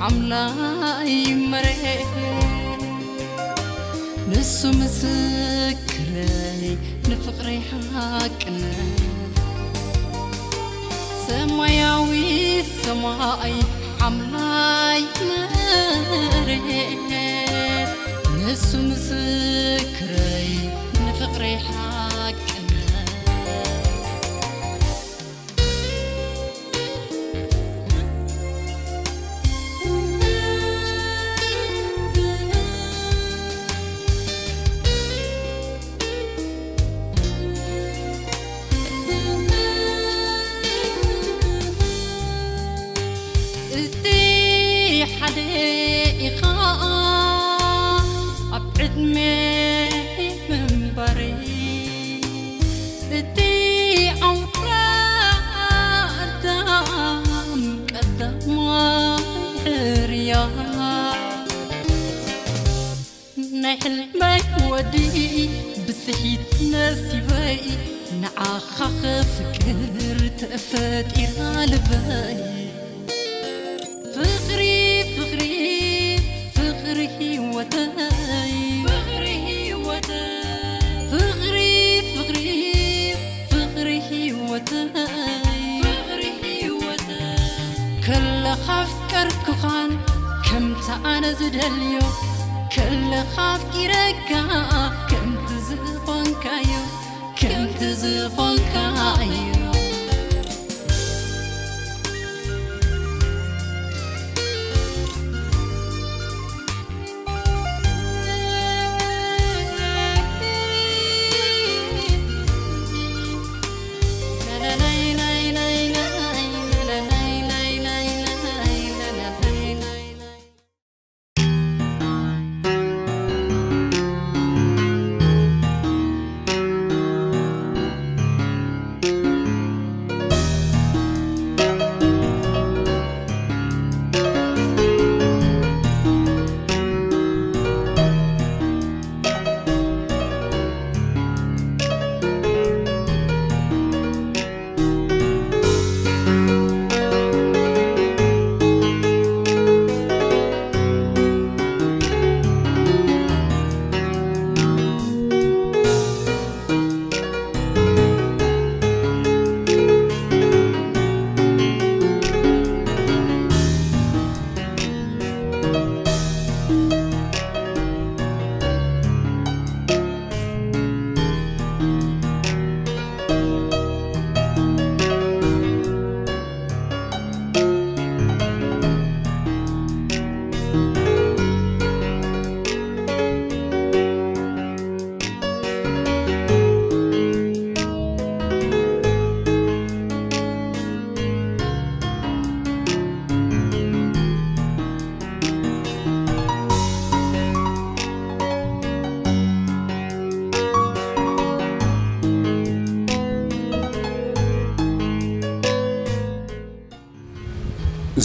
ኣምላኽ መሬት ንሱ ምስክረይ ንፍቕረይ ሓቅነት ሰማያዊ ሰማይ ሓምላይ መሬት ንሱ ምስክረይ ንፍቕረይ ሓቅነት እቲ ሓደ ኢኻ ኣብ ዕድመ ምንባረይ እቲ ኣውራ ኣዳም ቀዳማይ ሕርያ ናይ ሕልመይ ወዲ ብፅሒት ነሲበይ ንዓኻ ክፍቅር ተፈጢራ ልበይ ፍቕሪ ፍቕሪ ፍቕሪ ህይወተይ ፍቕሪ ህይወተይ ፍቕሪ ፍቕሪ ፍቕሪ ህይወተይ ፍቕሪ ህይወተይ ከለኻ ኣፍቀርኩኻን ከምቲ ኣነ ዝደልዮ ከለኻ ኣፍቂረካ ከምቲ ዝኾንካዮ ከምቲ ዝኾንካዮ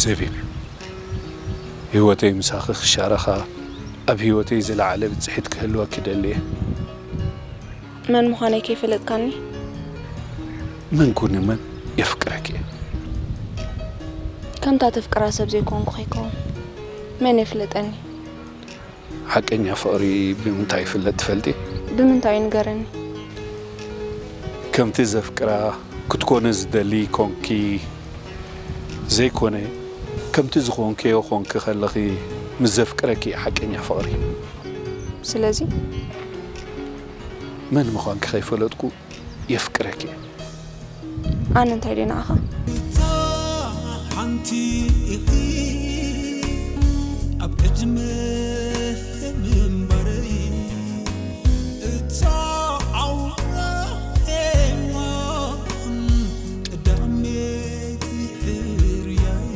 ዘቢብ፣ ህይወተይ ምሳኺ ክሻረኻ ኣብ ህይወተይ ዝለዓለ ብጽሒት ክህልወኪ ደልየ። መን ምዃነይ ከይፈለጥካኒ? መን ኩኒ መን የፍቅረኪ እየ። ከምታ ተፍቅራ ሰብ ዘይኮንኩ ከይከውን መን የፍለጠኒ? ሓቀኛ ፍቕሪ ብምንታይ ይፍለጥ ትፈልጢ? ብምንታይ እዩ ንገረኒ? ከምቲ ዘፍቅራ ክትኮኒ ዝደሊ ኮንኪ ዘይኮነ፣ ከምቲ ዝኾንክዮ ኮንኪ ከለኺ ምስ ዘፍቅረኪ እዩ ሓቀኛ ፍቕሪ። ስለዚ? መን ምዃንኪ ከይፈለጥኩ የፍቅረኪ እየ። ኣነ እንታይ ደይ ንዓኻ? እታ ሓንቲ ኢኺ ኣብ ዕድመ ምንባረይ፣ እታ ኣውራ ሄዋን ቀዳመይቲ ሕርያይ።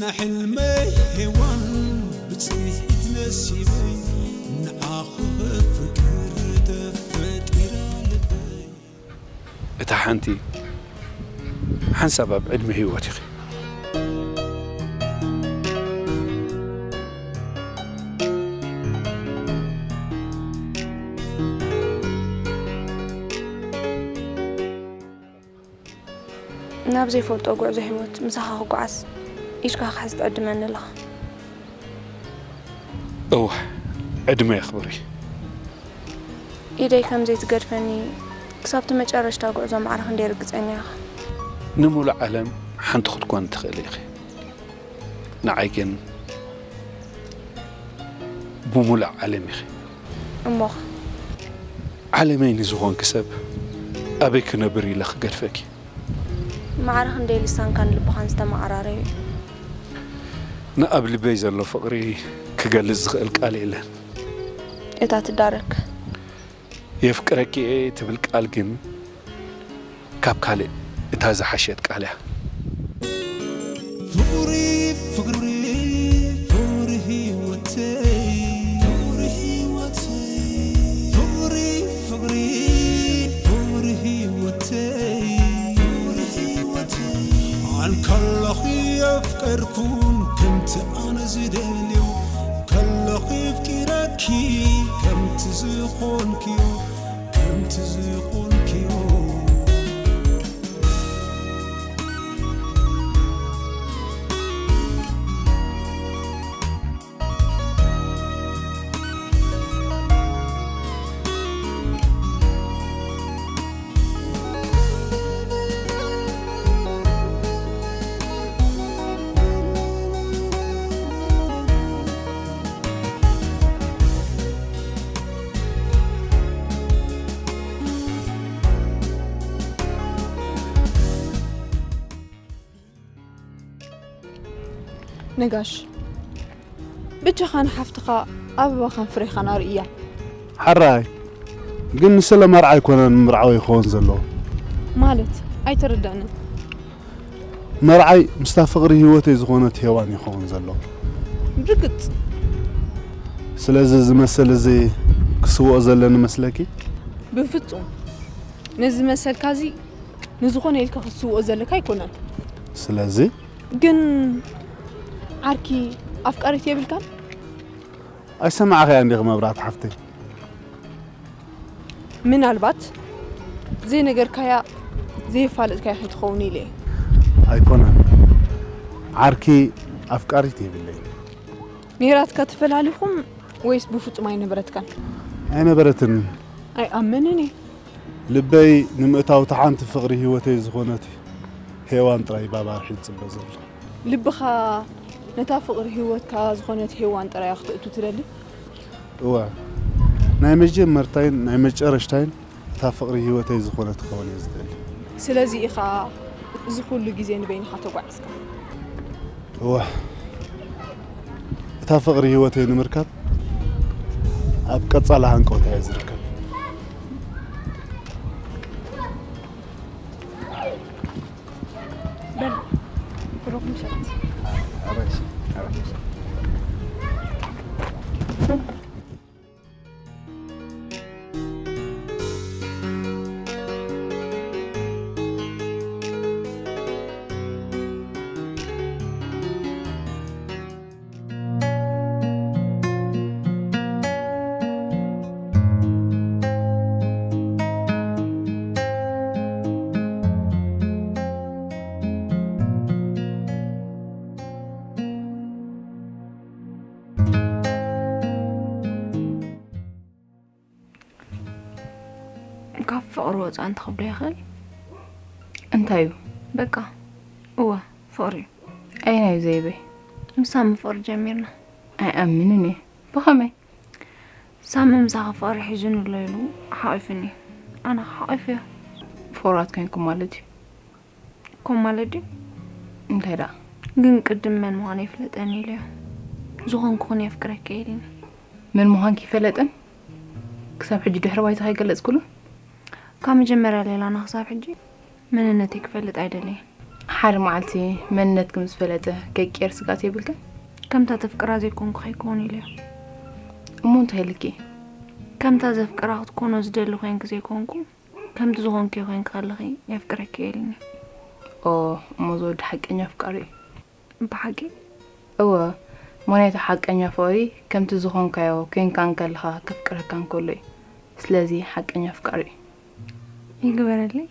ንሕልመይ ሄዋን ብጽሒት ነሲበይ ንዓኺ ፍቅር ተፈጢራ ልበይ። እታ ሓንቲ ሓንሳብ ኣብ ዕድመ ህይወት ኢኺ። ናብ ዘይፈልጦ ጉዕዞ ህይወት ምሳኻ ክጓዓዝ ኢድካ ክሕዝ ትዕድመኒ ኣለኻ። እወ፣ ዕድመ የኽብር እዩ። ኢደይ ከም ዘይትገድፈኒ ክሳብቲ መጨረሽታ ጉዕዞ ማዕረ ክንደይ ርግጸኛ ኢኻ? ንሙሉእ ዓለም ሓንቲ ክትኮን ትኽእሊ ኢኺ። ንዓይ ግን ብሙሉእ ዓለም ኢኺ። እሞኸ? ዓለመይ ንዝኾንኪ ሰብ ኣበይ ክነብር ኢለ ክገድፈኪ? ማዕረ ክንደይ ልሳንካን ልብኻን ዝተመዓራረዩ እዩ። ንኣብ ልበይ ዘሎ ፍቕሪ ክገልጽ ዝኽእል ቃል የለን። እታ ትዳረክ የፍቅረኪ እየ ትብል ቃል ግን ካብ ካልእ እታ ዝሓሸት ቃል እያ። ፍቕሪ ፍቕሪ ፍቕሪ ህይወተይ ፍቕሪ ህይወተይ ፍቕሪ ፍቕሪ ፍቕሪ ህይወተይ ፍቕሪ ህይወተይ ኣንከለኺ የፍቀርኩን ከምቲ ኣነ ዝደልዮ ከለኺ ኣፍቂረኪ ከምቲ ዝኾንክዮ ከምቲ ዝኾንክዮ ነጋሽ፣ ብቻኻ ንሓፍትኻ ኣበባኻን ፍሬኻን ኣርእያ። ሕራይ ግን ንስለ መርዓ ኣይኮነን ምርዓው ይኸውን ዘለዎ። ማለት ኣይተረዳእንን። መርዓይ ምስታ ፍቕሪ ህይወተይ ዝኾነት ሄዋን ይኸውን ዘለዎ። ርግጽ። ስለዚ እዚ መሰል እዚ ክስውኦ ዘለኒ መስለኪ? ብፍጹም። ነዚ መሰልካ እዚ ንዝኾነ ኢልካ ክትስውኦ ዘለካ ኣይኮነን። ስለዚ ግን ዓርኪ ኣፍቃሪት የብልካን? ኣይሰማዕኸያ እንዲኺ መብራት ሓፍተይ። ምናልባት ዘይነገርካያ ዘየፋለጥካያ ከይትኸውን ኢለ እየ። ኣይኮነን ዓርኪ ኣፍቃሪት የብለይ። ነይራትካ ተፈላሊኹም ወይስ ብፍጹም ኣይነበረትካን? ኣይነበረትን። ኣይኣምንን እየ። ልበይ ንምእታው ተሓንቲ ፍቕሪ ህይወተይ ዝኾነት ሄዋን ጥራይ ባባርሒ ይጽበ ዘሎ። ልብኻ ነታ ፍቕሪ ህይወትካ ዝኾነት ሄዋን ጥራይ ክትእቱ ትደሊ? እወ፣ ናይ መጀመርታይን ናይ መጨረሽታይን እታ ፍቕሪ ህይወተይ ዝኾነት ክኸውን እየ ዝደሊ። ስለዚ ኢኻ እዚ ኩሉ ግዜ ንበይንኻ ተጓዒዝካ? እወ፣ እታ ፍቕሪ ህይወተይ ንምርካብ ኣብ ቀጻሊ ሃንቀውታ እየ ዝርከብ። በል ብሩኽ ምሸት። ካብ ፍቕሪ ወፃእ እንተኽብሎ ይኽእል። እንታይ እዩ? በቃ እወ፣ ፍቕሪ እዩ። ኣየናይ እዩ ዘይበይ? ምስ ሳሚ ፍቕሪ ጀሚርና። ኣይኣምንን እየ። ብኸመይ? ሳሚ ምሳኺ ፍቕሪ ሒዙኒ ኣሎ ኢሉ ሓቒፉኒ። ኣነ ሓቒፈዮ። ፍቑራት ኮይንኩም ማለት እዩ። ከም ማለት ድዩ? እንታይ ደኣ? ግን ቅድም መን ምዃኑ ይፍለጠኒ ኢለዮ። ዝኾንኩ ኹን የፍቅረኪ እየ ኢሉኒ። መን ምዃንኪ ይፈለጠን? ክሳብ ሕጂ ድሕሪ ባይታ ከይገለጽኩሉን? ካብ መጀመርያ ሌላና ክሳብ ሕጂ መንነተይ ክፈልጥ ኣይደለየን። ሓደ መዓልቲ መንነትኪ ምስ ፈለጠ ከይቅየር ስግኣት የብልክን? ከምታ ተፍቅራ ዘይኮንኩ ከይከውን ኢለዮ። እሞ እንታይ ኢልኪ? ከምታ ዘፍቅራ ክትኮኖ ዝደሊ ኮይንኪ ዘይኮንኩ፣ ከምቲ ዝኾንክዮ ኮይንኪ ከለኺ የፍቅረኪ እየ ኢሉኒ። ኦ፣ እሞ እዚ ወዲ ሓቀኛ ኣፍቃሪ እዩ። ብሓቂ? እወ፣ ምኽንያቱ ሓቀኛ ፍቕሪ ከምቲ ዝኾንካዮ ኮይንካ እንከለኻ ከፍቅረካ እንከሎ እዩ። ስለዚ ሓቀኛ ኣፍቃሪ እዩ። ይግበረለይ።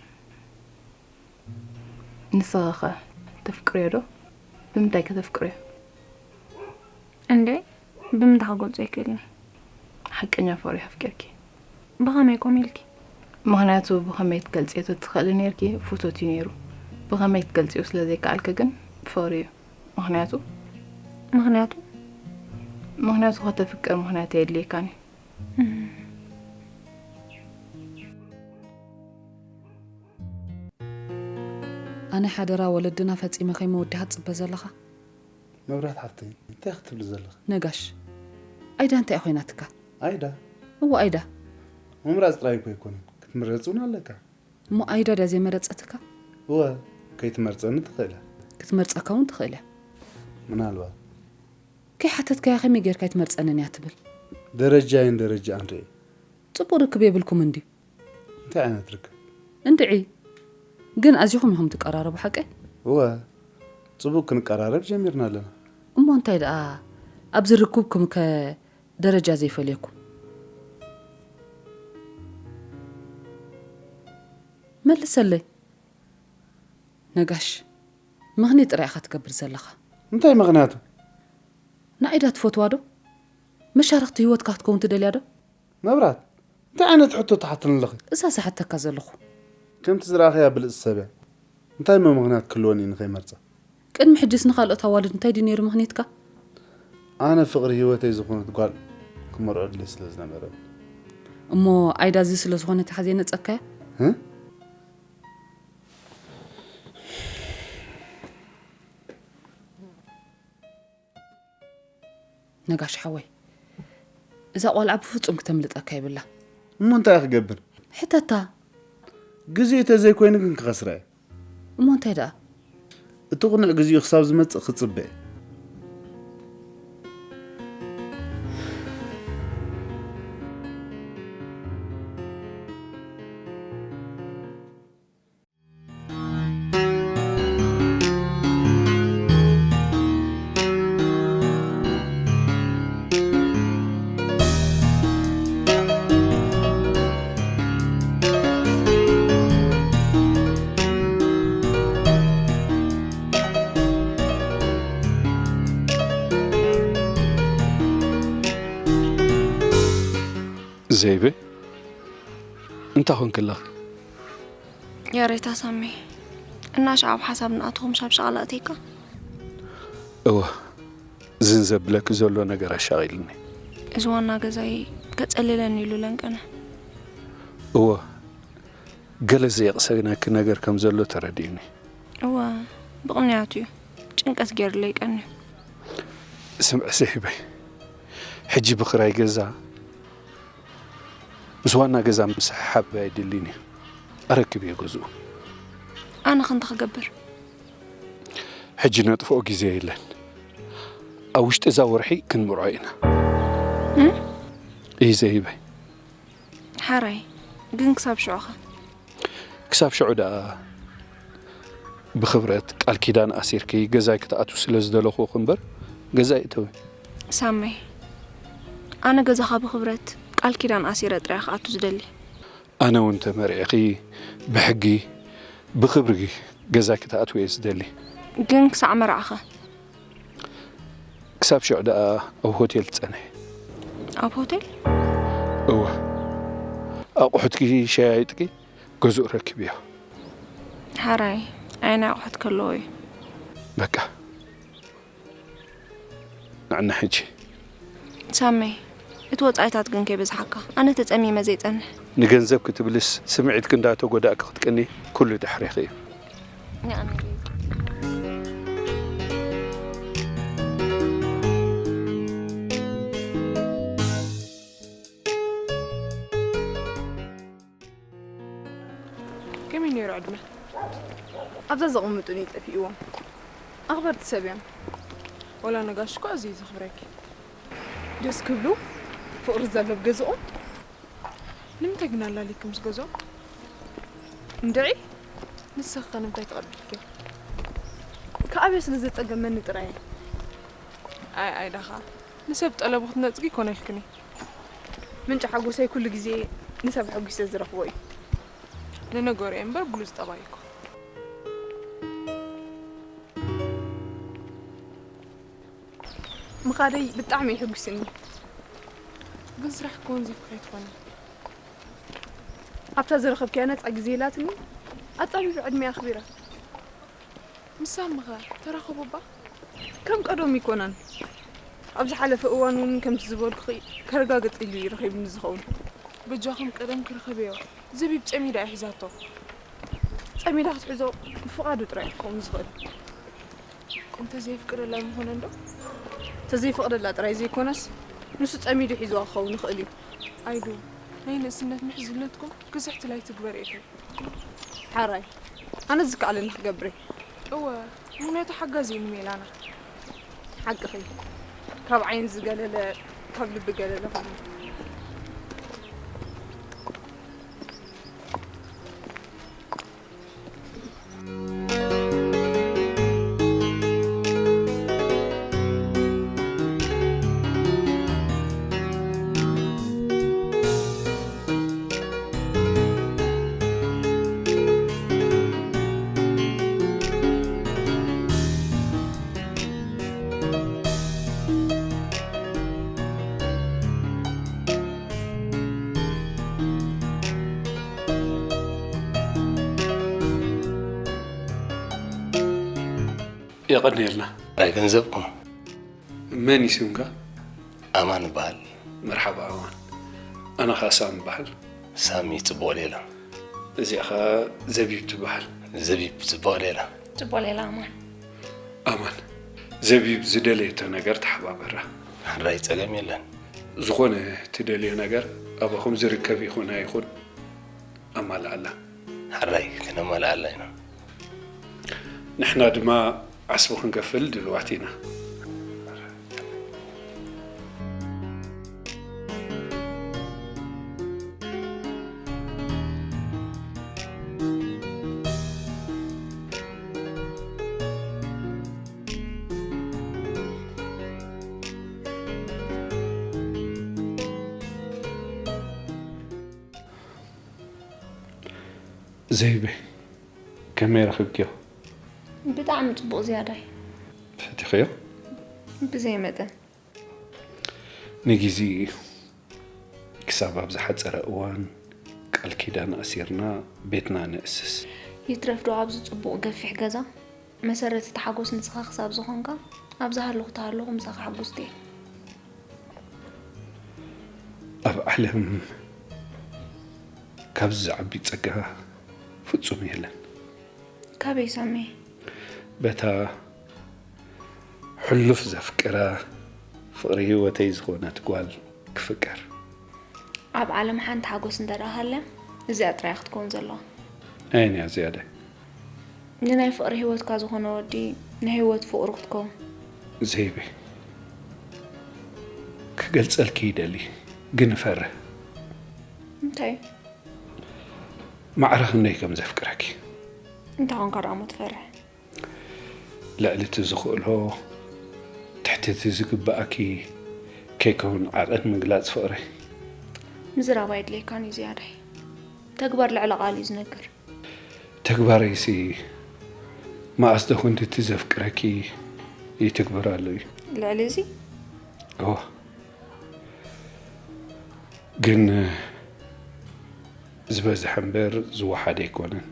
ንስኺ ኸ ተፍቅርዮ ዶ? ብምንታይ ከ ተፍቅርዮ? እንዴ፣ ብምንታይ ክገልጾ ይክእልኒ? ሓቀኛ ፍቕሪ ኣፍቂርኪ? ብኸመይ ኮም ኢልኪ? ምኽንያቱ ብኸመይ ትገልጽዮ ተትኽእሊ ነይርኪ፣ ፍቶት እዩ ነይሩ። ብኸመይ ትገልጽዮ ስለ ዘይከኣልኪ ግን ፍቕሪ እዩ። ምኽንያቱ ምኽንያቱ ምኽንያቱ ከተፍቅር ምኽንያት ኣየድልየካን እዩ። ኣነ ሓደራ ወለድና ፈጺመ ከይመወድኻ ትጽበ ዘለኻ? መብራት ሓፍተይ፣ እንታይ ክትብሊ ዘለኺ? ነጋሽ፣ ኣይዳ እንታይ ኮይናትካ? ኣይዳ እዎ ኣይዳ። ምምራፅ ጥራይ እኮ ኣይኮነን፣ ክትምረፅ እውን ኣለካ። እሞ ኣይዳ ድያ ዘይመረጸትካ? እወ፣ ከይትመርፀኒ ትኽእል እያ። ክትመርጸካ እውን ትኽእል እያ። ምናልባት ከይሓተትካያ ከመይ ጌርካ ኣይትመርጸንን እያ ትብል? ደረጃይን ደረጃኣን ርኢ። ጽቡቕ ርክብ የብልኩም እንድዩ። እንታይ ዓይነት ርክብ? እንድዒ። ግን ኣዚኹም ኢኹም ትቀራረቡ ሓቀይ? እወ፣ ጽቡቕ ክንቀራረብ ጀሚርና ኣለና። እሞ እንታይ ደኣ ኣብዚ ርክብኩም ከ ደረጃ ዘይፈልየኩም? መልሰለይ። ነጋሽ፣ ምኽኒ ጥራይ ኢኻ ትገብር ዘለኻ። እንታይ ምኽንያቱ? ንኣይዳ ትፈትዋ ዶ? መሻርኽቲ ህይወትካ ክትከውን ትደልያ ዶ? መብራት፣ እንታይ ዓይነት ሕቶ ትሓትኒ ኣለኺ? እዛ ዝሓተካ ዘለኹ። ከምቲ ዝረኣኽያ ብልጽቲ ሰብ እያ። እንታይ እሞ ምኽንያት ክህልወኒ እዩ ንኸይመርጻ? ቅድሚ ሕጅስ ንኻልኦት ኣዋልድ እንታይ ድዩ ነይሩ ምኽንያትካ? ኣነ ፍቕሪ ህይወተይ ዝኾነት ጓል ክመርዖ ድሌት ስለ ዝነበረኒ። እሞ ኣይዳ እዚ ስለ ዝኾነት ኢኻ ዘይነጸካያ? እ? ነጋሽ ሓወይ፣ እዛ ቆልዓ ብፍጹም ክተምልጠካ ይብላ። እሞ እንታይ ክገብር? ሕተታ። ግዜ ተዘይኮይኑ ግን ክኸስራ እየ። እሞ እንታይ ደኣ? እቲ ቅኑዕ ግዜኡ ክሳብ ዝመጽእ ክጽበ እየ። ዘይበ፣ እንታይ ኾንኪ ኣለኺ? ያሬታ ሳሚ፣ እናሻዕ ኣብ ሓሳብ ንኣትኹም ሻብ ሻቕላ ኣተይካ? እወ፣ ዝን ዘብለኪ ዘሎ ነገር ኣሻቒልኒ። እዚ ዋና ገዛይ ከጸልለኒ ኢሉ ለንቀነ። እወ፣ ገለ ዘየቕሰነኪ ነገር ከም ዘሎ ተረዲኡኒ። እወ፣ ብቕንያቱ እዩ። ጭንቀት ገይሩለይ ቀንዩ። ስምዒ ዘይበይ፣ ሕጂ ብኽራይ ገዛ ምስ ዋና ገዛ ምስሕሓብ ኣይድልን እዩ። ኣረክብ እየ ገዝኡ። ኣነ ኸ እንታይ ክገብር? ሕጂ ነጥፍኦ ግዜ የለን። ኣብ ውሽጢ እዛ ወርሒ ክንምርዖ ኢና። እም? እይ ዘይበይ። ሓራይ፣ ግን ክሳብ ሽዑ ኸ? ክሳብ ሽዑ ደኣ ብኽብረት ቃል ኪዳን ኣሲርኪ ገዛይ ክትኣትዊ ስለ ዝደለኹ እምበር ገዛይ እተዊ። ሳመይ፣ ኣነ ገዛኻ ብኽብረት ቃል ኪዳን ኣሲረ ጥራይ ክኣቱ ዝደሊ። ኣነ እውን ተመሪዕኺ ብሕጊ ብኽብሪ ገዛይ ክትኣትዊ እየ ዝደሊ። ግን ክሳዕ መርዓኸ? ክሳብ ሽዑ ደኣ ኣብ ሆቴል ትጸንሒ። ኣብ ሆቴል? እወ። ኣቑሑትኪ ሸያይጥኪ ገዝኡ ረክብዮ። ሓራይ፣ ኣየናይ ኣቑሑት ከለዎ እዩ? በቃ። ንዕና ሕጂ። ሳመይ፣ እቲ ወጻኢታት ግን ከይበዝሓካ። ኣነ ተጸሚመ ዘይጸንሕ። ንገንዘብ ክትብልስ ስምዒትኪ እንዳተጎዳእኪ ክትቅኒ ኩሉ ድሕሬኺ እዩ። ከመይ ነይሩ ዕድመ? ኣብዛ ዘቐምጡኒ ጠፊእዎም። ኣኽበርቲ ሰብ እዮም። ወላ ነጋሽ እኮ ኣዝዩ እዩ ዘኽብረኪ። ደስ ክብሉ ፍቕሪ ዘሎ ኣብ ገዝኦም። ንምንታይ ግን ኣላሊኪ ምስ ገዝኦም? እንድዒ ንስኺ ከ ንምንታይ ተቐቢልኪ? ክኣብዮ ስለ ዘጸገመኒ ጥራይ እየ። ኣይ ኣይ ዳኻ ንሰብ ጠለቡ ክትነጽጊ ኮነልክኒ። ምንጪ ሓጎሰይ ኩሉ ግዜ ንሰብ ኣሐጒሰ ዝረኽቦ እዩ። ንነገሩ እየ እምበር ብሉጽ ጠባይ እኮ። ምኻደይ ብጣዕሚ የሕጉስኒ። ግን ስራሕ ክውን ዘፍቅሬ ትኾነ። ኣብታ ዝረኸብክያ ነፃ ግዜ ኢላትኒ ኣጻቢቢ ዕድሜ ኣኽቢራ። ምሳምኸ ተራኸቡ እባ? ከም ቀደም ይኮናን። ኣብ ዝሓለፈ እዋን እውን ከምቲ ዝበልኩኺ ከረጋግጽ ኢሉ እዩ ረኺብኒ ዝኸውን። በጃኹም ቀደም ክርኸብዮ። ዘቢብ ጸሚዳ እያ ሒዛቶ። ጸሚዳ ክትሕዞ ብፍቓዱ ጥራይ ክኸውን ዝኽእል። እንተዘየፍቅረላ ኣይምኾነን ዶ? እንተዘይፈቕደላ ጥራይ ዘይኮነስ፣ ንሱ ጸሚዱ ሒዝዋ ክኸውን ይኽእል እዩ። ኣይዱ፣ ናይ ንእስነት ምሕዝነትኩም ክዝሕትል ኣይትግበር ኢኺ። ሓራይ፣ ኣነ ዝከኣለኒ ክገብር እየ። እወ፣ ምኽንያቱ ሓጋዚ እዩ ንሜላና። ሓቅኺ። ካብ ዓይኒ ዝገለለ፣ ካብ ልቢ ገለለ ኾነ። የቐንየልና። ኣይ ገንዘብኩም። መን እዩ ስምካ? ኣማን እበሃል። መርሓባ ኣማን። ኣነ ኸኣ ሳም እበሃል። ሳሚ፣ ጽቡቕ ሌላ። እዚኣ ኸኣ ዘቢብ ትበሃል። ዘቢብ፣ ጽቡቕ ሌላ። ጽቡቕ ሌላ ኣማን። ኣማን፣ ዘቢብ ዝደለየቶ ነገር ተሓባበራ። ሕራይ፣ ጸገም የለን። ዝኾነ ትደልዮ ነገር ኣባኹም ዝርከብ ይኹን ኣይኹን ኣማልኣላ። ሕራይ፣ ክነማልኣላ ኢና። ንሕና ድማ ዓስቢ ክንከፍል ድልዋት ኢና። ዘይበይ፣ ከመይ ረኺብክዮ? ብጣዕሚ ጽቡቕ ዝያዳይ። ፈቲኽዮ? ብዘይ መጠን። ንግዜኡ እዩ። ክሳብ ኣብ ዝሓጸረ እዋን ቃል ኪዳን ኣሲርና ቤትና ነእስስ። ይትረፍ ዶ ኣብዚ ጽቡቕ ገፊሕ ገዛ? መሰረት እቲ ሓጎስ ንስኻ ክሳብ ዝኾንካ፣ ኣብ ዝሃለኹ ተሃለኹ ምሳኻ ሕጉስቲ እየ። ኣብ ዓለም ካብዚ ዝዓቢ ጸጋ ፍጹም የለን። ካበይ ሳሚ? በታ ሕሉፍ ዘፍቅራ፣ ፍቕሪ ህይወተይ ዝኾነት ጓል ክፍቀር። ኣብ ዓለም ሓንቲ ሓጎስ እንተ ደኣ ሃልያ፣ እዚኣ ጥራይ እያ ክትከውን ዘለዋ። ኣየን እያ ዝያዳ? ንናይ ፍቕሪ ህይወትካ ዝኾነ ወዲ ናይ ህይወት ፍቕሩ ክትከውን። ዘይበይ፣ ክገልጸልኪ ይደሊ፣ ግን እፈርህ። እንታይ? ማዕረ ክንደይ ከም ዘፍቅረኪ። እንታይ ኾንካ ደኣ እሞ ትፈርህ? ልዕሊ እቲ ዝኽእሎ፣ ትሕቲ እቲ ዝግብኣኪ ከይከውን ዓቐን ምግላጽ ፍቕረይ። ምዝራብ ኣየድልየካን እዩ ዝያዳይ። ተግባር ልዕሊ ቃል እዩ ዝነግር። ተግባረይሲ መኣስ ዶ ክንዲ እቲ ዘፍቅረኪ ይትግብር ኣሎ እዩ። ልዕሊ እዚ? እወ። ግን ዝበዝሐ እምበር ዝወሓደ ኣይኮነን።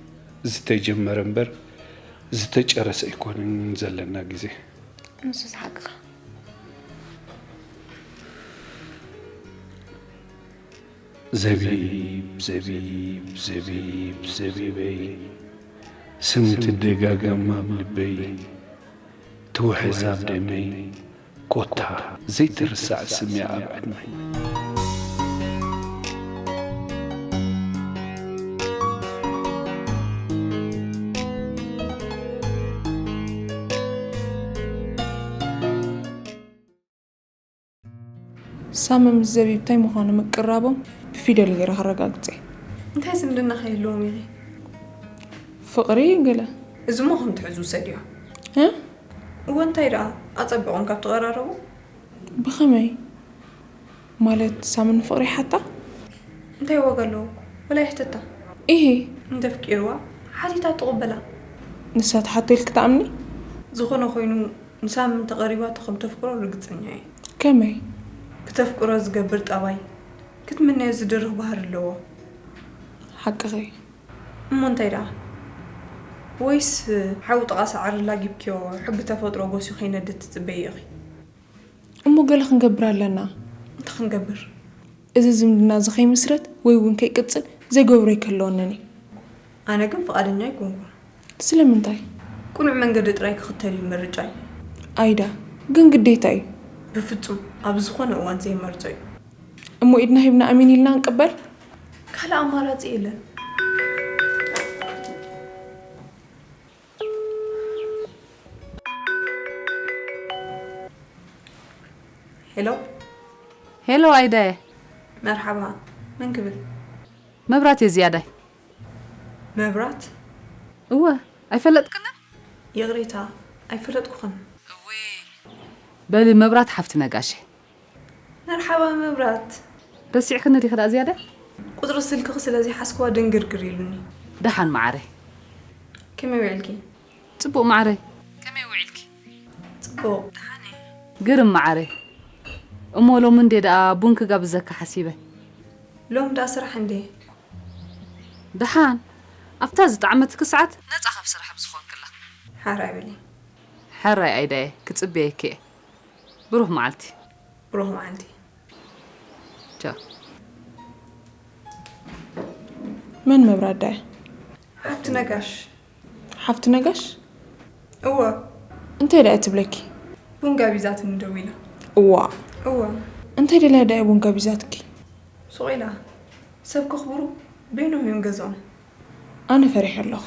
ዝተጀመረ እምበር ዝተጨረሰ ኣይኮነን ዘለና ግዜ። ንሱስ ሓቅኻ። ዘቢብ፣ ዘቢብ፣ ዘቢብ፣ ዘቢበይ፣ ስም ትደጋገም ኣብ ልበይ፣ ትውሕዝ ኣብ ደመይ፣ ኮታ ዘይትርሳዕ ስም እያ ኣብ ዕድመይ። ሳሚ ምስ ዘቢብ እንታይ ምዃኑ ምቅራቦም ብፊደል ገይረ ከረጋግጽ እየ። እንታይ ዝምድና ከ ይህልዎም ኢኺ? ፍቕሪ ገለ። እዚ እሞ ከም ትሕዝ ውሰድዮ። እ? እወ፣ እንታይ ደኣ፣ ኣጸቢቖም ካብ ትቐራረቡ? ብኸመይ? ማለት ሳሚ ንፍቕሪ ይሓታ? እንታይ ዋጋ ኣለዎ? ወላ ይሕተታ። ኢሂ። እንተፍቂርዋ፣ ሓቲታ ትቕበላ። ንሳ ትሓቶ ኢልኪ ትኣምኒ? ዝኾነ ኮይኑ፣ ንሳሚ እንተቐሪባቶ ከም ተፍቅሮ ርግጸኛ እየ። ከመይ? ክተፍቅሮ ዝገብር ጠባይ፣ ክትምነዮ ዝድርኽ ባህሪ ኣለዎ። ሓቅኺ። እሞ እንታይ ደኣ? ወይስ ሓዊ ጥቓ ሳዕሪ ላጊብክዮ ሕጊ ተፈጥሮ ጎስዩ ከይነድድ ትጽበዪ ኢኺ? እሞ ገለ ክንገብር ኣለና። እንታይ ክንገብር? እዚ ዝምድና እዚ ከይምስረት ወይ እውን ከይቅጽል ዘይገብሮ ኣይከለወንን እዩ። ኣነ ግን ፍቓደኛ ኣይኮንኩን። ስለምንታይ? ቅኑዕ መንገዲ ጥራይ ክኽተል እዩ ምርጫይ። ኣይዳ፣ ግን ግዴታ እዩ። ብፍጹም ኣብ ዝኾነ እዋን ዘይመርጾ እዩ። እሞ ኢድና ሂብና ኣሜን ኢልና ንቀበል። ካልእ ኣማራጺ የለን። ሄሎ። ሄሎ ኣይዳየ። መርሓባ። መን ክብል? መብራት እየ ዝያዳይ። መብራት? እወ፣ ኣይፈለጥክንን? ይቕሬታ፣ ኣይፈለጥኩኽን። በሊ መብራት ሓፍቲ ነጋሽ። መርሓባ መብራት። ረሲዕክኒ ዲኺ ደኣ ዝያዳይ? ቁጽሪ ስልክኺ ስለ ዘይሓዝክዋ ድንግርግር ኢሉኒ። ደሓን መዓረይ። ከመይ ውዒልኪ? ጽቡቕ መዓረይ። ከመይ ውዒልኪ? ጽቡቕ። ደሓን እየ። ግርም መዓረይ። እሞ ሎሚ እንዴ ደኣ ቡን ክጋብዘካ ሓሲበ። ሎም ደኣ ስራሕ እንዴ? ደሓን ኣብታ ዝጠዓመትኪ ሰዓት ነጻ ካብ ስራሕ ብዝኾንክላ። ሓራይ በሊ። ሕራይ ኣይዳየ ክጽበየኪ እየ። ብሩህ መዓልቲ። ብሩህ መዓልቲ። ቻው። መን መብራት ዳየ? ሓፍቲ ነጋሽ። ሓፍቲ ነጋሽ? እወ። እንታይ ደኣ ትብለኪ? ቡን ጋቢዛትኒ ደዊላ። እዋ። እወ። እንታይ ደልያ ዳየ ቡን ጋቢዛትኪ? ሱቕ ኢላ። ሰብ ከኽብሩ በይኖም እዮም ገዝኦም። ኣነ ፈሪሐ ኣለኹ።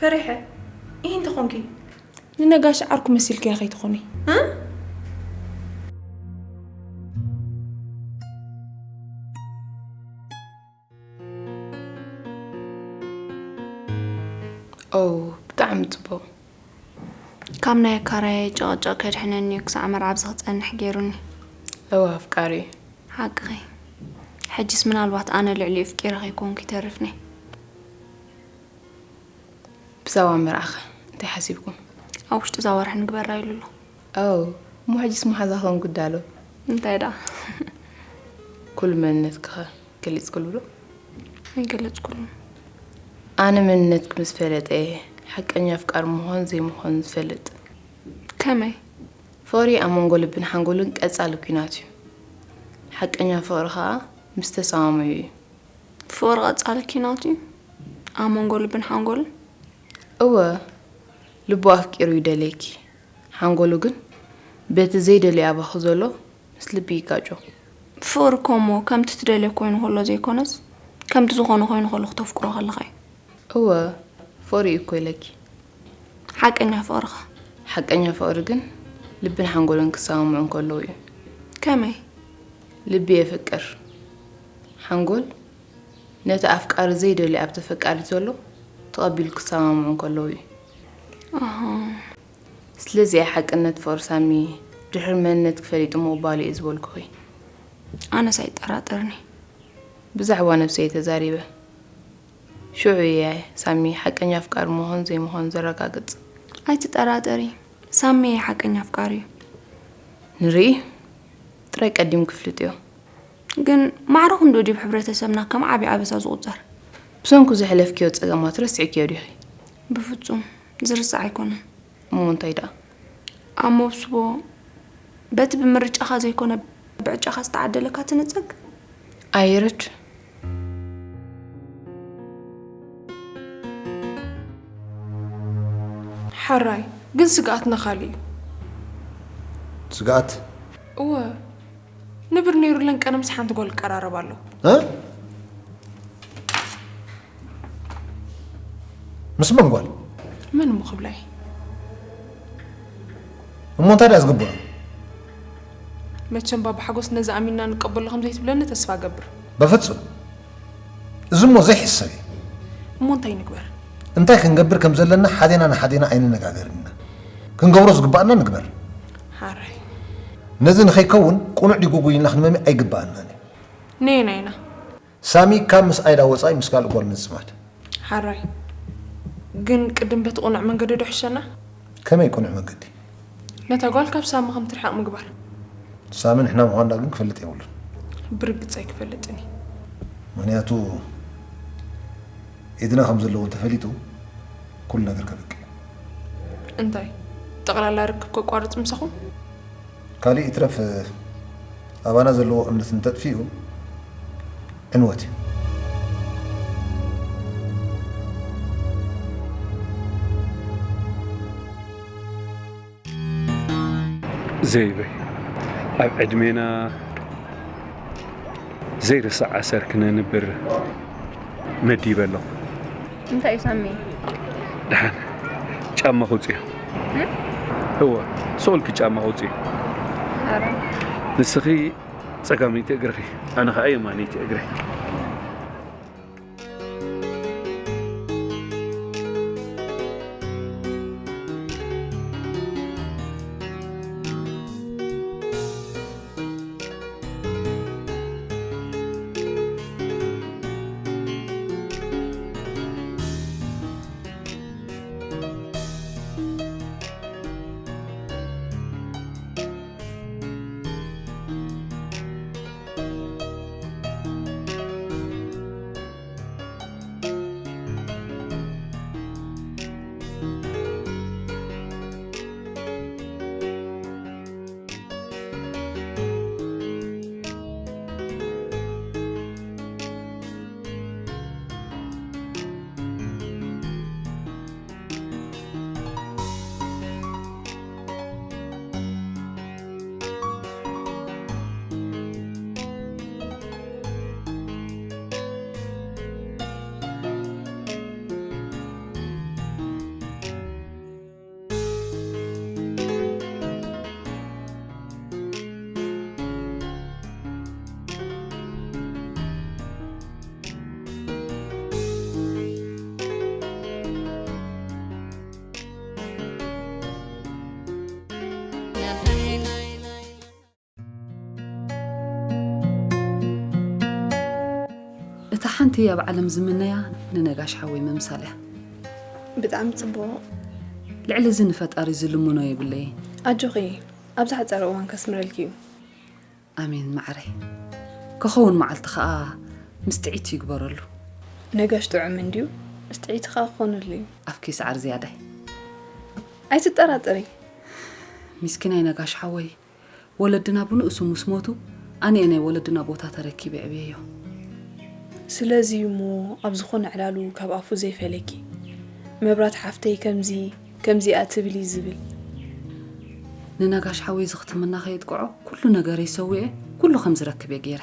ፈሪሐ? ኢሂ እንተኾንኪ? ንነጋሽ ዓርኩ መሲልክያ ከይትኾኒ። እ? ኦ ብጣዕሚ ጽቡቕ። ካብ ናይ ኣካራየይ ጭቕጭቕ ከድሕነኒ እዩ ክሳዕ መርዓ ኣብዚ ክጸንሕ ገይሩኒ። እወ ኣፍቃሪ እዩ። ሓቅኺ። ሕጂስ ምናልባት ኣነ ልዕሊኡ ኣፍቂረ ከይኮንኩ ይተርፍኒ። ብዛዕባ መርዓኸ እንታይ ሓሲብኩም? ኣብ ውሽጢ እዛ ወርሒ ንግበራ ኢሉ ኣሎ። ኦ እሞ ሕጂስ መሓዛኸ እውን ግዳሎ። እንታይ ደኣ? ኩሉ መንነትኪኸ ገሊጽክሉ ዶ? ኣይገለጽኩሉን። ኣነ መንነትኪ ምስ ፈለጠ እየ ሓቀኛ ኣፍቃሪ ምዃን ዘይምዃን ዝፈልጥ። ከመይ? ፍቕሪ ኣብ መንጎ ልብን ሓንጎልን ቀጻሊ ኲናት እዩ። ሓቀኛ ፍቕሪ ኸኣ ምስ ተሰማምዑ እዩ። ፍቕሪ ቀጻሊ ኲናት እዩ ኣብ መንጎ ልብን ሓንጎልን? እወ፣ ልቡ ኣፍቂሩ ይደልየኪ፣ ሓንጎሉ ግን በቲ ዘይደልዮ ኣባኺ ዘሎ ምስ ልቢ ይጋጮ። ፍቕሪ እኮ እሞ ከምቲ ትደልዮ ኮይኑ ከሎ ዘይኮነስ፣ ከምቲ ዝኾነ ኮይኑ ከሎ ክተፍቅሮ ከለኻ እዩ። እወ፣ ፍቕሪ እዩ እኮ ኢለኪ። ሓቀኛ ፍቕሪ ኸ? ሓቀኛ ፍቕሪ ግን ልብን ሓንጎልን ክሰማምዑ እንከለዉ እዩ። ከመይ? ልቢ የፍቅር። ሓንጎል ነቲ ኣፍቃሪ ዘይደልዮ ኣብ ተፈቃሪት ዘሎ ተቐቢሉ ክሰማምዑ እንከለዉ እዩ። ኣሃ። ስለዚ እየ ሓቅነት ፍቕሪ ሳሚ ድሕሪ መንነትኪ ፈሊጡ ምቕባሉ እየ ዝበልኩኺ። ኣነስ ኣይጠራጠርኒ። ብዛዕባ ነብሰይ እየ ተዛሪበ። ሽዑ እየ ሳሚ ሓቀኛ ኣፍቃሪ ምዃን ዘይምዃኑ ዘረጋግጽ። ኣይትጠራጠሪ፣ ሳሚ ሓቀኛ ኣፍቃሪ እዩ። ንርኢ፣ ጥራይ ቀዲሙ ክፍልጥዮ። ግን ማዕረ ክንድኡ ድዩ ኣብ ሕብረተሰብና ከም ዓቢ ኣበሳ ዝቑጸር? ብሰንኩ ዘሕለፍክዮ ጸገማት ረሲዕክዮ ዲኺ? ብፍጹም ዝርሳዕ ኣይኮነን። እሞ እንታይ ደኣ? ኣብ መብስቦ በቲ ብምርጫኻ ዘይኮነ ብዕጫኻ ዝተዓደለካ ትንጸግ? ኣይርድ። ሓራይ ግን ስግኣትና ካልእ እዩ። ስግኣት? እወ፣ ንብር ነይሩለን ቀደምስ ሓንቲ ጓል ይቀራረብ ኣሎ። እ? ምስ መን ጓል? መን እሞ ክብላይ? እሞ እንታይ ደኣ ዝግበሮ? መቸም ባባ ሓጎስ ነዚ ኣሚንና ንቀበሎ ከም ዘይትብለኒ ተስፋ እገብር። በፍጹም። እዚ እሞ ዘይሕሰብ እዩ። እሞ እንታይ ንግበር? እንታይ ክንገብር ከም ዘለና ሓዴና ንሓዴና ኣይንነጋገርን ኢና። ክንገብሮ ዝግባኣና ንግበር። ሓራይ። ነዚ ንኸይከውን ቅኑዕ ድዩ ግጉይ ኢልና ክንመሚ ኣይግባኣናን እዩ። ነየናይ ኢና? ሳሚ ካብ ምስ ኣይዳ ወጻኢ ምስ ካልእ ጓል ምዝማድ። ሓራይ። ግን ቅድም በቲ ቅኑዕ መንገዲ ዶ ሕሸና? ከመይ ቅኑዕ መንገዲ? ነታ ጓል ካብ ሳሚ ከም ትርሕቕ ምግባር። ሳሚ ንሕና ምዃንና ግን ክፈልጥ የብሉን። ብርግጽ ኣይክፈልጥን እዩ። ምኽንያቱ ኢድና ከም ዘለዎ እንተፈሊጡ ኩሉ ነገር ከብቅዕ እዩ። እንታይ? ጠቕላላ ርክብ ከቋርጽ ምሳኹም? ካልእ ይትረፍ ኣባና ዘለዎ እምነት እንተጥፊኡ ዕንወት እዩ። ዘይበይ ኣብ ዕድሜና ዘይርሳዕ ኣሰር ክነንብር መዲበ ኣለኹ። እንታይ እዩ ሳሚ? ደሓን ጫማ ክውፅዮ። እወ፣ ሶልኪ ጫማ ክውፅዮ። ኧረ ንስኺ ፀጋመይቲ እግርኺ፣ ኣነ ኸዓ የማነይቲ እግረይ። እታ ሓንቲ ኣብ ዓለም ዝምነያ ንነጋሽ ሓወይ ምምሳል እያ። ብጣዕሚ ጽቡቕ። ልዕሊ እዚ ንፈጣሪ ዝልምኖ የብለይን። ኣጆኺ፣ ኣብ ዝሓጸረ እዋን ከስምረልኪ እዩ። ኣሜን ማዕረይ። ክኸውን መዓልቲ ኸኣ ምስ ጥዒቱ ይግበረሉ። ነጋሽ ጥዑም እንድዩ፣ ምስ ጥዒቲ ኸኣ ክኾነሉ እዩ። ኣፍኪ ሰዓር ዝያዳይ። ኣይትጠራጠሪ። ሚስኪናይ ነጋሽ ሓወይ፣ ወለድና ብንእሱ ምስ ሞቱ ኣነ እየ ናይ ወለድና ቦታ ተረኪበ የዕብየዮ። ስለዚ እዩ እሞ ኣብ ዝኾነ ዕላሉ ካብ ኣፉ ዘይፈለኪ። መብራት ሓፍተይ ከምዚ ከምዚኣ ትብሊ ዝብል። ንነጋሽ ሓወይ እዚ ክትምና ከየጥቅዖ ኩሉ ነገረይ ሰዊኤ ኩሉ ከም ዝረክብ እየ ገይረ።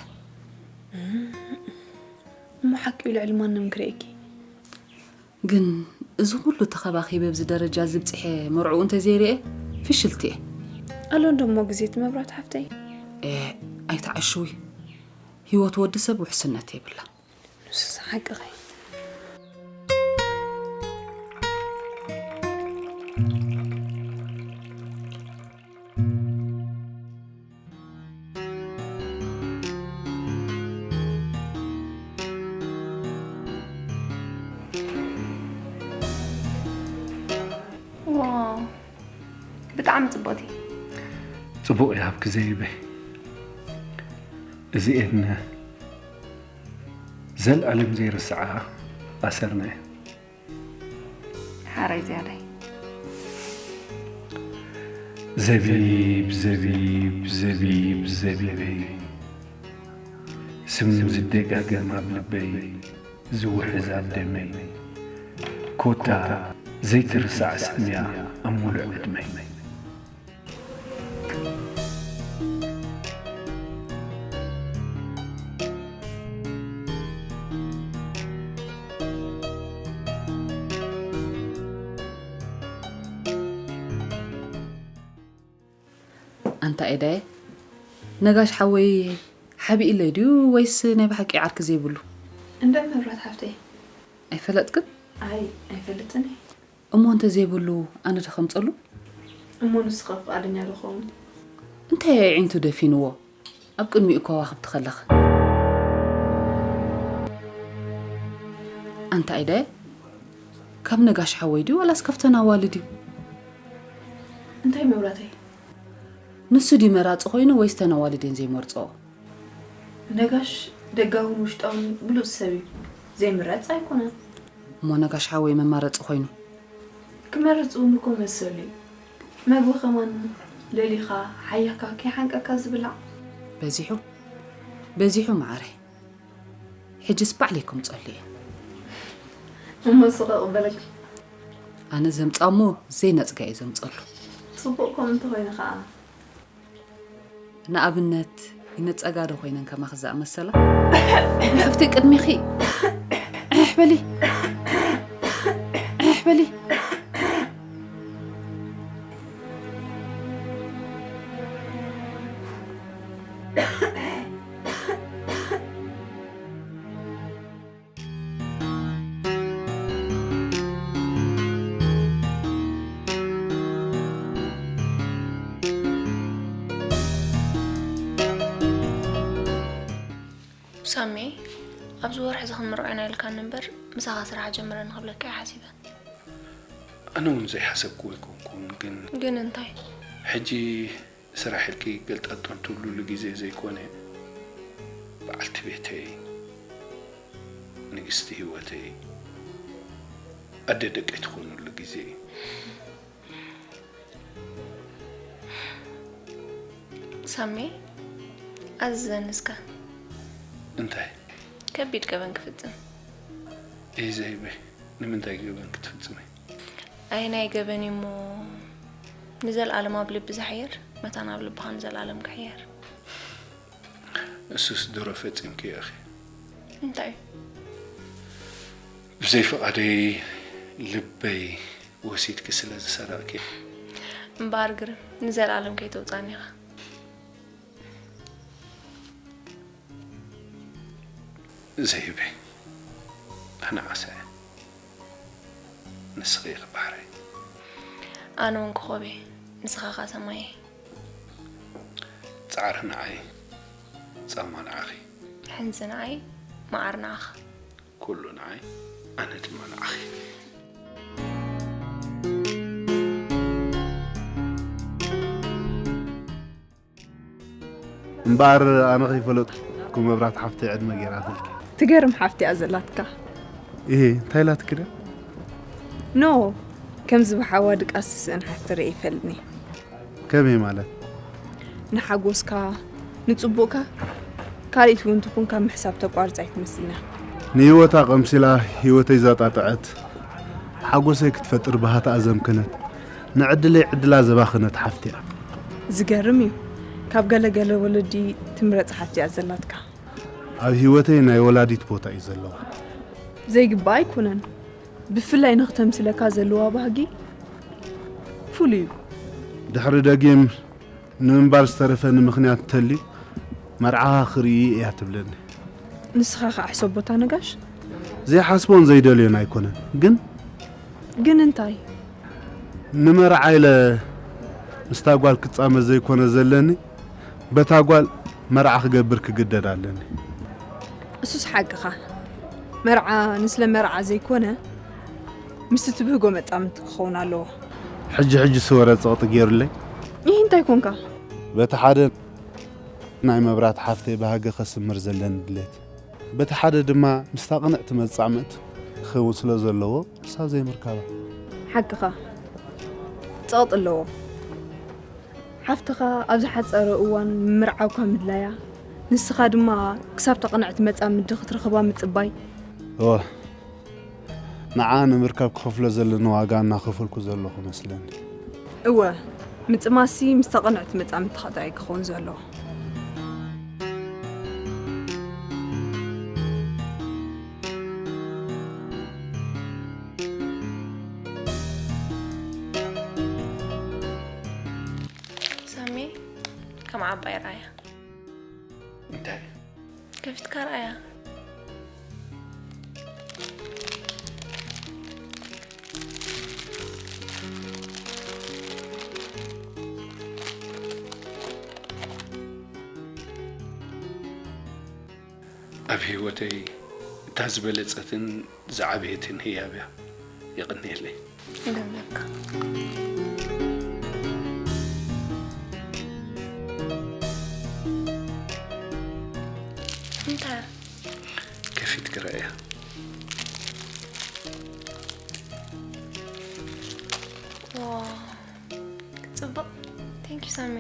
እሞ ሓቂኡ ልዕሊ ማንም ክርእየኪ። ግን እዚ ኩሉ ተኸባኺበ ኣብዚ ደረጃ ዝብፅሐ መርዕኡ እንተዘይርኤ ፍሽልቲ እየ። ኣሎ እንዶ እሞ ግዜ እቲ መብራት ሓፍተይ። ኤ ኣይትዓሽዊ። ህይወት ወዲ ሰብ ውሕስነት የብላ። ንሱስ ሓቅኺ። ዋው፣ ብጣዕሚ ጽቡቕቲ። ጽቡቕ ይሃብኪ ዘይበይ። እዚኤን ዘልኣለም ዘይርስዓ ኣሰርና እየን። ሓራይ ዝያዳይ። ዘቢብ ዘቢብ ዘቢብ ዘቢበይ፣ ስም ዝደጋገም ኣብ ልበይ፣ ዝውሕዝ ኣብ ደመይ፣ ኮታ ዘይትርሳዕ ስምያ ኣብ ሙሉእ ዕድመይ። ኣንታ ኤዳየ፣ ነጋሽ ሓወይ ሓቢእለይ ድዩ ወይስ ናይ ብሓቂ ዓርኪ ዘይብሉ? እንዳ መብራት ሓፍተይ። ኣይፈለጥክን? ኣይ ኣይፈልጥን እየ። እሞ እንተዘይብሉ ኣነ ዶ ከምፀሉ? እሞ ንስኻ ፍቓደኛ ዶ ኸውን? እንታይ ኣዒንቱ ደፊንዎ ኣብ ቅድሚኡ ከዋኽብቲ ከለኺ? ኣንታ ኤዳየ፣ ካብ ነጋሽ ሓወይ ድዩ ዋላስ ካብተን ኣዋልድ እዩ? እንታይ መብራተይ? ንሱ ድዩ መራጺ ኮይኑ ወይስ ተን ኣዋልድ እየን ዘይመርጽኦ? ነጋሽ ደጋውን ውሽጣውን ብሉጽ ሰብ እዩ። ዘይምረጽ ኣይኮነን። እሞ ነጋሽ ሓወይ መማረጺ ኮይኑ? ክመርጽ እውን እኮ መሰሉ እዩ። መግቢ ከማን ደሊኻ ሓይኽካ ከይሓንቀካ ዝብላዕ። በዚሑ፣ በዚሑ መዓረይ። ሕጅስ ባዕለይ ከምጸሉ እየ። እሞ ስቕ በለካ። ኣነ ዘምጻ እሞ ዘይነጽጋ እየ ዘምጸሉ። ጽቡቕ ከም እንተኾይኑ ኸኣ። ንኣብነት ይነጸጋ ዶ ኮይነን ከማኺ ዝኣመሰላ? ንሕፍቲ ቅድሚኺ ዕሕ በሊ። ዕሕ በሊ። ሳሚ፣ ኣብዚ ወርሒ እዚ ክንምርዖ ኢና ኢልካኒ እምበር፣ ምሳኻ ስራሕ ጀምረኒ ክብለካ እየ ሓሲበ። ኣነ እውን ዘይሓሰብኩ ኣይኮንኩን፣ ግን ግን እንታይ? ሕጂ ስራሕ ኢልኪ ገልጠጦን ትብሉሉ ግዜ ዘይኮነ፣ በዓልቲ ቤተይ፣ ንግስቲ ህይወተይ፣ ኣደ ደቀይ ትኾኑሉ ግዜ እዩ። ሳሚ፣ ኣዝዘኒ እስከ። እንታይ? ከቢድ ገበን ክፍጽም። እይ ዘይበይ፣ ንምንታይ ገበን ክትፍጽመይ? ኣየናይ ገበን እዩ እሞ ንዘለኣለም ኣብ ልቢ ዝሕየር፣ መታን ኣብ ልብኻ ንዘለኣለም ክሕየር? እሱስ ድሮ ፈጺምክዮ ኢኺ። እንታይ? ብዘይ ፍቓደይ ልበይ ወሲድኪ ስለ ዝሰረቕኪ። እምበኣር ግርም፣ ንዘለኣለም ከይተውጻኒ ኢኻ። ዘይበይ፣ ኣነ ዓሳ እየ። ንስኺ ኢኺ ባሕረይ። ኣነ እውን ኮኾብ እየ፣ ንስኻ ኸኣ ሰማይ እየ። ጻዕሪ ንዓይ፣ ጻማ ንዓኺ። ሕንሲ ንዓይ፣ መዓር ንዓኻ። ኩሉ ንዓይ፣ ኣነ ድማ ንዓኺ። እምበኣር ኣነ ከይፈለጥኩ መብራት ሓፍተይ ዕድመ ገይራትልኪ። ትገርም ሓፍቲ እያ ዘላትካ። እሄ፣ እንታይ ኢላትኪ ድያ? ኖ፣ ከምዚ ብሓዋ ድቃስ ትስእን ሓፍቲ ርእየ ይፈልጥኒ። ከመይ ማለት? ንሓጎስካ፣ ንጽቡቕካ፣ ካልኢት እውን ትኹን ካብ ምሕሳብ ተቋርጽ ኣይትመስልን እያ። ንህይወታ ቀምሲላ ህይወተይ ዘጣጥዐት፣ ሓጎሰይ ክትፈጥር ባህታ ኣዘምከነት፣ ንዕድለይ ዕድላ ዘባኸነት ሓፍቲ እያ። ዝገርም እዩ። ካብ ገለ ገለ ወለዲ ትምረጽ ሓፍቲ እያ ዘላትካ። ኣብ ህይወተይ ናይ ወላዲት ቦታ እዩ ዘለዋ። ዘይግባእ ኣይኮነን። ብፍላይ ንኽተምስለካ ዘለዋ ባህጊ ፍሉይ እዩ። ድሕሪ ደጊም ንምንባር ዝተረፈኒ ምኽንያት እንተልዩ፣ መርዓኻ ክርኢ እያ ትብለኒ። ንስኻ ኸኣ ሕሰቦ እታ ነጋሽ። ዘይሓስቦን ዘይደልዮን ኣይኮነን፣ ግን ግን እንታይ? ንመርዓ ኢለ ምስታ ጓል ክጻመድ ዘይኮነ ዘለኒ፣ በታ ጓል መርዓ ክገብር ክግደድ ኣለኒ። እሱስ ሓቅኻ። መርዓ ንስለ መርዓ ዘይኮነ፣ ምስቲ ትብህጎ መጻምድቲ ክኸውን ኣለዎ። ሕጂ ሕጂ ስወረ ጸቕጢ ገይሩለይ። ይህ እንታይ ኮንካ? በቲ ሓደ ናይ መብራት ሓፍተይ ባህጊ ከስምር ዘለኒ ድሌት፣ በቲ ሓደ ድማ ምስታ ቅንዕቲ መጻምድቲ ክኸውን ስለ ዘለዎ፣ ክሳብ ዘይምርካባ። ሓቅኻ። ጸቕጢ ኣለዎ። ሓፍትኻ ኣብ ዝሓጸረ እዋን ምምርዓውካ ምድላያ፣ ንስኻ ድማ ክሳብ እታ ቅንዕቲ መጻምዲ ክትረኽባ ምጽባይ። እወ፣ ንዓ ንምርካብ ክኸፍሎ ዘለኒ ዋጋ እናኸፈልኩ ዘለኹ መስለኒ። እወ፣ ምጽማሲ ምስታ ቅንዕቲ መጻምድትኻ ጥራይ ክኸውን ዘለዎ። ሳሚ፣ ከም ዓባይ ርኣያ። እንታይ? ከፊትካ ርኣያ። ኣብ ህይወተይ እታ ዝበለጸትን ዝዓበየትን ህያብ እያ። የቐንየለይ። ይደብለካ። ከፊት ክረእያ። ዋው፣ ጽቡቕ። Thank you ሳሚ።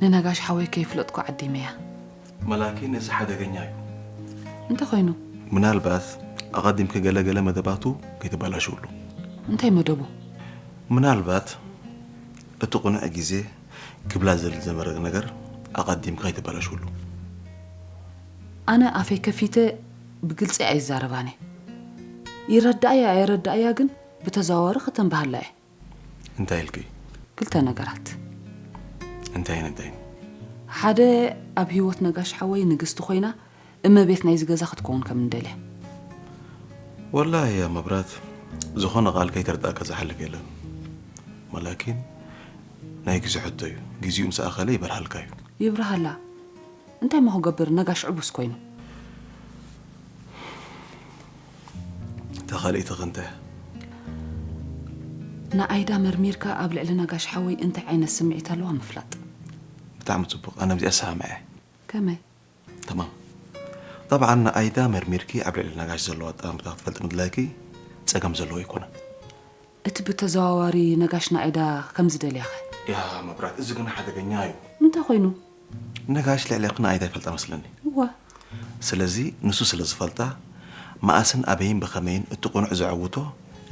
ንነጋሽ ሓወይ ከይፍለጥኩ ዓዲመያ። መላኪን እዚ ሓደገኛ እዩ። እንተኾይኑ ምናልባት ኣቐዲምኪ ገለገለ መደባቱ ከይተባላሽውሉ። እንታይ መደቡ? ምናልባት እቲ ቅኑዕ ግዜ ክብላ ዘል ዝነበረ ነገር ኣቐዲምኪ ከይተባላሽውሉ። ኣነ ኣፈይ ከፊተ ብግልፂ ኣይዛረባን እየ። ይረዳእያ ኣይረዳእያ ግን ብተዘዋዋሪ ከተንብሃላ እየ። እንታይ ኢልኪ? ክልተ ነገራት። እንታይን እንታይን? ሓደ ኣብ ህይወት ነጋሽ ሓወይ ንግስቲ ኮይና እመቤት ናይዚ ገዛ ክትከውን ከም እንደልያ። ወላሂ ያ መብራት ዝኾነ ቃል ከይተርዳእካ ዝሓልፍ የለን። መላኪን ናይ ግዜ ሕቶ እዩ። ግዜኡ ምስ ኣኸለ ይበርሃልካ እዩ። ይብርሃላ። እንታይ ሞ ክገብር ነጋሽ ዕቡስ ኮይኑ? እታ ካልኣይቲ ኸ እንታይ? ንኣይዳ መርሚርካ ኣብ ልዕሊ ነጋሽ ሓወይ እንታይ ዓይነት ስምዒት ኣለዋ ምፍላጥ። ብጣዕሚ ጽቡቕ። ኣነ ኣብዚኣ ሰማምዐ። ከመይ? ተማም። ጠብዓን ንኣይዳ መርሚርኪ ኣብ ልዕሊ ነጋሽ ዘለዎ ኣጠማምታ ክትፈልጢ ምድላይኪ ጸገም ዘለዎ ኣይኮነን። እቲ ብተዘዋዋሪ ነጋሽ ንኣይዳ ከም ዝደልያኸ? ያ መብራት፣ እዚ ግን ሓደገኛ እዩ። እንታይ ኮይኑ? ነጋሽ ልዕሌኺ ንኣይዳ ይፈልጣ መስለኒ። እወ። ስለዚ ንሱ ስለ ዝፈልጣ መኣስን ኣበይን ብኸመይን እቲ ቅኑዕ ዘዐውቶ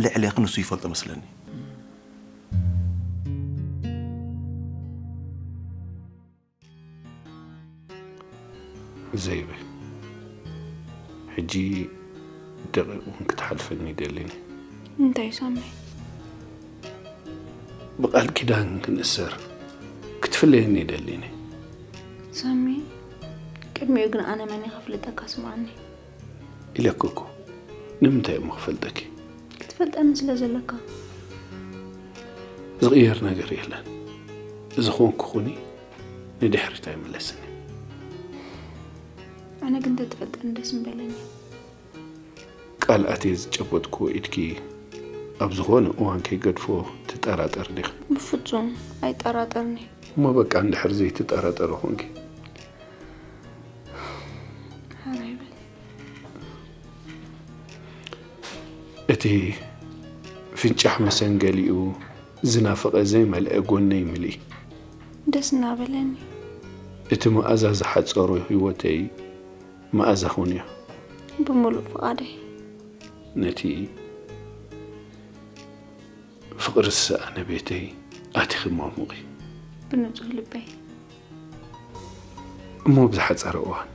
ልዕሌኺ ንሱ ይፈልጦ መስለኒ። ዘይበ፣ ሕጂ ደቂቕ እውን ክትሓልፈኒ ይደልን እየ። እንታይ ሳሚ? ብቓል ኪዳን ክንእሰር ክትፍለየኒ ይደልን እየ። ሳሚ፣ ቅድሚኡ ግን ኣነ መን እየ ከፍልጠካ? ስምዓኒ። ኢለኪ እኮ፣ ንምንታይ እሞ ክፈልጠኪ? ክትፈልጠኒ ስለ ዘለካ። ዝቕየር ነገር የለን። ዝኾንኩ ኩኒ፣ ንድሕሪት ኣይምለስን እየ። ኣነ ግን እንተትፈልጠኒ ደስ ምበለኒ። ቃል ኣትየ ዝጨበጥክዎ ኢድኪ ኣብ ዝኾነ እዋን ከይገድፎ ትጠራጠሪ ዲኺ? ብፍጹም ኣይጠራጠርን እየ። እሞ በቃ እንድሕር ዘይትጠራጠሪ ኾንኪ። ሓራይ በል። እቲ ፍንጫሕ መሰንገሊኡ ዝናፈቐ ዘይመልአ ጎነይ ምልኢ። ደስ እናበለኒ። እቲ መኣዛ ዝሓጸሮ ህይወተይ መኣዛ ኹንዮ። ብምሉእ ፍቓደይ። ነቲ ፍቕሪ ዝሰኣነ ቤተይ ኣቲኺ ሟሙቒ። ብንጹህ ልበይ። እሞ ብዝሓጸረ እዋን።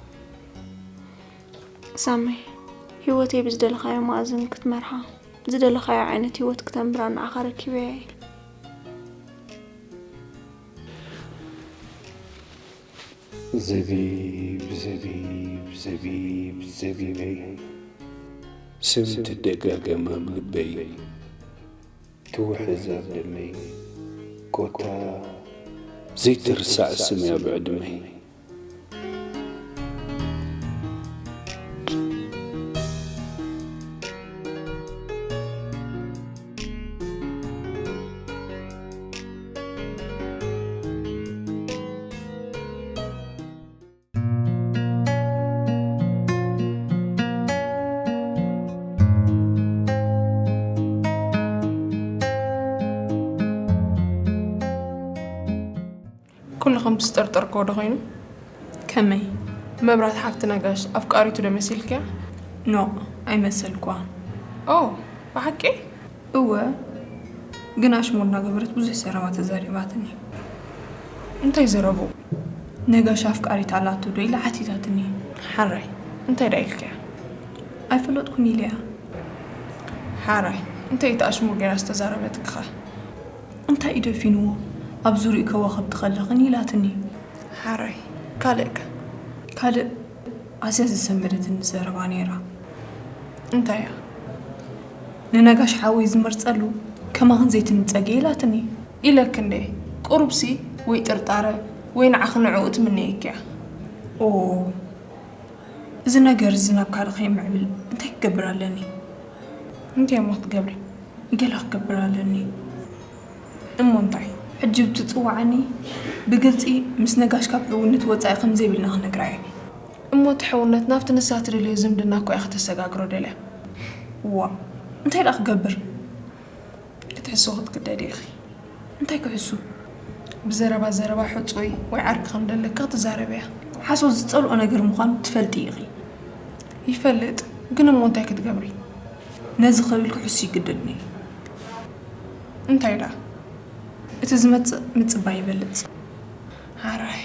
ሳመይ፣ ህይወተይ ብዝደለኻዮ መኣዝን ክትመርሓ፣ ዝደለኻዮ ዓይነት ህይወት ክተንብራ ንዓኻ ረኪበያ እየ። ዘቢብ ዘቢብ ዘቢብ ዘቢበይ ስም ትደጋገም ኣብ ልበይ ትውሕዝ ኣብ ደመይ ኮታ ዘይትርሳዕ ስም እያ ብዕድመይ። ኩሉ ከምቲ ዝጠርጠርክዎ ዶ ኮይኑ? ከመይ? መብራት ሓፍቲ ነጋሽ ኣፍቃሪቱ ዶ መሲልክያ? ኖእ፣ ኣይመሰልክዋን። ኦ፣ ብሓቂ? እወ፣ ግን ኣሽሙር እናገበረት ብዙሕ ዘረባ ተዛሪባትኒ። እንታይ ዘረቡ? ነጋሽ ኣፍቃሪት ኣላቶ ዶ ኢላ ሓቲታትኒ። ሓራይ፣ እንታይ ደኣ ኢልክያ? ኣይፈለጥኩን ኢለያ። ሓራይ፣ እንታይ እቲ ኣሽሙር ገይራ ዝተዛረበትክኸ? እንታይ እዩ ደፊንዎ? ኣብ ዙሪኡ ከዋኽብቲ ከለኽን ኢላትኒ። ሓራይ፣ ካልእከ? ካልእ ኣዝያ ዘሰንበደትኒ ዘረባ ነይራ። እንታይ እያ? ንነጋሽ ሓወይ ዝመርጸሉ ከማኽን ዘይትንጸገ ኢላትኒ። ኢለክ እንዴ? ቁሩብሲ ወይ ጥርጣረ ወይ ንዓኺ ንዕኡ ትምነየኪ እያ። ኦ፣ እዚ ነገር እዚ ናብ ካልእ ከይምዕብል እንታይ ክገብር ኣለኒ? እንታይ እሞ ክትገብሪ? ገለ ክገብር ኣለኒ። እሞ እንታይ? ሕጂ ብትጽውዓኒ ብግልጺ ምስ ነጋሽ ካብ ሕውነት ወጻኢ ከም ዘይብልና ክነግራ እየ። እሞ እቲ ሕውነት ናብቲ ንሳ ትደልዮ ዝምድና እኮ ኢኻ ከተሰጋግሮ ደልያ። ዋ፣ እንታይ ደኣ ክገብር? ክትሕሱ ክትግደዲ ኢኺ። እንታይ ክሕሱ? ብዘረባ ዘረባ ሕጹይ ወይ ዓርኪ ከም ደለካ ክትዛረብያ። ሓሶት ዝጸልኦ ነገር ምዃኑ ትፈልጢ ኢኺ። ይፈልጥ፣ ግን እሞ እንታይ ክትገብሪ? ነዚ ክብል ክሕሱ ይግደድኒ። እንታይ ደኣ? እቲ ዝመጽእ ምጽባይ ይበልጽ። ሓራይ።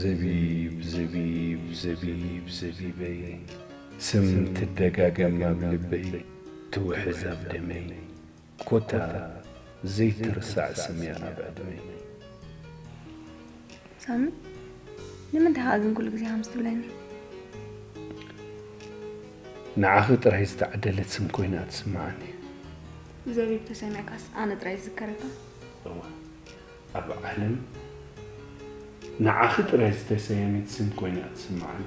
ዘቢብ፣ ዘቢብ፣ ዘቢብ፣ ዘቢበይ፣ ስም ትደጋገም ኣብ ልበይ፣ ትውሕዝ ኣብ ደመይ፣ ኮታ ዘይትርሳዕ ስም እያ ኣብ ዕድመይ። ሳሚ፣ ንምንታይ ኸኣ ግን ኩሉ ግዜ ከምዚ ትብለኒ? ንዓኺ ጥራይ ዝተዓደለት ስም ኮይና ትስምዓኒ። ዘቢብ ተሰሚዕካስ ኣነ ጥራይ ዝዝከረካ? እወ፣ ኣብ ዓለም ንዓኺ ጥራይ ዝተሰየመት ስም ኮይና ትስምዓኒ።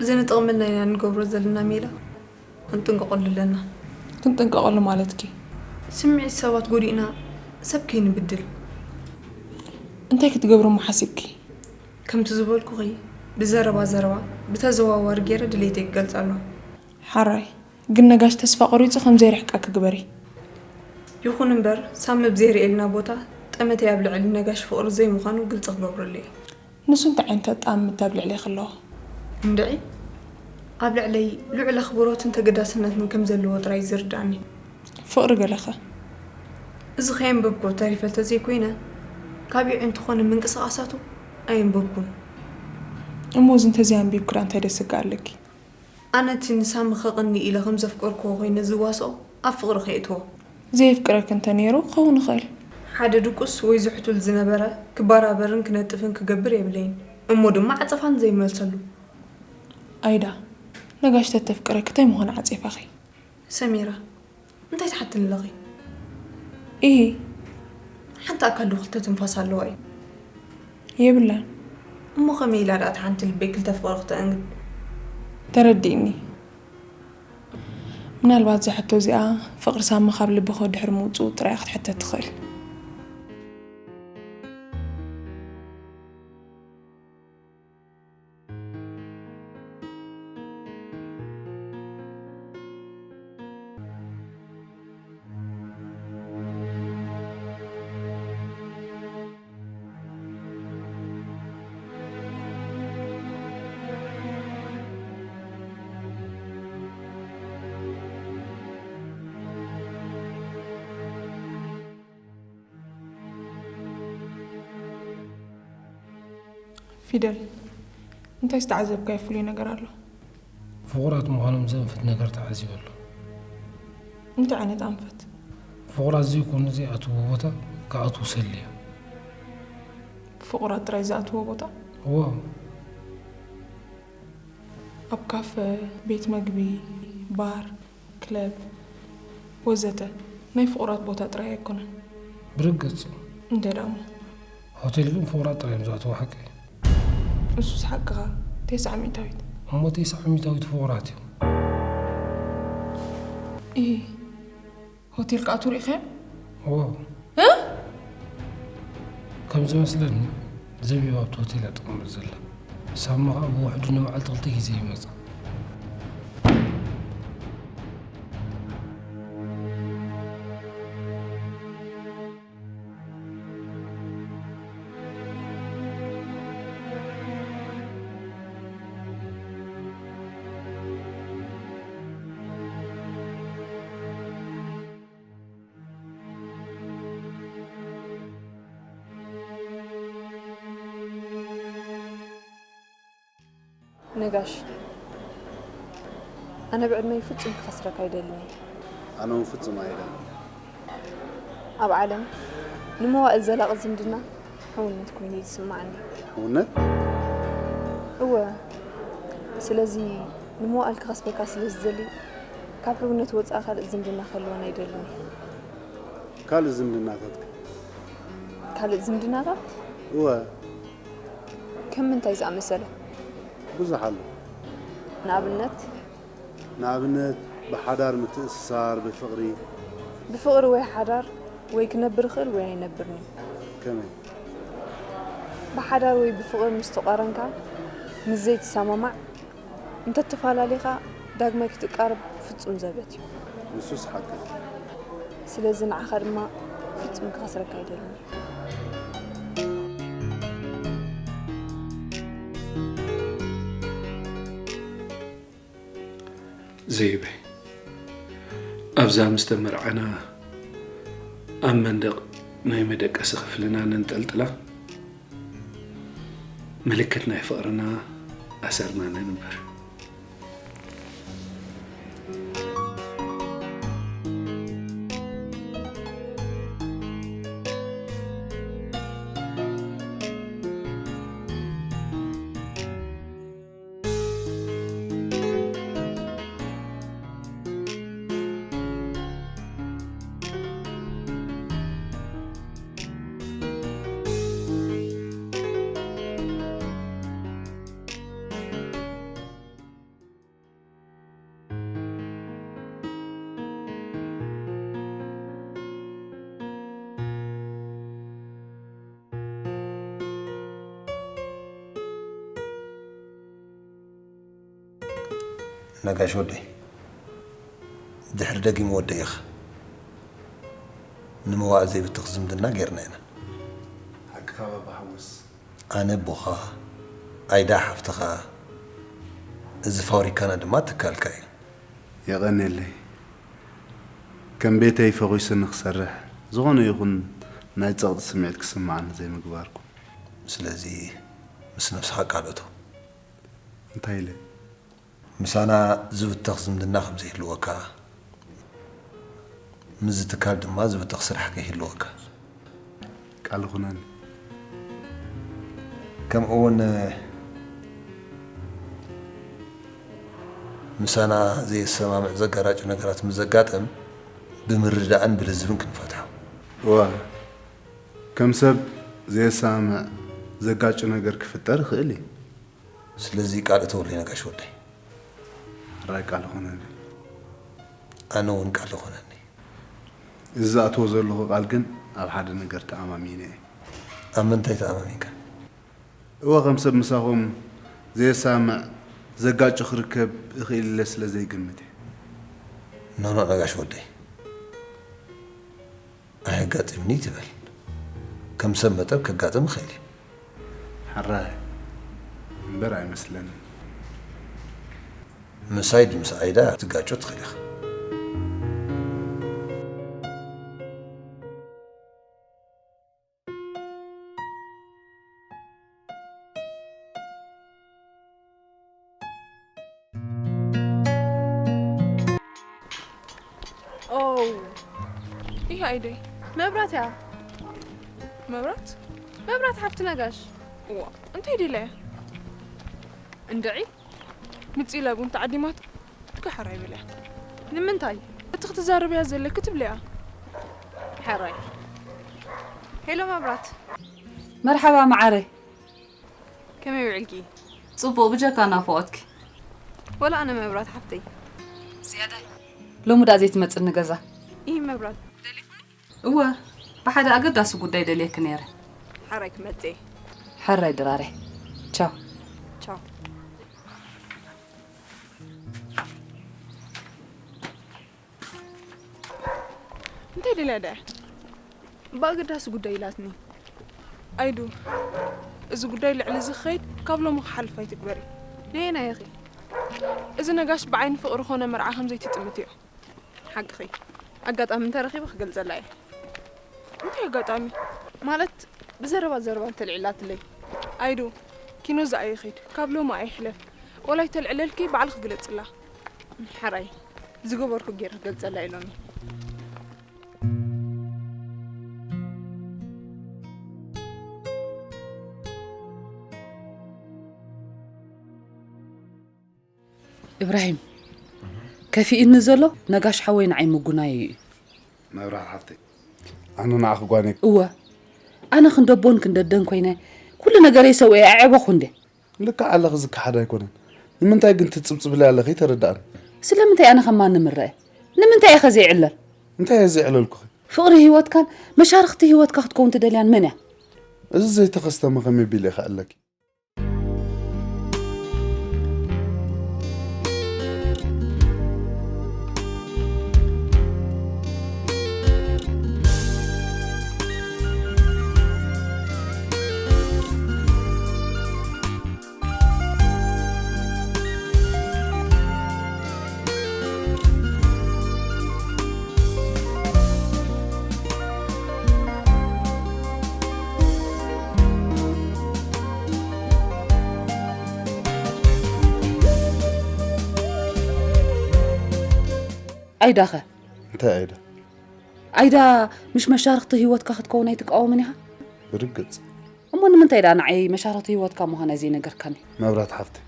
እዚ ንጥቕምና ኢና ንገብሮ ዘለና ሜላ ክንጥንቀቐሉ ኣለና። ክንጥንቀቐሉ ማለትኪ? ስምዒት ሰባት ጎዲእና ሰብ ከይንብድል። እንታይ ክትገብሪ እሞ ሓሲብኪ? ከምቲ ዝበልኩኺ ብዘረባ ዘረባ ብተዘዋዋሪ ገይረ ድሌተይ ክገልጸሉ። ሓራይ ግን ነጋሽ ተስፋ ቆሪጹ ከም ዘይርሕቀኪ ግበሪ። ይኹን እምበር ሳሚ ብዘይርእየልና ቦታ ጠመተይ ኣብ ልዕሊ ነጋሽ ፍቕሪ ዘይምዃኑ ግልጺ ክገብረሉ እየ። ንሱ እንታይ ዓይነት ኣጠማምታ ኣብ ልዕሌኺ ኣለዎ? እንድዒ ኣብ ልዕለይ ልዑል ኣኽብሮትን ተገዳስነትን ከም ዘለዎ ጥራይ እዩ ዝርድኣኒ። ፍቕሪ ገለኸ? እዚ ከየንበብኩ ተሪፈ እንተዘይኮይነ ካብ የዕንቱ ኾነ ምንቅስቓሳቱ ኣየንበብኩን። እሞ እዚ እንተዘይኣንቢብኪ ደኣ እንታይ ደስግእ ኣለኪ? ኣነ እቲ ንሳሚ ከቕኒ ኢለ ከም ዘፍቀርክዎ ኮይነ ዝዋስኦ ኣብ ፍቕሪ ከየእትዎ። ዘየፍቅረኪ እንተ ነይሩ ክኸውን ይኽእል። ሓደ ድቁስ ወይ ዝሕቱል ዝነበረ ክበራበርን ክነጥፍን ክገብር የብለይን እሞ ድማ ዓጸፋ ንዘይመልሰሉ። ኣይዳ፣ ነጋሽ ተተፍቅረኪ ታይ ምኾነ ዓጺፋኺ? ሰሚራ፣ እንታይ ትሓትኒ ኣለኺ? ኢሂ። ሓንቲ ኣካል ዶ ክልተ ትንፋስ ኣለዋ እዩ? የብላን። እሞ ከመይ ኢላ ደኣ እታ ሓንቲ ልበይ ክልተ ፍቕሪ ክተእንግድ? ተረዲእኒ። ምናልባት እዛ ሕቶ እዚኣ ፍቕሪ ሳሚ ካብ ልብኺ ድሕሪ ምውፅኡ ጥራይ ክትሕተት ትኽእል። ፊደል፣ እንታይ ዝተዓዘብካዮ ፍሉይ ነገር ኣሎ? ፍቑራት ምዃኖም ዘንፍት ነገር ተዓዚበ ኣሎ። እንታይ ዓይነት ኣንፈት? ፍቑራት ዘይኮኑ ዘይኣትዎ ቦታ ክኣትዉ ሰልየ። ፍቑራት ጥራይ ዝኣትዎ ቦታ? እዎ። ኣብ ካፈ፣ ቤት መግቢ፣ ባር፣ ክለብ ወዘተ ናይ ፍቑራት ቦታ ጥራይ ኣይኮነን። ብርግጽ። እንታይ ደኣ እሞ? ሆቴል ግን ፍቑራት ጥራይ እዮም ዝኣትዎ ሓቀይ? እሱስ ሓቅኻ፣ ቴስዓ ሚእታዊት። እሞ ቴስዓ ሚእታዊት ፍቑራት እዮም። እሂ። ሆቴል ክኣትዉ ርኢኸ? ኦ እ? ከም ዝመስለኒ ዘቢባ ኣብቲ ሆቴል እያ ትቕመጥ ዘላ። ሳማ ከዓ ብውሕዱ ንመዓልቲ ክልተ ግዜ ይመፃ። ነጋሽ፣ ኣነ ብዕድመይ ፍጹም ክኸስረካ ኣይደልን እየ። ኣነ እውን ፍጹም ኣይደልን። ኣብ ዓለም ንመዋእል ዘላቒ ዝምድና ሕውነት ኮይኑ እዩ ዝስምዓኒ። ሕውነት? እወ፣ ስለዚ ንመዋእል ክኸስበካ ስለ ዝደሊ ካብ ሕውነት ወጻኢ ካልእ ዝምድና ክህልወና ኣይደልን እየ። ካልእ ዝምድናታት ከ? ካልእ ዝምድናታት? እወ፣ ከም ምንታይ ዝኣመሰለ? ብዙሕ ኣሎ። ንኣብነት? ንኣብነት ብሓዳር ምትእስሳር፣ ብፍቕሪ። ብፍቕሪ ወይ ሓዳር ወይ ክነብር ይኽእል ወይ ኣይነብርን እዩ። ከመይ? ብሓዳር ወይ ብፍቕሪ ምስ ተቋረንካ ምስ ዘይትሰማማዕ እንተተፈላለኻ ዳግማይ ክትቃረብ ፍጹም ዘበት እዩ። ንሱስ ሓቂ። ስለዚ ንዓኻ ድማ ፍጹም ክኸስረካ ኣይደልን። ዘይበ ኣብዛ ምስ ተመርዓና ኣብ መንደቕ ናይ መደቀሲ ክፍልና ነንጠልጥላ ምልክት ናይ ፍቕርና ኣሰርና ነንብር። ነጋሽ ወደይ፣ ድሕሪ ደጊም ወደይ ኢኻ። ንመዋእ ዘይብተኽ ዝምድና ጌርና ኢና። ሓቅኻ ባባ ሓጎስ። ኣነ ኣቦኻ፣ ኣይዳ ሓፍትኻ፣ እዚ ፋብሪካና ድማ ትካልካ እዩ። የቐንየለይ። ከም ቤተይ ፈኺሱ ንክሰርሕ ዝኾነ ይኹን ናይ ጸቕጢ ስምዒት ክስምዓኒ ዘይምግባርኩም። ስለዚ ምስ ነብስኻ ቃል እቶ። እንታይ ኢለ? ምሳና ዝብተኽ ዝምድና ከም ዘይህልወካ፣ ምስዚ ትካል ድማ ዝብተኽ ስራሕ ከይህልወካ። ቃል ይኹነኒ። ከምኡ እውን ምሳና ዘየሰማምዕ ዘጋራጩ ነገራት ምስ ዘጋጥም ብምርድዳእን ብልዝብን ክንፈትሖ። እወ፣ ከም ሰብ ዘየሰማምዕ ዘጋጩ ነገር ክፍጠር ይኽእል እዩ። ስለዚ ቃል እተወለይ ነጋሽ ወደይ። ሕራይ ቃል ይኹነኒ። ኣነ እውን ቃል ይኹነኒ። እዚ ዝኣትዎ ዘለኹ ቃል ግን ኣብ ሓደ ነገር ተኣማሚነ እየ። ኣብ ምንታይ ተኣማሚንካ? እወ፣ ከም ሰብ ምሳኹም ዘየሰማምዕ ዘጋጩ ክርከብ እኽእል ኢለ ስለ ዘይግምት እየ። ኖኖ ነጋሽ ወደይ፣ ኣየጋጥምኒ ትበል። ከም ሰብ መጠን ከጋጥም ይኽእል እዩ። ሕራይ እምበር ኣይመስለንን። ምሳይ ድምስ ኣይዳ ክትጋጮ ትኽእል ኢኻ። ኦው፣ ይህ ኣይደይ መብራት እያ። መብራት? መብራት ሓፍቲ ነጋሽ። እዋ፣ እንታይ ደለ እያ? እንድዒ፣ ምጺ ኢላ ቡን ተዓዲማቶ፣ ከሓራይ በልያ። ንምንታይ? እቲ ክትዛረብያ ዘለኪ ትብልያ። ሓራይ። ሄሎ መብራት። መርሓባ መዓረይ። ከመይ ውዒልኪ? ጽቡቕ፣ ብጀካ ናፍቖትኪ። ወላ ኣነ መብራት ሓፍተይ። ዝያዳይ። ሎሚ ደኣ ዘይትመጽኒ ገዛ? ይህ መብራት ደሊኹኒ? እወ፣ ብሓደ ኣገዳሲ ጉዳይ ደልየኪ ነይረ። ሓራይ ክመጽእ እየ። ሕራይ ድራሬ። ቻው። ቻው። እንታይ ደልያ ደኣ? ብኣገዳሲ ጉዳይ ኢላትኒ። ኣይዱ፣ እዚ ጉዳይ ልዕሊ እዚ ክኸይድ ካብ ሎሚ ክሓልፍ ኣይትግበሪ። ነየናይ ኢኺ? እዚ ነጋሽ ብዓይኒ ፍቕሪ ኾነ መርዓ ከም ዘይትጥምትዮ። ሓቅኺ። ኣጋጣሚ እንተረኺበ ክገልጸላ እየ። እንታይ ኣጋጣሚ? ማለት ብዘረባ ዘረባ እንተልዒላትለይ። ኣይዱ፣ ኪኖ ዝኣ ይኺድ፣ ካብ ሎሚ ኣይሕለፍ። ወላ ይተልዕለልኪ ባዕልኺ ግለጽላ። ሕራይ፣ ዝገበርኩ ገይረ ክገልጸላ እየ ሎሚ። ኢብራሂም፣ ከፊእኒ ዘሎ ነጋሽ ሓወይ ንዓይ ምጉናዩ እዩ። መብራት ሓፍተይ፣ ኣነ ንዓኺ ጓነይ። እወ፣ ኣነ ክንደቦን ክንደደን ኮይነ፣ ኩሉ ነገረይ ሰውኤ ኣዕበኹ እንዴ። ልክዕ ኣለኺ፣ ዝከሓድ ኣይኮነን። ንምንታይ ግን ትጽብጽብለይ ኣለኺ? ኣይተረድኣን። ስለምንታይ ኣነ ከም ማንም እረአ? ንምንታይ ኢኸ ዘይዕለል? እንታይ እየ ዘዕለልኩኺ? ፍቕሪ ህይወትካን መሻርኽቲ ህይወትካ ክትከውን ትደልያን መን እያ? እዚ ዘይተኸስተመ ከመይ ቢለ እየ ክዕለኪ? ኣይዳኸ? እንታይ ኣይዳ? ኣይዳ ምሽ መሻርኽቲ ህይወትካ ክትከውን ኣይትቃወምን ኢኻ? ብርግጽ። እሞ ንምንታይ ደኣ ንዓይ መሻርኽቲ ህይወትካ ምዃና ዘይነገርካኒ? መብራት ሓፍተይ፣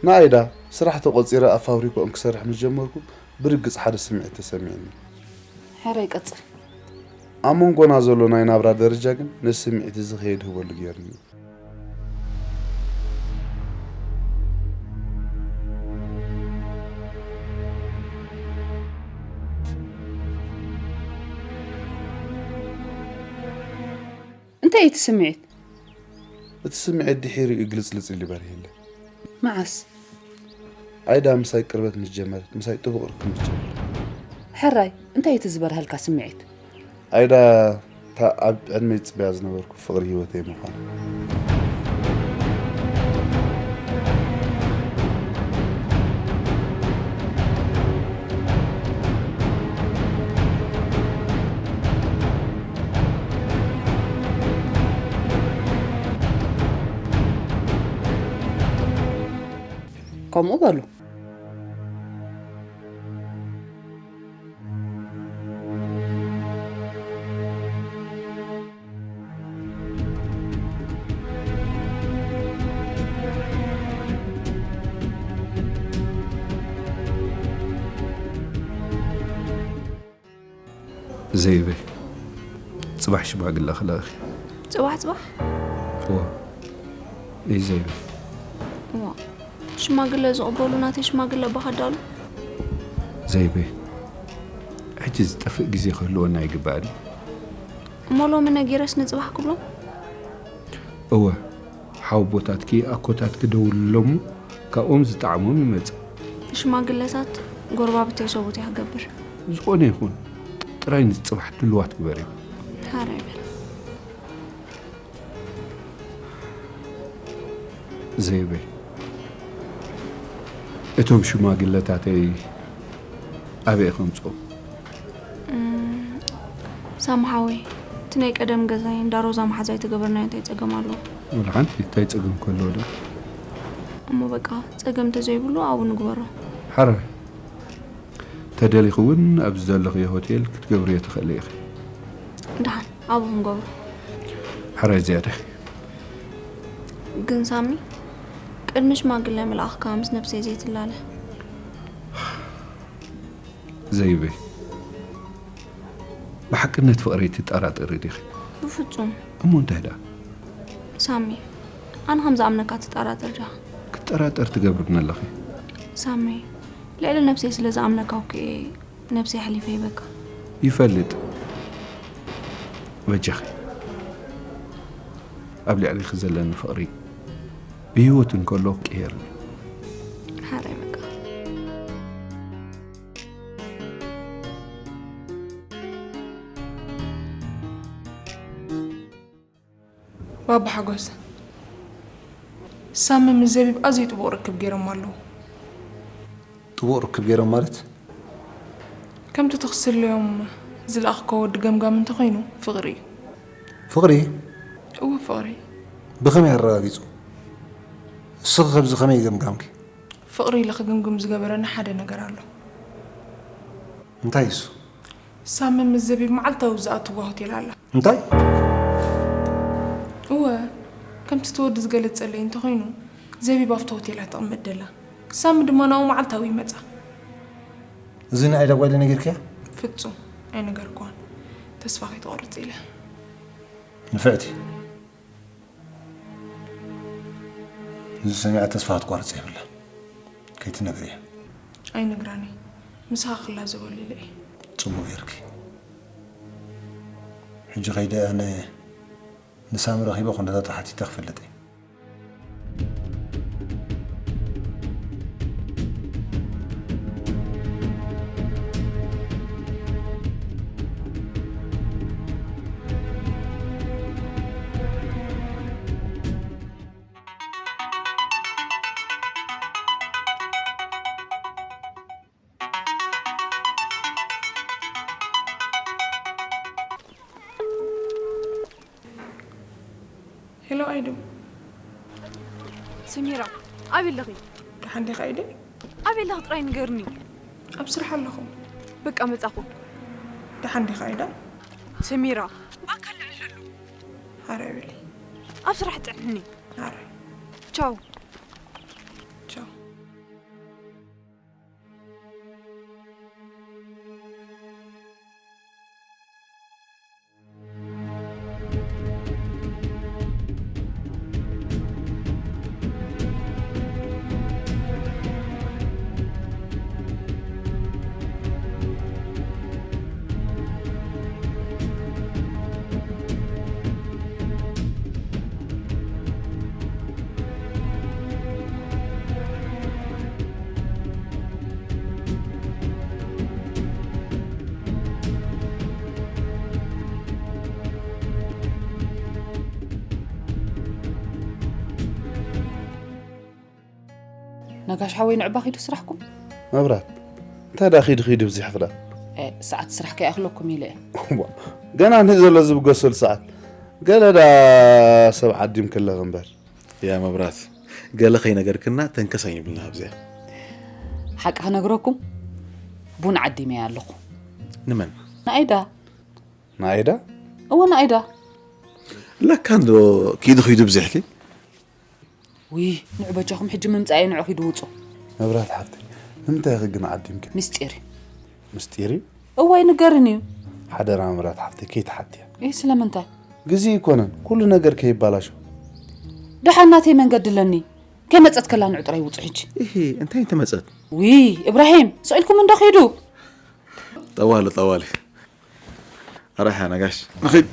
ንኣይዳ ስራሕ ተቖጺረ ኣብ ፋብሪካኦም ክሰርሕ ምስ ጀመርኩ ብርግጽ ሓደ ስምዒት ተሰሚዕኒ። ሕራይ ቀጽል። ኣብ መንጎና ዘሎ ናይ ናብራ ደረጃ ግን ነዚ ስምዒት እዚ ከየድህበሉ ገይሩኒ እዩ። እንታይ እዩ እቲ ስምዒት? እቲ ስምዒት ድሒሩ እዩ ግልጽልጽ ኢሉ በሪህለይ። መዓስ? ኣይዳ ምሳይ ቅርበት ምስ ጀመረት፣ ምሳይ ጥቡቕ ርክብ ምስ ጀመረት። ሕራይ፣ እንታይ እዩ እቲ ዝበርሃልካ ስምዒት? ኣይዳ እታ ኣብ ዕድመይ ዝጽበያ ዝነበርኩ ፍቕሪ ህይወተይ ምዃና። ከምኡ በሉ። ዘይበይ፣ ጽባሕ ሽማግለ ክልእኽ። ጽባሕ፣ ጽባሕ? እወ። እይ ዘይበይ። እዋ፣ ሽማግለ ዝቕበሉ ናተይ ሽማግለ ኣባኻ ዳሉ? ዘይበይ፣ ሕጂ ዝጠፍእ ግዜ ክህልወና ኣይግባእን። እሞ ሎሚ ነጊረስ ንጽባሕ ክብሎም? እወ፣ ሓወቦታትኪ ኣኮታትኪ ደውልሎም፣ ካብኦም ዝጠዓሞም ይመጽእ። ሽማግለታት ጎረባብተይ ሰብኡት እያ ክገብር። ዝኾነ ይኹን፣ ጥራይ ንጽባሕ ድልዋት ግበሪ። ሓራይ በል። ዘይበይ፣ እቶም ሽማግለታተይ ኣበይ ከምጽኦም? እም፣ ሳሚ ሓወይ፣ እቲ ናይ ቀደም ገዛይ እንዳ ሮዛ መሓዛይ ተገበርናዮ እንታይ ጸገም ኣለዎ? ወላ ሓንቲ፣ እንታይ ጸገም ከሎ ዶ? እሞ በቃ፣ ጸገም እንተዘይብሉ ኣብኡ ንግበሮ። ሓራይ፣ ተደሊኺ እውን ኣብዚ ዘለኽዮ ሆቴል ክትገብርዮ ትኽእሊ ኢኺ። ደሓን፣ ኣብኡ ክንገብሮ። ሕራይ ዝያዳ። ግን ሳሚ፣ ቅድሚ ሽማግለ ምልኣኽካ ምስ ነብሰይ ዘይትላለ። ዘይበይ፣ ብሓቅነት ፍቕረይ ትጠራጠሪ ዲኺ? ብፍጹም። እሞ እንታይ ደኣ? ሳሚ፣ ኣነ ከም ዝኣምነካ ትጠራጠር ዲኻ? ክጠራጠር ትገብርኒ ኣለኺ። ሳሚ፣ ልዕሊ ነብሰይ ስለ ዝኣምነካ እኮ እየ ነብሰይ ኣሕሊፈ ሂበካ። ይፈልጥ። በጃኺ፣ ኣብ ልዕሊኺ ዘለኒ ፍቕሪ ብህይወት እንከሎ ክቅየር። ሓራይ በቃ። ባባ ሓጎስ፣ ሳሚ ምስ ዘቢብ ኣዝዩ ጥቡቕ ርክብ ገይሮም ኣለዉ። ጥቡቕ ርክብ ገይሮም ማለት? ከምቲ ትኽስልዮም ዝለኣኽኮ ወዲ ገምጋም እንተኾይኑ፣ ፍቕሪ እዩ። ፍቕሪ? እወ፣ ፍቕሪ። ብኸመይ ኣረጋጊጹ? እስኺ ኸብዚ ኸመይ ገምጋምኪ? ፍቕሪ ኢለ ክግምግም ዝገበረኒ ሓደ ነገር ኣሎ። እንታይ እሱ? ሳሚ ምስ ዘቢብ መዓልታዊ ዝኣትዋ ሆቴል ኣላ። እንታይ? እወ፣ ከምቲ እቲ ወዲ ዝገለጸለይ እንተኾይኑ፣ ዘቢብ ኣብቲ ሆቴል እያ ትቕመጥ ደላ። ሳሚ ድማ ናብኡ መዓልታዊ ይመጻ። እዚ ንኣይዳ ጓይለ ነጊርክያ? ፍጹም ኣይነገርክዋን። ተስፋ ከይትቖርጽ ኢለ። ንፍዕቲ። እዚ ሰሚዓ ተስፋ ክትቆርጽ የብላን። ከይትነግርያ። ኣይነግራን እየ። ምሳኻ ክላዘበሉ ኢለ እየ። ጽቡቕ ጌርኪ። ሕጂ ከይደ ኣነ ንሳሚ ረኺበ ኩነታቱ ሓቲተ ክፈልጥ እየ። ሄሎ ኣይዶ። ሰሚራ፣ ኣበይ ኣለኺ? ደሓን ዲኻ ኣይደ? ኣበይ ኣለኺ ጥራይ ንገርኒ። ኣብ ስራሕ ኣለኹ። በቃ መጻኹ። ደሓን ዲኻ ኣይዳ? ሰሚራ፣ ብኣካል ንዕለሉ። ሓራይ በሊ። ኣብ ስራሕ ጽዕንኒ። ሓራይ። ቻው። ቻው። ነጋሽ ሓወይ፣ ንዕባ ኺዱ ስራሕኩም። መብራት፣ እንታይ ደኣ ኺዱ ኺዱ ብዚሕ ኽዳ? እ፣ ሰዓት ስራሕ ከይኣኽለኩም ኢለ እየ። እዋ፣ ገና ንዘሎ ዝብገሰሉ ሰዓት። ገለ ደኣ ሰብ ዓዲም ክለኽ እምበር። ያ መብራት፣ ገለ ከይነገርክና ተንከስ ኣይንብልና ኣብዚኣ። ሓቂ ክነግረኩም፣ ቡን ዓዲመያ ኣለኹ። ንመን? ንኣይዳ። ንኣይዳ? እወ፣ ንኣይዳ። ለካ እንዶ ኪዱ ኪዱ ብዝሕኪ። ውይ፣ ንዑ በጃኹም ሕጂ ምምጻእ እዩ፣ ንዑ ኪዱ ውጹ። መብራት ሓፍተይ፣ ንምንታይ ኢኺ ግን ዓዲምኪ? ምስጢር እዩ። ምስጢር እዩ? እወ፣ ኣይንገርን እዩ። ሓደራ መብራት ሓፍተይ፣ ከይትሓትያ። እይ፣ ስለምንታይ? ግዜ ኣይኮነን፣ ኩሉ ነገር ከይባላሾ። ደሓን ናተይ መንገዲ ኣለኒ። ከይመጸት ከላ ንዑ ጥራይ ውጹ ሕጂ። እሂ፣ እንታይ እንተመጸት? ውይ፣ እብራሂም፣ ስቕ ኢልኩም እንዶ ኪዱ። ጠዋሊ፣ ጠዋሊ። ኣራሓ ነጋሽ። ንኺድ።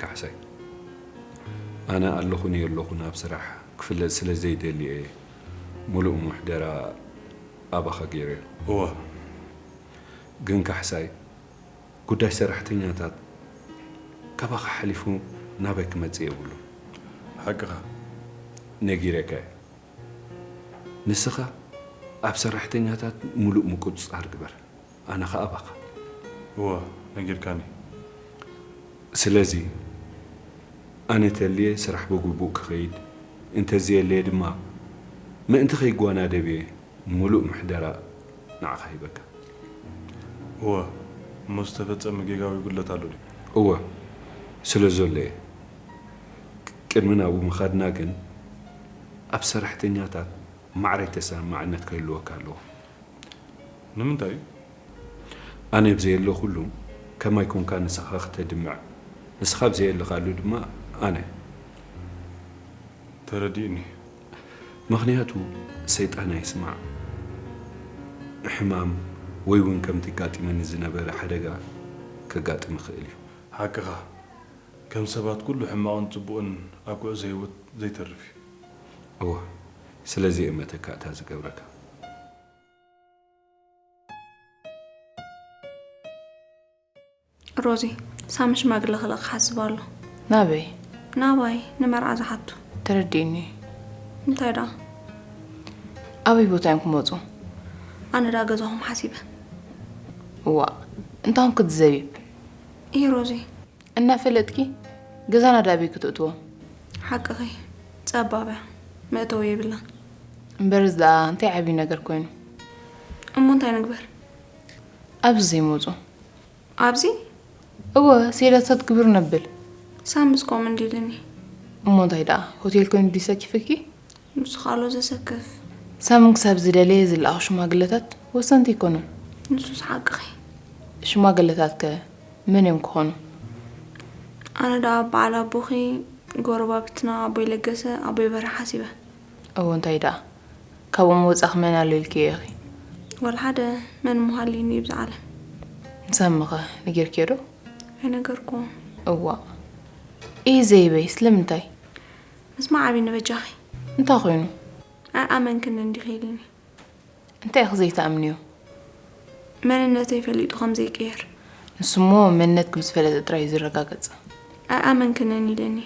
ካሕሳይ፣ ኣነ ኣለኹን የለኹን ኣብ ስራሕ ክፍለጥ ስለ ዘይደሊ እየ ምሉእ ምሕደራ ኣባኻ ገይረ። እወ። ግን ካሕሳይ፣ ጉዳይ ሰራሕተኛታት ካባኻ ሓሊፉ ናበይ ክመጽእ የብሉን። ሓቅኻ። ነጊረካ እየ። ንስኻ ኣብ ሰራሕተኛታት ምሉእ ምቁጽጻር ግበር። ኣነ ኸኣ ኣባኻ። እወ፣ ነጊርካኒ። ስለዚ፣ ኣነ ተልየ ስራሕ ብግቡእ ክኸይድ፣ እንተዘየለየ ድማ፣ ምእንቲ ከይጓናደብ እየ ምሉእ ምሕደራ ንዓኻ ሂበካ። እወ፣ እሞ ዝተፈጸመ ጌጋዊ ጉድለት ኣሎ ድዩ? እወ፣ ስለ ዘሎ እየ። ቅድሚ ናብኡ ምኻድና ግን፣ ኣብ ሰራሕተኛታት ማዕረ ተሰማማዕነት ክህልወካ ኣለዎ። ንምንታይ እዩ? ኣነ ኣብ ዘየለኹሉ ከማይ ኮንካ ንስኻ ክተድምዕ፣ ንስኻ ኣብ ዘየለኻሉ ድማ ኣነ። ተረዲእኒ። ምኽንያቱ ሰይጣን ኣይስማዕ። ሕማም ወይ እውን ከምቲ ጋጢመኒ ዝነበረ ሓደጋ ከጋጥም ይኽእል እዩ። ሓቅኻ፣ ከም ሰባት ኩሉ ሕማቕን ጽቡቕን ኣብ ጉዕዞ ህይወት ዘይተርፍ እዩ። እወ፣ ስለዚ እየ መተካእታ ዝገብረካ። ሮዚ፣ ሳሚ ሽማግለ ክልእኽ ክሓስብ ኣሎ። ናበይ? ናባይ፣ ንመርዓ ዝሓቱ። ተረዲእኒ። እንታይ ደኣ? ኣበይ ቦታ እዮም ክመፁ? ኣነ ደኣ ገዛኹም ሓሲበ። እዋ፣ እንታይ ኾንኪ ዘቢብ? እይ ሮዚ። እናፈለጥኪ ገዛና ደኣ ኣበይ ክትእትዎ? ሓቅኺ፣ ጸባብ እያ፣ መእተዊ የብላን። እምበርስ ደኣ እንታይ ዓብዪ ነገር ኮይኑ? እሞ እንታይ ንግበር? ኣብዚ ዘይመፁ። ኣብዚ? እወ፣ ሴዳታት ግብር ነብል። ሳምስ ከምኡ እንዲልኒ። እሞ እንታይ ደኣ ሆቴል ኮይኑ ድዩ ዘኪፍኪ? ንሱ ካልኦ ዘሰክፍ። ሳምን ክሳብ ዝደለየ ዝለኣኹ ሽማግለታት ወሰንቲ ኣይኮኑን። ንሱስ ሓቅኺ። ሽማግለታት ከ መን እዮም ክኾኑ? ኣነ ደኣ በዓል ኣቦኺ፣ ጎረባብትና፣ ኣቦይ ለገሰ፣ ኣቦይ በርሀ ሓሲበ። እወ እንታይ ደኣ ካብኦም ወፃኺ መን ኣሎ ኢልክዮ ኢኺ? ወላ ሓደ መን ምሃልኒ እዩ ብዛ ዓለም። ንሳምኸ ነጊርክዮ ዶ? ኣይነገርኩዎን። እዋእ ኢሂ ዘይበይ ስለምንታይ? ምስማዕ ኣብይኒ በጃኺ። እንታይ ኮይኑ? ኣይኣመንክንን ዲኺ ኢልኒ። እንታይ ኢኺ ዘይትኣምንዮ? መንነተይ ፈሊጡ ከም ዘይቅየር። ንሱሞ መንነትኪ ምስ ፈለጠ ጥራይ እዩ ዝረጋገጽ። ኣይኣመንክንን ኢልኒ።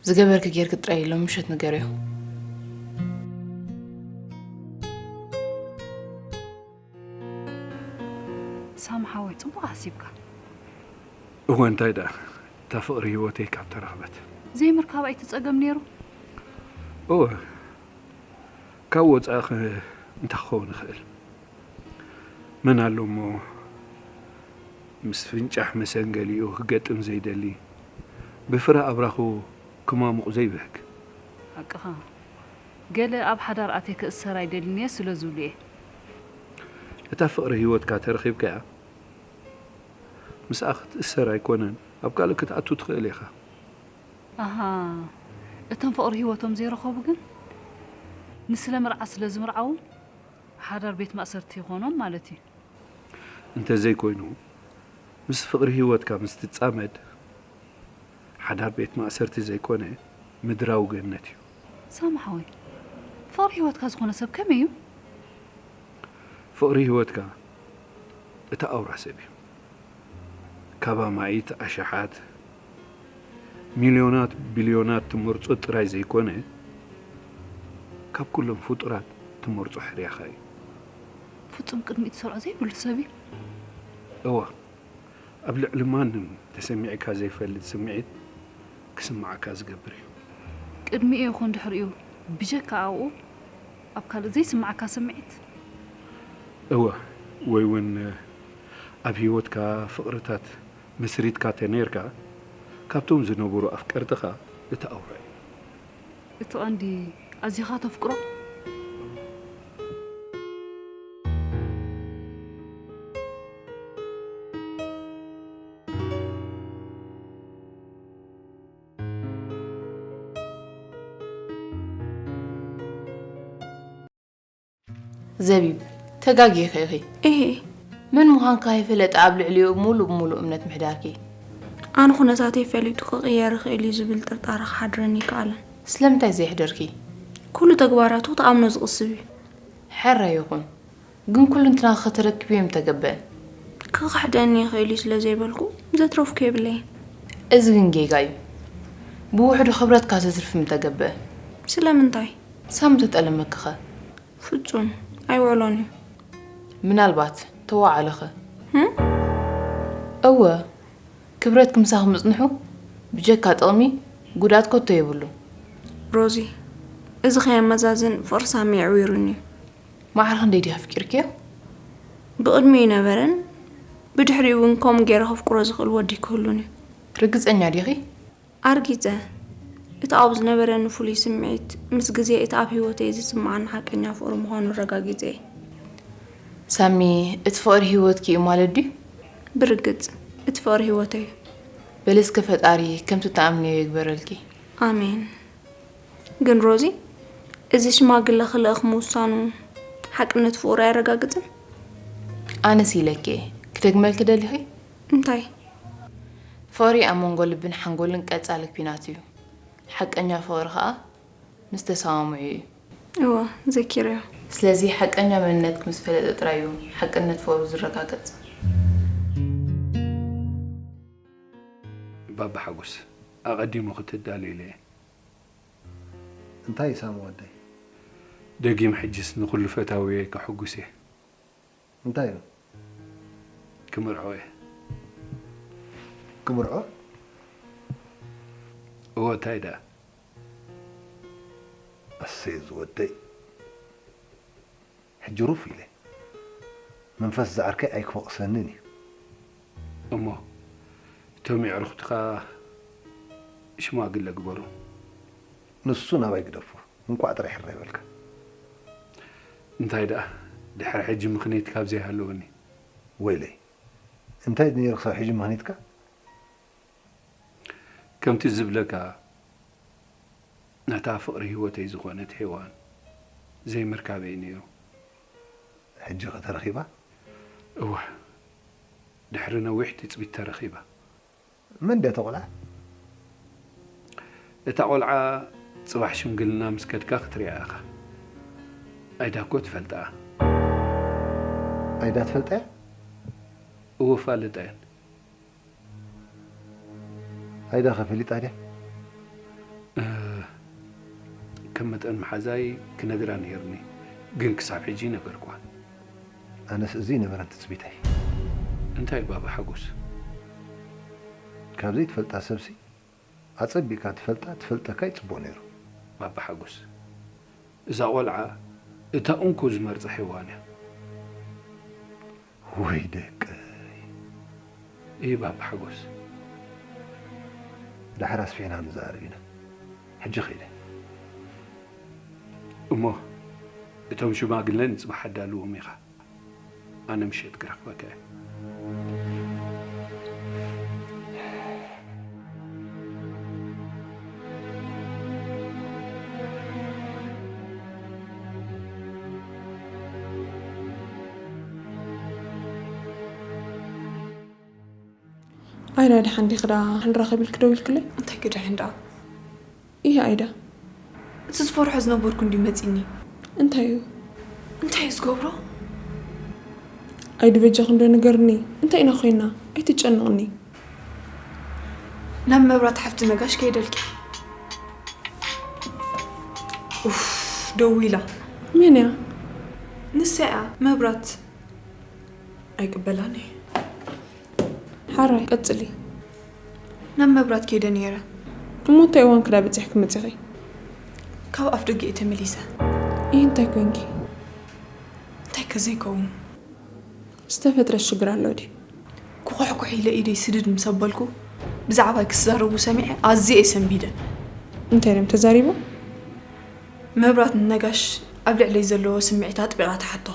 ዝገበርኪ ጌርኪ ጥራይ ሎም ምሸት ንገርዮ። ሳም ሓወይ ጽቡቕ ሓሲብካ። እወ እንታይ ደኣ እታ ፍቕሪ ህይወተይ ካብ ተረኽበት። ዘይምርካብ ኣይትጸገም ነይሩ። እወ ካብ ወፃእኺ እንታይ ክኸውን ይኽእል? መን ኣሎ እሞ ምስ ፍንጫሕ መሰንገሊኡ ክገጥም ዘይደሊ፣ ብፍረ ኣብራኹ ክማሙቕ ዘይብህግ። ሓቅኻ። ገለ ኣብ ሓዳር ኣትየ ክእሰር ኣይደልን እየ ስለ ዝብሉ እየ። እታ ፍቕሪ ህይወትካ ተረኺብካያ ምስኣ ክትእሰር ኣይኮነን ኣብ ካልእ ክትኣቱ ትኽእል ኢኻ። ኣሃ፣ እቶም ፍቕሪ ህይወቶም ዘይረኸቡ ግን ንስለ መርዓ ስለ ዝምርዓዉ ሓዳር ቤት ማእሰርቲ ይኾኖም ማለት እዩ። እንተዘይኮይኑ ምስ ፍቕሪ ህይወትካ ምስ ትጻመድ ሓዳር ቤት ማእሰርቲ ዘይኮነ ምድራዊ ገነት እዩ። ሳሚ ሓወይ፣ ፍቕሪ ህይወትካ ዝኾነ ሰብ ከመይ እዩ? ፍቕሪ ህይወትካ እቲ ኣውራ ሰብ እዩ። ካብ ኣማኢት ኣሽሓት ሚልዮናት ቢልዮናት ትመርጾ ጥራይ ዘይኮነ ካብ ኩሎም ፍጡራት ትመርጾ ሕርያኻ እዩ። ፍጹም ቅድሚኡ ትሰርዖ ዘይብሉ ሰብ እዩ። እዋ ኣብ ልዕሊ ማንም ተሰሚዕካ ዘይፈልጥ ስምዒት ክስምዓካ ዝገብር እዩ። ቅድሚኡ ይኹን ድሕሪኡ ብጀካ ኣብኡ ኣብ ካልእ ዘይስምዓካ ስምዒት። እወ ወይ እውን ኣብ ህይወትካ ፍቕርታት መስሪትካ ተነይርካ ካብቶም ዝነበሩ ኣፍቀርትኻ እቲ ኣውራ እዩ። እቲ ቐንዲ ኣዚኻ ተፍቅሮ። ዘቢብ፣ ተጋጊኺ ኢኺ። እሄ። መን ምዃንኪ ከይፈለጠ ኣብ ልዕሊኡ ሙሉእ ብሙሉእ እምነት ምሕዳርኪ። ኣነ ኩነታተይ ፈሊጡ ክቕየር ይኽእል እዩ ዝብል ጥርጣረ ክሓድረኒ ኣይከኣለን። ስለምንታይ ዘየሕደርኪ? ኩሉ ተግባራቱ ክትኣምኖ ዝቕስብ እዩ። ሕራይ ይኹን፣ ግን ኩሉ እንትናኺ ከተረክብዮ ምተገበአ። ክኽሕደኒ ይኽእል እዩ ስለ ዘይበልኩ ዘትረፍኩ የብለይን። እዚ ግን ጌጋ እዩ። ብውሕዱ ክብረትካ ተትርፊ ምተገበአ። ስለምንታይ? ሳም ተጠለመኪኸ? ፍጹም ኣይውዕሎን እዩ። ምናልባት ተዋዓለኸ? ህም? እወ፣ ክብረትኪ ምሳኺ ምጽንሑ ብጀካ ጥቕሚ ጉድኣት ከቶ የብሉን። ሮዚ፣ እዚ ከየመዛዝን ፍቕሪ ሳሚ ኣዕዊሩኒ እዩ። ማዕረ ክንደይ ዲኺ ኣፍቂርክዮ? ብቕድሚኡ ኣይነበረን፣ ብድሕሪኡ እውን ከምኡ ገይረ ከፍቅሮ ዝኽእል ወዲ ኣይክህሉን እዩ። ርግጸኛ ዲኺ? ኣርጊጸ። እቲ ኣብኡ ዝነበረኒ ፍሉይ ስምዒት ምስ ግዜ እቲ ኣብ ህይወተይ ዝስምዓኒ ሓቀኛ ፍቕሪ ምዃኑ ኣረጋጊጸ እየ። ሳሚ፣ እቲ ፍቕሪ ህይወትኪ እዩ ማለት ድዩ? ብርግጽ፣ እቲ ፍቕሪ ህይወተይ እዩ። በሊ እስከ ፈጣሪ ከምቲ ትኣምንዮ ይግበረልኪ። ኣሜን። ግን ሮዚ፣ እዚ ሽማግለ ክልእኽ ምውሳኑ ሓቅነት ፍቕሩ ኣየረጋግጽን? ኣነስ ኢለኪ እየ። ክደግመልኪ ደሊኺ? እንታይ? ፍቕሪ ኣብ መንጎ ልብን ሓንጎልን ቀጻሊ ኲናት እዩ። ሓቀኛ ፍቕሪ ከኣ ምስ ተሰማምዑ እዩ። እወ፣ ዘኪረዮ። ስለዚ ሓቀኛ መንነትኪ ምስ ፈለጠ ጥራይ እዩ ሓቅነት ፍቕሩ ዝረጋገጽ። ባባ ሓጎስ፣ ኣቐዲሙ ክትዳሎ ኢለ እየ። እንታይ እዩ ሳሚ ወደይ? ደጊም ሕጅስ ንኹሉ ፈታውየ ከሐጉስ እየ። እንታይ እዩ? ክምርዖ እየ። ክምርዖ? እወ፣ እንታይ ደኣ? ኣሰይ ዝወደይ። ሕጂ ሩፍ ኢለ። መንፈስ ዝዓርከይ ኣይክወቕሰንን እዩ። እሞ እቶም የዕሩኽትኻ ሽማግለ ግበሩ። ንሱ ናባይ ግደፎ። እንቋዕ ጥራይ ሕራይ በልካ። እንታይ ደኣ፣ ድሕሪ ሕጂ ምኽንያት ካብ ዘይሃለወኒ። ወይለይ፣ እንታይ ድዩ ነይሩ ክሳብ ሕጂ ምኽንያትካ? ከምቲ ዝብለካ፣ ነታ ፍቕሪ ህይወተይ ዝኾነት ሄዋን ዘይምርካበይ ነይሩ። ሕጂ ኸ ተረኺባ? እወ፣ ድሕሪ ነዊሕ ትጽቢት ተረኺባ። መን ድያ እታ ቖልዓ? እታ ቖልዓ ጽባሕ ሽምግልና ምስ ከድካ ክትሪኣ ኢኻ። ኣይዳ እኮ ትፈልጣ። ኣይዳ ትፈልጣ እያ? እወ፣ ፋልጣ እየን። ኣይዳ ከ ፈሊጣ ድያ? እ፣ ከም መጠን መሓዛይ ክነግራ ነይርኒ፣ ግን ክሳብ ሕጂ ነገርኳ። ኣነስ እዚ ነበረን ትጽቢተይ። እንታይ ባባ ሓጎስ? ካብ ዘይትፈልጣ ሰብሲ ኣጸቢቕካ ትፈልጣ፣ ትፈልጠካ ይጽቡቕ ነይሩ። ባባ ሓጎስ፣ እዛ ቖልዓ እታ እንኮ ዝመርጻ ሄዋን እያ። ወይ ደቀይ። እይ ባባ ሓጎስ። ዳሕር ኣስፊሕና ንዛረብ ኢና። ሕጂ ኸይደ። እሞ እቶም ሽማግለ ንጽባሕ ኣዳልዎም ኢኻ። ኣነ ምሸት ክረኽበካ እየ። ኣይዳ፣ ደሓን ዲኺ ደኣ? ክንራኸብ ኢልኪ ደው ኢልክለይ? እንታይ ገዳሕን ደኣ? እየ ኣይዳ። እቲ ዝፈርሖ ዝነበርኩ እንድዩ መጺኒ። እንታይ እዩ? እንታይ እዩ ዝገብሮ? ኣይዲ፣ በጃኺ እንዶ ንገርኒ። እንታይ ኢና ኮይና? ኣይትጨንቕኒ። ናብ መብራት ሓፍቲ ነጋሽ ከይደልኪ። ኡፍ፣ ደዊላ። መን እያ? ንሳ እያ፣ መብራት። ኣይቅበላን እየ። ሓራይ፣ ቀጽሊ። ናብ መብራት ከይደ ነይረ። እሞ እንታይ እዋን ክዳ በጺሕኪ መጺኺ? ካብ ኣፍ ደገ እየ ተመሊሰ። ይህ እንታይ ኮንኪ? እንታይ ከ ዘይከውን? ዝተፈጥረ ሽግር ኣሎ ድዩ? ክኹሕኩሕ ኢለ ኢደይ ስድድ ምስ ኣበልኩ፣ ብዛዕባይ ክዛረቡ ሰሚዐ ኣዝየ እየ ሰንቢደ። እንታይ እዮም ተዛሪቦም? መብራት ንነጋሽ ኣብ ልዕለይ ዘለዎ ስምዒት ኣጥቢቓ ትሓቶ።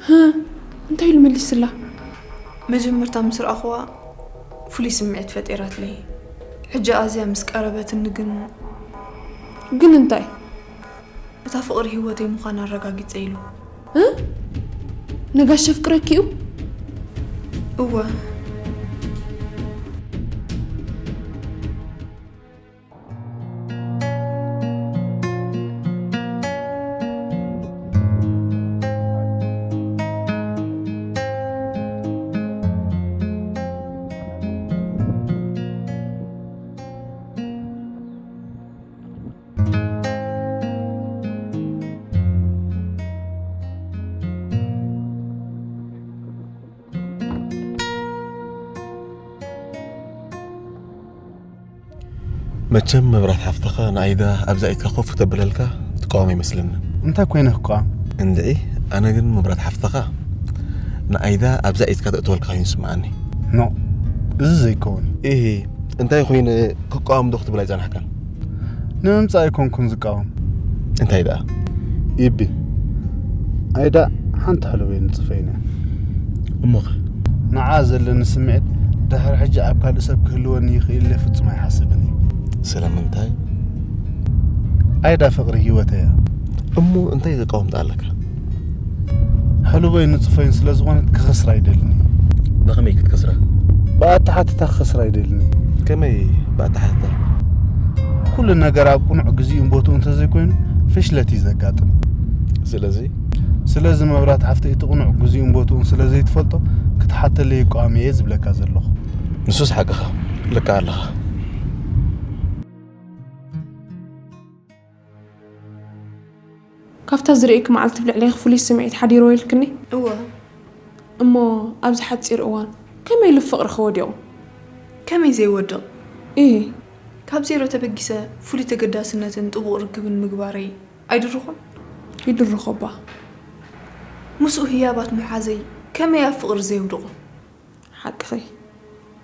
ህ፣ እንታይ ኢሉ መሊስላ? መጀመርታ ምስ ረኣኽዋ ፍሉይ ስምዒት ፈጢራትለይ። ሕጂ ኣዝያ ምስ ቀረበትኒ ግን ግን እንታይ? እታ ፍቕሪ ህይወተይ ምዃና ኣረጋጊጸ ኢሉ። እ? ነጋሽ የፍቅረኪ እዩ? እወ። መቸም መብራት ሓፍትኻ ንኣይዳ ኣብዛ ኢድካ ኮፍ ክተብለልካ ትቃወም ኣይመስለንን። እንታይ ኮይነ ክቃወም? እንድዒ፣ ኣነ ግን መብራት ሓፍትኻ ንኣይዳ ኣብዛ ኢድካ ተእትወልካ ኮይኑ ይስምዓኒ። ኖ፣ እዚ ዘይከውን። ኢሂ፣ እንታይ ኮይነ ክቃወም ዶ ክትብል ኣይጸናሕካን? ንምምጻእ ኣይኮንኩን ዝቃወም። እንታይ ደኣ? ኢቢ፣ ኣይዳ ሓንቲ ሕሉፍ እየ ንጽፈይነ። እሞኸ? ንዓ ዘለኒ ስምዒት ድሕሪ ሕጂ ኣብ ካልእ ሰብ ክህልወኒ ይኽእል ኢለ ፍጹም ኣይሓስብን እየ። ስለምንታይ? ኣይዳ ፍቕሪ ህይወተይ እያ። እሞ እንታይ ዘቃወምታ ኣለካ? ሕሉበይ ንጽፈይን ስለ ዝኾነት ክኸስራ ኣይደልን እየ። ብኸመይ ክትከስራ? ብኣተሓትታ ክኸስራ ኣይደልን እየ። ከመይ ብኣተሓትታ? ኩሉ ነገር ኣብ ቅኑዕ ግዜኡን ቦትኡ እንተዘይኮይኑ ፍሽለት እዩ ዘጋጥም። ስለዚ ስለዚ መብራት ሓፍተይ እቲ ቅኑዕ ግዜኡን ቦትኡን ስለ ዘይትፈልጦ ክትሓተለይ ይቃወም እየ ዝብለካ ዘለኹ። ንሱስ ሓቅኻ ልካ ኣለኻ። ካብታ ዝርእየኪ መዓልቲ ብልዕለይ ፍሉይ ስምዒት ሓዲርዎ ኢልክኒ? እወ እሞ ኣብዚ ሓጺር እዋን ከመይ ኢሉ ፍቕርኺ ወዲቑ? ከመይ ዘይወድቕ ኢሂ ካብ ዜሮ ተበጊሰ ፍሉይ ተገዳስነትን ጥቡቕ ርክብን ምግባረይ ኣይድርኹን ይድርኾባ ምስኡ ህያባት ምሓዘይ ከመይ ኣብ ፍቕሪ ዘየውድቑ ሓቅኺ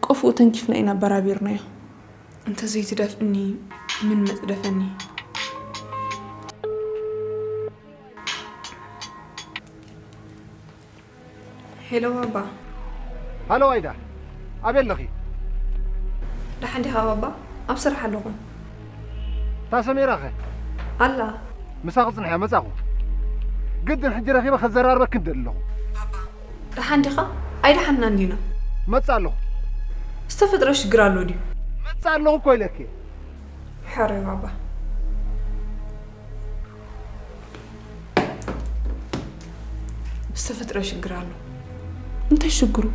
ቆፍኡ ተንኪፍና ኢና ኣበራቢርናዮ እንተዘይትደፍእኒ ምን መጽደፈኒ ሄሎ ባባ ሃሎ ዋይዳ፣ ኣበይ ኣለኺ? ደሓን ዲኻ ባባ ኣብ ስራሕ ኣለኹ እታ ሰሜራኸ? ኣላ ምሳኺ ጽንሕያ መጻኹ። ግድን ሕጂ ረኺበ ከዘራርበኪ እደሊ ኣለኹ። ደሓን ዲኻ ኣይደሓንና እንዲና መጻ ኣለኹ። ዝተፈጥረ ሽግር ኣሎ ድዩ መጻ ኣለኹ እኮ ኢለኪ። ሕራይ ባባ ዝተፈጥረ ሽግር ኣሎ እንታይ ሽግሩ?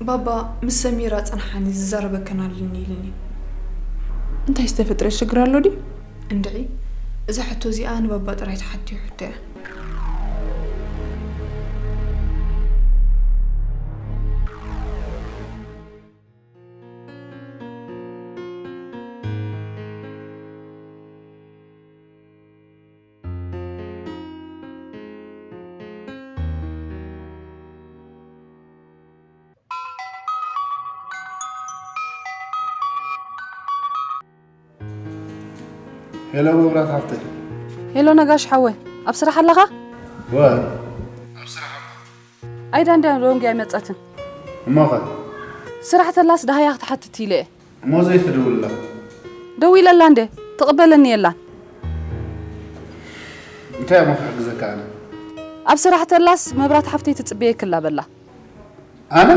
ባባ ምስ ሰሚራ ጸንሓኒ ዝዛረበከን ኣለኒ ኢልኒ እንታይ ዝተፈጥረ ሽግር ኣሎ ድዩ? እንድዒ እዛ ሕቶ እዚኣ ንባባ ጥራይ ተሓትዮ ሕቶ እያ ሄሎ መብራት ሓፍተይ። ሄሎ ነጋሽ ሓወ ኣብ ስራሕ ኣለኻ? ወ ኣይዳ እንድያ ሎንጊ ኣይመጸትን። እሞኸ ስራሕ ተላስ ደሃያ ክትሓትት ኢለ እየ። እሞ ዘይትድውልላ ደዊለላ እንደ ትቕበለኒ የላን። እንታይ እሞ ክሕግዘካ ኣነ? ኣብ ስራሕ ተላስ መብራት ሓፍተይ ትጽበየክላ በላ። ኣነ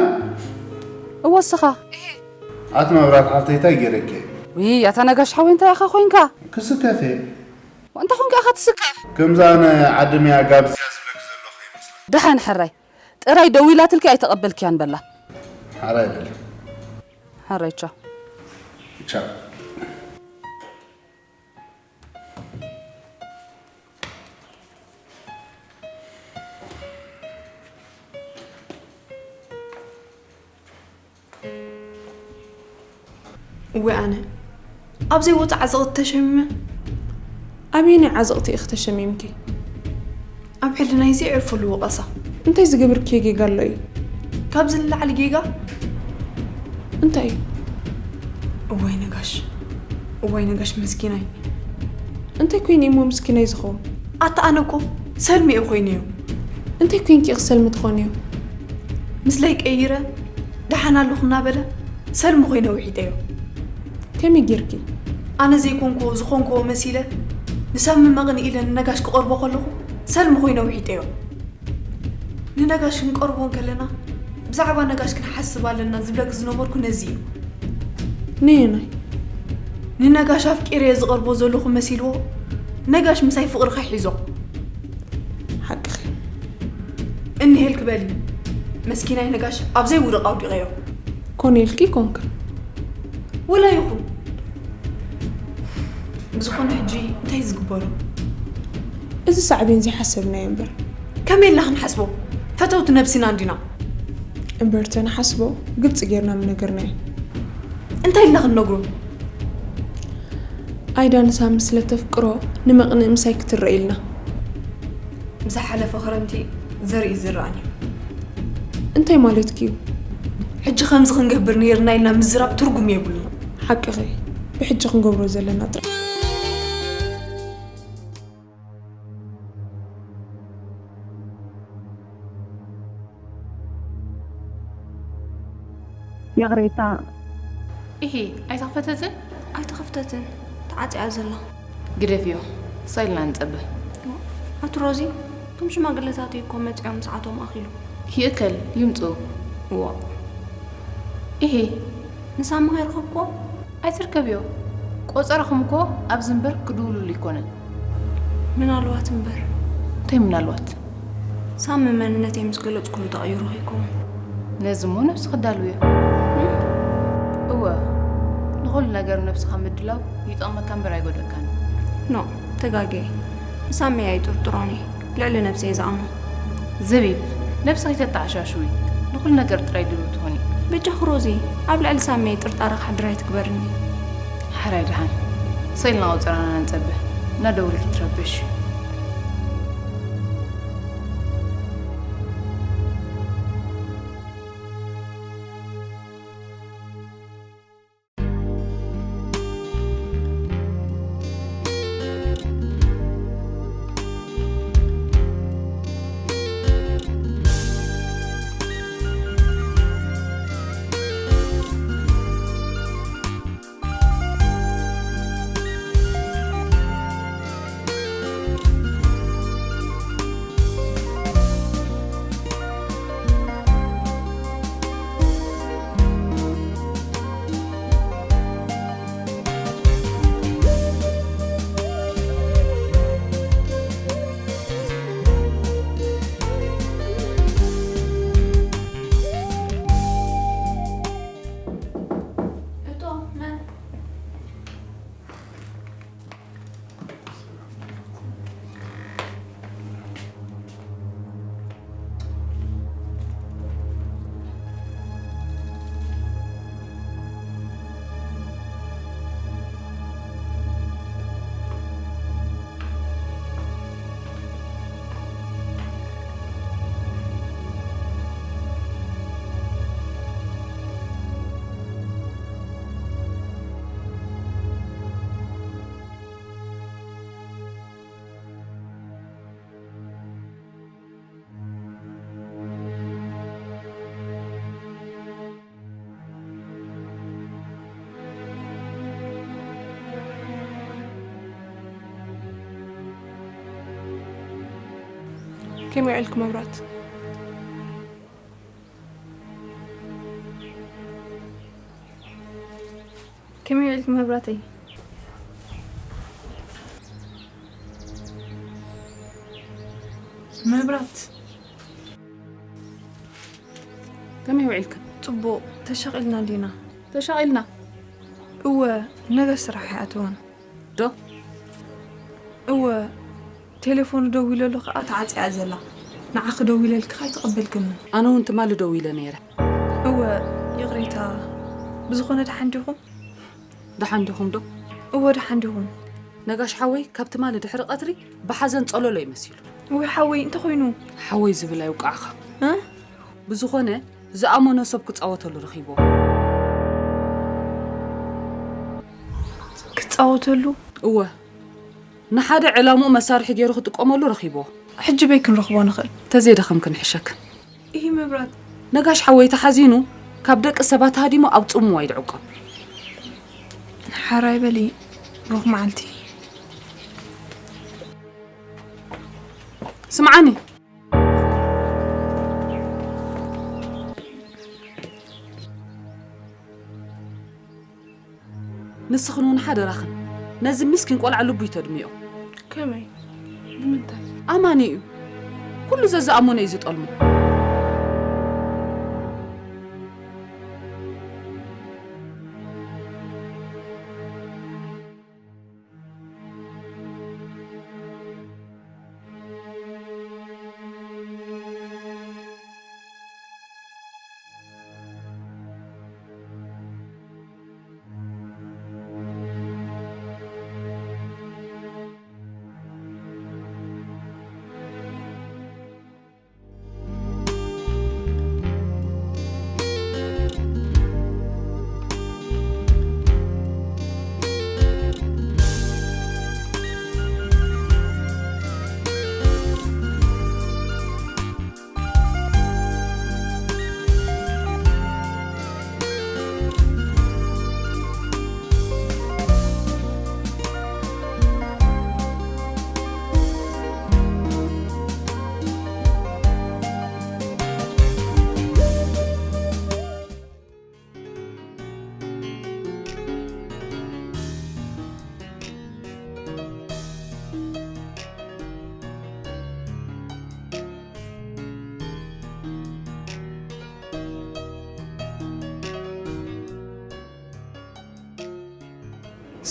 እወ እስኻ ኣቲ መብራት ሓፍተይ እንታይ ገይረኪ? ውይ ኣታ ነጋሽ ሓወይ እንታይ ኢኻ ኮይንካ? ክስከፍ እየ። እንታይ ኮንካ ኢኻ ትስከፍ? ከምዛ ኣነ ዓዲ መያ ጋብዝያ ዝብለኪ ዘለኹ ይመስለኒ። ደሓን ሕራይ ጥራይ ደዊላትልኪ ኣይተቐበልክያን በላ። ሓራይ በሊ። ሕራይ ቻው። ቻው። እወ ኣነ ኣብ ዘይወፁ ዓዘቕቲ ተሸሚመ ኣበየናይ ዓዘቕቲ ኢኺ ተሸሚምኪ? ኣብ ሕልናይ ዘየዕርፈሉ ወቐሳ እንታይ ዝገበርክዮ ጌጋ ኣሎ እዩ? ካብዚ ንላዕሊ ጌጋ እንታይ እዩ? እዋይ ነጋሽ እዋይ ነጋሽ መስኪናይ እንታይ ኮይነ እሞ ምስኪናይ ዝኸውን? ኣታ ኣነ እኮ ሰልሚ እየ ኮይነዮ እንታይ ኮይንኪ ኢኺ ሰልሚ ትኾንዮ? ምስለይ ቀይረ ደሓን ኣለኹ እናበለ ሰልሚ ኮይነ ውሒጠዮ ከመይ ጌርኪ? ኣነ ዘይኮንክዎ ዝኾንክዎ መሲለ ንሰብ ምመቕን ኢለ ንነጋሽ ክቐርቦ ከለኹ ሰልሚ ኮይነ ውሒጠዮ ንነጋሽ ክንቀርቦ እንከለና ብዛዕባ ነጋሽ ክንሓስብ ኣለና ዝብለኪ ዝነበርኩ ነዚ እዩ ነየናይ? ንነጋሽ ኣፍቂረዮ ዝቐርቦ ዘለኹ መሲልዎ ነጋሽ ምሳይ ፍቕርኺ ሒዞ ሓቅኺ እንሄልክ በሊ መስኪናይ ነጋሽ ኣብ ዘይውደቕ ኣውዲቐዮ ኮነ ኢልኪ ኣይኮንክን ወላ ይኹን ብዝኾነ ሕጂ እንታይ ዝግበሩ እዚ ሳዕቤን ዘይሓሰብናዮ እምበር ከመይ ኢልና ክንሓስቦ ፈተውቲ ነብሲና እንዲና እምበር ተንሓስቦ ግልፂ ጌርና ምነገርናዮ እንታይ ኢልና ክንነግሮ ኣይዳ ንሳሚ ስለ ተፍቅሮ ንመቕንኢ ምሳይ ክትረአ ኢልና ብዝሓለፈ ክረምቲ ዘርኢ ዝረኣን እዩ እንታይ ማለትኪ እዩ ሕጂ ከምዚ ክንገብር ነይርና ኢልና ምዝራብ ትርጉም የብሉን ሓቅኺ ብሕጂ ክንገብሮ ዘለና ጥራሕ ይቕሬታ ኢሂ ኣይተኽፈተትን ኣይተኸፍተትን ተዓፅያ ዘላ ግደፍዮ፣ ሳይልና ንጸበ። ኣቲ ሮዚ፣ እቶም ሽማግለታት እኮ መጺኦም ሰዓቶም ኣኺሉ። ይእከል፣ ይምጹ። እዋ። ኢሄ። ንሳሚ ከይረኸብኩዎ? ኣይትርከብዮ። ቆጸራኹም እኮ ኣብዚ እምበር ክድውሉሉ ኣይኮነን። ምናልባት እምበር። እንታይ ምናልባት? ሳሚ መንነተይ ምስ ገለጽኩሉ ተቐይሩ ከይከውን። ነዚ እሞ ነብስኺ ኣዳልውዮ። እም? እወ፣ ንኹሉ ነገር ነብስኻ ምድላው ይጠቕመካ እምበር ኣይጎድኣካን። ኖ፣ ተጋግየ። ንሳሚ ኣይጥርጥሮን እየ። ልዕሊ ነብሰይ ዝኣምኖ። ዘቢብ፣ ነብስኺ ተተዓሻሽዊ። ንኹሉ ነገር ጥራይ ድሉው ትኾኒ። በጃኺ ሮዚ፣ ኣብ ልዕሊ ሳሚ ጥርጣረ ክሓድር ኣይትግበርኒ። ሕራይ ደሓን። ስቕ ኢልና ቆጸራና ንጸበ። እናደወልኪ ትረበሺ። እቶ መን? ከመይ ውዒልኪ መብራት? ከመይ ውዒልኪ መብራተይ? መብራት። ከመይ ውዒልክን? ጽቡቕ፣ ተሻቒልና ዲና? ተሻቒልና። እወ፣ ነገ ስራሕ ኣይኣተወን። ዶ? እወ፣ ቴሌፎኑ ደዊለሉ ከኣ ተዓጽያ ዘላ። ንዓኺ ደዊለልኪ ከኣ ኣይተቐበልክንን። ኣነ እውን ትማሊ ደዊለ ነይረ። እወ፣ ይቕሬታ። ብዝኾነ ደሓን ዲኹም? ደሓን ዲኹም ዶ? እወ፣ ደሓን ዲኹም? ነጋሽ ሓወይ ካብ ትማሊ ድሕሪ ቀትሪ ብሓዘን ጸለሎ እዩ መሲሉ። ውይ ሓወይ፣ እንታይ ኮይኑ? ሓወይ ዝብል ኣይውቃዕኻ። እ? ብዝኾነ ዝኣመኖ ሰብ ክጻወተሉ ረኺብዎ። ክጻወተሉ? እወ፣ ንሓደ ዕላምኡ መሳርሒ ገይሩ ክጥቀመሉ ረኺብዎ። ሕጂ በይ ክንረኽቦ ንኽእል? ተዘይደኸምክን ይሕሸክን። ይህ መብራት። ነጋሽ ሓወይ ተሓዚኑ ካብ ደቂ ሰባት ሃዲሙ ኣብ ጽምዋ ይድዕቆ። ሓራይ በሊ፣ ሩኽ መዓልቲ። ስምዓኒ። ንስኽን እውን ሓደራኽን ነዚ ምስኪን ቆልዓ ልቡ ይተድምዮ። ከመይ? ብምንታይ? ኣማኒ እዩ። ኩሉ ዘዝኣመኖ እዩ ዝጠልሞ።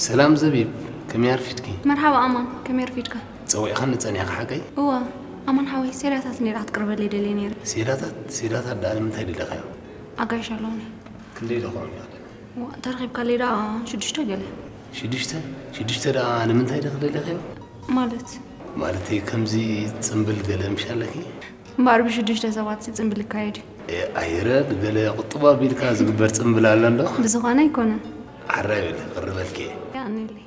ሰላም ዘቢብ፣ ከመይ ኣርፊድኪ? መርሓባ ኣማን፣ ከመይ ኣርፊድካ? ጸዊዕኻኒ ጸኒሕካ ሓቀይ? እወ፣ ኣማን ሓወይ፣ ሴዳታት ነይራ ክትቅርበለይ ደልየ ነይረ። ሴዳታት? ሴዳታት ደኣ ንምንታይ ደሊኻዮ? ኣጋይሽ ኣለውኒ። ክንደይ ዶ ክኾኑ እዮም ኣለና? እዋ፣ እንተረኺብካለይ ደኣ ሽዱሽተ ገለ። ሽዱሽተ? ሽዱሽተ ደኣ ንምንታይ ዶ ክደሊኻዮ? ማለት? ማለተይ ከምዚ ጽምብል ገለ ምሽ ኣለኪ? እምበኣር ብሽዱሽተ ሰባትሲ ጽምብል ይካየድ እዩ። ኣይረድ ገለ ቁጥብ ኣቢልካ ዝግበር ጽምብል ኣሎ እንዶ? ብዝኾነ ኣይኮነን። ዓራይ በሊ ቅርበልኪ እየ። የቐንየለይ።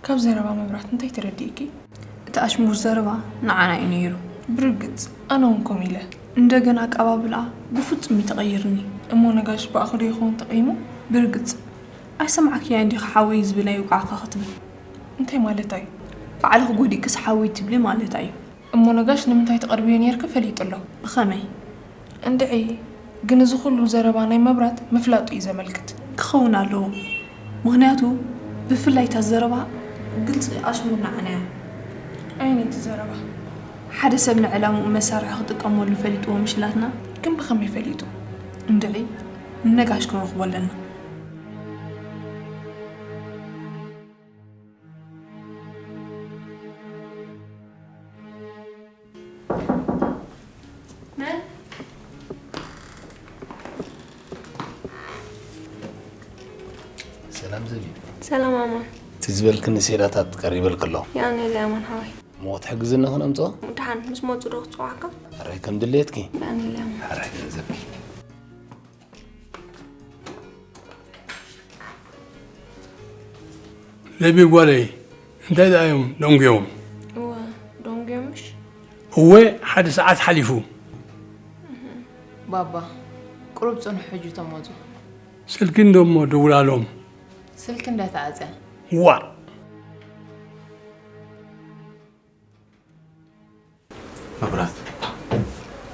ካብ ዘረባ መብራት እንታይ ተረዲእኪ? እቲ ኣሽሙር ዘረባ ንዓና እዩ ነይሩ። ብርግጽ፣ ኣነ እውን ከምኡ ኢለ። እንደገና ኣቀባብልኣ ብፍጹም እዩ ተቐይርኒ። እሞ ነጋሽ ብኣኺ ዶ ይኸውን ተቐይሙ? ብርግጽ፣ ኣይሰማዕክያን ዲኺ ሓወይ ዝብል ኣይውቃዕካ ክትብል? እንታይ ማለታ እዩ? ባዕልኺ ጎዲእክስ ሓወይ ትብሊ ማለታ እዩ። እሞ ነጋሽ ንምንታይ ትቐርብዮ ኔርኪ ፈሊጡ ኣሎ። ብኸመይ? እንድዒ፣ ግን እዚ ኹሉ ዘረባ ናይ መብራት ምፍላጡ እዩ ዘመልክት። ክኸውን ኣለዎ። ምኽንያቱ ብፍላይ እታ ዘረባ ግልጺ ኣሽሙር ንዓና እያ። ኣየነይቲ ዘረባ? ሓደ ሰብ ንዕላምኡ መሳርሒ ክጥቀመሉ ፈሊጥዎ ምሽ ኢላትና። ግን ብኸመይ ፈሊጡ? እንድዒ፣ ንነጋሽ ክንረኽቦ ኣለና። ሰላም ዘቢብ። ሰላም ኣማን። እቲ ዝበልክኒ ሴዳታት ቀሪበልኪ ኣለኹ። የቐንየለይ ኣማን ሓወይ። እሞ ክትሕግዝኒ ከነምጽኦ? ደሓን ምስ መጹ ዶ ክጽውዓካ? ሕራይ ከም ድሌትኪ። የቐንየለይ ኣማን። ሕራይ ገንዘብ። ዘቢብ ጓለይ፣ እንታይ ደኣ እዮም ደንጉዮም? እወ፣ ደንጉዮም ምሽ? እወ፣ ሓደ ሰዓት ሓሊፉ። ባባ፣ ቁሩብ ጽንሑ ሕጂ እቶም መጹ። ስልኪ እንዶ እሞ ደውላሎም። ስልኪ እንዳተዓጸ። ዋእ! መብራት፣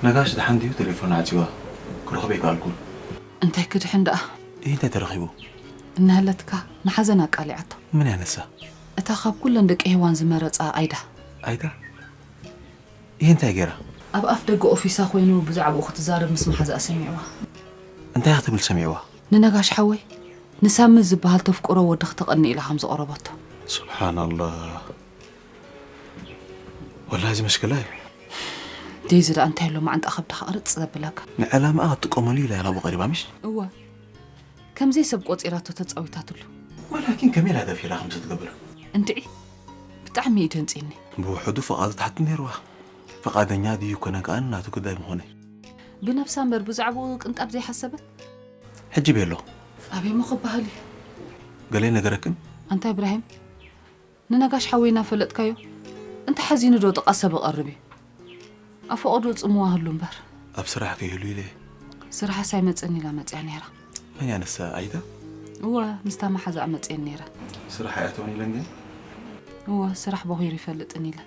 ነጋሽ ደሓን ድዩ? ቴሌፎን ዓጺዋ፣ ክረኽቦ ኣይከኣልኩን። እንታይ ክድሕን ደኣ? እሂ እንታይ ተረኺቡ? እናሃለትካ ንሓዘን ኣቃሊዓቶ። መን እያ ንሳ? እታ ካብ ኩለን ደቂ ሄዋን ዝመረጻ ኣይዳ። ኣይዳ? እሂ እንታይ ገይራ? ኣብ ኣፍ ደገ ኦፊሳ ኮይኑ ብዛዕባኡ ክትዛረብ ምስ መሓዛኣ ሰሚዕዋ። እንታይ ክትብል ሰሚዕዋ? ንነጋሽ ሓወይ ንሳሚ ዝበሃል ተፍቅሮ ወዲ ክተቐኒ ኢላ ከም ዝቐረበቶ። ስብሓናላህ። ወላሂ እዚ መሽክላ እዩ። ዴዚ ደኣ እንታይ ኣሎ ማዓንጣ ከብድኻ ቅርጽ ዘብለካ። ንዕላምኣ ክትጥቀመሉ ኢላ እያ ናብኡ ቀሪባ ምሽ? እወ። ከም ዘይሰብ ቆጺራቶ ተጻዊታትሉ። ወላኪን ከመይ ኢላ ደፊራ ከምዚ ትገብር? እንድዒ ብጣዕሚ እዩ ደንጺኒ። ብውሕዱ ፍቓዱ ትሓትት ነይርዋ። ፍቓደኛ ድዩ ኣይኮነን ከኣ ናቱ ጉዳይ ምኾነ። ብነብሳ እምበር ብዛዕባኡ ቅንጣብ ዘይሓሰበት። ሕጂ ቤሎ። ኣበይ እሞ ክበሃል እዩ? ገለ ይነገረክን? ኣንታ ኢብራሂም ንነጋሽ ሓወይ እናፈለጥካዮ እንታይ ሓዚኑ ዶ ጥቓ ሰብ እቐርብ እዩ? ኣብ ፈቐዶ ጽምዋ ህሉ እምበር። ኣብ ስራሕ ከይህሉ ኢለ። ስራሕስ ኣይመጽእን ኢላ መጽያ ነይራ። መን እያ ንሳ ኣይዳ? እወ ምስታ መሓዛኣ መጽየን ነይረ። ስራሕ ኣይኣተወን ኢለን ግን? እወ ስራሕ ቦኺሩ ይፈልጥን ኢለ።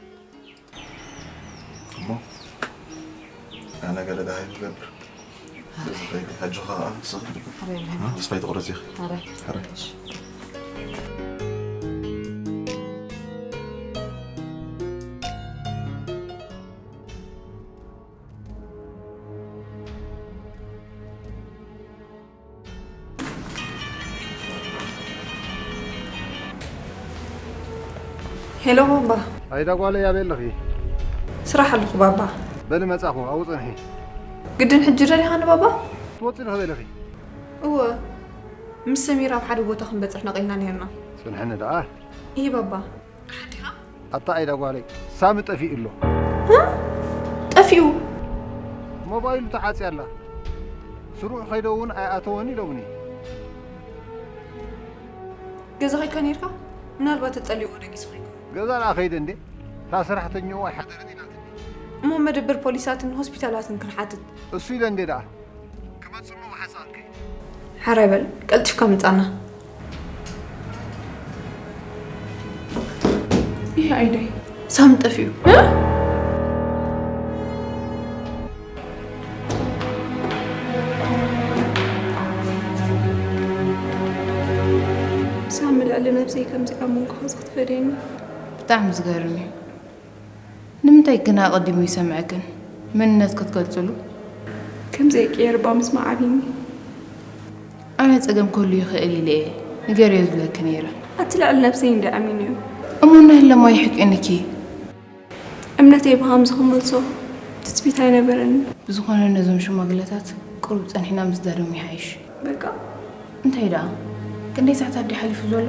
እሞ ኣነ ገለ ደሃይ ክገብር። በዚ ከይዲ ሕጂ ኸኣ ንስኺ ተስፋ ኣይትቑረጺ ኢኺ። ሕራይ። ሄሎ ባባ። ኣይዳ ጓለይ ኣበይ ኣለኺ? ስራሕ ኣለኹ ባባ። በሊ መጻኹ ኣብኡ ጽንሒ። ግድን ሕጂ ደሊኻኒ ባባ? ትወጺ ዶ ከመይ ኢለኺ? እወ ምስ ሰሚራ ኣብ ሓደ ቦታ ክንበጽሕ ነቒልና ኔርና። ጽንሕኒ ደኣ። እሂ ባባ። ደሓን ዲኻ? ኣታ ኣይዳ ጓለይ ሳሚ ጠፊኡ ኣሎ። ጠፊኡ? ሞባይሉ ተዓጽያ ኣላ። ስሩዕ ከይደ እውን ኣይኣተወን ኢሎምኒ። ገዛ ኸይድካ ነይርካ? ምናልባት ተጸሊእዎ ደቂሱ ኸይኮን። ገዛ ደኣ ከይደ እንዴ? እታ ሰራሕተኛኡ ኣይሓደረን ኢላትኒ። እሞ መደበር ፖሊሳትን ሆስፒታላትን ክንሓትት። እሱ ኢለ እንዴ ደኣ? ክመጽእ እሞ ብሓንሳእ ክንከይድ። ሓራይ በል ቀልጢፍካ ምጻና። ይሄ ኣይደይ ሳሚ ጠፊኡ። ሳሚ ልዕሊ ነብሰይ ከምዚኣ መንጎ ኸዚ ክትፈድየኒ። ብጣዕሚ ዝገርም እዩ። ንምንታይ ግን ኣቐዲሙ ይሰምዐክን? መንነት ክትገልጽሉ? ከም ዘይቅየር እባ ምስማዕ ኣብይኒ። ኣነ ጸገም ክህሉ ይኽእል ኢለ እየ ንገርዮ ዝብለኪ ነይረ። ኣቲ ልዕሊ ነብሰይ እንደ ኣሚኑ እዩ። እሞ እናህለማ ይሕቂንኪ። እምነተይ ብኸምዚ ክመልሶ ትጽቢት ኣይነበረንን። ብዝኾነ ነዞም ሽማግለታት ቁሩብ ጸኒሕና ምስዳዶም ይሓይሽ። በቃ እንታይ ደኣ ክንደይ ሰዓታት ድዩ ሓሊፉ ዘሎ?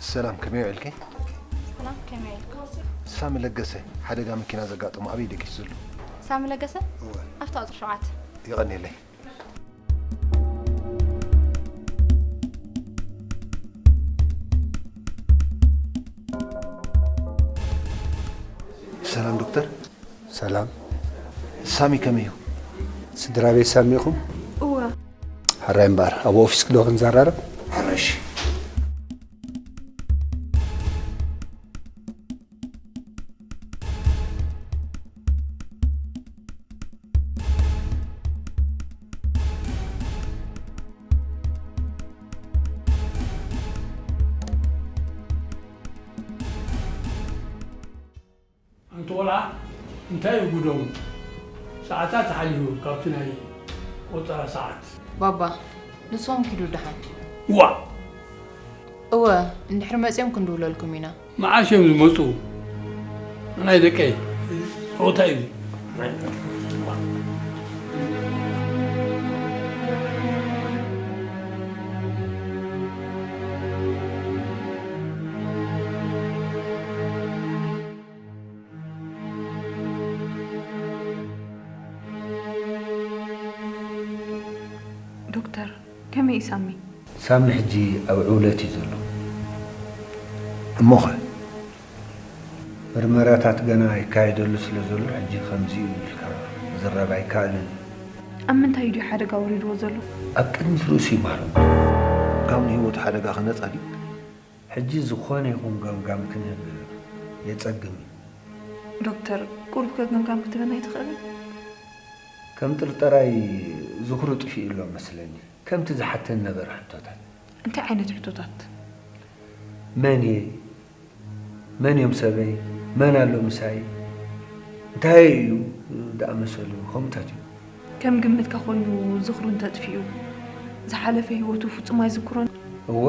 ሰላም ከመይ ውዒልኪ? ሰላም ከመይ ውዒልካ? ሳሚ ለገሰ ሓደጋ መኪና ዘጋጠሞ ኣበይ ደቂሱ ዘሎ? ሳሚ ለገሰ? እወ። ኣብታ ቁፅሪ ሸውዓተ። የቐንየለይ። ሰላም ዶክተር። ሰላም። ሳሚ ከመይ እዩ? ስድራ ቤት ሳሚ ኢኹም? እወ። ሕራይ እምበኣር ኣብ ኦፊስኪ ዶ ክንዘራረብ? ሕራይ እሺ። ኣንቲ ቆልዓ እንታይ እዩ ጉዶም? ሰዓታት ሓሊፉ ካብቲ ናይ ቆጸራ ሰዓት። ባባ ንስኹም ኪዱ ደሓን። ዋእ! እወ እንድሕር መጺኦም ክንድውለልኩም ኢና። መዓስ እዮም ዝመጹ? ንዓይ ደቀይ ጸወታ እዩ። ዶክተር ከመይ እዩ ሳሚ? ሳሚ ሕጂ ኣብ ዕውለት እዩ ዘሎ። እሞኸ? ምርመራታት ገና ይካየደሉ ስለ ዘሎ ሕጂ ከምዚ እዩ ኢልካ ክዝረብ ኣይከኣልን እዩ። ኣብ ምንታይ ድዩ ሓደጋ ወሪድዎ ዘሎ? ኣብ ቅድሚት ርእሱ ይማረም። ካብ ንህይወቱ ሓደጋ ክነጻ ድዩ? ሕጂ ዝኾነ ይኹን ገምጋም ክንህብ የጸግም እዩ። ዶክተር፣ ቁሩብ ከ ገምጋም ክትህበና ኣይትኽእልን? ከም ጥርጠራይ ዝኽሩ ጥፊኡ ኣሎ መስለኒ። ከምቲ ዝሓተኒ ነበረ ሕቶታት። እንታይ ዓይነት ሕቶታት? መን እየ? መን እዮም ሰበይ? መን ኣሎ ምሳይ? እንታይ እዩ ዝኣመሰሉ ከምኡታት እዩ። ከም ግምትካ ኮይኑ ዝኽሩ እንተጥፊኡ ዝሓለፈ ህይወቱ ፍጹም ኣይዝክሮን። እወ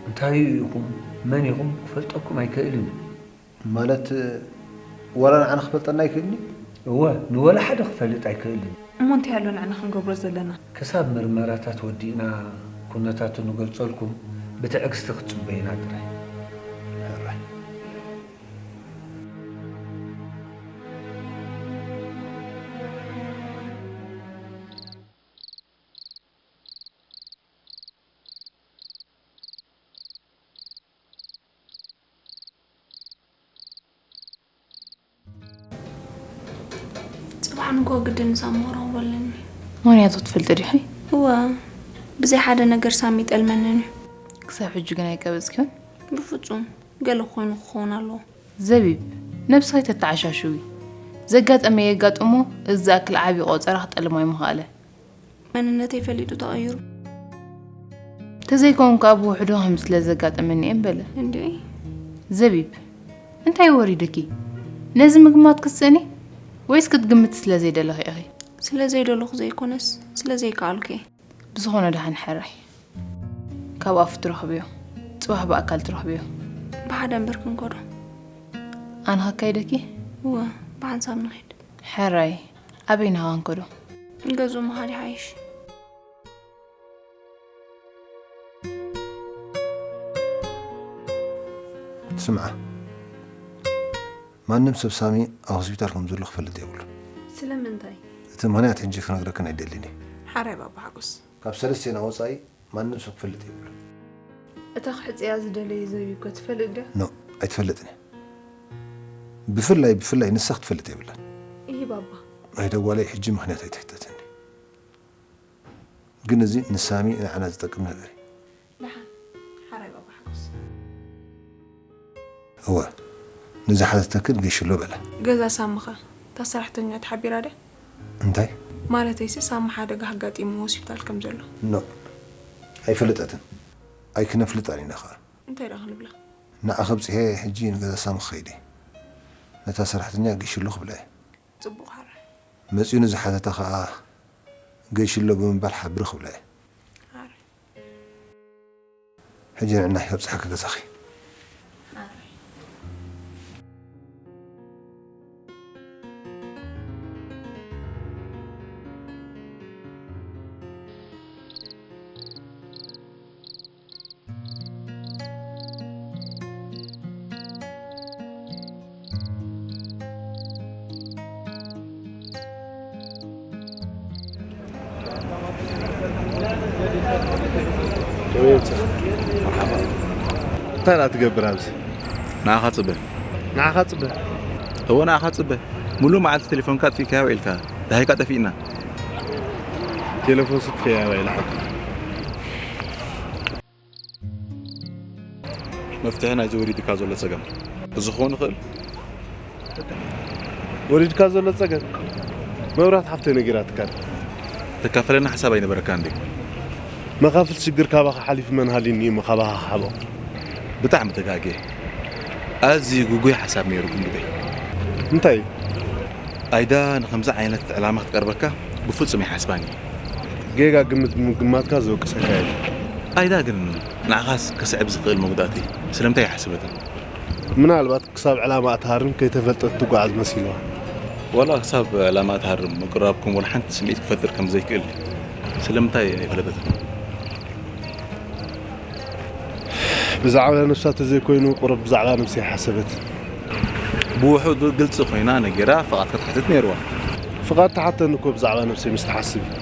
እንታይ ኢኹም መን ኢኹም ክፈልጠኩም ኣይክእልን እዩ። ማለት ዋላ ንዓና ክፈልጠና ኣይክእልን እዩ። እወ ንወላ ሓደ ክፈልጥ ኣይክእልን እዩ። እሞ እንታይ ኣሎ ንዕና ክንገብሮ ዘለና? ክሳብ ምርመራታት ወዲእና ኩነታቱ ንገልጸልኩም ብትዕግስቲ ክትጽበዩና ጥራይ። ሕራይ። ጽባሕ ንግሆ ግድን ንሳሞራ ክበለኒ። ምኽንያቱ ትፈልጢ ዲኺ? እወ፣ ብዘይ ሓደ ነገር ሳሚ ይጠልመኒ እዩ። ክሳብ ሕጂ ግን ኣይቀበጽክዮን? ብፍጹም፣ ገለ ኮይኑ ክኸውን ኣለዎ። ዘቢብ፣ ነብስኺ ተተዓሻሽዊ። ዘጋጠመ የጋጥሞ፣ እዚ ዝኣክል ዓቢ ቆጸራ ክጠልም ኣይምኸኣለ። መንነተይ ፈሊጡ ተቐይሩ። ተዘይከውን ከኣ ብውሕዱ ከም ስለ ዘጋጠመኒ እየ በለ። እንዴ? ዘቢብ፣ እንታይ ወሪዱኪ? ነዚ ምግማት ክትስእኒ? ወይስ ክትግምቲ ስለ ዘይደለኺ ኢኺ? ስለ ዘይደለኹ ዘይኮነስ፣ ስለ ዘይከኣልኩ እየ። ብዝኾነ ደሓን ሕራይ። ካብ ኣፉ ትረኽብዮ። ጽባሕ ብኣካል ትረኽብዮ። ብሓደ እምበር ክንከዶ። ኣነ ከካይደኪ? እወ፣ ብሓንሳብ ንኺድ። ሕራይ። ኣበይ ንሃዋን ከዶ? ገዝኡ ምኻድ ይሓይሽ። ስምዓ፣ ማንም ሰብ ሳሚ ኣብ ሆስፒታል ከም ዘሎ ክፈልጥ የብሉን። ስለምንታይ? እቲ ምኽንያት ሕጂ ክነግረክን ኣይደልን እየ። ሓራይ ባባ ሓጎስ። ካብ ሰለስቴና ወጻኢ ማንም ሰብ ክፈልጥ የብሉን። እታ ክሕጽያ ዝደለየ ዘብዩ እኮ ትፈልጥ ድያ? ኖ፣ ኣይትፈልጥን እያ። ብፍላይ ብፍላይ ንሳ ክትፈልጥ የብላን። እሂ ባባ። ኣይደዋለይ ሕጂ ምኽንያት ኣይትሕተትኒ። ግን እዚ ንሳሚ ንዓና ዝጠቅም ነገር እዩ። ደሓን። ሓራይ ባባ ሓጎስ። እወ፣ ንዝሓተተክን ገይሽሎ በላ። ገዛ ሳምኸ እታ ሰራሕተኛ ተሓቢራ ድያ? እንታይ? ማለተይሲ ሳሚ ሓደጋ ኣጋጢምዎ ሆስፒታል ከም ዘሎ። ኖ፣ ኣይፈለጠትን። ኣይክነፍልጣን ኢና ኸኣ። እንታይ ደኣ ክንብላ? ንዓ ከብጽሔ ሕጂ ንገዛ ሳሚ ክኸይድ እየ። ነታ ሰራሕተኛ ገይሽሎ ክብላ እየ። ጽቡቕ ሓራይ። መጺኡ ንዝሓተታ ኸኣ ገይሽሎ ብምባል ሓብሪ ክብላ እየ። ሓራይ። ሕጂ ንዕናይ ከብጽሓኪ ገዛኺ። እንታይ ደኣ ትገብር ኣብዚ? ንዓኻ ጽበ። ንዓኻ ጽበ? እወ ንዓኻ ጽበ። ሙሉእ መዓልቲ ቴሌፎንካ ኣጥፊእካያ ውዒልካ። ደሃይካ ጠፊእና። ቴሌፎን ስጥፍያ ውዒላ ሓቂ። መፍትሒ ናይዚ ወሪድካ ዘሎ ጸገም እዚ ክኸውን ይኽእል። ወሪድካ ዘሎ ጸገም መብራት ሓፍተይ ነጊራትካ። ተካፈለና ሓሳብ ኣይነበረካ እንዴ? መኻፍል ሽግር ካባኻ ሓሊፉ መን ሃልዩኒ እሞ ካባኻ ክሓቦ። ብጣዕሚ ተጋግየ። ኣዝዩ ግጉይ ሓሳብ ነይሩ ግን ግደይ። እንታይ እዩ? ኣይዳ ንኸምዚ ዓይነት ዕላማ ክትቀርበካ ብፍጹም ኣይሓስባን እየ። ጌጋ ግምት ብምግማትካ ዝወቅሰካ የለን። ኣይዳ ግን ንዓኻስ ከስዕብ ዝኽእል መጉዳእቲ ስለምንታይ ኣይሓሰበትን? ምናልባት ክሳብ ዕላማኣ ትሃርም ከይተፈልጠት ትጓዓዝ መሲልዋ። ዋላ ክሳብ ዕላማኣ ትሃርም ምቅርራብኩም ዋላ ሓንቲ ስምዒት ክፈጥር ከም ዘይክእል ስለምንታይ ኣይፈለጠትን? ብዛዕባ ነብሳ ተዘይኮይኑ ቁሩብ ብዛዕባ ነብሰይ ሓሰበት። ብውሑዱ ግልጺ ኮይና ነጊራ ፍቓድ ክትሓትት ነይርዋ። ፍቓድ ትሓተኒ እኮ ብዛዕባ ነብሰይ ምስ ትሓስብ እዩ።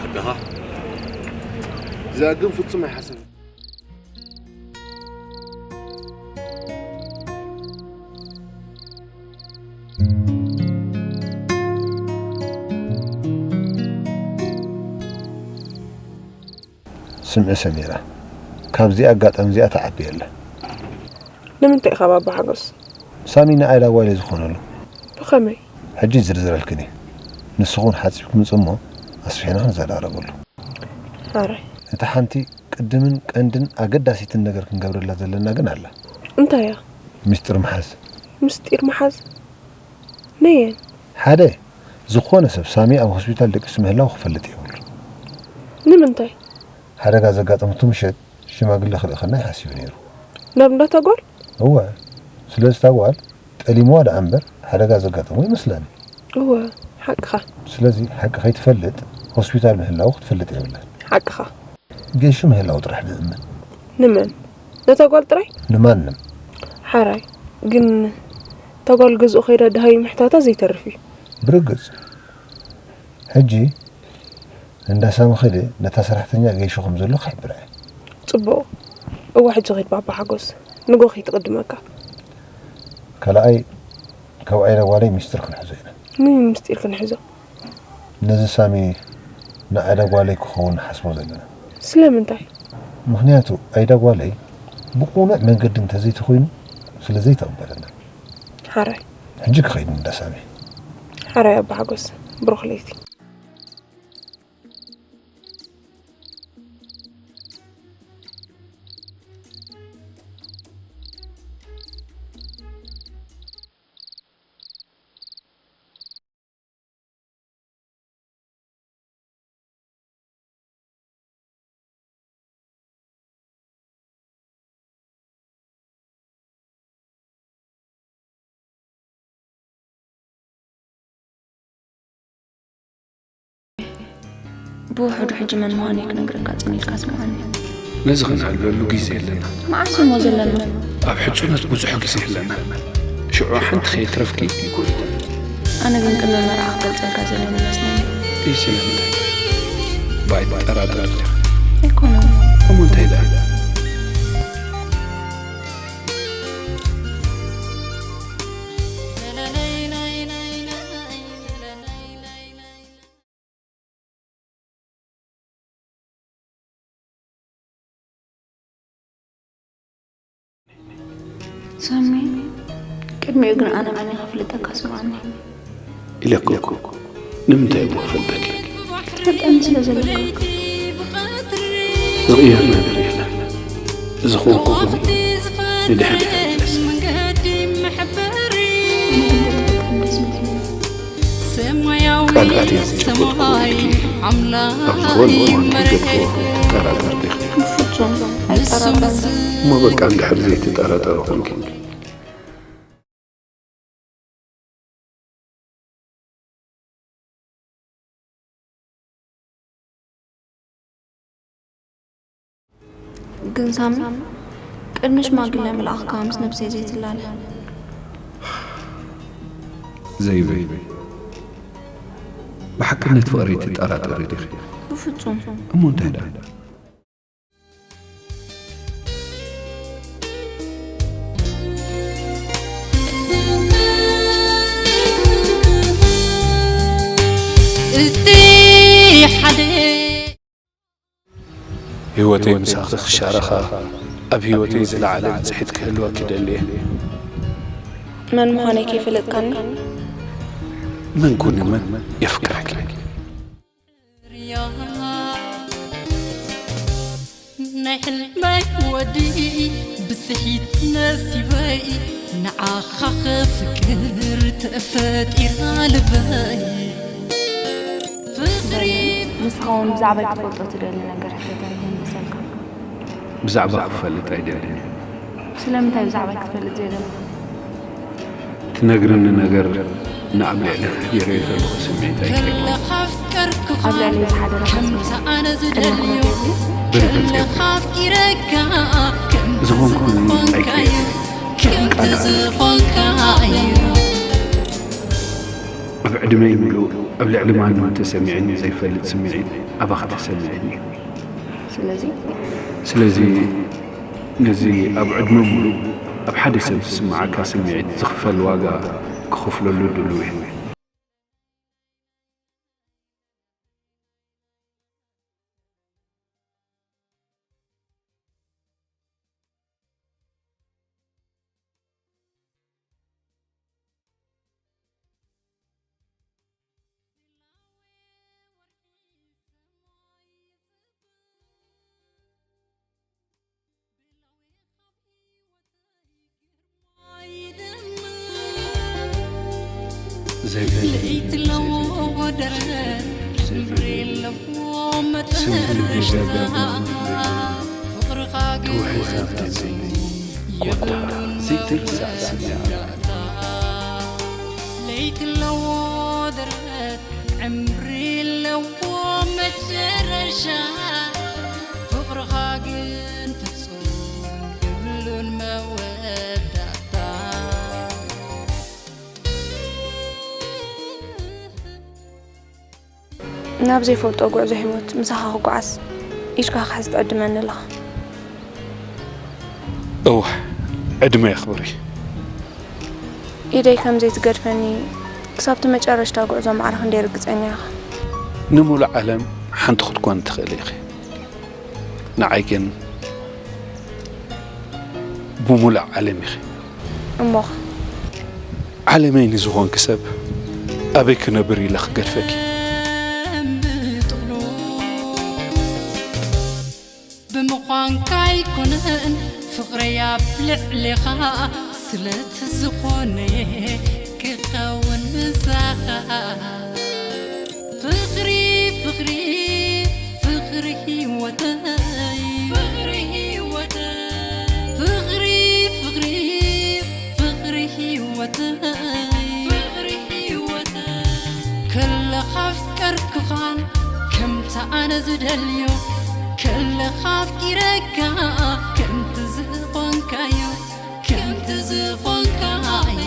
ሓቅኻ። እዚኣ ግን ፍጹም ኣይሓሰብን። ስምዒ ሰሚራ፣ ካብዚኣ ኣጋጣሚ እዚኣ ትዓቢ ኣላ። ንምንታይ ኢኻ ባባ ሓጎስ? ሳሚ ንኣይ ላጓለይ ዝኾነሉ። ብኸመይ? ሕጂ ዝርዝረልክን እየ። ንስኹን ሓጺብኩም ጽሞ ኣስፊሕና ክንዘራረበሉ። ሓራይ። እታ ሓንቲ ቅድምን ቀንድን ኣገዳሲትን ነገር ክንገብረላ ዘለና ግን ኣላ። እንታይ እያ? ምስጢር ምሓዝ። ምስጢር ምሓዝ? ነየን? ሓደ፣ ዝኾነ ሰብ ሳሚ ኣብ ሆስፒታል ደቂሱ ምህላው ክፈልጥ የብሉን። ንምንታይ? ሓደጋ ዘጋጠመቱ ምሸት ሽማግለ ክልእኸና እዩ ሓሲቡ ነይሩ። ናብ እንዳ እታ ጓል? እወ። ስለዚ እታ ጓል ጠሊምዋ ደኣ እምበር ሓደጋ ዘጋጠሞ ይመስላኒ። እወ፣ ሓቅኻ። ስለዚ ሓቂ ከይትፈልጥ ሆስፒታል ምህላው ክትፈልጥ የብላን። ሓቅኻ። ጌሹ ምህላው ጥራሕ ንእመን። ንመን? ነታ ጓል ጥራይ? ንማንም። ሓራይ። ግን እታ ጓል ገዝኡ ከይዳ ደሃዩ ምሕታታ ዘይተርፍ እዩ። ብርግጽ። ሕጂ እንዳ ሳሚ ከይደ ነታ ሰራሕተኛ ጌሹ ከም ዘሎ ክሕብራ እየ። ጽቡቕ። እወ ሕጂ ኺድ ባባ ሓጎስ። ንጎ ከይትቕድመካ። ካልኣይ ካብ ኣይዳ ጓለይ ሚስጥር ክንሕዞ ኢና። ንመን ምስጢር ክንሕዞ? ነዚ ሳሚ ንኣይዳ ጓለይ ክኸውን ንሓስቦ ዘለና። ስለምንታይ? ምኽንያቱ ኣይዳ ጓለይ ብቑኑዕ መንገዲ እንተዘይተኾይኑ ስለዘይተቕበለና። ሓራይ። ሕጂ ክኸይድ እንዳ ሳሚ። ሓራይ ኣባ ሓጎስ ብሩኽ ለይቲ። ብውሕዱ ሕጂ መን ምዃነይ ክነግረካ ጽን ኢልካ ስምዓኒ። ነዚ ክንሕለሉ ግዜ የለና። መዓስ እሞ ዘለና? ኣብ ሕጹነት ብዙሕ ግዜ የለና። ሽዑ ሓንቲ ከይትረፍኪ። ኣነ ግን ቅድሚ መርዓ ክገልጸልካ ዘለኒ ይመስለኒ። እይ ስለምንታይ? ባይታ ጠራጠር ዲኻ? ኣይኮነን። እሞ እንታይ ደኣ? ሳሚ፣ ቅድሚኡ ግን ኣነ መን እየ ከፍልጠካ ስምዓኒ። ኢለኩ እኮ፣ ንምንታይ እሞ ክፈልጠኪ? ክትፈልጠኒ ስለ ዘለካ እኮ። ዝቕየር ነገር የለን። ዝኾንኩ ግን ንድሕሪት ኣይምለስን። ኣነ ግን ተትፈልጠኒ ደስ ምበለኒ። ቃል ኣትያ ዘይሸፈትኩ ኢልኪ ኣብ ዝኾነ እዋን ክትገድፍዎ ትጠራጠሪ ዲኺ? ብፍጹም ኣይጠራጠርን። እሞ በቃ እንድሕር ዘይትጠራጠሪ ኮንኪ። ግን ሳሚ፣ ቅድሚ ሽማግለ ምልኣኽካ ምስ ነብሰይ ዘይትላለ። ዘይበይ፣ ብሓቅነት ፍቕረይ ትጠራጠሪ ዲኺ? ብፍጹም። እሞ እንታይ ደኣ? እቲ ሓደ ህይወተይ ምሳኺ ክሻረኻ፣ ኣብ ህይወተይ ዝለዓለ ብጽሒት ክህልወኪ ደልየ። መን ምዃነይ ከይፈለጥካኒ? መን ኩኒ መን የፍቅረኪ? ናይ ሕልመይ ወዲ ብጽሒት ነሲበይ ንዓኻ ክፍቅር ተፈጢራ ልበይ። ፍቕሪ ንስኻ እውን ብዛዕባይ ክትፈልጦ ትደሊ ነገር ሕተተኒ ይመሰልካ? ብዛዕባ ክፈልጥ ኣይደልን እየ። ስለምንታይ ብዛዕባይ ክትፈልጥ ዘይደለኻ? ትነግርኒ ነገር ንኣብ ልዕሊ ገይረዮ ዘለኹ ስምዒት ኣይቀይሮን። ኣብ ልዕሊ ዝሓደረ ቅድሚ ክነግረካ ዝኾንኩኒ ኣይቀይርን። ቃል ኣለ። ኣብ ዕድመይ ምሉእ ኣብ ልዕሊ ማንም ተሰሚዕኒ ዘይፈልጥ ስምዒት ኣባኺ ተሰሚዕኒ። ስለዚ ስለዚ ነዚ ኣብ ዕድመ ምሉእ ኣብ ሓደ ሰብ ዝስምዓካ ስምዒት ዝኽፈል ዋጋ ክኸፍለሉ ድሉው እየ። ለይቲ ለዎ ደረት ዕምሪ ለዎ መጠረሻ ፍቕርኻ ግን ተውሒዛ ግዜ ኮታ ዘይትርሳዕ ስምዒት። ለይቲ ለዎ ደረት ዕምሪ ለዎ መጨረሻ ፍቕርኻ ግን ፍጹም የብሉን መወዳእታ። ናብ ዘይፈልጦ ጉዕዞ ህይወት ምሳኻ ክጓዓዝ ኢድካ ክሕዝ ትዕድመኒ ኣለኻ። እወ፣ ዕድመ የኽብሪ። ኢደይ ከም ዘይትገድፈኒ ክሳብቲ መጨረሽታ ጉዕዞ ማዕረ ክንደይ ርግጸኛ ኢኻ? ንምሉእ ዓለም ሓንቲ ክትኮኒ ትኽእሊ ኢኺ። ንዓይ ግን ብምሉእ ዓለም ኢኺ። እሞኸ? ዓለመይ ንዝኾንኪ ሰብ ኣበይ ክነብር ኢለ ክገድፈኪ? ብምዃንካ ኣይኮነን ፍቕረይ ኣብ ልዕሌኻ ስለቲ ዝኾነ ክኸውን ምሳኻ። ፍቕሪ፣ ፍቕሪ፣ ፍቕሪ ህይወተይ። ፍቕሪ ህይወተይ። ፍቕሪ፣ ፍቕሪ፣ ፍቕሪ ህይወተይ። ፍቕሪ ህይወተይ። ከለኻ ኣፍቀርኩኻን ከምቲ ኣነ ዝደልዮ፣ ከለኻ ኣፍቂረካ ከምቲ ዝኾንካዮ፣ ከምቲ ዝኾንካዮ።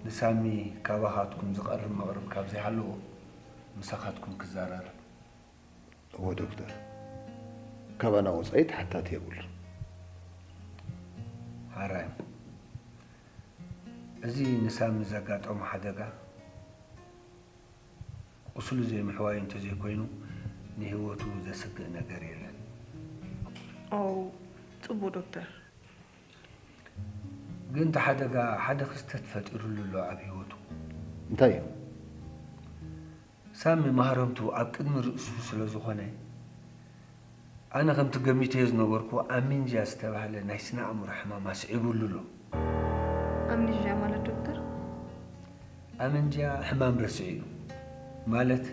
ንሳሚ ካባኻትኩም ዝቐርብ መቕርብ ካብ ዘይሃለዎ ምሳኻትኩም ክዘራረብ። እወ ዶክተር፣ ካባና ወፃኢ ተሓታቲ የብሉን። ሓራይ፣ እዚ ንሳሚ ዘጋጠሞ ሓደጋ ቁስሉ ዘይምሕዋዩ እንተዘይኮይኑ ንህይወቱ ዘስግእ ነገር የለን። ኦ፣ ፅቡቅ ዶክተር። ግን እቲ ሓደጋ ሓደ ክስተት ፈጢሩሉ ኣሎ ኣብ ህይወቱ። እንታይ እዩ? ሳሚ ማህረምቱ ኣብ ቅድሚ ርእሱ ስለ ዝኾነ፣ ኣነ ከምቲ ገሚተዮ ዝነበርኩ ኣሚንጃ ዝተባህለ ናይ ስነ ኣእምሮ ሕማም ኣስዒቡሉ ኣሎ። ኣምኒዥያ ማለት ዶክተር? ኣመንጃ ሕማም ረስዒ እዩ። ማለት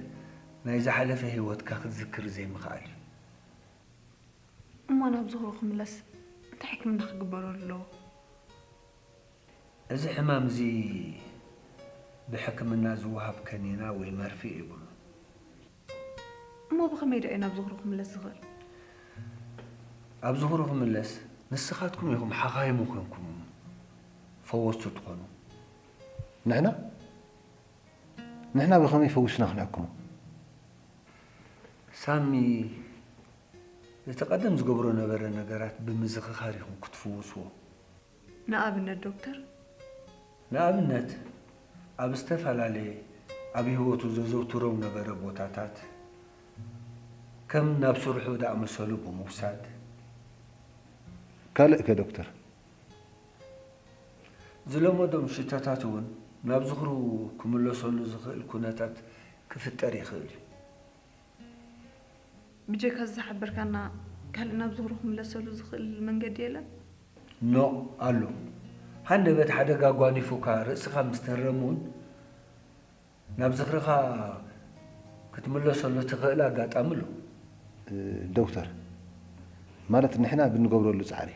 ናይ ዝሓለፈ ህይወትካ ክትዝክር ዘይምኽኣል እዩ። እሞ ናብ ዝኽሩ ክምለስ እንታይ ሕክምና ክግበረሉ ኣለዎ? እዚ ሕማም እዚ ብሕክምና ዝወሃብ ከኒና ወይ መርፌ የብሉን። እሞ ብኸመይ ዶ እዩ ናብ ዝኽሩ ክምለስ ዝኽእል? ኣብ ዝኽሩ ክምለስ ንስኻትኩም ኢኹም ሓኻይሙ ኮንኩም ፈወስቱ ትኾኑ። ንሕና ንሕና ብኸመይ ፈዊስና ክንሕክሞ? ሳሚ እቲ ቀደም ዝገብሮ ነበረ ነገራት ብምዝኽኻር ኢኹም ክትፍውስዎ። ንኣብነት ዶክተር? ንኣብነት ኣብ ዝተፈላለየ ኣብ ህይወቱ ዘዘውትሮም ነበረ ቦታታት ከም ናብ ስርሑ ዝኣመሰሉ ብምውሳድ። ካልእ ከ ዶክተር? ዝለመዶም ሽታታት እውን ናብ ዝኽሩ ክምለሰሉ ዝኽእል ኩነታት ክፍጠር ይኽእል እዩ። ብጀካ ዝሓበርካና ካልእ ናብ ዝኽሩ ክምለሰሉ ዝኽእል መንገዲ የለን? ኖእ ኣሎ። ሃንደበት ሓደጋ ኣጓኒፉካ ርእስኻ ምስ ተህረም እውን ናብ ዝኽርኻ ክትምለሰሉ ትኽእል ኣጋጣሚ ኣሎ። ዶክተር፣ ማለት ንሕና ብንገብረሉ ፃዕሪ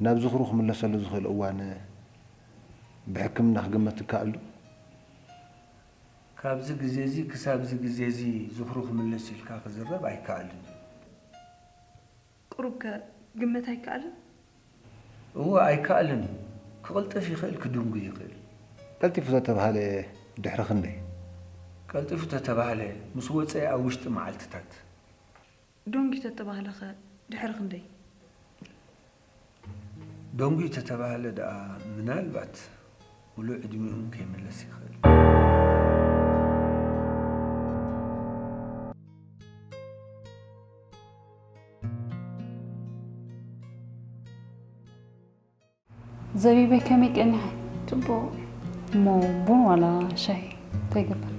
ናብ ዝኽሩ ክምለሰሉ ዝኽእል እዋን ብሕክምና ክግመት ይከኣል ዶ? ካብዚ ግዜ እዚ ክሳብ እዚ ግዜ እዚ ዝኽሩ ክምለስ ኢልካ ክዝረብ ኣይከኣልን እዩ። ቁሩብ ከ ግመት ኣይከኣልን? እወ ኣይከኣልን እዩ። ክቕልጥፍ ይኽእል ክድንጉ ይኽእል። ቀልጢፉ ተተባህለ ድሕሪ ክንደይ? ቀልጢፉ ተተባህለ ምስ ወፀ ኣብ ውሽጢ መዓልትታት። ዶንጊ ተተባህለ ኸ ድሕሪ ክንደይ? ደንጉዩ ተተባህለ ደኣ ምናልባት ሙሉእ ዕድሚኡን ከይምለስ ይኽእል። ዘቢበይ ከመይ ቀኒኻ? ጽቡቕ። እሞ ቡን ዋላ ሻሂ እንታይ ይግበር?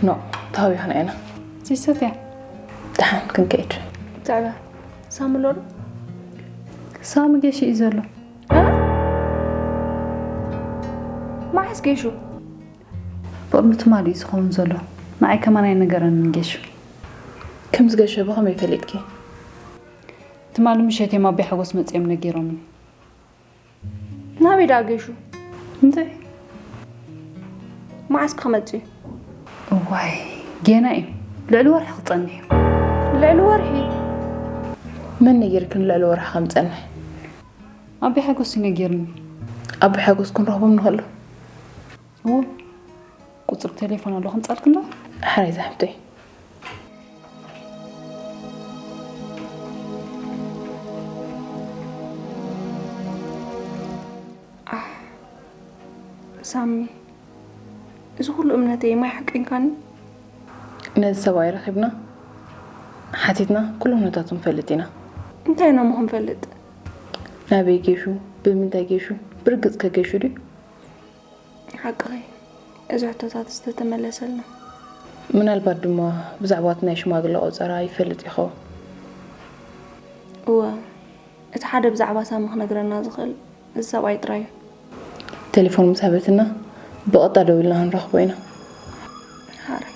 ኖእ፣ ተሃዊኽና ኢና። ዘይሰትያ? ደሓን ክንከይድ። ብዛዕባ ሳሚ ኣሎ ዶ? ሳሚ ገሹ እዩ ዘሎ። እ? መዓስ ገሹ? ብቕድሚ ትማሊ እዩ ዝኸውን ዘሎ። ንዓይ ከማን ኣይነገረንን ገሹ። ከም ዝገሸ ብኸመይ ፈሊጥኪ? ትማሊ ምሸት እዮም ኣቦይ ሓጎስ መጺኦም ነጊሮምኒ። ናበይ ደኣ ገሹ? እንታይ? መዓስ ክመጽእ እዩ? እዋይ፣ ጌና እዩ። ልዕሊ ወርሒ ክጸንሕ እዩ። ልዕሊ ወርሒ? መን ነጊርክን ልዕሊ ወርሒ ከም ዝጸንሕ? ኣቦይ ሓጎስ እዩ ነጊርኒ። ኣቦይ ሓጎስ ክንረኽቦም ንኽእል ዶ? እዎ፣ ቁጽሪ ቴሌፎን ኣሎ፣ ከምጻልክን ዶ? ሓራይ ዝሓፍተይ። ኣሕ፣ ሳሚ፣ እዚ ኩሉ እምነተይ ማይ ሓቂንካኒ? ነዚ ሰብኣይ ረኺብና ሓቲትና ኩሉ ኩነታቱ ንፈልጥ ኢና። እንታይ ኢና እሞ ክንፈልጥ? ናበይ ጌሹ? ብምንታይ ጌሹ? ብርግጽ ከ ጌሹ ድዩ? ሓቅኺ፣ እዚ ሕቶታት ዝተተመለሰልና። ምናልባት ድማ ብዛዕባ እቲ ናይ ሽማግለ ቆጸራ ይፈልጥ ይኸውን። እወ፣ እቲ ሓደ ብዛዕባ ሳሚ ክነግረና ዝኽእል እዚ ሰብኣይ ጥራይ እዩ። ቴሌፎን ምስ ሃበትና ብቐጥታ ደዊልና ክንረኽቦ ኢና። ሓራይ።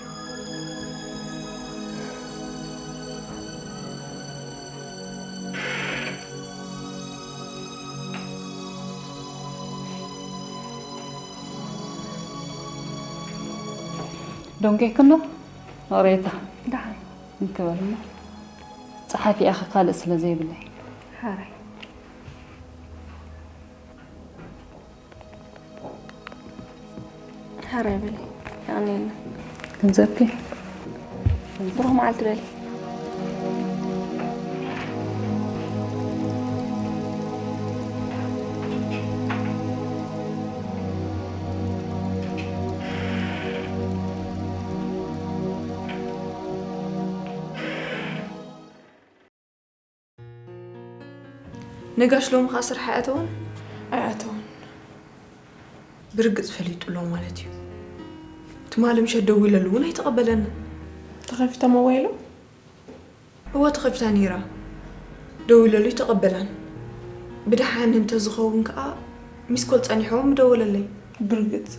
ደንጉየክን ዶ? ይቕሬታ። ደሓን። እንክበል እሞ። ጸሓፊ ኢኻ ካልእ ስለ ዘይብለይ። ሓራይ። ሓራይ በሊ፣ የቐንየልና። ገንዘብኪ። ብሩኽ መዓልቲ በሊ። ነጋሽ ሎሚ ኸዓ ስራሕ ኣይኣተወን? ኣይኣተወን። ብርግጽ ፈሊጡ ኣሎ ማለት እዩ። ትማሊ ምሸት ደዊለሉ እውን ኣይተቐበለንን። ተኸፊታ ሞባይሉ? እወ ተኸፊታ ነይራ። ደዊለሉ ኣይተቐበላን። ብደሓን እንተዝኸውን ከኣ ሚስኮል ጸኒሕዎ ምደወለለይ። ብርግጽ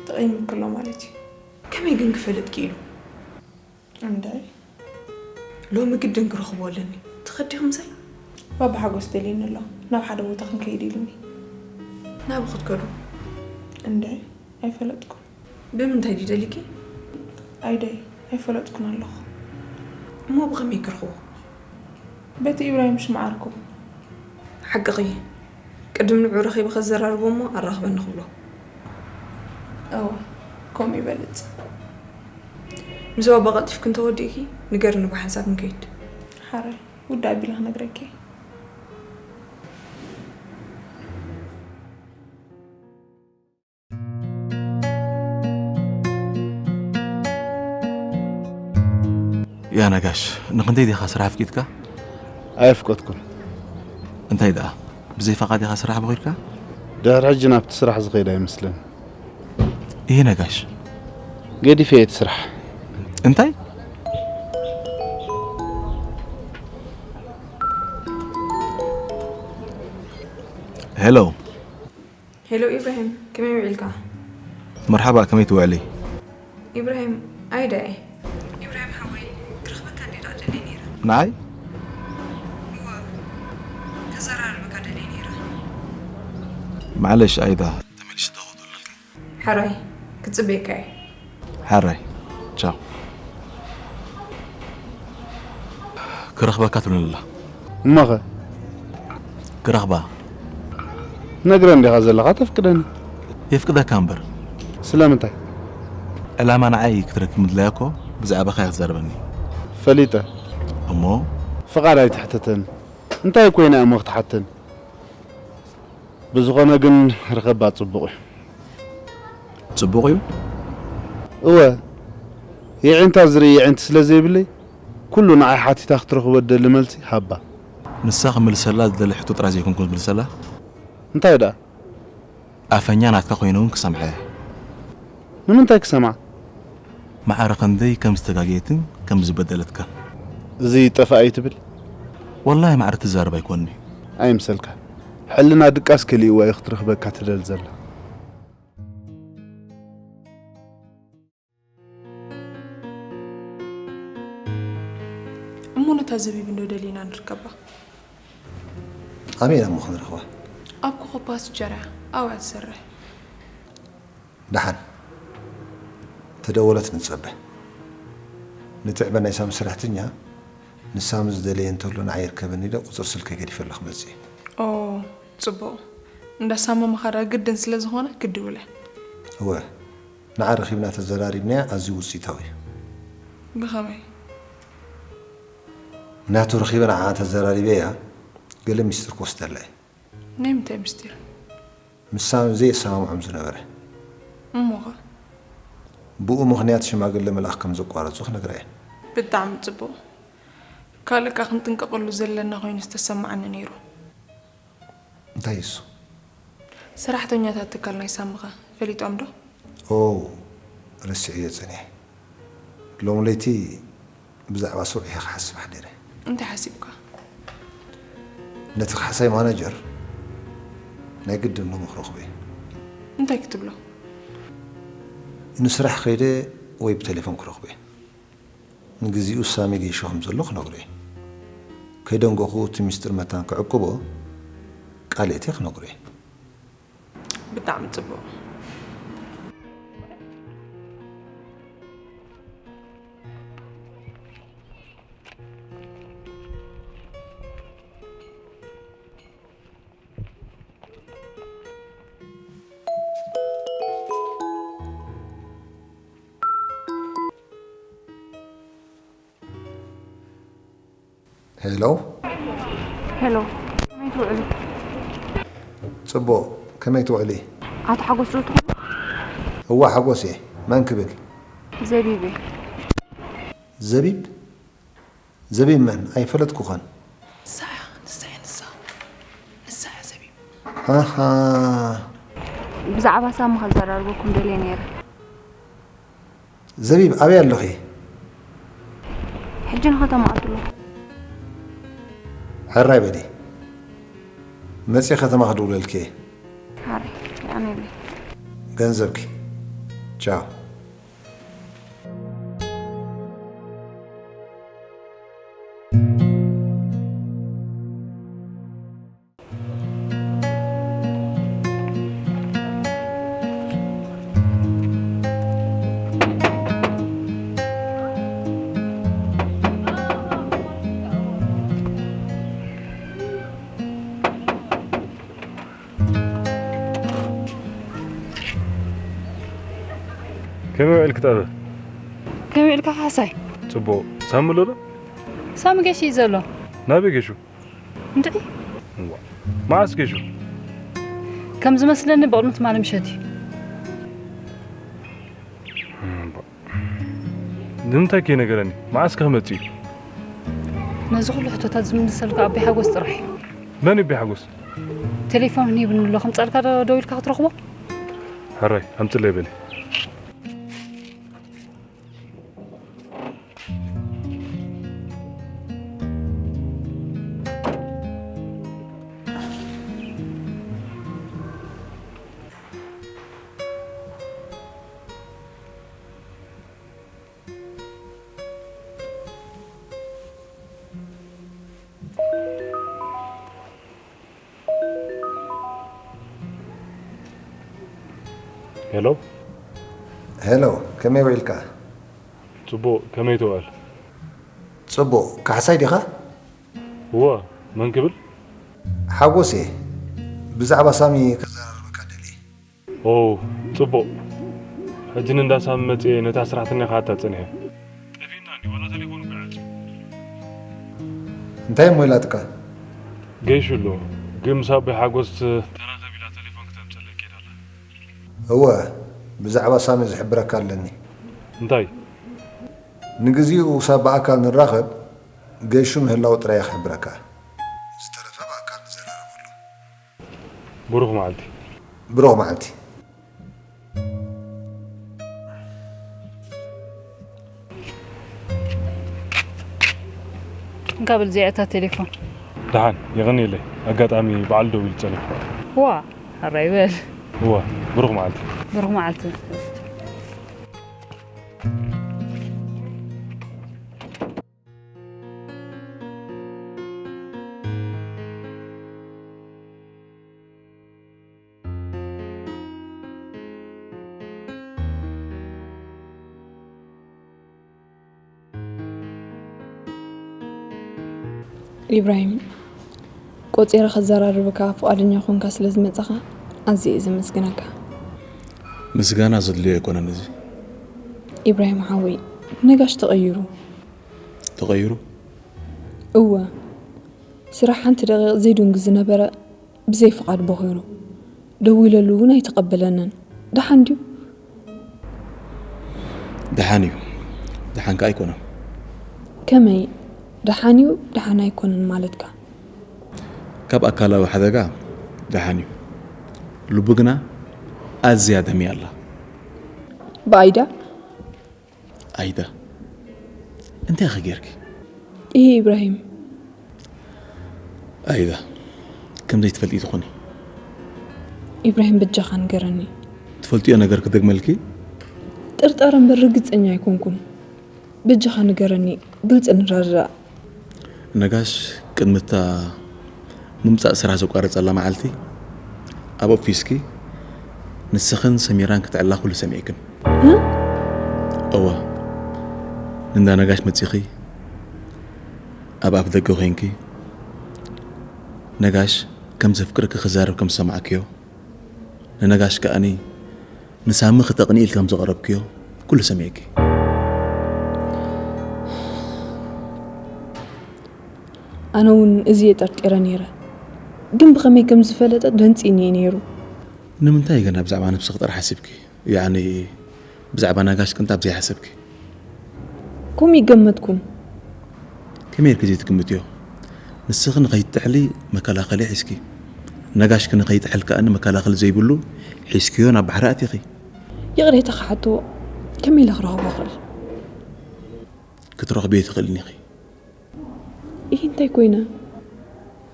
ተቐይሙኪ ኣሎ ማለት እዩ። ከመይ ግን ክፈልጥ ክኢሉ? እንታይ? ሎሚ ግድን ክረኽቦ ኣለኒ። ትኸዲ ኹምሰይ? ባባ ሓጎስ ደልየኒ ኣሎ። ናብ ሓደ ቦታ ክንከይድ ኢሉኒ። ናብ ክትከዱ? እንታይ? ኣይፈለጥኩን። ብምንታይ ድዩ ደሊኪ? ኣይደይ፣ ኣይፈለጥኩን ኣለኹ። እሞ ብኸመይ ክረኽቦ? በቲ ኢብራሂም ሽምዓ ርክቡ። ሓቅኺ። ቅድም ንዑ ረኺበ ከዘራርቦ እሞ ኣራኽበኒ ክብሎ። እወ፣ ከምኡ ይበልጽ። ምስ ባባ ቀልጢፍኪ እንተወዲእኪ ንገርኒ ብሓንሳብ ንከይድ። ሓራይ፣ ውድእ ኣቢለ ክነግረኪ እየ። ያ ነጋሽ፣ ንኽንደይ ዲኻ ስራሕ ኣፍቂድካ? ኣየፍቀድኩን። እንታይ ደኣ፣ ብዘይ ፈቓድ ኢኻ ስራሕ በቒድካ? ድሕሪ ሕጂ ናብቲ ስራሕ ዝኸይድ ኣይመስልን። ይሄ ነጋሽ። ገዲፈ እየ እቲ ስራሕ። እንታይ? ሄሎ። ሄሎ ኢብራሂም፣ ከመይ ውዒልካ? መርሓባ፣ ከመይ ትውዕሊ? ኢብራሂም፣ ኣይዳ እየ። ኢብራሂም ሓወይ፣ ክረኽበካ እንዴ ደኣ ደልየ ነይረ። ንዓይ? እወ፣ ከዘራርበካ ደልየ ነይረ። ማዕለሽ ኣይዳ፣ ተመሊሽ ደውለልኪ። ሓራይ፣ ክጽበየካ እየ። ሓራይ፣ ቻው። ክረኽበካ ትብለላ። እሞኸ? ክረኽባ። ነግረ እንዲኻ ዘለኻ ተፍቅደኒ። የፍቅደካ እምበር። ስለምንታይ? ዕላማ ንዓይ ክትረክብ ምድላያ እኮ ብዛዕባኻ እያ ክትዛረበኒ። ፈሊጠ። እሞ? ፍቓድ ኣይትሕተተኒ። እንታይ ኮይና እሞ ክትሓተኒ? ብዝኾነ ግን ርኸባ ጽቡቕ እዩ። ጽቡቕ እዩ? እወ፣ የዒንታ ዝርኢ የዒንቲ ስለ ዘይብለይ ኩሉ ንዓይ ሓቲታ ክትረኽቦ እደሊ መልሲ ሃባ። ንሳ ክምልሰላ ዝደሊ ሕቶ ጥራይ ዘይኮንኩ ዝምልሰላ። እንታይ ደኣ? ኣፈኛ ናትካ ኮይነ እውን ክሰምዓ እየ። ንምንታይ ክሰምዓ? ማዕረ ክንደይ ከም ዝተጋገየትን ከም ዝበደለትካን። እዚ ጠፋእ እዩ ትብል? ወላሂ ማዕረ ትዛረብ ኣይኮንን'ዩ። ኣይምሰልካ። ሕልና ድቃስ ከሊእዋ እዩ ክትረኽበካ ትደሊ ዘላ። እሞ ነታ ዘቢብ እንዶ ደሊና ንርከባ። ኣበይ ኢና እሞ ክንረኽባ? ኣብ ኮኾብ ፓስቸር እያ ኣብኣ ትሰርሕ። ደሓን ተደወለት ንጸበ። ንትዕበ ናይ ሳሚ ሰራሕተኛ ንሳሚ ዝደለየ እንተሎ ንዓይ ይርከበኒ ኢለ ቁጽሪ ስልከይ ገዲፈ ኣለኹ መጽእ። ኦ ጽቡቕ። እንዳ ሳሚ ምኻዳ ግድን ስለ ዝኾነ ክድውል እየ። እወ ንዓ ረኺብና ተዘራሪብናያ ኣዝዩ ውጽኢታዊ እዩ። ብኸመይ? ምኽንያቱ ረኺበ ንዓኣ ተዘራሪበያ ገለ ሚስጥር ክወስደላ እየ። ናይ ምንታይ ምስጢር? ምስ ሳሚ ዘየሰማምዖም ዝነበረ። እሞኸ? ብኡ ምኽንያት ሽማግለ ምልኣኽ ከም ዘቋረጹ ክነግራ እየ። ብጣዕሚ ጽቡቕ። ካልእ ከኣ ክንጥንቀቐሉ ዘለና ኮይኑ ዝተሰማዓኒ ነይሩ። እንታይ እሱ? ሰራሕተኛታት ትካል ናይ ሳምኻ ፈሊጦም ዶ? ኦ ረሲዐዮ ጸኒሐ። ሎሚ ለይቲ ብዛዕባ ስሩዕ እየ ክሓስብ ሓዲረ። እንታይ ሓሲብካ? ነቲ ካሕሳይ ማናጀር ናይ ግድን ሎሚ ክረኽቦ እየ። እንታይ ክትብሎ? ንስራሕ ከይደ ወይ ብቴሌፎን ክረኽቦ እየ። ንግዚኡ ሳሚ ገይሹ ከም ዘሎ ክነግሮ እየ። ከይደንጎኹ እቲ ሚስጥር መታን ክዕቅቦ ቃል እትየ ክነግሮ እየ። ብጣዕሚ ጽቡቕ። ሄሎ። ሄሎ፣ ከመይ ትውዕሉ? ጽቡቕ፣ ከመይ ትውዕሊ? ኣቶ ሓጎስ ዶ ትኾኑ? እዋ ሓጎስ እየ። መን ክብል? ዘቢብ እየ። ዘቢብ? ዘቢብ መን? ኣይፈለጥኩኸን። ንሳ እያ፣ ንሳ እያ፣ ንሳ። ንሳ እያ ዘቢብ። ኣሃ። ብዛዕባ ሳሚ ከዘራርበኩም ደልየ ነይረ። ዘቢብ ኣበይ ኣለኺ? ሕጂ ንኸተማ ኣትሎ። ሕራይ በሊ። መጺእ ከተማ ክድውለልኪ እየ። ሓራይ፣ የቐንየለይ። ገንዘብኪ። ቻው። ከመይ ውዒልኪ ጠበ? ከመይ ውዒልካ ካሕሳይ? ጽቡቕ። ሳሚ ኣሎ ዶ? ሳሚ ገሽ እዩ ዘሎ። ናበይ ገሹ? እንድዒ እዋ። መዓስ ገሹ? ከም ዝመስለኒ ብቕድሚ ትማሊ ምሸት እዩ። እምባ። ንምንታይ ከይነገረኒ? መዓስ ከ ክመጽእ እዩ? ነዚ ኩሉ ሕቶታት ዝምልሰልካ ኣቦይ ሓጎስ ጥራሕ እዩ። መን እዩ ኣቦይ ሓጎስ? ቴሌፎን ሂብኒ ኣሎ፣ ከምጻልካ ዶ ደዊልካ ክትረኽቦ? ሕራይ፣ ኣምጽለይ በሊ። ሄሎ። ሄሎ፣ ከመይ ውዒልካ? ጽቡቕ፣ ከመይ ትውዕል? ጽቡቕ፣ ካሕሳይ ዲኻ? እወ፣ መን ክብል? ሓጎስ እየ። ብዛዕባ ሳሚ ከዘራርበካ ደልየ። ኦ፣ ጽቡቕ። ሕጂ ንእንዳ ሳሚ መጽየ ነታ ሰራሕተኛ ክኣታ ጸኒሐ። ጠፊእና እንዲ ዋላ ቴሌፎኑ ክዓጽ። እንታይ እሞ ኢላትካ? ገይሹ ኣሎ። ግን ምስ ኣቦይ ሓጎስ ተራኸብ ኢላ ቴሌፎን ክተምጸለይ ከይዳ ኣላ። እወ፣ ብዛዕባ ሳሚ ዝሕብረካ ኣለኒ። እንታይ? ንግዚኡ ክሳብ ብኣካል ንራኸብ፣ ገይሹ ምህላው ጥራይ ክሕብረካ። ዝተረፈ ብኣካል ንዘራረበሉ። ብሩኽ መዓልቲ። ብሩኽ መዓልቲ። እንካ በል እዚኣ እታ ቴሌፎን። ደሓን፣ የቐንየለይ። ኣጋጣሚ በዓሉ ደዊሉ ጸኒሑ። ዋ፣ ሕራይ በል። እወ፣ ብሩኽ መዓልቲ። ብሩኽ መዓልቲ። ኢብራሂም፣ ቆጺረ ከዘራርበካ ፍቓደኛ ኮንካ ስለ ዝመጻኻ ኣዝየ እየ ዘመስግነካ። ምስጋና ዘድልዮ ኣይኮነን እዚ። ኢብራሂም ሓወይ፣ ነጋሽ ተቐይሩ። ተቐይሩ? እወ፣ ስራሕ ሓንቲ ደቂቕ ዘይድንጉ ዝነበረ ብዘይ ፍቓድ ቦኺሩ። ደዊለሉ እውን ኣይተቐበለንን። ደሓን ድዩ? ደሓን እዩ። ደሓን ከኣ ኣይኮነን። ከመይ ደሓን እዩ ደሓን ኣይኮነን ማለትካ? ካብ ኣካላዊ ሓደጋ ደሓን እዩ። ልቡ ግና ኣዝያ ደምያ ኣላ። ብኣይዳ? ኣይዳ፣ እንታይ ኢኺ ጌርኪ? እሂ ኢብራሂም። ኣይዳ፣ ከም ዘይትፈልጢ ትኾኒ። ኢብራሂም በጃኻ ንገረኒ። ትፈልጥዮ ነገር ክደግመልኪ? ጥርጣረ እምበር ርግጸኛ ኣይኮንኩን። በጃኻ ንገረኒ፣ ግልጺ ንረዳዳእ። ነጋሽ ቅድሚ እታ ምምጻእ ስራሕ ዘቋረጸላ መዓልቲ ኣብ ኦፊስኪ ንስኽን ሰሚራን ክትዕላ ኩሉ ሰሚዕክን። እወ፣ ንእንዳ ነጋሽ መጺኺ ኣብ ኣፍ ደገ ኮይንኪ ነጋሽ ከም ዘፍቅርኪ ክዛረብ ከም ዝሰማዕክዮ፣ ንነጋሽ ከኣኒ ንሳሚ ክተቕኒ ኢልኪ ከም ዘቕረብክዮ ኩሉ ሰሚዕኪ። ኣነ እውን እዚ እየ ጠርጢረ ነይረ፣ ግን ብኸመይ ከም ዝፈለጠ ደንጺኒ እዩ ነይሩ። ንምንታይ ገና ብዛዕባ ነብስኺ ጥራሕ ሓሲብኪ? ያዕኒ ብዛዕባ ነጋሽ ቅንጣብ ዘይሓሰብኪ? ከምኡ ይገመትኩን። ከመይ ኢልኪ ዘይትግምትዮ? ንስኺ ንኸይትጥሕሊ መከላኸሊ ሒዝኪ፣ ነጋሽኪ ንኸይጥሕል ከኣ መከላኸሊ ዘይብሉ ሒዝክዮ ናብ ባሕሪ ኣቲኺ። ይቕሬታ ክሓቶ፣ ከመይ ኢለ ክረኽቦ እኽእል? ክትረኽብዮ ኣይትኽእልን ኢኺ። ይህ እንታይ ኮይነ?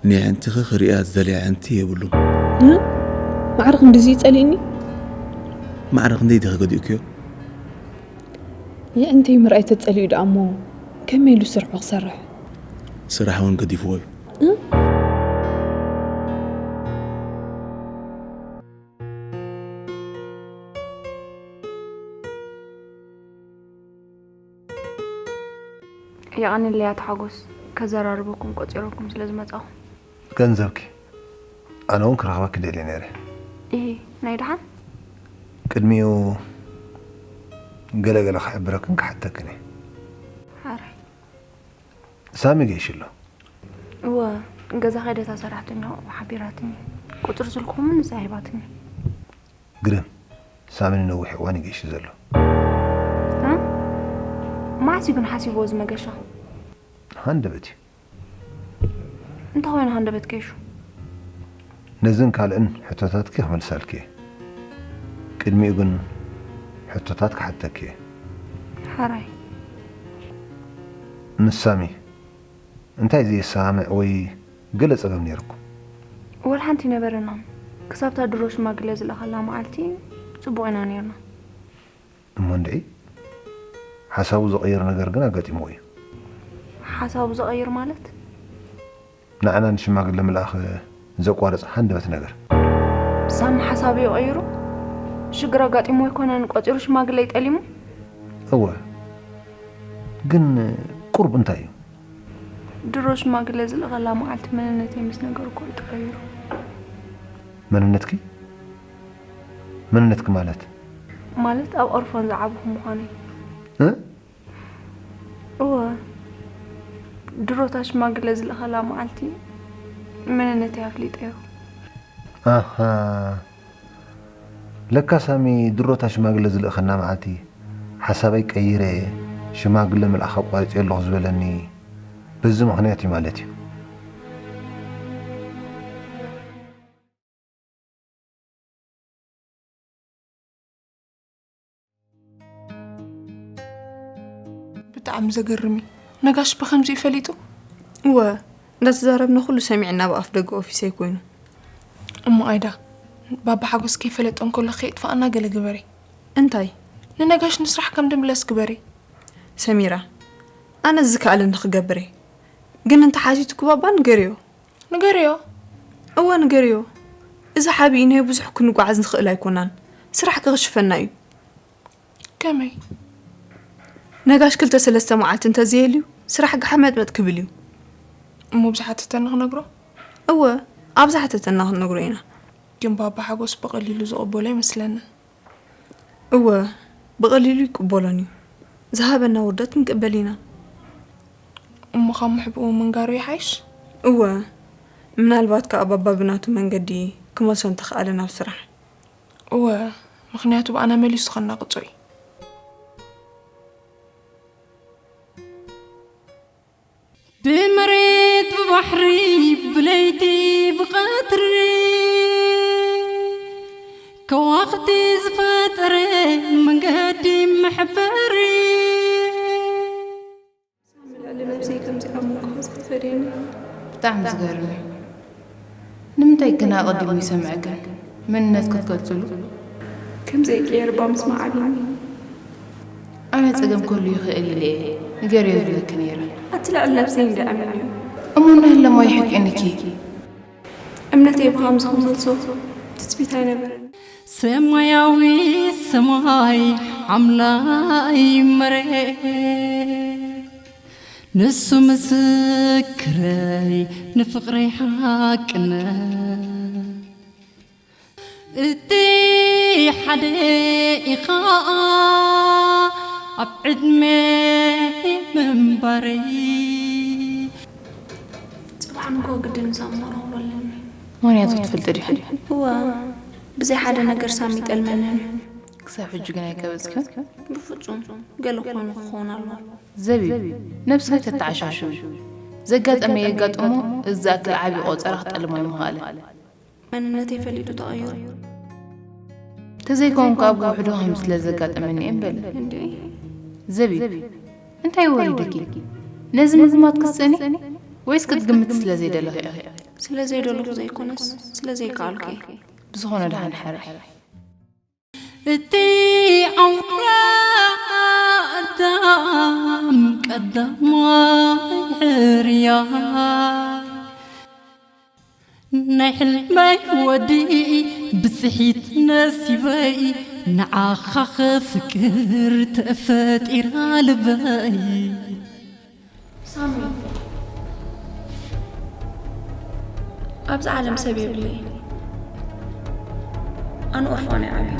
ንየዕንትኺ ክርእያ ዝደልያ ኣዕንቲ የብሉን። እ? ማዕረ ክንድዚ ይጸልእኒ? ማዕረ ክንደይ ዲኺ ገዲእክዮ? የዕንተይ ምርኣይ ተጸሊኡ ደኣ እሞ ከመይ ኢሉ ስርሑ ክሰርሕ? ስራሕ እውን ገዲፍዎ እዩ። እ? የቐንለይ ኣቶ ሓጎስ፣ ከዘራርበኩም ቆጺረኩም ስለ ዝመጻኹ። ገንዘብኪ፣ ኣነ እውን ክረኽበኪ ደልየ ነይረ። ኢሂ፣ ናይ ደሓን? ቅድሚኡ ገለ ገለ ክሕብረክን ክሓተክን እየ። ሓራይ። ሳሚ ገይሽሎ? እወ፣ ገዛ ከይደ እታ ሰራሕተኛ ሓቢራትኒ። ቁጽሪ ስልክኹም ንሳ ሂባትኒ። ግርም፣ ሳሚ ንነዊሕ እዋን ይገይሽ ዘሎ። እ? መዓስ እዩ ግን ሓሲብዎ እዚ መገሻ? ሃንደበት እዩ። እንታይ ኮይኑ ሃንደበት ገይሹ? ነዝን ካልእን ሕቶታትኪ ክመልሰልኪ እየ። ቅድሚኡ ግን ሕቶታት ክሓተኪ እየ። ሓራይ። ምስ ሳሚ እንታይ ዘየሰማምዕ ወይ ገለ ጸገም ነይርኩም? ወላ ሓንቲ ኣይነበረናን። ክሳብታ ድሮ ሽማግለ ዝለኣኸላ መዓልቲ ጽቡቕ ኢና ነይርና። እሞ እንድዒ ሓሳቡ ዝቐይር ነገር ግን ኣጋጢምዎ እዩ። ሓሳቡ ዝቐይር ማለት? ንዓና ንሽማግለ ምልኣኽ ዘቋርጽ ሃንደበት ነገር። ሳሚ ሓሳቡ እዩ ቀይሩ? ሽግር ኣጋጢምዎ ኣይኮነን ቆጺሩ ሽማግለ እዩ ጠሊሙ? እወ። ግን ቁሩብ እንታይ እዩ? ድሮ ሽማግለ ዝልእኸላ መዓልቲ መንነተይ ምስ ነገርኩ እዩ ተቐይሩ። መንነትኪ? መንነትኪ ማለት? ማለት ኣብ ኦርፋን ዝዓበኹ ምዃነይ። እ? እወ፣ ድሮ እታ ሽማግለ ዝልእኸላ መዓልቲ መንነተይ ኣፍሊጠዮ። ኣሃ። ለካ ሳሚ ድሮ እታ ሽማግለ ዝልእኸና መዓልቲ ሓሳበይ ቀይረ ሽማግለ ምልኣኽ ኣቋሪጸ ኣለኹ ዝበለኒ በዚ ምኽንያት እዩ ማለት እዩ። ብጣዕሚ ዘገርም እዩ። ነጋሽ ብኸምዚ እዩ ፈሊጡ? እወ፣ እንዳተዛረብና ኩሉ ሰሚዕና ብኣፍ ደገ ኦፊሰይ ኮይኑ። እሞ ኣይዳ፣ ባባ ሓጎስ ከይፈለጠ እንከሎ ከየጥፋኣና ገለ ግበሪ። እንታይ? ንነጋሽ ንስራሕ ከም ድምለስ ግበሪ። ሰሚራ፣ ኣነ ዝከኣለኒ ክገብር እየ። ግን እንተሓቲቱኪ ባባ ንገርዮ። ንገርዮ። እወ ንገርዮ። እዚ ሓቢእናዮ ብዙሕ ክንጓዓዝ ንኽእል ኣይኮናን። ስራሕ ክኽሽፈና እዩ። ከመይ? ነጋሽ ክልተ ሰለስተ መዓልቲ እንተዘየልዩ ስራሕ ጋሕመጥመጥ ክብል እዩ። እሞ ብዝሓተተና ክነግሮ? እወ፣ ኣብ ዝሓተተና ክንነግሮ ኢና። ግን ባባ ሓጎስ ብቐሊሉ ዝቕበሎ ኣይመስለንን። እወ፣ ብቐሊሉ ይቅበሎን እዩ። ዝሃበና ውርደት ክንቅበል ኢና። እሞ ካብ ምሕብኡ ምንጋሩ ይሓይሽ? እወ፣ ምናልባት ከኣ ባባ ብናቱ መንገዲ ክመልሶ እንተኸኣለ ናብ ስራሕ። እወ፣ ምኽንያቱ ብኣና መሊሱ ከናቕጾ እዩ። ብመሬት ብባሕሪ ብለይቲ ብቐትሪ ከዋኽብቲ ዝፈጠረ መንገዲ መሕበሪ። ልዕሊ ነብሰይ ከምዚኣ ምንቅስቃስ ፈድየኒ። ብጣዕሚ ዝገርም እዩ። ንምንታይ ግን ኣቐዲሙ ይሰምዐክን መንነት ክትገልጽሉ? ከም ዘይቀየር እባ ምስማዕ ዓቢኒ። ኣነ ጸገም ክህሉ ይኽእል ኢለ እየ ንገርዮ ዝብለኪ ነይረ። ኣቲ ልዕሊ ነብሰይ እንድየ ኣሚነዮ። እሞ እናሃለሞ ይሕቂንኪ። እምነተይ ብኸምዚ ክመልሶ ትጽቢት ኣይነበረን። ሰማያዊ ሰማይ ሓምላይ መሬት ንሱ ምስክረይ ንፍቕረይ ሓቅነት። እቲ ሓደ ኢኻ ኣብ ዕድመ ምንባረይ። ኣነ እኮ ግድን ሳሚ ክረኽቦ ኣለኒ። ምኽንያቱ ክትፈልጢ ዲኺ? እወ፣ ብዘይ ሓደ ነገር ሳሚ ይጠልመንን። ክሳብ ሕጂ ግን ኣይቀበጽክዮን? ብፍጹም፣ ገለ ኮይኑ ክኸውን ኣለዎ። ዘቢብ፣ ነብስኺ ተተዓሻሽዊ። ዘጋጠመ የጋጥሞ፣ እዚ ዝኣክል ዓቢ ቆጸራ ክጠልም ኣይምኽኣለን። መንነተይ ፈሊጡ ተቐይሩ። ተዘይኮንኩ ኣብ ውሕዶ ከም ስለ ዘጋጠመኒ እየ እምበለ። እንዴ? ዘቢብ፣ እንታይ ወሪዱኪ? ነዚ ምግማት ክትጸኒ ወይስ ክትግምቲ ስለ ዘይደለኺ ኢኺ? ስለ ዘይደለኹ ዘይኮነስ፣ ስለ ዘይከኣልኩ እየ። ብዝኾነ ደሓን ሕረይ። እቲ ዓውራ ኣዳም ቀዳማይ ሕርያ ናይ ሕልመይ ወዲ ብፅሒት ነሲበይ ንዓኻ ኸፍቅር ተፈጢራ ልበይ ሳሚ፣ ኣብዚ ዓለም ሰብ የብለይ። ኣነ ኦርፋን እየ ዓብየ።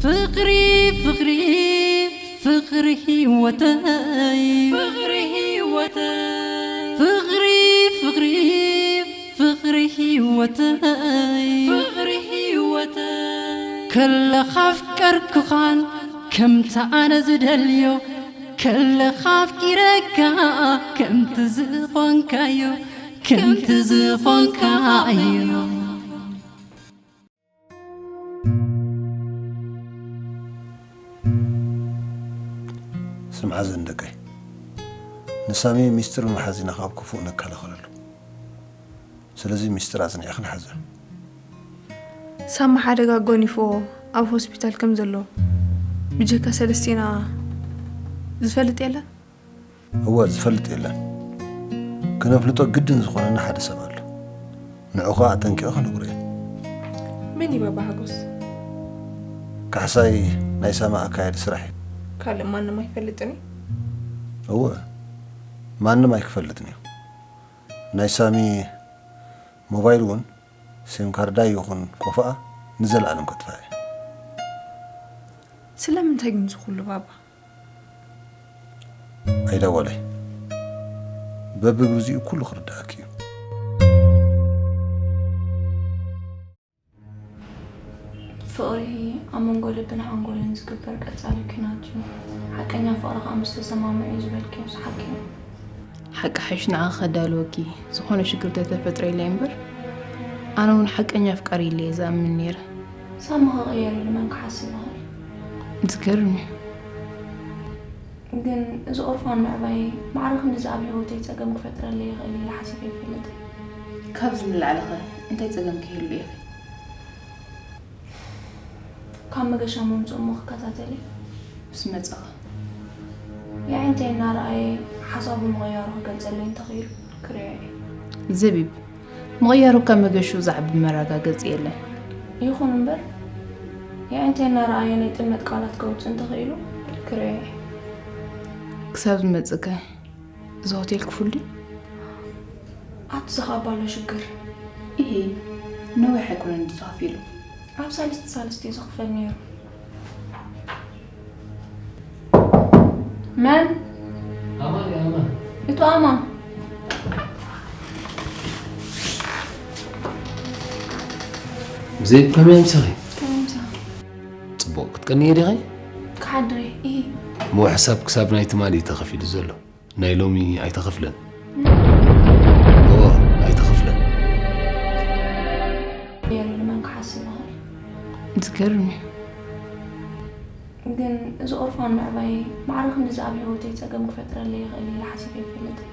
ፍቕሪ ፍቕሪ ፍቕሪ ህይወተይ ፍቕሪ ህይወተይ ፍቕሪ ፍቕሪ ፍቕሪ ህይወተይ ፍቕሪ ህይወተይ ከለኻ ኣፍቀርኩኻን ከምቲ ኣነ ዝደልዮ ከለኻ ኣፍቂረካ ከምቲ ዝኾንካዮ ከምቲ ዝኾንካዮ ስምዓ ዘን ደቀይ፣ ንሳሚ ሚስጥር ምሓዚና ካብ ክፉእ ንከላኸለሉ። ስለዚ ሚስጥር ኣጽኒዕኽን ሓዘ። ሳሚ ሓደጋ ጎኒፍዎ ኣብ ሆስፒታል ከም ዘሎ ብጀካ ሰለስቲና ዝፈልጥ የለን። እወ ዝፈልጥ የለን። ክነፍልጦ ግድን ዝኾነና ሓደ ሰብ ኣሎ። ንዑ ኸኣ ኣጠንቂቑ ክነግሮ እየ። መን እዩ ባባ ሓጎስ? ካሕሳይ ናይ ሳሚ ኣካያዲ ስራሕ እዩ። ካልእ ማንም ኣይፈልጥን እዩ። እወ ማንም ኣይክፈልጥን እዩ። ናይ ሳሚ ሞባይል እውን ሲም ካርዳ ይኹን ኮፍኣ ንዘለኣለም ከጥፍኣ እየ። ስለምንታይ ግን ዝኹሉ ባባ? ኣይዳ ጓለይ፣ በብግዚኡ ኩሉ ክርድኣኪ እዩ። ፍቕሪ ኣብ መንጎ ልብን ሓንጎልን ዝግበር ቀጻሊ ኲናት እዩ። ሓቀኛ ፍቕሪ ከኣ ምስ ተሰማምዑ እዩ ዝበልክዮ ሓቂ እዩ። ሓቂ ሓይሽ ንዓኺ ከዳልወኪ ዝኾነ ሽግር ተተፈጥረ ኢለ እምበር ኣነ እውን ሓቀኛ ኣፍቃሪ ኢለ እየ ዝኣምን ነይረ። ሳሚ ክቕየር ኢሉ መን ክሓስብ ይኽእል? ዝገርም እዩ። ግን እዚ ኦርፋን ምዕባይ ማዕረ ክንድዚ ኣብ ህይወተይ ጸገም ክፈጥረለይ ይኽእል ኢለ ሓሲበ ኣይፈልጥን። ካብዚ ንላዕሊ ኸ እንታይ ጸገም ክህሉ ኢኺ? ካብ መገሻ ምምጽኡ እሞ ክከታተል እየ። ምስ መጸኸ? የዒንተይ እናረኣየ ሓሳቡ ምቕያሩ ክገልጸለይ እንተኽኢሉ ክርእዮ እየ። ዘቢብ፣ ምቕያሩ ካብ መገሽኡ ዝዓቢ መረጋገጺ የለን። ይኹን እምበር የዒንተይ እናረኣየ ናይ ጥልመት ቃላት ከውጽእ እንተኽኢሉ ክርእዮ እየ። ክሳብ ዝመጽእከ እዚ ሆቴል ክፉል ድዩ? ኣቲ ዝኸኣባሎ ሽግር። ኢሂ፣ ነዊሕ ኣይኮነን ድዩ ተኸፊሉ? ኣብ ሳልስቲ ሳልስቲ እዩ ዝኽፈል ነይሩ። መን? ኣማን እየ፣ ኣማን። እቱ ኣማን። ብዘይ ከመይ ኣምሲኺ? ከመይ ምሳኻ? ጽቡቕ ክትቀንየ ዲኺ? ክሓድር እየ። ኢሂ። እሞ ሕሳብ ክሳብ ናይ ትማሊ እዩ ተኸፊሉ ዘሎ። ናይ ሎሚ ኣይተኸፍለን። እወ፣ ኣይተኸፍለን። የርኢ ንመን ክሓስብ ይኽእል? ዝገርም እዩ። ግን እዚ ኦርፋን ምዕባይ ማዕረ ክንድዚ ኣብ ህይወተይ ጸገም ክፈጥረለይ ይኽእል ኢለ ሓሲበ ኣይፈልጥን።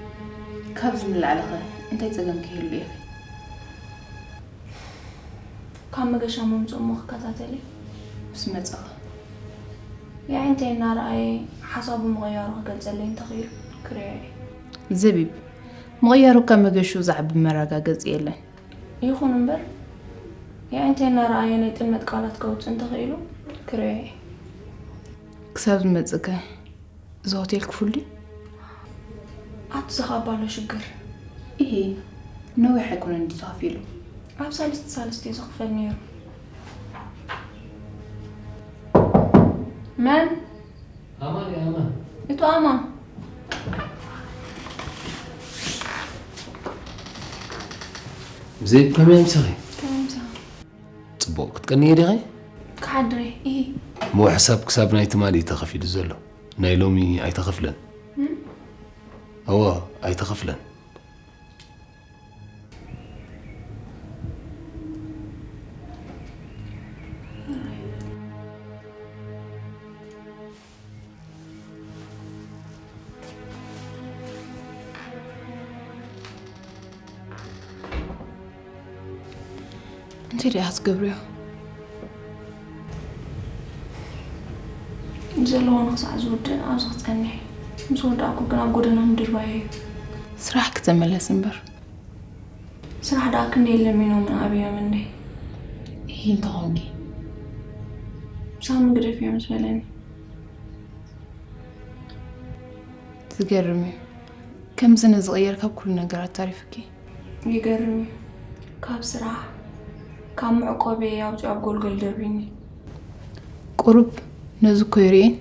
ካብዚ ንላዕሊ ኸ እንታይ ጸገም ክህሉ ኢኺ? ካብ መገሻ ምምጽኡ እሞ ክከታተል እየ። ምስ መጻኸ? የዒንተይ እናረኣየ ሓሳቡ ምቕያሩ ክገልጸለይ እንተኽኢሉ ክርእዮ እየ። ዘቢብ፣ ምቕያሩ ካብ መገሽኡ ዝዓቢ መረጋገጺ የለን። ይኹን እምበር፣ የዒንተይ እናረኣየ ናይ ጥልመት ቃላት ከውጽእ እንተኽኢሉ ክርእዮ እየ። ክሳብ ዝመጽእከ እዚ ሆቴል ክፉል ድዩ? ኣቲ ዝኸባሎ ሽግር። ኢሂ፣ ነዊሕ ኣይኮነን ድዩ ተኸፊሉ? ኣብ ሳልስቲ ሳልስቲ እዩ ዝኽፈል ነይሩ። መን? ኣማን እየ፣ ኣማን። እቱ ኣማን። ብዘይ ከመይ ምሳኺ? ከመይ ምሳኺ? ጽቡቕ ክትቀንየ ዲኺ? ክሓድር እየ። እሂ። እሞ ሕሳብ ክሳብ ናይ ትማሊ እዩ ተኸፊሉ ዘሎ። ናይ ሎሚ ኣይተኸፍለን። እም? እወ፣ ኣይተኸፍለን። እንታይ ደኣ ክትገብርዮ? ዘለዋ ንኽሳዕ ዝውድእ ኣብዚ ክጸንሕ። ምስ ወዳእኩ ግን ኣብ ጎደና ምድርባይ እዩ። ስራሕ ክተመለስ እምበር። ስራሕ ደኣ ክንደይ ለሚኖምን ኣብዮምን ደይ? እሂ እንተኾንኪ? ሳሚ ግደፍዮ ምስ በለኒ። ዝገርም እዩ። ከምዚ ነዚ ቀየር ካብ ኩሉ ነገራት ታሪፍኪ። ይገርም እዩ። ካብ ስራሕ፣ ካብ መዕቆበይ ኣውፂኡ ኣብ ጎልጎል ደርቢኒ። ቁሩብ ነዚ እኮ ይርእን።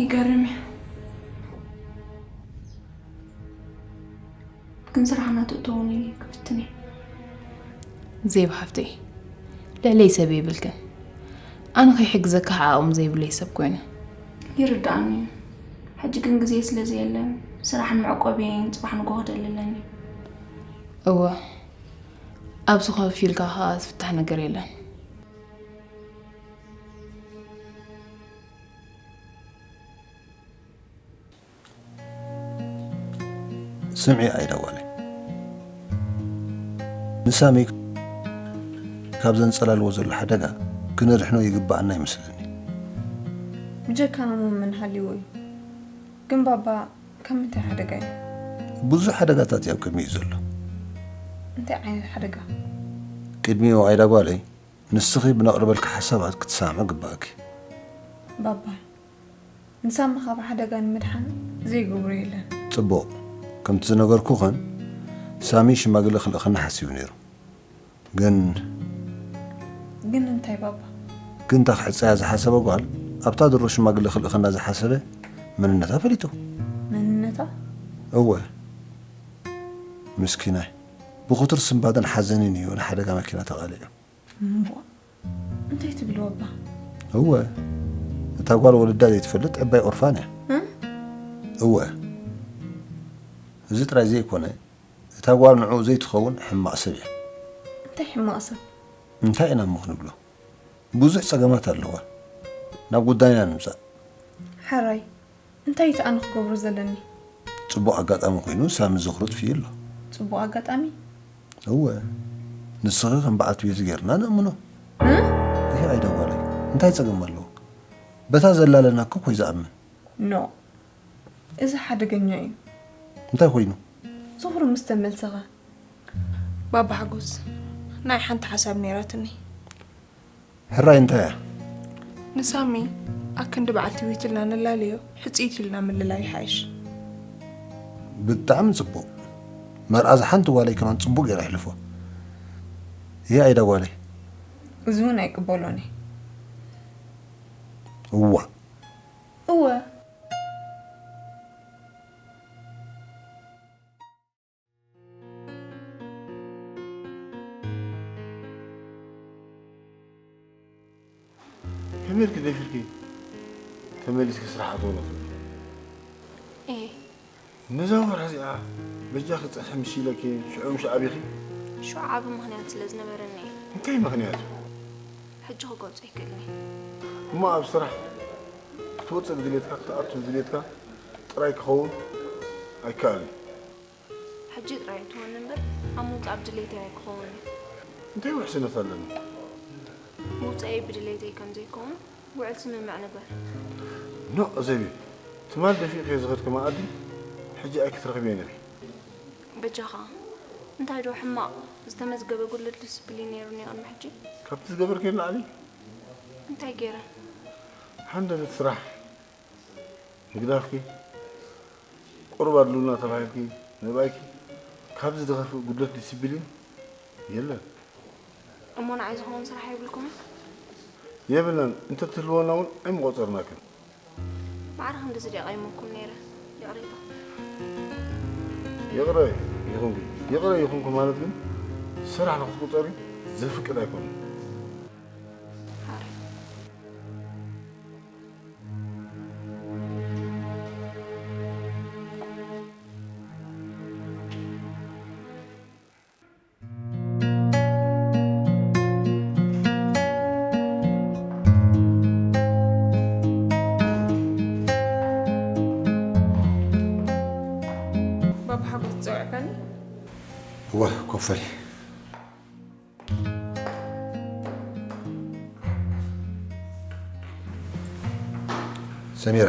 ይገርም እዩ። ግን ስራሕ እናተእተወኒ ክፍትን እየ። ዜብ ሓፍተይ፣ ልዕለይ ሰብ የብልክን። ኣነ ከይሕግዘካ ዓቕሚ ዘይብለይ ሰብ ኮይነ። ይርድኣኒ እዩ። ሕጂ ግን ግዜ ስለ ዘየለን፣ ስራሕን መዕቆብየይን ጽባሕ ንግሆ ክደሊ ኣለኒ። እወ፣ ኣብዚ ኮፍ ኢልካ ከኣ ዝፍታሕ ነገር የለን። ስምዒ ኣይዳ ጓለይ፣ ንሳሚ ካብ ዘንጸላልዎ ዘሎ ሓደጋ ክነድሕኖ ይግብኣና ይመስለኒ። ብጀካና መን ሃልይዎ እዩ? ግን ባባ፣ ካብ ምንታይ ሓደጋ እዩ? ብዙሕ ሓደጋታት እዩ ኣብ ቅድሚኡ ዘሎ። እንታይ ዓይነት ሓደጋ? ቅድሚኡ ኣይዳ ጓለይ፣ ንስኺ ብነቕርበልኪ ሓሳባት ክትሰማምዒ ግባእኪ። ባባ፣ ንሳሚ ካብ ሓደጋ ንምድሓን ዘይገብሮ የለን። ጽቡቕ። ከምቲ ዝነገርኩኽን፣ ሳሚ ሽማግለ ክልእኸና ሓሲቡ ነይሩ። ግን ግን እንታይ ባባ? ግን እታ ክሕጸያ ዝሓሰበ ጓል፣ ኣብታ ድሮ ሽማግለ ክልእኸና ዝሓሰበ መንነታ ፈሊጡ። መንነታ? እወ። ምስኪናይ። ብኽቱር ስንባደን ሓዘንን እዩ ንሓደጋ መኪና ተቓሊዑ። እምቧ፣ እንታይ ትብል ባባ? እወ፣ እታ ጓል ወለዳ ዘይትፈልጥ ዕባይ ኦርፋን እያ። እ? እወ፣ እዚ ጥራይ ዘይኮነ፣ እታ ጓል ንዕኡ ዘይትኸውን ሕማቕ ሰብ እያ። እንታይ ሕማቕ ሰብ? እንታይ ኢና እሞ ክንብሎ? ብዙሕ ጸገማት ኣለዋ። ናብ ጉዳይና ንምጻእ። ሕራይ፣ እንታይ እቲ ኣነ ክገብሮ ዘለኒ? ጽቡቕ ኣጋጣሚ ኮይኑ ሳሚ ዝኽሩ ጥፊኡ ኣሎ። ጽቡቕ ኣጋጣሚ? እወ፣ ንስኺ ከም በዓልቲ ቤቱ ጌርና ነእምኖ። እ? ይሄ ኣይዳ ጓለይ፣ እንታይ ጸገም ኣለዎ? በታ ዘላለና እኮ ኮይ ዝኣምን። ኖ፣ እዚ ሓደገኛ እዩ። እንታይ ኮይኑ? ዝኽሩ ምስ ተመልሰኸ። ባባ ሓጎስ፣ ናይ ሓንቲ ሓሳብ ነይራትኒ። ሕራይ እንታይ እያ? ንሳሚ ኣክንዲ በዓልቲ ቤት ኢልና ንላለዮ፣ ሕጽይት ኢልና ምልላይ ይሓይሽ። ብጣዕሚ ጽቡቕ። መርኣዚ ሓንቲ ጓለይ ከማን ጽቡቕ ገይረ ኣሕልፎ። ይሄ ኣይዳ ጓለይ። እዚ እውን ኣይቅበሎን እየ። እዋ። እወ። ከመይ ኢልኪ ደፊርኪ ተመሊስኪ ስራሕ ኣትወሎ? እየ። ነዛ ወርሒ እዚኣ በጃኺ ጽንሒ ምስ ኢለኪ ሽዑ ምሽ ኣቢኺ? ሽዑ ዓቢ ምኽንያት ስለ ዝነበረኒ እየ። እንታይ ምኽንያት? ሕጂ ክገልጾ ኣይክእልን እየ። እሞ ኣብ ስራሕ ክትወጽእ ብድሌትካ ክትኣቱ ብድሌትካ ጥራይ ክኸውን ኣይከኣልን። ሕጂ ጥራይ ኣይትኾን እምበር፣ ኣብ ምውጻእ ብድሌተይ ኣይክኸውን እዩ። እንታይ ውሕስነት ኣለኒ? ምውጻኤይ ብድሌተይ ከም ዘይከውን ውዕል ስምምዕ ንግበር። ኖእ ዘቢብ፣ ትማል ደፊእክዮ ዝኸድኪ መኣዲ ሕጂ ኣይክትረኽብዮን ኢኺ። በጃኻ፣ እንታይ ዶ ሕማቕ ዝተመዝገበ ጉድለት ዲስፕሊን ነይሩኒ ቅድሚ ሕጂ? ካብቲ ዝገበርክዮ ንላዕሊ? እንታይ ገይረ? ሃንደበት ስራሕ ምግዳፍኪ፣ ቁሩብ ኣድልውና ተባሂልኪ ምእባይኪ፣ ካብዚ ዝኸፍእ ጉድለት ዲሲፕሊን የለን። እሞ ንዓይ ዝኸውን ስራሕ የብልኩምን? የብልናን፣ እንተትህልወና እውን ኣይምቖጸርናክን። ማዕረ ክንድዚ ድየ ቀይመኩም ነይረ? ይቕሬታ። ይቕረ ይኹንኪ፣ ይቕረ ይኹንኩ ማለት ግን ስራሕ ንኽትቁጸሪ ዘፍቅድ ኣይኮነን። ሓራይ። ባባ ሓጎስ ትጸውዕካኒ? እወ፣ ኮፍ በሊ። ሰሚራ፣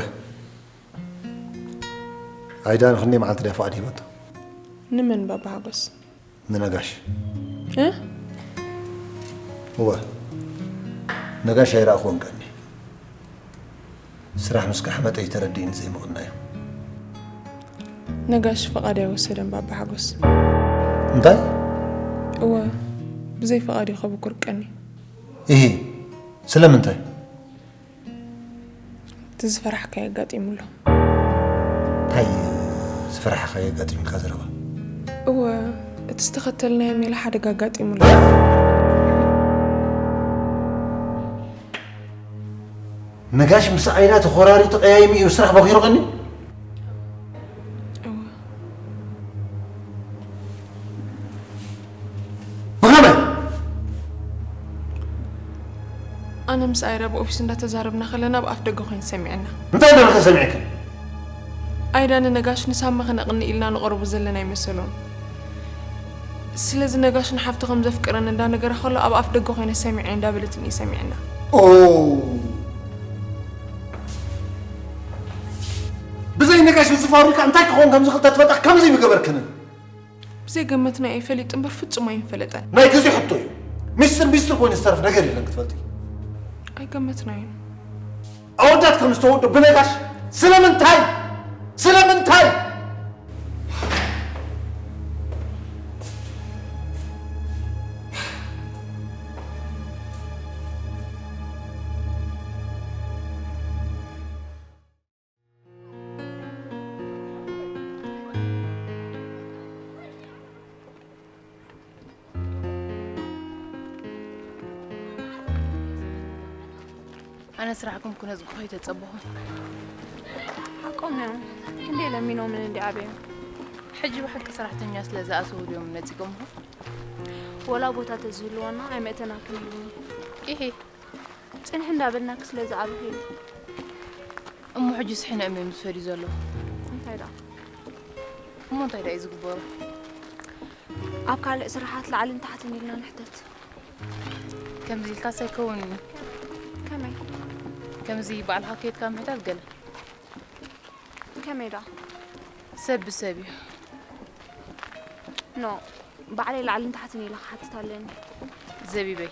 ኣይዳ ንክንደይ መዓልቲ ድያ ፍቓድ ሂባቶ? ንመን ባባ ሓጎስ? ንነጋሽ። እ? እወ፣ ነጋሽ ኣይረኣኹዎን ቀኒ። ስራሕ ምስ ካሕመጠ እዩ ተረዲእኒ ዘይምቕናዩ። ነጋሽ ፍቓድ ኣይወሰደን ባባ ሓጎስ። እንታይ? እወ፣ ብዘይ ፍቓድ እዩ ከብኩር ቀኒ። እሂ፣ ስለምንታይ? እቲ ዝፈራሕካዮ ኣጋጢሙ ኣሎ። እንታይ ዝፈራሕካዮ ኣጋጢሙልካ ዘረባ? እወ፣ እቲ ዝተኸተልናዮ ሜላ ሓደጋ ኣጋጢሙ ኣሎ። ነጋሽ ምስ ዓይዳ ተኾራሪቱ ቀያይሙ እዩ ስራሕ ቦኺሩ ቀኒ? እወ። ብኸመይ? ኣነ ምስ ኣይዳ ኣብ ኦፊስ እንዳተዛረብና ከለና ኣብ ኣፍ ደገ ኮይኑ ሰሚዐና። እንታይ እንዳበልካ ሰሚዕካ? ኣይዳ ንነጋሽ ንሳሚ ከነቕንእ ኢልና ንቐርቦ ዘለና ኣይመሰሎን። ስለዚ ነጋሽ ንሓፍቱ ከም ዘፍቅረን እንዳነገራ ከሎ ኣብ ኣፍ ደገ ኮይነ ሰሚዐ እንዳበለትኒ እዩ ሰሚዕና። ኦ! ብዘይ ነጋሽ እዚ ፋብሪካ እንታይ ክኸውን ከም ዝኽእል ተትፈልጣ ከምዚ ምገበርክንን። ብዘይገመትናዮ እዩ ፈሊጡ እምበር ፍጹም ኣይምፈለጠን። ናይ ግዜ ሕቶ እዩ። ሚስጥር ሚስጥር ኮይኑ ዝተርፍ ነገር የለን ክትፈልጢ። ኣይገመትናዮን። ኣወዳት ከም ዝተወዶ ብነጋሽ ስለምንታይ? ስለምንታይ? ኣነ ስራሕኩም ክነጽጉ ከይተጸበኹ። ሓቆም እዮም። ክንደይ ለሚኖምን እንዲ ዓበዮም። ሕጂ ብሓቂ ሰራሕተኛ ስለ ዝኣተዉ ድዮም ነጺጎምኹም? ወላ ቦታ ተዝህልወና ኣይመእተናኩም ኢሉኒ። ኢሂ። ጽንሒ እንዳበልናክ ስለ ዝዓበኹ ኢሉ። እሞ ሕጂ ስሕነ እዮም ዝፈድዩ ዘለዉ። እንታይ ደኣ? እሞ እንታይ ደኣ እዩ ዝግበሩ? ኣብ ካልእ ስራሓት ላዕልን ታሕትን ኢልና ንሕተት። ከምዚ ኢልካስ ኣይከውንን እዩ። ከመይ? ከምዚ ባዕልኻ ከይድካ ምሕታት ገለ። ከመይ ደኣ? ሰብ ብሰብ እዩ። ኖ፣ ባዕለይ ላዕልን ታሕትን ኢለ ክሓትት ኣለኒ። ዘቢበይ፣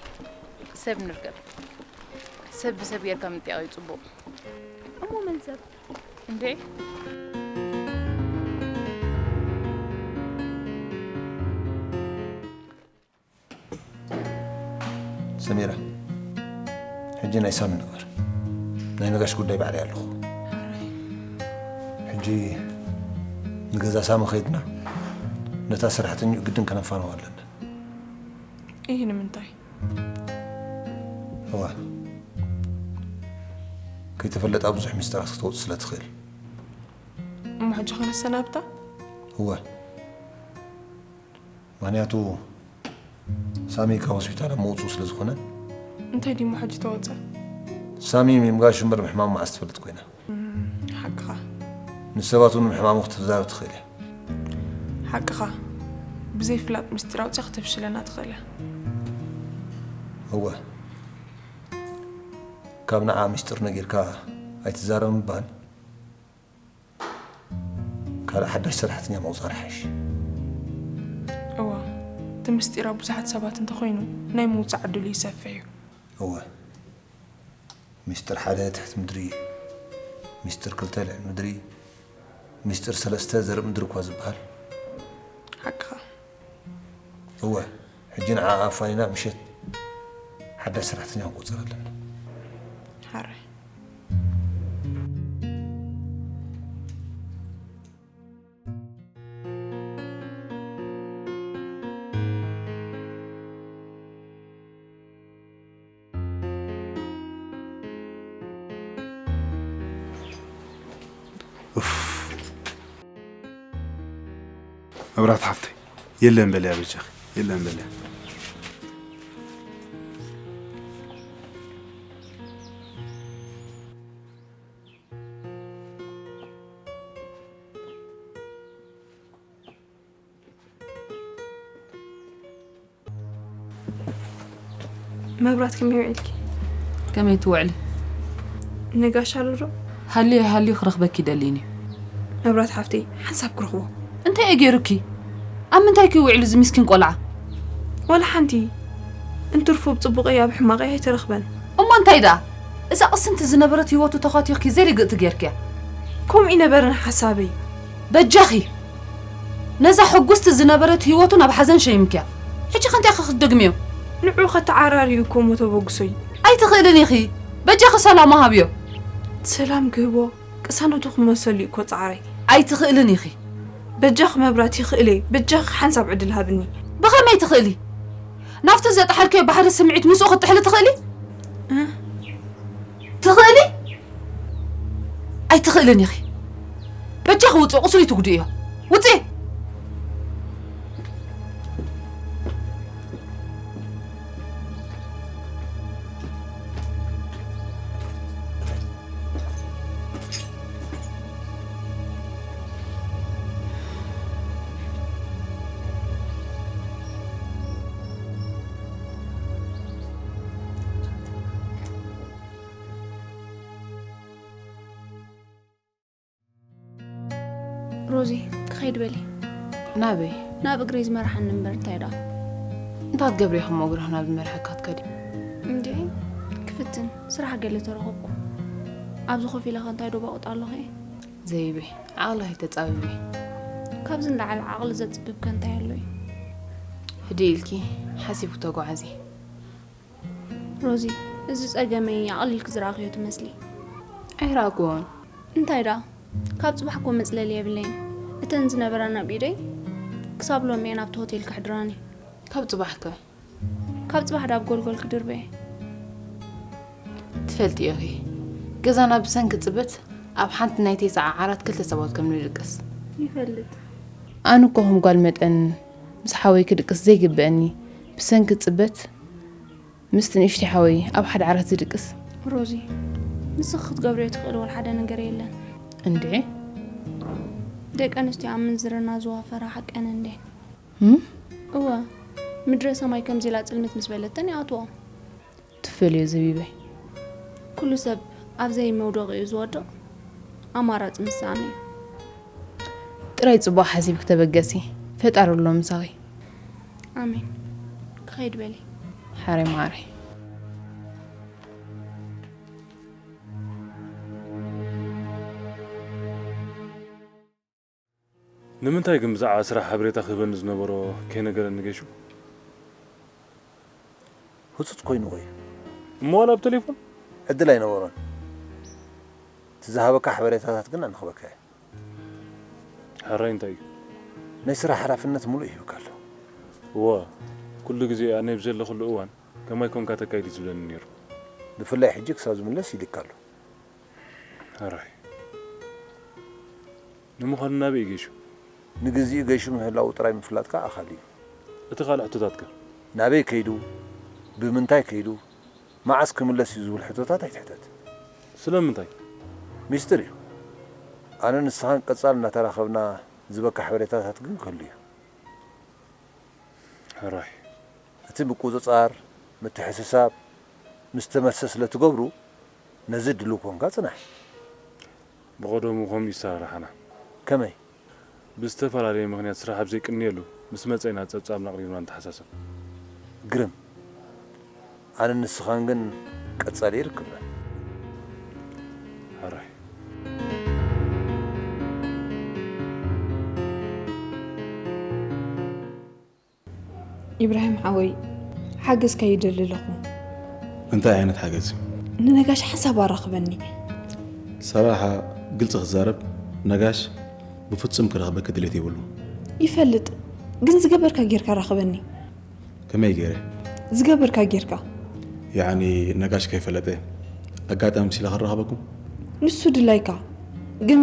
ሰብ ንርከብ። ሰብ ብሰብ ጌርካ ምጥያቕ እዩ ጽቡቕ። እሞ መን ሰብ? እንዴ? ሰሚራ፣ ሕጂ ናይ ሳሚ ንግበር። ናይ ነጋሽ ጉዳይ ባዕለይ ኣለኹ። ሕጂ ንገዛ ሳሚ ከይድና ነታ ሰራሕተኛ ግድን ከነፋንዋ ኣለና። ይህ ንምንታይ? እዋ፣ ከይተፈለጣ ብዙሕ ሚስጥራት ክተውጽእ ስለ ትኽእል። እሞ ሕጂ ከነሰናብታ? እወ። ምኽንያቱ ሳሚ ካብ ሆስፒታል ኣብ ምውጽኡ ስለ ዝኾነ። እንታይ ድዩ እሞ ሕጂ ተወጸ? ሳሚ ምምጋሹ እምበር ምሕማሙ መዓስ ትፈልጥ ኮይና? እም፣ ሓቅኻ። ንሰባት እውን ምሕማሙ ክትዛረብ ትኽእል እያ። ሓቅኻ። ብዘይ ፍላጥ ምስጢር ኣውጺኣ ክተፍሽለና ትኽእል እያ። እወ። ካብ ንዓ ምስጢር ነጊርካ ኣይትዛረብ ምባል፣ ካልእ ሓዳሽ ሰራሕተኛ ምቑጻር ይሓይሽ። እወ፣ እቲ ምስጢር ኣብ ብዙሓት ሰባት እንተኾይኑ፣ ናይ ምውጻእ ዕድሉ ይሰፍሕ እዩ። እወ፣ ምስጢር ሓደ ትሕቲ ምድሪ፣ ምስጢር ክልተ ልዕሊ ምድሪ፣ ምስጢር ሰለስተ ዘርኢ ምድሪ እኳ ዝበሃል። ሓቅኻ። እወ፣ ሕጂ ንዓ ኣፋኒና ምሸት ሓዳሽ ሰራሕተኛ ክንቆጽር ኣለና። ሓራይ። መብራት ሓፍተይ፣ የለን በልያ በጃኺ፣ የለን በልያ። መብራት ከመይ ውዒልኪ? ከመይ ትውዕሊ? ነጋሽ ኣሎ ዶ? ሃልዩ ሃልዩ ክረኽበኪ ደልይን እዩ። መብራት ሓፍተይ ሓንሳብ ክረኽቦ። እንታይ እዩ ገይሩኪ? ኣብ ምንታይ ክዩ ውዒሉ እዚ ምስኪን ቆልዓ? ዋላ ሓንቲ። እንትርፉ ብጽቡቐይ ኣብ ሕማቐይ ኣይተረኽበን። እሞ እንታይ ደኣ? እዛ ቅስንቲ ዝነበረት ህይወቱ ተዃቲኽኪ ዘይርግእቲ ጌርክያ። ከምኡ ይነበረን ሓሳበይ። በጃኺ ነዛ ሕጉስቲ ዝነበረት ህይወቱ ናብ ሓዘን ሸይምክያ። ሕጂ ከንቲያ ክትደግምዮ። ንዑ ከተዓራርዩ እኮ እሞ ተበግሶይ። ኣይትኽእልን ኢኺ። በጃኺ ሰላሙ ሃብዮ። ሰላም ክህቦ ቅሳነቱ ክመሰሉ እኮ ጻዕረይ። ኣይትኽእልን ኢኺ። በጃኺ መብራት ይኽእለ። በጃኺ ሓንሳብ ዕድል ሃብኒ። ብኸመይ ትኽእሊ? ናብቲ ዘጥሓልክዮ ባሕሪ ስምዒት ምስኡ ክትጥሕሊ ትኽእሊ? ትኽእሊ? ኣይትኽእልን ኢኺ። በጃኺ ውፅእ፣ ቁስሉ ትጉድእዮ። ውፅእ! ሮዚ፣ ክኸይድ በሊ። ናበይ? ናብ እግረይ ዝመርሓኒ እምበር እንታይ ደኣ? እንታይ ክትገብሪ ኢኺ እሞ እግርኺ ናብ ዝመርሐካ ትከዲ? እንድዒ፣ ክፍትን፣ ስራሕ ገለ ተረኸብኩ። ኣብዚ ኮፍ ኢለኸ እንታይ ዶ ባቑጥ ኣለኺ? ዘይቤ፣ ዓቕልኺ ኣይተጻብቢ። ካብዚ ንላዕሊ ዓቕሊ ዘጽብብ ከ እንታይ ኣሎ እዩ? ህድእ ኢልኪ ሓሲብኪ ተጓዓዚ። ሮዚ፣ እዚ ጸገመይ ኣቕሊልኪ ዝረኣኽዮ ትመስሊ። ኣይረኣክዎን። እንታይ ደኣ? ካብ ጽባሕ እኮ መጽለሊ የብለይን። እተን ዝነበራና ኣብ ኢደይ ክሳብ ሎሚ እየን ኣብቲ ሆቴል ከሕድራኒ። ካብ ጽባሕ ከ? ካብ ጽባሕ ደኣ ኣብ ጎልጎል ክድርበየ። ትፈልጥዮ ኢኺ፣ ገዛና ብሰንኪ ጽበት ኣብ ሓንቲ ናይ ተስዓ ዓራት ክልተ ሰባት ከም ንድቅስ። ይፈልጥ። ኣነ እኮ ከም ጓል መጠን ምስ ሓወይ ክድቅስ ዘይግበኣኒ፣ ብሰንኪ ጽበት ምስቲ ንእሽተይ ሓወይ ኣብ ሓደ ዓራት ዝድቅስ። ሮዚ፣ ንስኺ ክትገብርዮ ትኽእሊ ወላ ሓደ ነገር የለን። እንድዒ? ደቂ ኣንስትዮ ኣብ ምንዝርና ዝዋፈራ ሓቀን እንዴ? እም? እወ፣ ምድረ ሰማይ ከምዚ ኢላ ጽልምት ምስ በለተን ይኣትዎ። ትፈልዮ ዘቢበይ። ኩሉ ሰብ ኣብ ዘይመውደቒኡ ዝወድቕ ኣማራጺ ምስኣን እዩ። ጥራይ ጽቡቕ ሓሲብኪ ተበገሲ። ፈጣሪ ኣሎ ምሳኺ። ኣሜን። ክኸይድ በሊ። ሓረይ ማዓረይ። ንምንታይ ግን ብዛዕባ ስራሕ ሓበሬታ ክህበኒ ዝነበሮ ከይነገረኒ ገይሹ? ህጹጽ ኮይኑ ወይ? እሞ ዋላ ኣብ ቴሌፎን? ዕድል ኣይነበሮን። እቲ ዝሃበካ ሓበሬታታት ግን ኣንኽበካ እየ። ሕራይ እንታይ እዩ? ናይ ስራሕ ሓላፍነት ሙሉእ ይህብካ ኣሎ። እወ፣ ኩሉ ግዜ ኣነ ብዘለኹሉ እዋን ከማይ ኮንካ ተካይድ እዩ ዝብለኒ ነይሩ። ብፍላይ ሕጂ ክሳብ ዝምለስ ኢሉካ ኣሎ። ሕራይ። ንምዃኑ ናበይ እዩ ገይሹ? ንግዚኡ ገይሹ ምህላዉ ጥራይ ምፍላጥካ ኣኻሊ እዩ። እቲ ካልእ ሕቶታትከ? ናበይ ከይዱ? ብምንታይ ከይዱ? መዓስ ክምለስ እዩ ዝብል ሕቶታት ኣይትሕተት። ስለምንታይ? ሚስጥር እዩ። ኣነን ንስኻን ቀጻል እናተራኸብና ዝበካ ሓበሬታታት ግን ክህሉ እዩ። ሕራይ። እቲ ምቁጽጻር፣ ምትሕስሳብ ምስ ተመልሰ ስለ ትገብሩ፣ ነዚ ድሉው ኮንካ ጽናሕ። ብቐደሙ ከምኡ እዩ ኣሰራርሓና። ከመይ? ብዝተፈላለየ ምኽንያት ስራሕ ኣብ ዘይቅንየሉ፣ ምስ መጸ ኢና ጸብጻብና ኣቕሪብና ንተሓሳሰብ። ግርም። ኣነን ንስኻን ግን ቀጻሊ ይርክብና። ሕራይ። ኢብራሂም ሓወይ፣ ሓገዝካ ይደሊ ኣለኹ። እንታይ ዓይነት ሓገዝ? ንነጋሽ ሓንሳብ ኣራኽበኒ። ሰራሓ፣ ግልፂ ክዛረብ፣ ነጋሽ ብፍፁም ክረኽበኪ ድሌት የብሉ። ይፈልጥ፣ ግን ዝገበርካ ጌርካ ራኽበኒ። ከመይ ገይረ? ዝገበርካ ጌርካ። ያዕኒ ነጋሽ ከይፈለጠ ኣጋጣሚ ሲለ ክራኸበኩም? ንሱ ድላይካ፣ ግን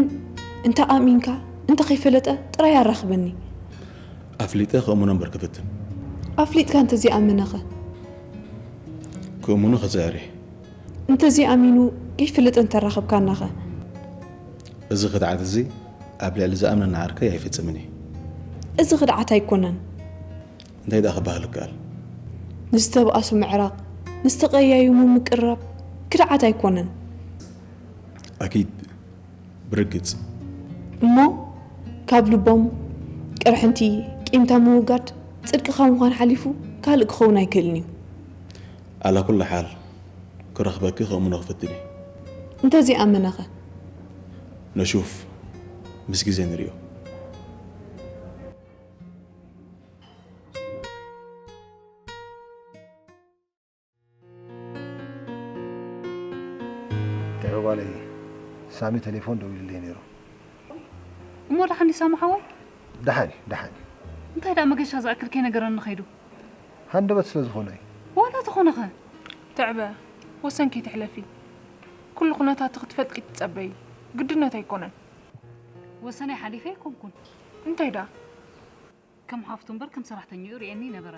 እንተ ኣሚንካ፣ እንተ ከይፈለጠ ጥራይ ኣራኽበኒ። ኣፍሊጠ ክእምኖ እምበር ክፍትን። ኣፍሊጥካ እንተዘይኣመነኸ? ክእምኑ ክፅዕር እየ። እንተዘይኣሚኑ ከይፈለጠ እንተራኸብካናኸ? እዚ ክድዓት እዚ ኣብ ልዕሊ ዝኣምነና ዓርከይ ኣይፍፅምን እየ። እዚ ክድዓት ኣይኮነን። እንታይ ደኣ ክበሃል ይከኣል? ንዝተብኣሱ ምዕራቕ፣ ንዝተቐያየሙ ምቅርራብ ክድዓት ኣይኮነን። ኣኪድ፣ ብርግፅ። እሞ ካብ ልቦም ቅርሕንቲ፣ ቂምታ ምውጋድ፣ ጽድቂ ካብ ምዃን ሓሊፉ ካልእ ክኸውን ኣይክእልን እዩ። ኣላ ኩሉ ሓል ክረኽበኪ ክእምኖ ክፍትን እየ። እንተዘይኣመነኸ? ነሹፍ፣ ምስ ግዜ ንሪኦ። ትዕብ ጓለይ፣ ሳሚ ቴሌፎን ደዊሉለይ ነይሩ። እሞ ደሓን ድዩ ሳሚ ሓወይ? ደሓን እዩ፣ ደሓን እዩ። እንታይ ደኣ መገሻ ዝኣክል ከይነገረኒ ከይዱ? ሃንደበት ስለ ዝኾነ እዩ። ዋላ ተኾነኸ? ትዕበ፣ ወሰን ከይትሕለፊ። ኩሉ ኩነታትኺ ክትፈልጢ ትጸበዪ። ግድነት ኣይኮነን። ወሰነይ ሓሊፈ ኣይኮንኩን። እንታይ ደኣ? ከም ሓፍቱ እምበር ከም ሰራሕተኛኡ ርእየኒ ነበረ።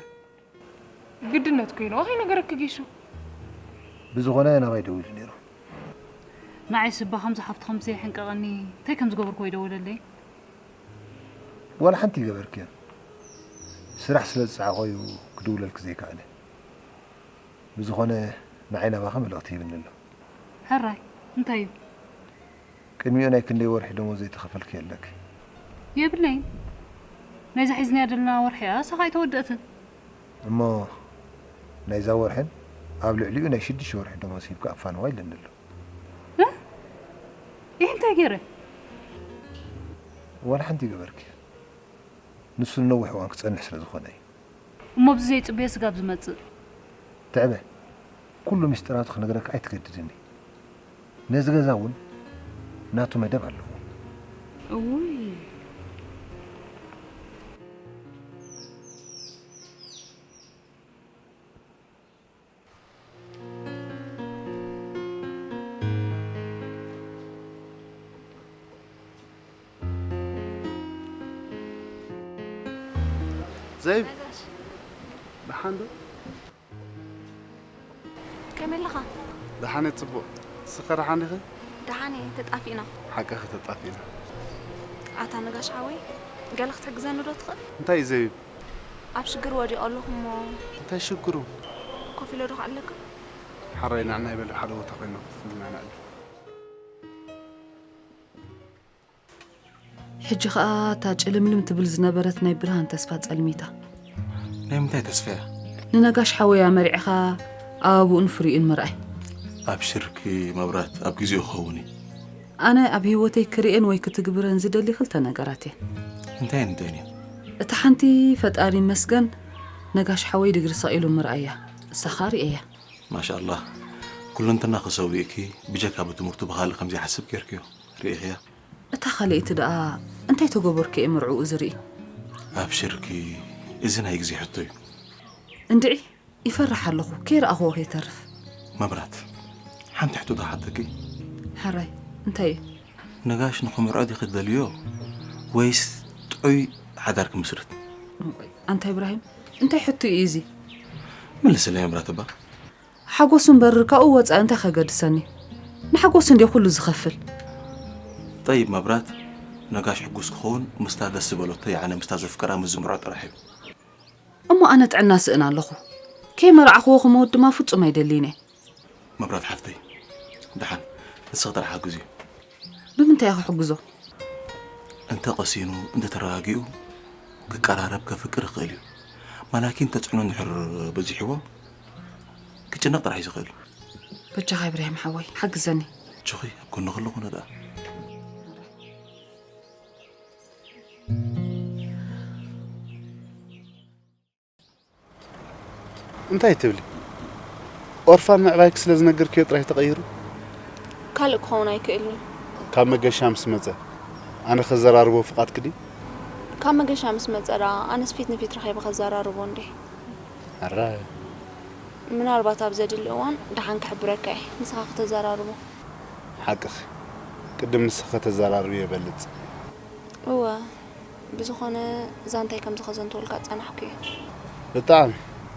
ግድነት ኮይንዎ ከይነገረኪ ጌሹ። ብዝኾነ ናባይ ደዊሉ ነይሩ። ንዓይስ እባ ከምዚ ሓፍቱ ከም ዘየሕንቀቐኒ እንታይ ከም ዝገበርኩ ኣይደወለለይ። ዋላ ሓንቲ ይገበርክዮ። ስራሕ ስለ ዝጸዓቖ እዩ ክድውለልኪ ዘይከኣለ። ብዝኾነ ንዓይ ናባኺ መልእኽቲ ሂብኒ ኣሎ። ሕራይ፣ እንታይ እዩ? ቅድሚኡ ናይ ክንደይ ወርሒ ደሞዝ ዘይተኸፈልክዮ ኣለኪ? የብለይን። ናይዛ ሒዝናያ ዘለና ወርሒ እያ፣ እሳ ኸኣ ኣይተወደእትን። እሞ ናይዛ ወርሕን ኣብ ልዕሊኡ ናይ ሽዱሽተ ወርሒ ደሞዝ ሂብካ ኣፋንዋ ኢለኒ ኣሎ። እ? ይህ እንታይ ገይረ? ዋላ ሓንቲ ይገበርኪ። ንሱ ንነዊሕ እዋን ክጸንሕ ስለ ዝኾነ እዩ። እሞ ብዚ ዘይጽበዮ ስጋብ ዝመጽእ። ትዕበ፣ ኩሉ ሚስጥራቱ ክነግረካ ኣይትገድድኒ። ነዚ ገዛ እውን ናቱ መደብ ኣለዎ። እውይ። ዘይብ፣ ደሓን ዶ? ከመይ ኣለኻ? ደሓን እየ፣ ጽቡቕ። ንስኸ ደሓን ዲኺ? ደሓን እየ፣ ተጣፊእና። ሓቅኺ፣ ተጣፊእና። ኣታ ነጋሽ ሓወይ፣ ገለ ክትሕግዘኒ ዶ ትኽእል? እንታይ እዩ ዘይብ? ኣብ ሽግር ወዲቐ ኣለኹ እሞ። እንታይ ሽግሩ? ኮፍ ኢለ ዶ ክዕልለካ? ሓራይ፣ ንዕና ይበል፣ ሓደ ቦታ ኮይና ክትፍልና ንዕል። ሕጂ ኸኣ እታ ጭልምልም ትብል ዝነበረት ናይ ብርሃን ተስፋ ጸልሚታ። ናይ ምንታይ ተስፋ እያ? ንነጋሽ ሓወይ ኣመሪዕኻ ኣበብኡን ፍሪኡን ምርኣይ። ኣብሽርኪ መብራት፣ ኣብ ግዜኡ ክኸውን እዩ። ኣነ ኣብ ህይወተይ ክርእየን ወይ ክትግብረን ዝደሊ ክልተ ነገራት እየን። እንታይ እንታይ እየን? እታ ሓንቲ ፈጣሪ ይመስገን ነጋሽ ሓወይ ድግሪ ሰቒሉ ምርኣያ፣ እሳ ኸኣ ርእየያ። ማሻኣላህ፣ ኩለንተናኺ ሰዊእኪ ብጀካ ብትምህርቱ ብኻልእ ከምዘይሓስብ ጌርክዮ። ርኢኽያ? እታ ካልኣይቲ ደኣ እንታይ ተገበርኩ እየ መርዕኡ ዝርኢ? ኣብሽርኪ፣ እዚ ናይ ግዜ ሕቶ እዩ። እንድዒ፣ ይፈርሕ ኣለኹ፣ ከይረኣኽዎ ከይተርፍ። መብራት፣ ሓንቲ ሕቶ ክሓተኪ? ሕራይ፣ እንታይ እዩ? ነጋሽ ንኽምርዖ ዲኺ ትደልዮ ወይስ ጥዑይ ሓዳር ክምስርት? ኣንታ ኢብራሂም፣ እንታይ ሕቶ እዩ እዚ? መልስለይ መብራት እባ። ሓጎሱ እምበር ካብኡ ወፃኢ እንታይ ከገድሰኒ? ንሓጎሱ እንድየ ኩሉ ዝኸፍል። ጠይብ መብራት፣ ነጋሽ ሕጉስ ክኸውን ምስታ ደስ ዝበለቶ፣ ያዕኒ ምስታ ዘፍቅራ ምስ ዝምርዖ ጥራሕ እዩ። እሞ ኣነ ጥዕና ስእን ኣለኹ። ከይመርዓኽዎ ክመውት ድማ ፍጹም ኣይደልይን እየ። መብራት ሓፍተይ፣ ደሓን ንስኺ ጥራሕ ሓግዝዮ። ብምንታይ እየ ክሕግዞ? እንተ ቀሲኑ፣ እንተ ተረጋጊኡ፣ ክቀራረብ፣ ከፍቅር ይኽእል እዩ። ማላኪን ተጽዕኖ እንድሕር በዚሕዎ፣ ክጭነቕ ጥራሕ እዩ ዝኽእል። በጃኻ ኢብራሂም ሓወይ፣ ሓግዘኒ። ኣጆኺ፣ ኣብ ጎንኺ ኣለኹ ነዳ። እንታይ ትብሊ? ኦርፋን ምዕባይኪ ስለ ዝነገርክዮ ጥራይ ተቐይሩ? ካልእ ክኸውን ኣይክእልን እዩ። ካብ መገሻ ምስ መጸ ኣነ ከዘራርቦ ፍቓድኪ ድዩ? ካብ መገሻ ምስ መጸ ደኣ ኣነስ ፊት ንፊት ረኺበ ከዘራርቦ እንዴ። ኣራይ ምናልባት ኣብ ዘድሊ እዋን ደሓን ክሕብረካ እየ፣ ንስኻ ከተዘራርቦ። ሓቅኺ፣ ቅድም ንስኺ ከተዘራርብዮ ይበልጽ። እወ፣ ብዝኾነ ዛንታይ ከምዚ ከዘንትወልካ ጸናሕኩ እየ። ብጣዕሚ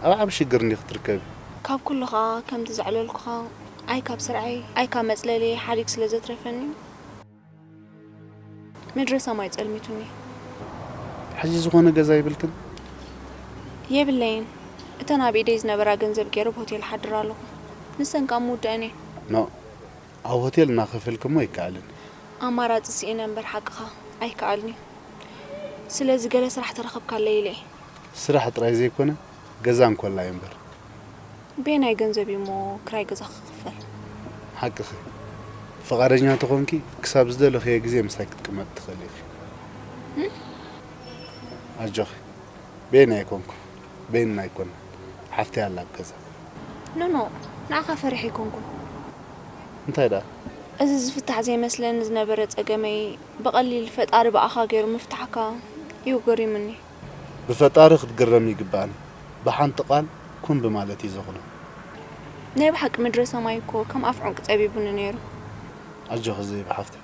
ኣብ ዓቢ ሽግር እንዲኺ ትርከቢ። ካብ ኩሉ ኸኣ ከምቲ ዘዕለልኩኻ ኣይ ካብ ስርዓይ ኣይ ካብ መጽለለይ ሓዲግ ስለ ዘትረፈኒ ምድሪ ሰማይ ጸልሚቱኒ። ሕጂ ዝኾነ ገዛ ይብልክን? የብለይን። እተን ኣብ ኢደይ ዝነበራ ገንዘብ ገይረ ኣብ ሆቴል ሓድር ኣለኹ። ንሰን ከኣ ምውድአን እየ። ኖ፣ ኣብ ሆቴል እናኸፈልክሞ ኣይከኣልን። ኣማራጺ ስኢነ እምበር ሓቅኻ ኣይከኣልን እዩ። ስለዚ ገለ ስራሕ ተረኸብካለይ ኢለ እየ። ስራሕ ጥራይ ዘይኮነ ገዛ እንኮላይ እምበር። በየናይ ገንዘብ እዩ እሞ ክራይ ገዛ ክኽፈል? ሓቅኺ። ፍቓደኛ ተኾንኪ ክሳብ ዝደለኽዮ ግዜ ምሳይ ክትቅመጢ ትኽእሊ ኢኺ። ኣጆኺ። በየናይ ኣይኮንኩ። በየንና ኣይኮንና። ሓፍተይ ኣላ ኣብ ገዛ። ኖኖ፣ ንዓኻ ፈሪሐ ኣይኮንኩን። እንታይ ደኣ? እዚ ዝፍታሕ ዘይመስለኒ ዝነበረ ጸገመይ ብቐሊል ፈጣሪ ብኣኻ ገይሩ ምፍታሕካ እዩ ገሪሙኒ። ብፈጣሪ ክትግረሚ ይግብኣኒ። ብሓንቲ ቃል ኩን ብማለት እዩ ዘኹኖ። ናይ ብሓቂ ምድረ ሰማይ እኮ ከም ኣፍ ዑንቂ ጸቢቡኒ ነይሩ። ኣጆኺ ዘይብ ሓፍተይ፣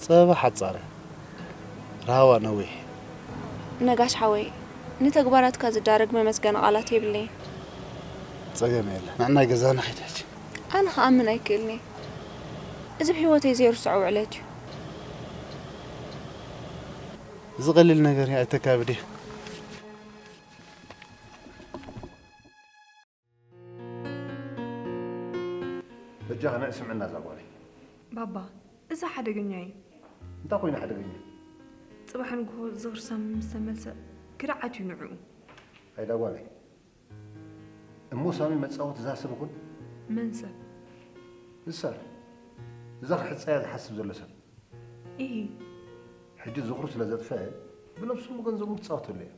ጸበባ ሓጻር እያ፣ ራህዋ ነዊሕ። ነጋሽ ሓወይ፣ ንተግባራትካ ዝዳረግ መመስገኒ ቃላት የብለይን። ጸገም የለ፣ ንዕናይ ገዛና ኺድ ሕጂ። ኣነ ክኣምን ኣይክእልን'የ። እዚ ብህይወተይ ዘይርስዖ ውዕለት እዩ። እዚ ቀሊል ነገር እዩ፣ ኣይተካብድዮ። በጃኻ ንዕ ስምዕና እዛ ጓለይ። ባባ፣ እዚ ሓደገኛ እዩ። እንታይ ኮይኑ ሓደገኛ? ጽባሕ ንግሆ ዝኽሪ ሳሚ ምስ ተመልሰ ክድዓት እዩ ንዕኡ። ኣይዳ ጓለይ። እሞ ሳሚ መጻወቲ እዛ ሰብ ይኹን? መን ሰብ? ንሳ። እዛ ክሕጸያ ዝሓስብ ዘሎ ሰብ። ኢሂ። ሕጂ ዝኽሩ ስለ ዘጥፈአ ብነብሱ እሞ ገንዘቡ ትጻወተሉ እያ።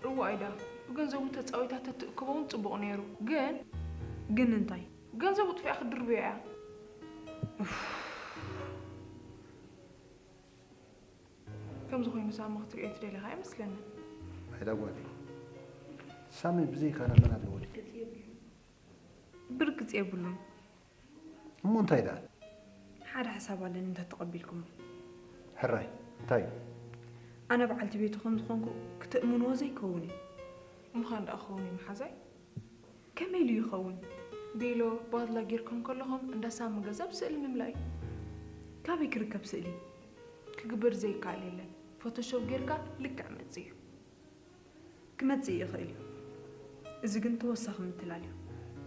እዋይ ዳ ብገንዘቡ ተጻዊታ ተትእክቦ እውን ጽቡቕ ነይሩ። ግን ግን እንታይ? ገንዘቡ ጥፊኣ ክትድርብዮ እያ። ከምዚ ኮይኑ ሳሚ ክትርእዮ ትደሊ ኸኣ ኣይመስለንን። ኣይዳ ጓለይ፣ ሳሚ ብዘይካና መን ኣለዎ ድዩ? ብርግጽ የብሉን። እሞ እንታይ ደኣ? ሓደ ሓሳብ ኣለኒ እንተተቐቢልኩሞ። ሕራይ፣ እንታይ እዩ? ኣነ በዓልቲ ቤቱ ከም ዝኾንኩ ክትእምንዎ ዘይከውን እዩ። ምዃን ደኣ ክኸውን እዩ መሓዛይ። ከመይ ኢሉ ይኸውን? ቤሎ ባድላ ጌርኩም ከለኹም እንዳ ሳሚ ገዛ ብስእሊ ምምላእ እዩ። ካበይ ክርከብ ስእሊ? ክግበር ዘይከኣል የለን። ፎቶሾፕ ጌርካ ልክዕ መጽእ እዩ። ክመጽእ ይኽእል እዩ። እዚ ግን ተወሳኺ ምትላል እዩ።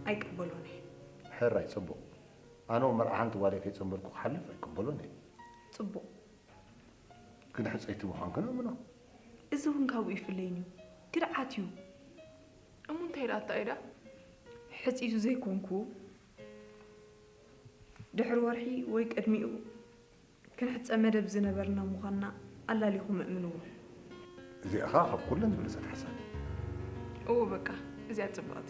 ኣይቅበሎን እየ። ሕራይ ጽቡቕ። ኣነ እውን መርዓ ሓንቲ ጓለይ ከይጸንበልኩ ክሓልፍ ኣይቅበሎን እየ። ጽቡቕ። ግን ሕጽይቲ ምዃንክን እምኖ። እዚ እውን ካብኡ ይፍለይን እዩ። ክድዓት እዩ። እሞ እንታይ ደኣ ኣታ ኢዳ? ሕጽይቱ ዘይኮንኩ ድሕሪ ወርሒ ወይ ቅድሚኡ ክንሕጸ መደብ ዝነበርና ምዃንና ኣላሊኹም እእምንዎ። እዚኣ ኸኣ ካብ ኩለን ዝበለጸት ሓሳብ። እዎ በቃ እዚኣ ጽብቕቲ።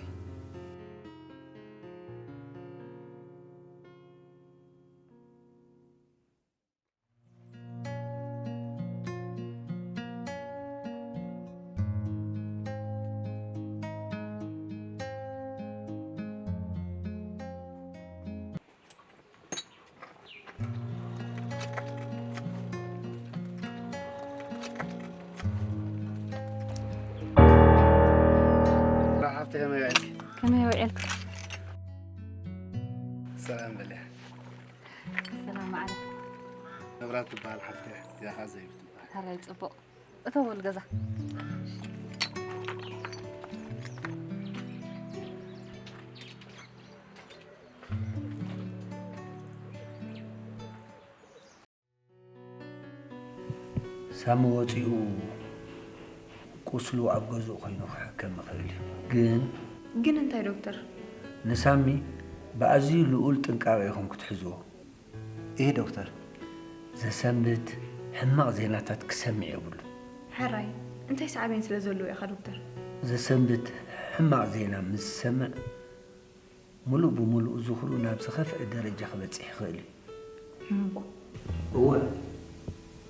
ሓፍቲ ከመይ ውዒልኪ? ከመይ ውዒልካ? ሰላም በልያ። ሰላም መዓልቲ። መብራት ትበሃል ሓፍቲ እያ፣ እዚኣ ኸዓ ዘይብ ትበሃል። ሕራይ ጽቡቕ። እተው በል ገዛ። ሳሚ ወጺኡ ቁስሉ ኣብ ገዝኡ ኮይኑ ክሕከም ይኽእል እዩ። ግን ግን እንታይ ዶክተር? ንሳሚ ብኣዝዩ ልኡል ጥንቃቐ ኢኹም ክትሕዝዎ። እህ ዶክተር። ዘሰንብት ሕማቕ ዜናታት ክሰምዕ የብሉን። ሕራይ እንታይ ሳዕቤን ስለ ዘለዎ ኢኻ ዶክተር? ዘሰንብት ሕማቕ ዜና ምስ ዝሰምዕ፣ ምሉእ ብምሉእ ዝኽሩ ናብ ዝኸፍአ ደረጃ ክበጽሕ ይኽእል እዩ። እወ፣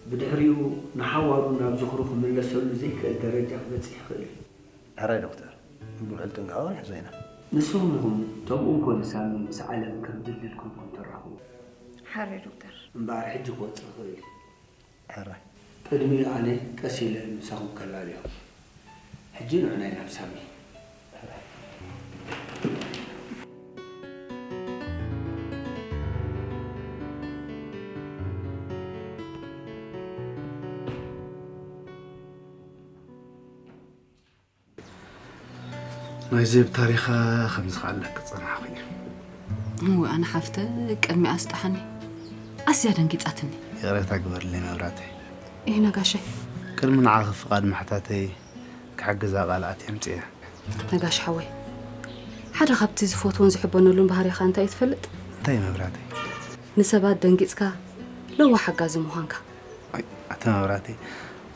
ብድሕሪኡ ንሓዋሩ ናብ ዝኽሩ ክምለሰሉ ዘይክእል ደረጃ ክበጽሕ ይኽእል እዩ። ሕራይ ዶክተር፣ ብውዕል ጥንቃቐ ክንሕዞ ኢና። ንስኹም ኢኹም፣ ከምኡ እንኮ ንሳሚ ምስ ዓለም ከም ድልድልኩም ትራኸቡ። ሓራይ ዶክተር። እምበኣር ሕጂ ክወጽእ ይኽእል እዩ። ሕራይ። ቅድሚኡ ኣነ ቀስ ኢለ ምሳኹም ከላልዮ። ሕጂ ንዑ ናይ ናብ ሳሚ። ናይዚ ኣብ ታሪኻ ከምዚ ክኣለክ ጸናሕኹ እዩ። እወ፣ ኣነ ሓፍተ ቅድሚኣ ኣስጣሓኒ። ኣዝያ ደንጊጻትኒ። ይቕሬታ ግበርለይ መብራተይ። እይ ነጋሸይ። ቅድሚ ንዓኺ ፍቓድ ምሕታተይ ክሕግዛ ቃል ኣትየ ኣምጽኤ። ነጋሽ ሓወይ፣ ሓደ ካብቲ ዝፈትዎን ዝሕበነሉን ባህሪኻ እንታይ እዩ ትፈልጥ? እንታይ መብራተይ? ንሰባት ደንጊጽካ ለዋህ ሓጋዚ ምዃንካ። ኣይ፣ ኣቲ መብራተይ፣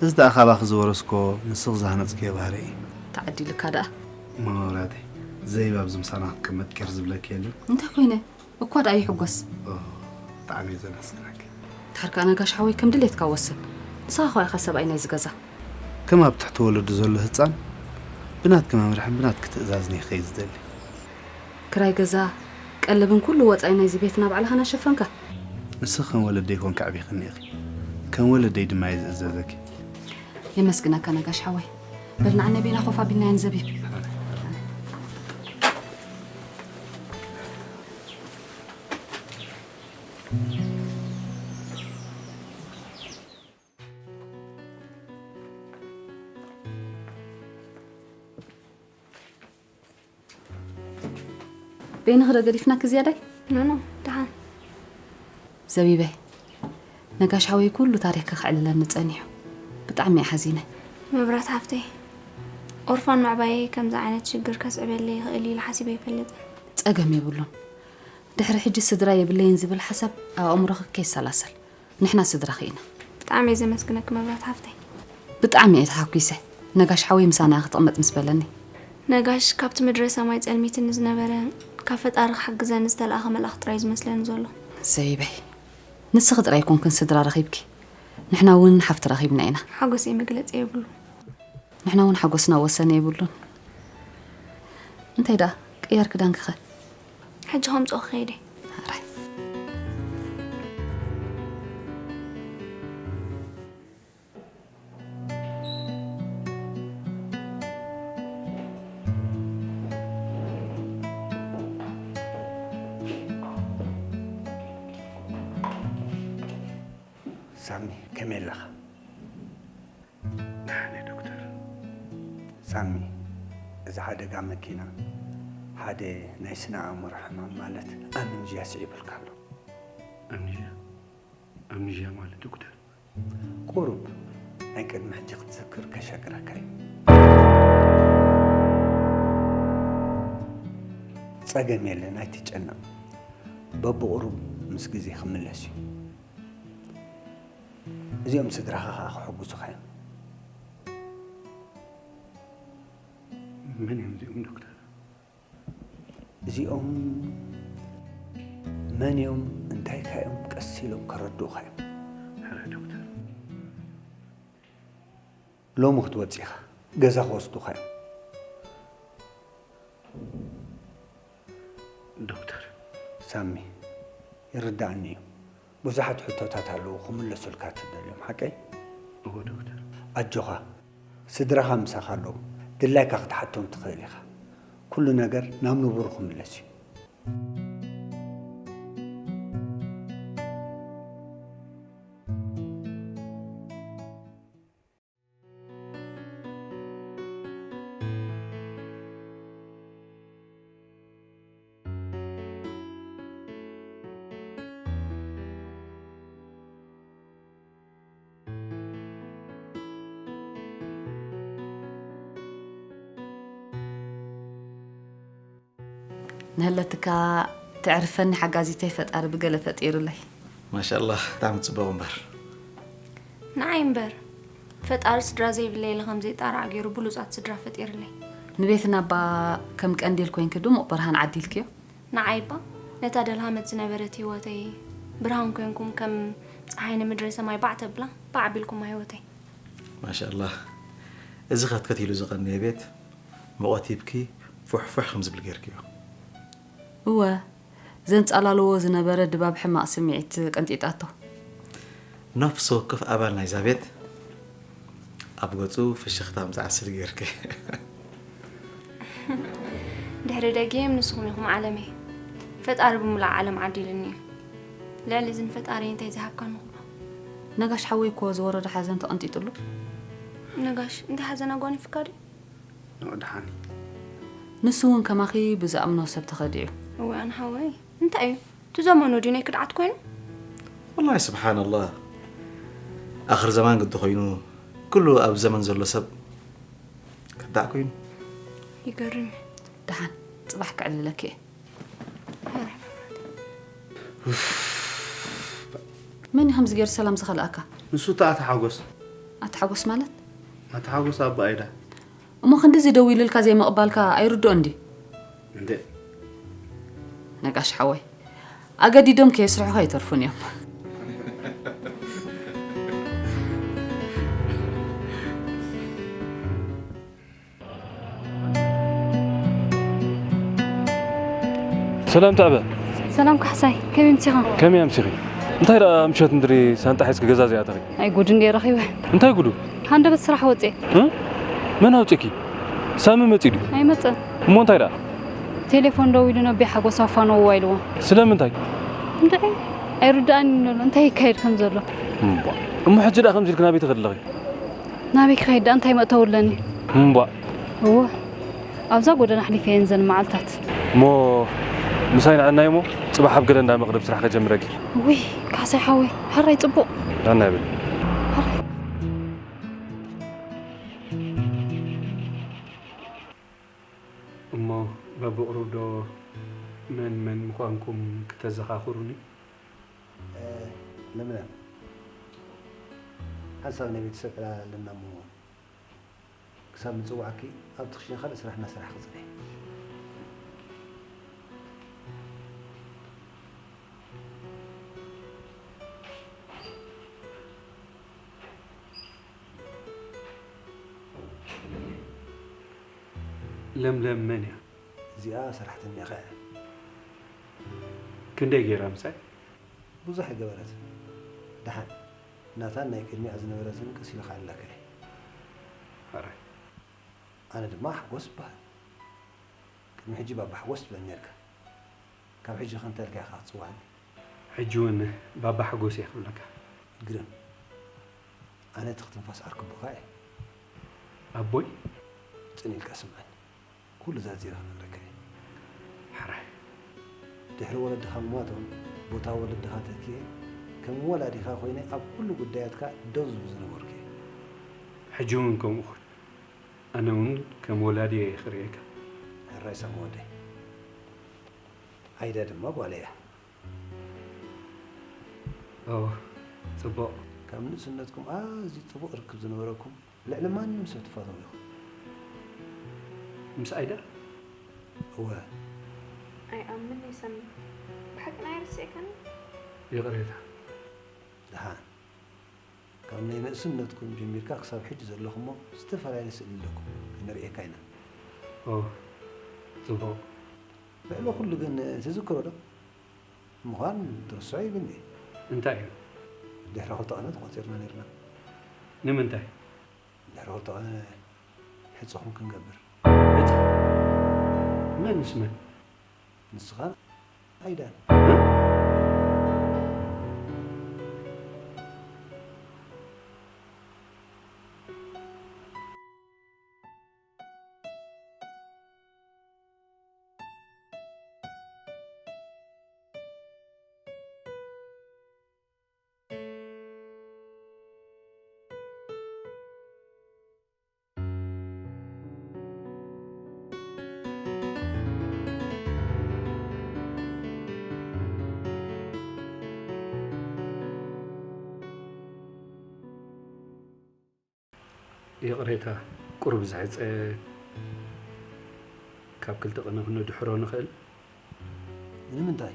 እዚ ደኣ ካባኺ ዝወረስኮ ንስኺ ዝሃነጽክዮ ባህሪ እዩ። ተዓዲልካ ደኣ። እሞ መብራተይ፣ ዘይብ ኣብዚ ምሳና ክትቅመጥ ቂር ዝብለኪ የለን። እንታይ ኮይነ? እኳ ደኣ ይሕጎስ። ኦ፣ ብጣዕሚ እየ ዘመስግነኪ። ድሓር ከኣ ነጋሽ ሓወይ ከም ድሌትካ ወስን። ንስኻ እኳ ኢኻ ሰብኣይ ናይዚ ገዛ። ከም ኣብ ትሕቲ ወለዱ ዘሎ ህጻን ብናትኪ መምርሕን ብናትኪ ትእዛዝን እየ ክኸይድ ዝደሊ። ክራይ ገዛ፣ ቀለብን ኩሉ ወጻኢ ናይዚ ቤት ናብ ባዕልኻ ናሸፈንካ። ንስኺ ከም ወለደይ ኮንኪ ኣዕቢኽኒ ኢኺ። ከም ወለደይ ድማ እየ ዝእዘዘኪ። የመስግነካ ነጋሽ ሓወይ። በል ንዓ ነቤና ኮፍ ኣቢልና ንዘቢብ። በይንኺ ዶ ገዲፍናኪ ዝያዳይ? ኖ፣ ኖ፣ ደሓን። ዘቢበይ፣ ነጋሽ ሓወይ ኩሉ ታሪኽኪ ከዕልለኒ ጸኒሑ። ብጣዕሚ እየ ሓዚነ። መብራት ሓፍተይ፣ ኦርፋን ምዕባየይ ከምዚ ዓይነት ሽግር ከስዕበለይ ይኽእል ኢለ ሓሲበ ኣይፈልጥን። ጸገም የብሉን። ድሕሪ ሕጂ ስድራ የብለይን ዝብል ሓሳብ ኣብ ኣእምሮኺ ከይሰላሰል። ንሕና ስድራኺ ኢና። ብጣዕሚ እየ ዘመስግነኪ መብራት ሓፍተይ። ብጣዕሚ እየ ተሓጒሰ። ነጋሽ ሓወይ ምሳና ክትቕመጥ ምስ በለኒ። ነጋሽ ካብቲ ምድረ ሰማይ ጸልሚትኒ ዝነበረ፣ ካብ ፈጣሪ ክሕግዘኒ ዝተለኣኸ መልኣኽ ጥራይ እዩ ዝመስለኒ ዘሎ። ዘይበይ። ንስኺ ጥራይ ኣይኮንክን ስድራ ረኺብኪ። ንሕና እውን ሓፍቲ ረኺብና ኢና። ሓጎሰይ መግለጺ የብሉን። ንሕና እውን ሓጎስና ወሰን የብሉን። እንታይ ደኣ፣ ቅያር ክዳንኪ ኸ? ሕጂ ከምጽኦ ክኸይድ እየ። ሕራይ። ሳሚ፣ ከመይ ኣለኻ? ደሓን እየ ዶክተር። ሳሚ፣ እዚ ሓደጋ መኪና ሓደ ናይ ስነ ኣእምሮ ሕማም ማለት ኣምንዥያ ስዒቡልካ ኣሎ። ኣምንዥያ? ኣምንዥያ ማለት ዶክተር? ቁሩብ ናይ ቅድሚ ሕጂ ክትዝክር ከሸግረካ እዩ። ጸገም የለን፣ ኣይትጨነቕ። በብቑሩብ ምስ ግዜ ክምለስ እዩ። እዚኦም ስድራኻ ኸኣ ክሕግዙኻ እዮም። መን እዮም እዚኦም ዶክተር? እዚኦም መን እዮም፣ እንታይ ከ እዮም፣ ቀስ ኢሎም ከረድኡኻ እዮም። ሕራይ ዶክተር። ሎሚ ክትወጽእ ኢኻ፣ ገዛ ክወስዱኻ እዮም። ዶክተር። ሳሚ፣ ይርድኣኒ እዩ። ብዙሓት ሕቶታት ኣለዉ ክምለሱልካ ትደልዮም፣ ሓቀይ? እወ ዶክተር። ኣጆኻ፣ ስድራኻ ምሳኻ ኣለዉ። ድላይካ ክትሓቶም ትኽእል ኢኻ። ኩሉ ነገር ናብ ንቡሩ ክምለስ እዩ። ንህለትካ ተዕርፈኒ ሓጋዚተይ ፈጣሪ ብገለ ፈጢሩለይ። ማሻኣላህ፣ ብጣዕሚ ጽቡቕ እምበር። ንዓይ እምበር፣ ፈጣሪ ስድራ ዘይብለይ ኢለ ከም ዘይጣራዕ ገይሩ ብሉጻት ስድራ ፈጢርለይ። ንቤትና እባ ከም ቀንዴል ኮይንኪ ድሙቕ ብርሃን ዓዲልክዮ። ንዓይ እባ ነታ ደልሃመት ዝነበረት ህይወተይ ብርሃን ኮይንኩም ከም ጸሓይ ንምድሪ ሰማይ ባዕ ተብላ ባዕ ኣቢልኩማ ህይወተይ። ማሻኣላህ። እዚ ከትከት ኢሉ ዝቐነየ ቤት ሙቐት ሂብኪ ፉሕ ፉሕ ከም ዝብል ጌርክዮ። እወ፣ ዘንጻላልዎ ዝነበረ ድባብ ሕማቕ ስምዒት ቀንጢጣቶ። ነፍሲ ወከፍ ኣባል ናይዛ ቤት ኣብ ገጹ ፍሽኽታ ምስ ዓስል ጌርኪ። ድሕሪ ደጊም ንስኹም ኢኹም ዓለመይ። ፈጣሪ ብምሉእ ዓለም ዓዲሉኒ እዩ። ልዕሊ እዚ ንፈጣሪ እንታይ ዝሃብካ ንኽብሎ። ነጋሽ ሓወይ እኮ ዝወረዶ ሓዘን ተቐንጢጥሉ። ነጋሽ እንታይ ሓዘን ኣጓኒፍካ ድዩ? ንወድሓኒ። ንሱ እውን ከማኺ ብዝኣምኖ ሰብ ተኸዲዑ። እዋን ሓወይ፣ እንታይ እዩ? እቲ ዘመኑ ድዩ ናይ ክድዓት ኮይኑ? ወላሂ ስብሓንላህ። ኣኽር ዘማን ግዲ ኮይኑ፣ ኩሉ ኣብ ዘመን ዘሎ ሰብ ከዳዕ ኮይኑ። ይገርም እዩ። ደሓን፣ ጽባሕ ክዕልለኪ እየ። መን እዩ ከምዚ ገይሩ ሰላም ዝኸልኣካ? ንሱ እታ ኣቶ ሓጎስ። ኣቶ ሓጎስ ማለት? ኣቶ ሓጎስ ኣባ ኣይዳ። እሞ ክንድዚ ደዊሉልካ ዘይምቕባልካ ኣይርድኦን ድዩ? እንዴ? ነጋሽ ሓወይ፣ ኣገዲዶም ከየስርሑኻ ኣይተርፉን እዮም። ሰላም ተዕበ። ሰላም ካሕሳይ፣ ከመይ ኣምሲኻ? ከመይ ኣምሲኺ? እንታይ ደኣ ምሸት እንድሪ ሳንጣ ሒዝኪ ገዛ ዘይኣተኺ? ኣይ ጉድ እንድየ ረኺበ። እንታይ ጉዱ? ሃንደበት ስራሕ ወፅየ። እ? መን ኣውፅእኪ? ሳሚ መፂኡ ድዩ? ኣይመፀን። እሞ እንታይ ደኣ? ቴሌፎን ደዊሉ ነቢ ሓጎስ ኣፋንውዋ ኢልዎ። ስለምንታይ? እንድዒ ኣይርድኣን ኣሎ እንታይ ይካየድ ከም ዘሎ። እምቧ። እሞ ሕጂ ደኣ ከምዚ ኢልኪ ናበይ ትኸዲ ኣለኺ? ናበይ ክኸይድ ደኣ እንታይ መእተዊ ኣለኒ? እምቧ። እወ፣ ኣብዛ ጎደና ኣሕሊፈ እየን ዘን መዓልታት። እሞ ምሳይ ንዕናይ እሞ ጽባሕ ኣብ ገለ እንዳ መቕርብ ስራሕ ከጀምረኪ። ውይ፣ ካሳይ ሓወይ፣ ሕራይ ጽቡቕ። ንዕናይ ብል። ሕራይ። እሞ በብቕሩብ ዶ መን መን ምዃንኩም ክተዘኻኽሩኒ? እ፣ ለምለም፣ ሓንሳብ ናይ ቤተሰብ ዕላል ኣለና እሞ፣ ክሳብ ንጽውዓኪ ኣብቲ ክሽነ ካልእ ስራሕ እናሰራሕኪ ጽንሒ። ለምለም መን እያ? እዚኣ ሰራሕተኛኻ እያ። ክንደይ ገይራ ምሳይ? ብዙሕ ኣይገበረትን። ደሓን ናታን ናይ ቅድሚኣ ዝነበረትን ቀስ ኢልካ ኣለካ እየ። ሕራይ። ኣነ ድማ ሓጎስ እበሃል። ቅድሚ ሕጂ ባባ ሓጎስ ትብለኒ ነርካ። ካብ ሕጂ ከ እንታይ ኢልካ ኢኻ ክትጽውዓኒ? ሕጂ እውን ባባ ሓጎስ እየ ክብለካ። ግርም። ኣነ እቲ ክትንፋስ ኣርክቦካ እየ። ኣቦይ? ጽን ኢልካ ስምዓኒ። ኩሉ ዘርዚረ ክነግረካ እየ። ሕራይ። ድሕሪ ወለድኻ ምሟቶም፣ ቦታ ወለድኻ ተኪኤ፣ ከም ወላዲኻ ኮይነ ኣብ ኩሉ ጉዳያትካ ደው ዝብል ዝነበርኩ እየ። ሕጂ እውን ከምኡ ኩን። ኣነ እውን ከም ወላዲ እየ ክርእየካ። ሕራይ ሳሚ ወደይ። ኣይዳ ድማ ጓለይ እያ። ኦ፣ ጽቡቕ። ካብ ንእስነትኩም ኣዝዩ ጥቡቕ ርክብ ዝነበረኩም፣ ልዕሊ ማንም ሰብ ትፈትዎ ኢኹም። ምስ ኣይዳ? እወ። ኣይኣምን እየ ሳሚ። ብሓቂ ናይ ርስዕካኒ? ይቕሬታ። ደሓን። ካብ ናይ ንእስነትኩም ጀሚርካ ክሳብ ሕጂ ዘለኹሞ ዝተፈላለየ ስእሊ ኣለኩም። ክነርእየካ ኢና። ኦ፣ ጽቡቕ። ልዕሊ ኩሉ ግን ትዝክሮ ዶ? ምዃን ትርስዖ ይብልኒ። እንታይ እዩ? ድሕሪ ክልተ ቀነ ተቖጺርና ነይርና። ንምንታይ? ድሕሪ ክልተ ቀነ ሕጽኹም ክንገብር። ሕጽ? መን ምስ መን? ንስኻን ኣይዳን። እ? ይቕሬታ፣ ቁሩብ ዝሕጸ። ካብ ክልተ ቅነ ክነድሕሮ ንኽእል። ንምንታይ?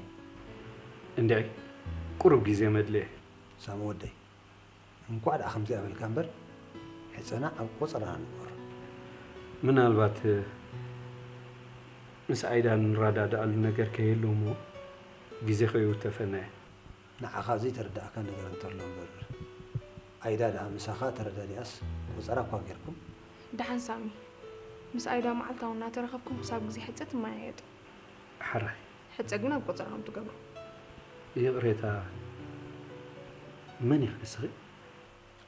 እንድዒ፣ ቁሩብ ግዜ መድልየ። ሳሚ ወደይ፣ እንኳዕ ደኣ ከምዚኣ በልካ እምበር፣ ሕጸና ኣብ ቆጸራና ንግበር። ምናልባት ምስ ኣይዳ ንረዳድኣሉ ነገር ከይህሉ እሞ ግዜ ከይውተፈና እየ። ንዓኻ ዘይተረድኣካ ነገር እንተሎ እምበር፣ ኣይዳ ደኣ ምሳኻ ተረዳዲኣስ ቆጸራ እኳ ጌርኩም። ደሓን ሳሚ፣ ምስ ኣይዳ መዓልታዊ እናተረኸብኩም ክሳብ ግዜ ሕጸ ትመያየጡ። ሕራይ። ሕጸ ግን ኣብ ቆጸራኹም ትገብሩ። ይቕሬታ፣ መን ኢኺ ንስኺ?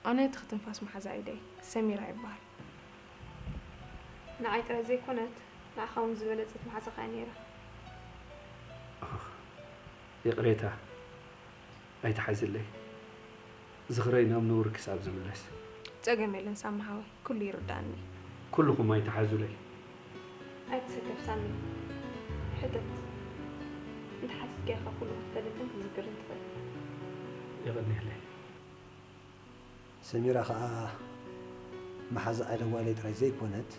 ኣነ ትኽ ትንፋስ መሓዛ ኣይደይ ሰሚራ ይበሃል። ንዓይ ጥራይ ዘይኮነት ንዓኻ እውን ዝበለጸት መሓዛኻ እያ ነይራ። ይቕሬታ ኣይትሓዝለይ፣ ዝኽረይ ናብ ንቡር ክሳብ ዝምለስ። ጸገም የለን ሳሚ ሓወይ፣ ኩሉ ይርድኣኒ። ኩልኹም ኣይትሓዙለይ። ኣይትሰከፍ ሳሚ፣ ሕተት። እንተሓቲትካዮ ኢኻ ኩሉ ክትፈልጥን ክትዝክርን ትኽእል። የቐንየለይ። ሰሚራ ኸኣ መሓዛ ኣይዳ ጓለይ ጥራይ ዘይኮነት፣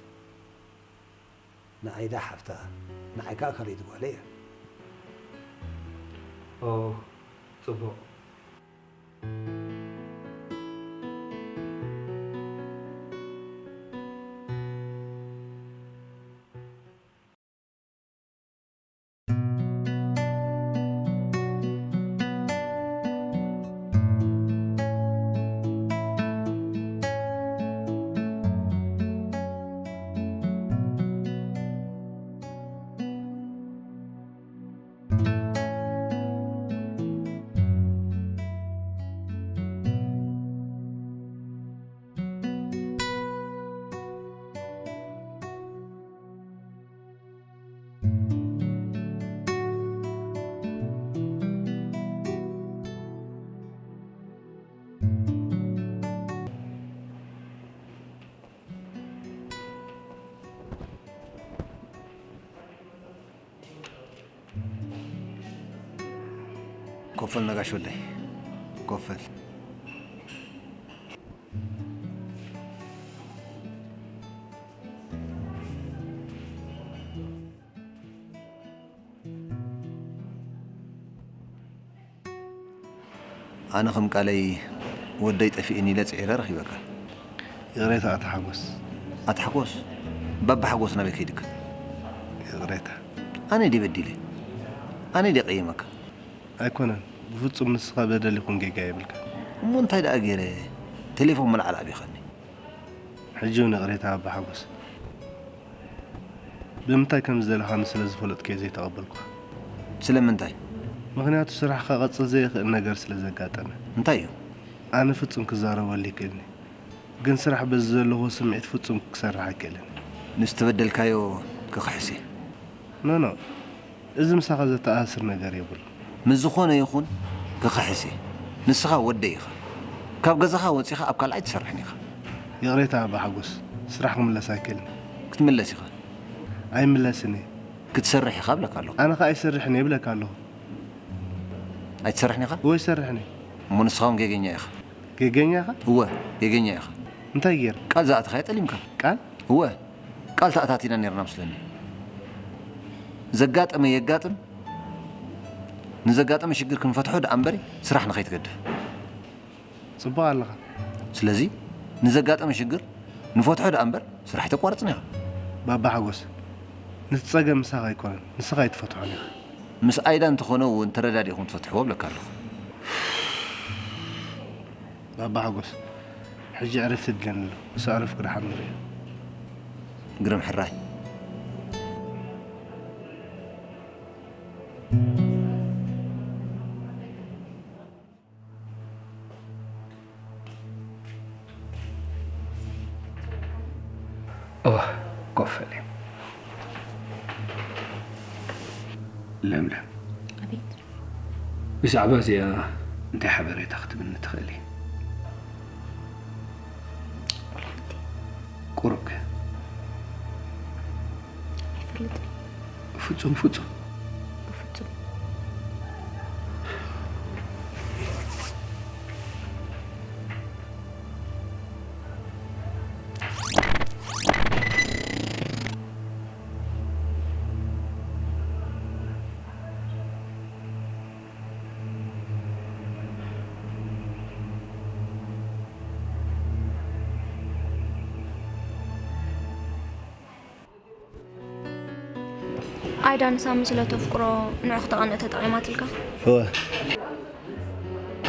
ንኣይዳ ሓፍታ፣ ንዓይ ከኣ ካልኣይቲ ጓለይ እያ። ኦ፣ ጽቡቕ። ኮፍ በል ነጋሽ ወደይ፣ ኮፍ በል። ኣነ ከም ቃለይ ወደይ ጠፊእኒ ኢለ ጽዒረ ረኺበካ። ይቕሬታ ኣታ ሓጎስ። ኣታ ሓጎስ? ባባ ሓጎስ ናበይ ከይድካ? ይቕሬታ። ኣነ ድየ በዲለ? ኣነ ድየ ቀይመካ? ኣይኮነን፣ ብፍጹም ንስኻ በደል ይኹን ጌጋ የብልካን። እሞ እንታይ ደኣ ገይረ? ቴሌፎን ምልዓል ኣቢኻኒ። ሕጂ እውን ይቕሬታ ኣባ ሓጎስ። ብምንታይ ከም ዝደለኻኒ ስለ ዝፈለጥኩ እየ ዘይተቐበልኩኻ። ስለምንታይ? ምኽንያቱ ስራሕ ክቐጽል ዘየኽእል ነገር ስለ ዘጋጠመ። እንታይ እዩ? ኣነ ፍጹም ክዛረበሉ ይክእልኒ፣ ግን ስራሕ በዚ ዘለኹዎ ስምዒት ፍጹም ክሰርሕ ኣይክእልን። ንዝተበደልካዮ ክኽሕስ እየ። ኖኖ፣ እዚ ምሳኻ ዘተኣሳስር ነገር የብሉን። ምስ ዝኾነ ይኹን ክኽሕስ እየ። ንስኻ ወደይ ኢኻ። ካብ ገዛኻ ወጺኻ ኣብ ካልኣይ ትሰርሕን ኢኻ። ይቕሬታ ኣባ ሓጎስ፣ ስራሕ ክምለስ ኣይክእልን። ክትምለስ ኢኻ። ኣይምለስን እየ። ክትሰርሕ ኢኻ እብለካ ኣለኹ። ኣነ ኸኣ ኣይሰርሕን እየ እብለካ ኣለኹ። ኣይትሰርሕን ኢኻ? እወ ኣይሰርሕን እየ። እሞ ንስኻ እውን ጌገኛ ኢኻ። ጌገኛ ኢኻ? እወ፣ ጌገኛ ኢኻ። እንታይ ገይረ? ቃል ዝኣተኻዮ ጠሊምካ። ቃል? እወ፣ ቃል ተኣታቲና ኔርና መስለኒ። ዘጋጠመ የጋጥም፣ ንዘጋጠመ ሽግር ክንፈትሖ ደኣ እምበሪ ስራሕ ንኸይትገድፍ። ጽቡቕ ኣለኻ። ስለዚ ንዘጋጠመ ሽግር ንፈትሖ ደኣ እምበር ስራሕ ኣይተቋርጽን ኢኻ። ባባ ሓጎስ፣ ነቲ ጸገም ምሳኻ ኣይኮነን፣ ንስኻ ኣይትፈትሖን ኢኻ። ምስ ኣይዳ እንተኾነ እውን ተረዳዲእኹም ትፈትሕዎ እብለካ ኣለኹ። ባባ ሓጎስ፣ ሕጂ ዕረፍቲ የድልየኒ ኣሎ። ምስ ኣዕረፍኩ ደሓን ንርእዮ። ግርም ሕራይ። እወ፣ ኮፍ በሊ። ለምለም። ኣቤት። ብዛዕባ እዚኣ እንታይ ሓበሬታ ክትብኒ ትኽእሊ? ቁሩብ ከ? ኣይፈልጥን። ፍጹም፣ ፍጹም። ብፍጹም። ኣይዳ ንሳሚ ስለ ተፍቅሮ ንዑ ክተቐንእ ተጠቒማትልካ። እወ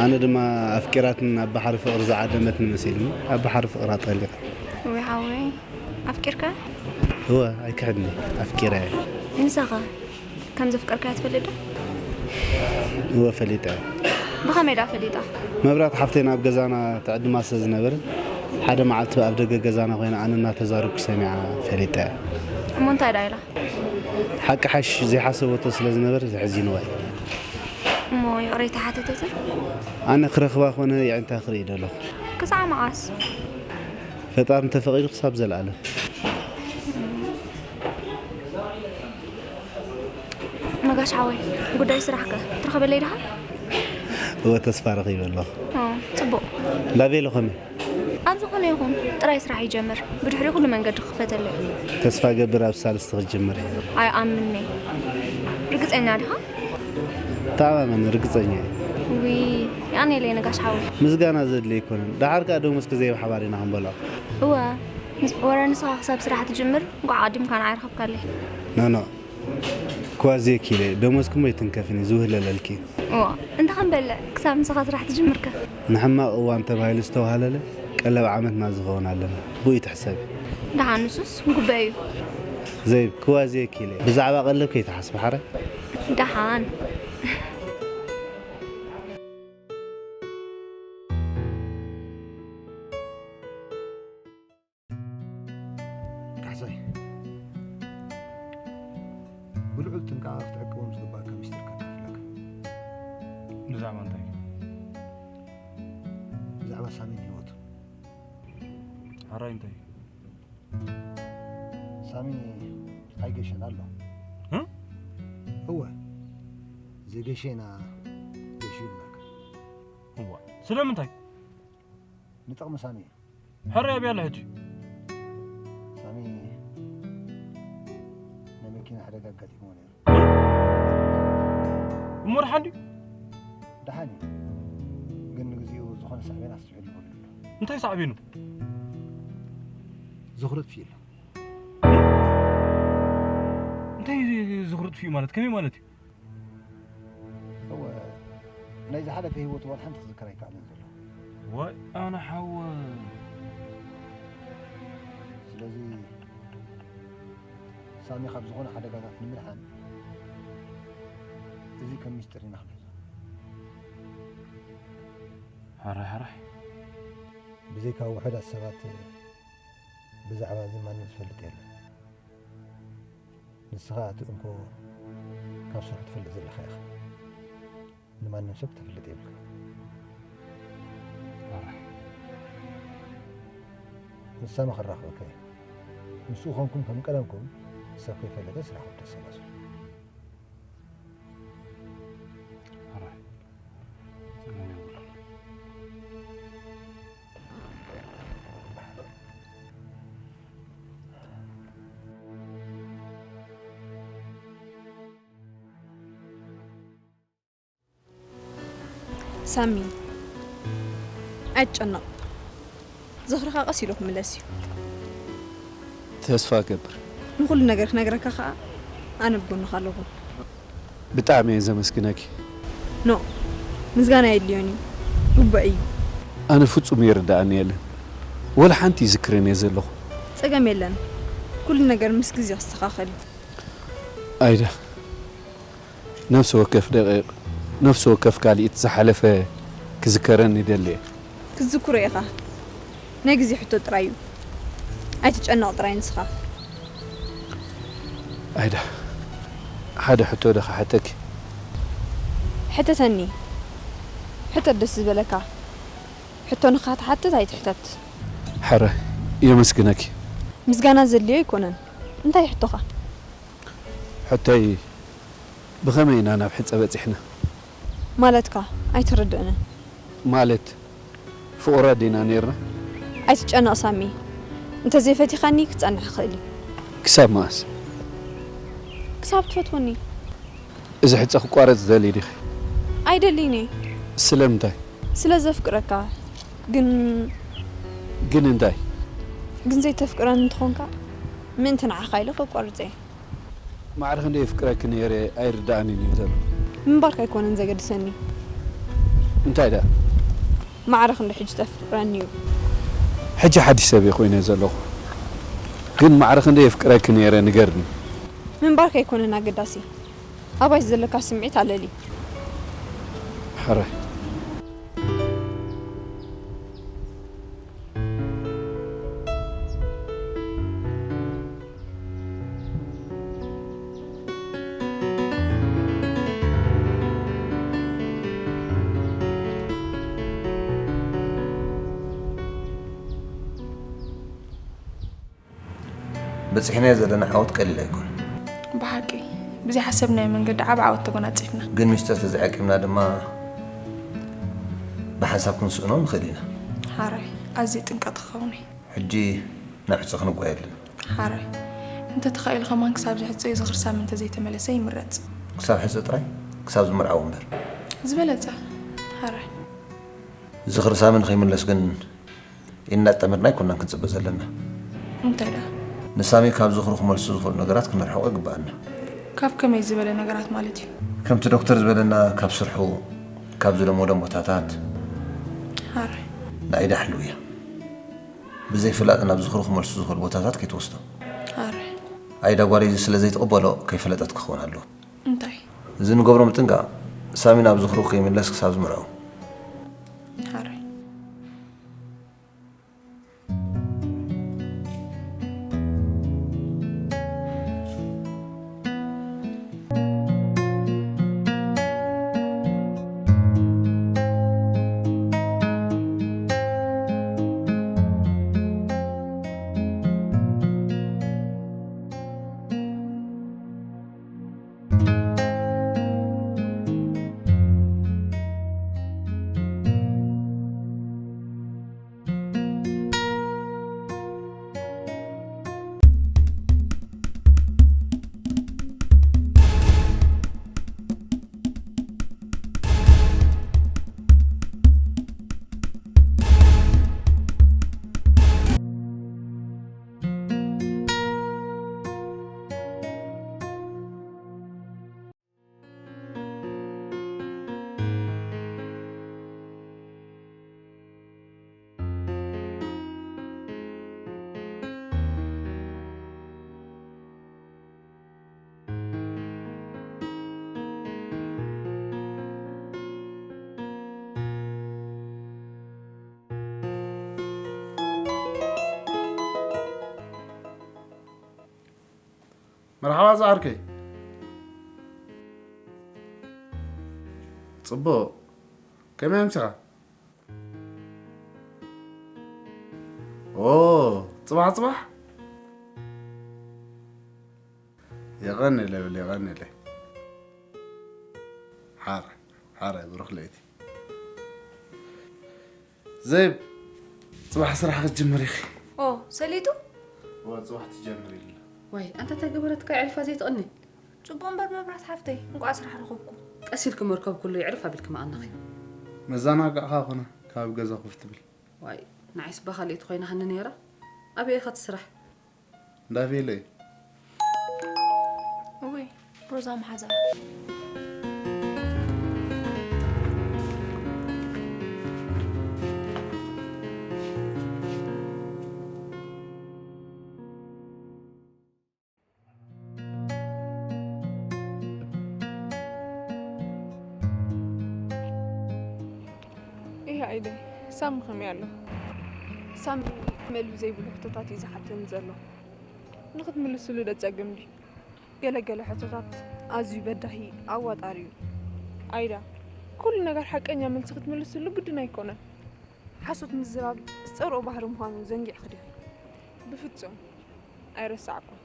ኣነ ድማ ኣፍቂራትን ኣብ ባሕሪ ፍቕሪ ዝዓደመትኒ መሲሉኒ ኣብ ባሕሪ ፍቕራ ጠሊቐ። ወይ ሓወይ ኣፍቂርካ? እወ ኣይክሕድኒ ኣፍቂረ። ንሳኸ ከም ዘፍቀርካያ ትፈልጥ ዶ? እወ ፈሊጠ። ብኸመይ ዳ ፈሊጣ? መብራት ሓፍተይ ናብ ገዛና ትዕድማ ስለ ዝነበረ ሓደ መዓልቲ ኣብ ደገ ገዛና ኮይና ኣነ እናተዛረብኩ ሰሚዓ ፈሊጠ። እሞ እንታይ ዳ ኢላ? ሓቂ ሓሽ ዘይሓሰበቶ ስለ ዝነበረ ዘሕዚንዋ እዩ። እሞ ይቕሬታ ሓተተትን? ኣነ ክረኽባ ኮነ የዕንታ ክርኢ ደለኹ። ክሳዕ መዓስ? ፈጣሪ እንተፈቒዱ ክሳብ ዘለኣለም። መጋሽ ሓወይ ጉዳይ ስራሕከ ትረኸበለይ ድኻ? እወ ተስፋ ረኺበ ኣለኹ። ጽቡቕ። ላቤሎ ከመይ? ኣብ ዝኾነ ይኹን ጥራይ ስራሕ ይጀምር፣ ብድሕሪ ኩሉ መንገዲ ክኽፈተለይ። ተስፋ ገብር ኣብ ሳልስቲ ክጅምር። ኣይኣምንኔ። ርግጸኛ ዲኻ? ተኣማመን ርግጸኛ እየ። ውይ የቐንየለይ ነጋሽ ሓወይ። ምስጋና ዘድልዮ ኣይኮነን። ደሓር ከኣ ደሞዝኪ ዘይብ ሓባር ኢና ክንበልዖ። እወ ወረ ንስኻ ክሳብ ስራሕ ትጅምር እንኳዕ ኣቐዲምካ ንዓይ ረኸብካለይ። ኖኖ ክዋዝየኪ ኢለ ደሞዝኪ እሞ ኣይትንከፍን እዩ ዝውህለለልኪ። እዋ እንታይ ክንበልዕ ክሳብ ንስኻ ስራሕ ትጅምርከ? ንሕማቕ እዋን ተባሂሉ ዝተዋህለለ ቀለብ ዓመትና ዝኸውን ኣለና። ብኡ ይትሕሰብ። ደሓን ንሱስ ጉባኤ እዩ። ዘይብ ክዋዝየኪ ኢለ ብዛዕባ ቀለብ ከይትሓስቢ ሓራይ። ደሓን። ካሕሳይ፣ ብልዑል ጥንቃቐ ክትዕቅቦም ዝግባእካ ሚስጥር ከካፍለካ። ብዛዕባ እንታይ? ብዛዕባ ሳሚን ህይወቱ። ሓራይ እንታይ? ሳሚ ኣይገሸን ኣሎ። እ? እወ፣ ዘገሸና ገሹ ይብለካ። እዋ፣ ስለምንታይ? ንጥቕሚ ሳሚ እዩ። ሕራይ ኣበይ ኣሎ ሕጂ? ሳሚ ናይ መኪና ሓደጋ ኣጋጢምዎ ነይሩ። እሞ ደሓን ድዩ? ደሓን እዩ፣ ግን ንግዚኡ ዝኾነ ሳዕቤን ኣስዒቡ ኣሎ። እንታይ ሳዕቤኑ? ዝኽሪ ጥፊኡ ኣሎ። እንታይ ዝኽሪ ጥፊኡ ማለት ከመይ ማለት እዩ? እወ፣ ናይ ዝሓለፈ ህይወቱ ዋላ ሓንቲ ክዝከር ኣይከኣለን ዘሎ። ዋይ ኣነ ሓወ። ስለዚ ሳሚ ካብ ዝኾነ ሓደጋታት ንምድሓን እዚ ከም ሚስጥር ኢና ክንሕዞ። ሕራይ ሕራይ። ብዘይካ ውሑዳት ሰባት ብዛዕባ እዚ ማንም ዝፈልጥ የለን። ንስኻ እቲ እንኮ ካብ ስርሑ ትፈልጥ ዘለኻ ኢኻ። ንማንም ሰብ ተፍልጥ የብልካ። ንሳማ ክራኽበካ እየ። ምስኡ ኾንኩም ከም ቀደምኩም ሰብ ከይፈለጠ ስራሕኩም ተሰላስሉ። ሳሚ ኣይትጨነቕ፣ ዝኽርኻ ቀስ ኢሉ ክምለስ እዩ። ተስፋ እገብር። ንኹሉ ነገር ክነግረካ ኸዓ ኣነ ብጎንኻ ኣለኹ። ብጣዕሚ እየ ዘመስግነኪ። ኖእ፣ ምስጋና የድልዮን እዩ፣ ግቡእ እዩ። ኣነ ፍጹም ይርድኣኒ የለን፣ ወላ ሓንቲ ይዝክረን እየ ዘለኹ። ጸገም የለን፣ ኩሉ ነገር ምስ ግዜ ክስተኻኸል እዩ። ኣይዳ፣ ነፍሲ ወከፍ ደቂቕ፣ ነፍሲ ወከፍ ካልኢት ዝሓለፈ ክዝከረኒ ይደሊ እየ። ክትዝክሮ ኢኻ፣ ናይ ግዜ ሕቶ ጥራይ እዩ። ኣይትጨነቕ ጥራይ ንስኻ። ኣይዳ፣ ሓደ ሕቶ ዶ ክሓተኪ? ሕተተኒ፣ ሕተት ደስ ዝበለካ። ሕቶ ንኽትሓትት ኣይትሕተት። ሕራይ፣ የመስግነኪ። ምስጋና ዘድልዮ ኣይኮነን። እንታይ ሕቶኻ? ሕቶይ፣ ብኸመይ ኢና ናብ ሕጸ በጺሕና? ማለትካ? ኣይተረድእንን። ማለት፣ ፍቑራት ዲና ኔርና? ኣይትጨነቕ ሳሚ፣ እንተዘይፈቲኻኒ ክጸንሕ ይኽእል እዩ። ክሳብ መኣስ? ክሳብ ትፈትወኒ። እዚ ሕጸ ክቋረጽ ትደልዪ ዲኺ? ኣይደልይን እየ። ስለምንታይ? ስለ ዘፍቅረካ። ግን ግን እንታይ? ግን ዘይተፍቅረኒ እንተኾንካ ምእንቲ ንዓኻ ኢለ ከቋርጾ እየ። ማዕረ ክንደይ የፍቅረኪ ነይረ ኣይርድኣንን እዩ ዘሎ። ምንባርካ ኣይኮነን ዘገድሰኒ። እንታይ ደኣ? ማዕረ ክንደይ ሕጂ ተፍቅረኒ እዩ። ሕጂ ሓድሽ ሰብ እየ ኮይነ ዘለኹ። ግን ማዕረ ክንደይ የፍቅረኪ ነይረ ንገርኒ። ምንባርካ ኣይኮነን ኣገዳሲ። ኣባይ ዘለካ ስምዒት ኣለሊ። ሕራይ። በፂሕናዮ ዘለና ዓወት ቀሊል ኣይኮነን። ብሓቂ ብዘይሓሰብናዮ መንገዲ ዓብ ዓወት ተጎናፂፍና። ግን ሚስተር ተዘይዓቂብና ድማ ብሓንሳብ ክንስእኖ ንኽእል ኢና። ሓራይ ኣዝየ ጥንቀቕ ክኸውን እየ። ሕጂ ናብ ሕፀ ክንጓየ ኣለና። ሓራይ እንተተኻኢሉ ከማን ክሳብ ዝሕፀ እዩ ዝኽሪ ሳሚ እንተዘይተመለሰ ይምረፅ። ክሳብ ሕፀ ጥራይ ክሳብ ዝምርዓው እምበር። ዝበለፀ ሓራይ። ዝኽሪ ሳሚ ንኸይምለስ ግን ኢድና ኣጣሚርና ኣይኮናን ክንፅበ ዘለና። እንታይ ደኣ? ንሳሚ ካብ ዝኽሩ ክመልሱ ዝኽእሉ ነገራት ክነርሕቖ ይግበኣና። ካብ ከመይ ዝበለ ነገራት ማለት እዩ? ከምቲ ዶክተር ዝበለና ካብ ስርሑ ካብ ዝለመዶም ቦታታት ሓራይ። ንኣይዳ ሕልው እያ። ብዘይ ፍላጥ ናብ ዝኽሩ ክመልሱ ዝኽእሉ ቦታታት ከይትወስዶ። ሓራይ። ኣይዳ ጓለይ ስለ ዘይትቕበሎ ከይፈለጠት ክኸውን ኣለዎ። እንታይ? እዚ ንገብሮ ምጥንቃቕ ሳሚ ናብ ዝኽሩ ከይምለስ ክሳብ ዝምርዖ። ሓራይ። መርሓባ ዝዓርከይ። ጽቡቕ። ከመይ ኣምሲኻ? ኦ፣ ጽባሕ ጽባሕ? የቐንየለይ ብል፣ የቐንየለይ። ሓራይ፣ ሓራይ፣ ብሩኽ ለይቲ። ዘይብ፣ ጽባሕ ስራሕ ክትጅምር ኢኺ። ኦ፣ ሰሊጡ? እዋ፣ ጽባሕ ትጀምር ኢልና። ዋይ፣ ኣንታ እንታይ ገበረትካ የዕሪፋ ዘይትቕኒ? ጽቡቕ እምበር መብራት ሓፍተይ፣ እንቋዕ ስራሕ ረኸብኩ። ቀስ ኢልኪ መርከብ ኩሉ የዕርፍ ኣቢልኪ መቐነኺ። መዘናግዕኻ ኮነ፣ ካብ ገዛ ኮፍ ትብል። ዋይ፣ ንዓይስ ባኻልኢት ኮይና ሃኒ ነይራ። ኣበይ ኢኻ ትስራሕ? እንዳ ቬሎ እዩ። እወይ፣ ሮዛ መሓዛ። ኢህ ኣይደይ፣ ሳሚ ከመይ ኣሎ? ሳሚ መልቢ ዘይብሉ ሕቶታት እዩ ዝሓተኒ ዘሎ። ንኽትምልስሉ ደጸግም ድዩ? ገለ ገለ ሕቶታት ኣዝዩ በዳሂ ኣዋጣሪ እዩ። ኣይዳ፣ ኩሉ ነገር ሓቀኛ መልሲ ክትምልስሉ ግድን ኣይኮነን። ሓሶት ምዝራብ ዝጸርኦ ባህሪ ምዃኑ ዘንጊዕኺ ዲኺ? ብፍጹም ኣይረሳዕኩን።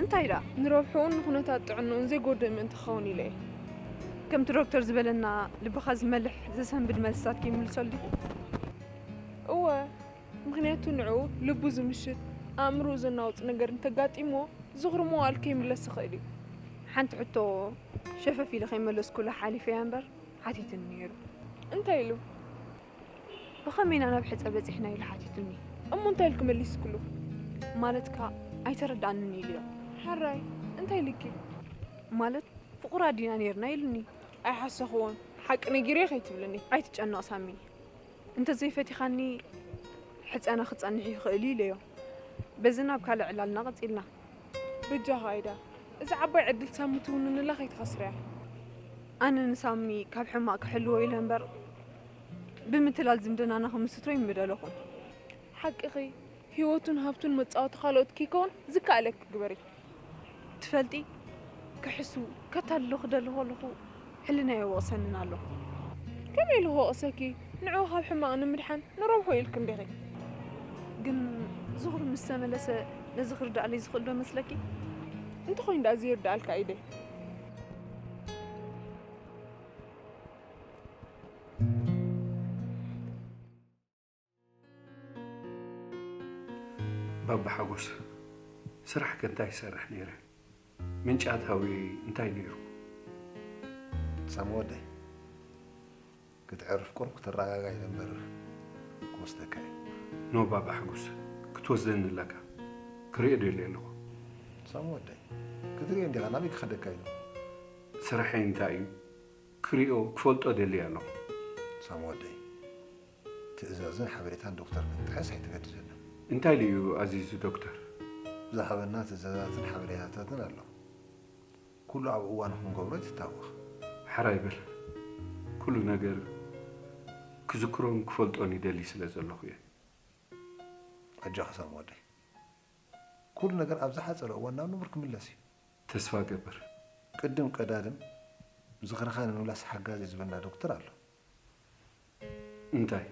እንታይ ደኣ? ንረብሕኡን ንኹነታት ጥዕንኡን ዘይጎድእ ምእንቲ ክኸውን ኢለ እየ። ከምቲ ዶክተር ዝበለና ልብኻ ዝመልሕ ዘሰንብድ መልስታት ከይምልሰሉ ዲኺ? እወ፣ ምኽንያቱ ንዕኡ ልቡ ዝምሽጥ፣ ኣእምርኡ ዘናውጽ ነገር እንተጋጢምዎ ዝኽሪ መዋእል ከይምለስ ይኽእል እዩ። ሓንቲ ሕቶ ሸፈፍ ኢለ ከይመለስኩላ ሓሊፈያ እምበር ሓቲትኒ ነይሩ። እንታይ ኢሉ? ብኸመይ ኢና ናብ ሕጸ በጺሕና ኢሉ ሓቲቱኒ። እሞ እንታይ ኢልኪ መሊስክሉ? ማለትካ ኣይተረድኣንን ኢሉዮ። ሕራይ፣ እንታይ ኢልኪ? ማለት ፍቑራት ዲና ነይርና ኢሉኒ። ኣይሓሰኽዎን። ሓቂ ነጊረዮ ከይትብልኒ። ኣይትጨነቕ ሳሚ። እንተዘይፈቲኻኒ ሕጸና ክጸንሕ ይኽእል እዩ ኢለዮ። በዚ ናብ ካልእ ዕላልና ቀጺልና። በጃኻ ኣይዳ፣ እዚ ዓባይ ዕድል ሳሚ ትውንንላ ከይትኸስርያ። ኣነ ንሳሚ ካብ ሕማቕ ክሕልዎ ኢለ እምበር ብምትላል ዝምድናና ክምስቶ ይምደለኹን። ሓቅኺ፣ ህይወቱን ሃብቱን መጻወቲ ካልኦት ከይከውን ዝከኣለኪ ግበሪ። ትፈልጢ፣ ክሕሱ፣ ከታልሎ ክደሊ ከለኹ ሕልናይ ይወቕሰንን ኣሎ። ከመይ ኢሉ ክወቕሰኪ? ንዕኡ ካብ ሕማቕ ንምድሓን ንረብሖ ኢልኪ እንዲኺ። ግን ዝኽሩ ምስ ተመለሰ ነዚ ክርድኣለይ ዝኽእል ዶ መስለኪ? እንተኾይኑ ደኣ ዘይርድኣልካ ኢደይ። ባባ ሓጎስ፣ ስራሕ ከ እንታይ ይሰርሕ ነይረ? ምንጪ ኣታዊ እንታይ ነይሩ? ሳሚ ወደይ፣ ክትዕርፍ ቁሩብ ክትረጋጋእ ኢለ እምበር ክወስደካ እየ። ኖ ባባ ሓጎስ፣ ክትወስደኒ ኣለካ። ክሪኦ ደልየ ኣለኹ። ሳሚ ወደይ፣ ክትሪኦ እንዲኻ ናበይ ክኸደካ ኢሉ? ስራሐይ እንታይ እዩ? ክሪኦ ክፈልጦ ደልየ ኣለኹ። ሳሚ ወደይ፣ ትእዛዝን ሓበሬታን ዶክተር ክንጥሕስ ኣይተገድደና። እንታይ ኢሉ እዩ ኣዚዙ ዶክተር? ዝሃበና ትእዛዛትን ሓበሬታታትን ኣሎ። ኩሉ ኣብ እዋኑ ክንገብሮ ኣይትታወኽ። ሓራይ በል። ኩሉ ነገር ክዝክሮን ክፈልጦን ይደሊ ስለ ዘለኹ እየ። ኣጆኻ ሳሚ ወደይ። ኩሉ ነገር ኣብ ዝሓጸረ እዋን ናብ ንቡር ክምለስ እዩ። ተስፋ እገብር። ቅድም ቀዳድም ዝኽርኻ ንምምላስ ሓጋዚ ዝበልና ዶክተር ኣሎ። እንታይ?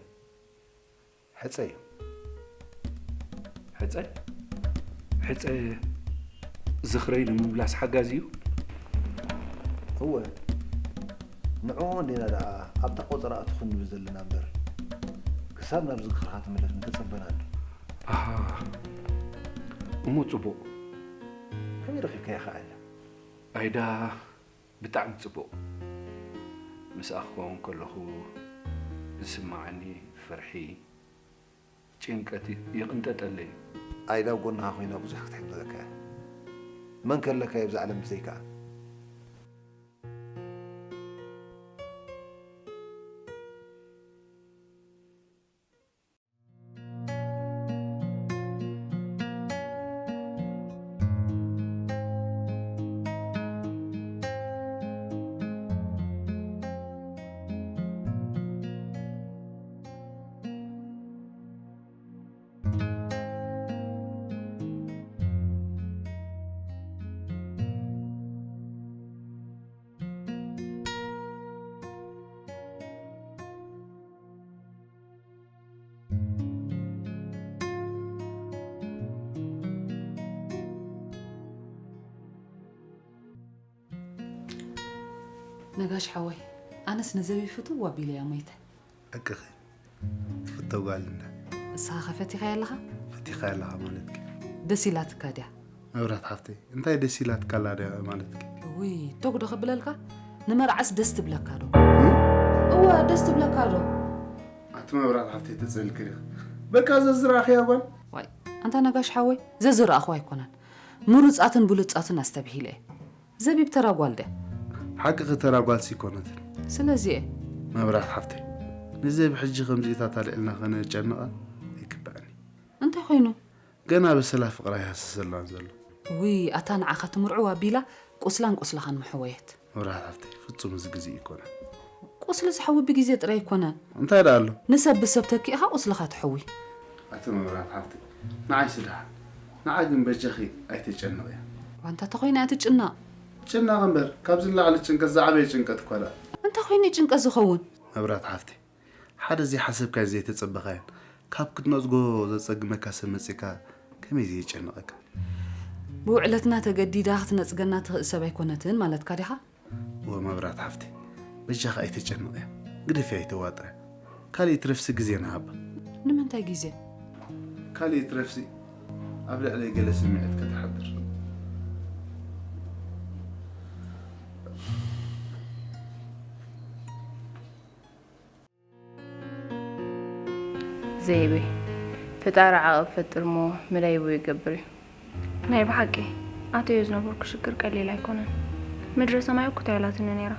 ሕጸ እዩ። ሕጸ? ሕጸ ዝኽረይ ንምምላስ ሓጋዚ እዩ? እወ፣ ንዕኡ እንዲና ደኣ ኣብታ ቆጸራ ኣትኹ ንብል ዘለና እምበር፣ ክሳብ ናብ ዝኽርኻ ትምለስ ምተጸበና ኣሎ። ኣሃ፣ እሞ ጽቡቕ። ከመይ ረኺብካዮ ከኣ ኢለ። ኣይዳ፣ ብጣዕሚ ጽቡቕ። ምስኣ ክኸውን ከለኹ ዝስምዓኒ ፍርሒ፣ ጭንቀት ይቕንጠጠለይ። ኣይዳ ኣብ ጎንኻ ኮይና ብዙሕ ክትሕግዘካ እያ። መን ከለካ እያ ኣብዛ ዓለም ብዘይካኣ? ነጋሽ ሓወይ፣ ኣነስ ንዘቢብ ፍትው ኣቢለያ ሞይተ። ሓቅኺ ትፍቶ ጓል እንዳ። ንስኻ ከ ፈቲኻያ ኣለኻ? ፈቲኻያ ኣለኻ ማለትኪ? ደስ ኢላትካ ድያ? መብራት ሓፍተይ እንታይ ደስ ኢላትካ ኣላ ድያ ማለትኪ? ውይ ቶግ ዶ ከብለልካ? ንመርዓስ ደስ ትብለካ ዶ? እወ ደስ ትብለካ ዶ? ኣቲ መብራት ሓፍተይ ተጸልኪ ዲኺ? በቃ ዘዝረኣኽያ ጓል? ዋይ ኣንታ ነጋሽ ሓወይ ዘዝረኣኽዋ ኣይኮነን ምሩጻትን ብሉጻትን ኣስተብሂለ እየ። ዘቢብ ተራ ጓል ድያ? ሓቅኺ ተራ ጓልሲ ኣይኮነትን። ስለዚ እየ። መብራት ሓፍተይ ንዘቢብ ሕጂ ከምዚኢታት ኣልዒልና ከነጨንቓ ኣይግባእን እዩ። እንታይ ኮይኑ? ገና በሰላ ፍቕራ ይሃስሰላን ዘሎ። ውይ ኣታ ንዓኻ ትምርዕዋ ቢላ ቁስላን ቁስልኻን ምሐወየት። መብራት ሓፍተይ ፍጹም እዚ ግዜ ኣይኮነን። ቁስሊ ዝሐዊ ብግዜ ጥራይ ኣይኮነን። እንታይ ደኣ ኣሎ? ንሰብ ብሰብ ተኪእኻ ቁስልኻ ትሐዊ። ኣቲ መብራት ሓፍተይ ንዓይሲ ደሓን ንዓ ግን በጃኺ ኣይተጨንቕያ። ዋንታ ተኾይና እያ ትጭነቕ። ትጭነቕ እምበር ካብዚ ንላዕሊ ጭንቀት ዝዓበየ ጭንቀት እኳ ደኣ። እንታይ ኮይኑ እዩ ጭንቀት ዝኸውን? መብራት ሓፍተይ ሓደ ዘይሓሰብካዮን ዘይተጸበኻዮን ካብ ክትነጽጎ ዘጸግመካ ሰብ መጺእካ ከመይ ዘየጨንቐካ። ብውዕለትና ተገዲዳ ክትነጽገና ትኽእል ሰብ ኣይኮነትን ማለትካ ዲኻ? እወ መብራት ሓፍተይ በጃኺ ኣይተጨንቕያ ግደፍያ ኣይተዋጥርያ ካሊእ ትረፍሲ ግዜ ንሃባ። ንምንታይ ግዜ? ካሊእ ትረፍሲ ኣብ ልዕለይ ገለ ስምዒት ከተሕድር። ዘይቤ፣ ፈጣሪ ዓቐብ ፈጥር እሞ መዳይቦ ይገብር እዩ። ናይ ብሓቂ ኣተዮ ዝነበርኩ ሽግር ቀሊል ኣይኮነን። ምድረ ሰማይ እኩት ኣይላትኒ ነይራ።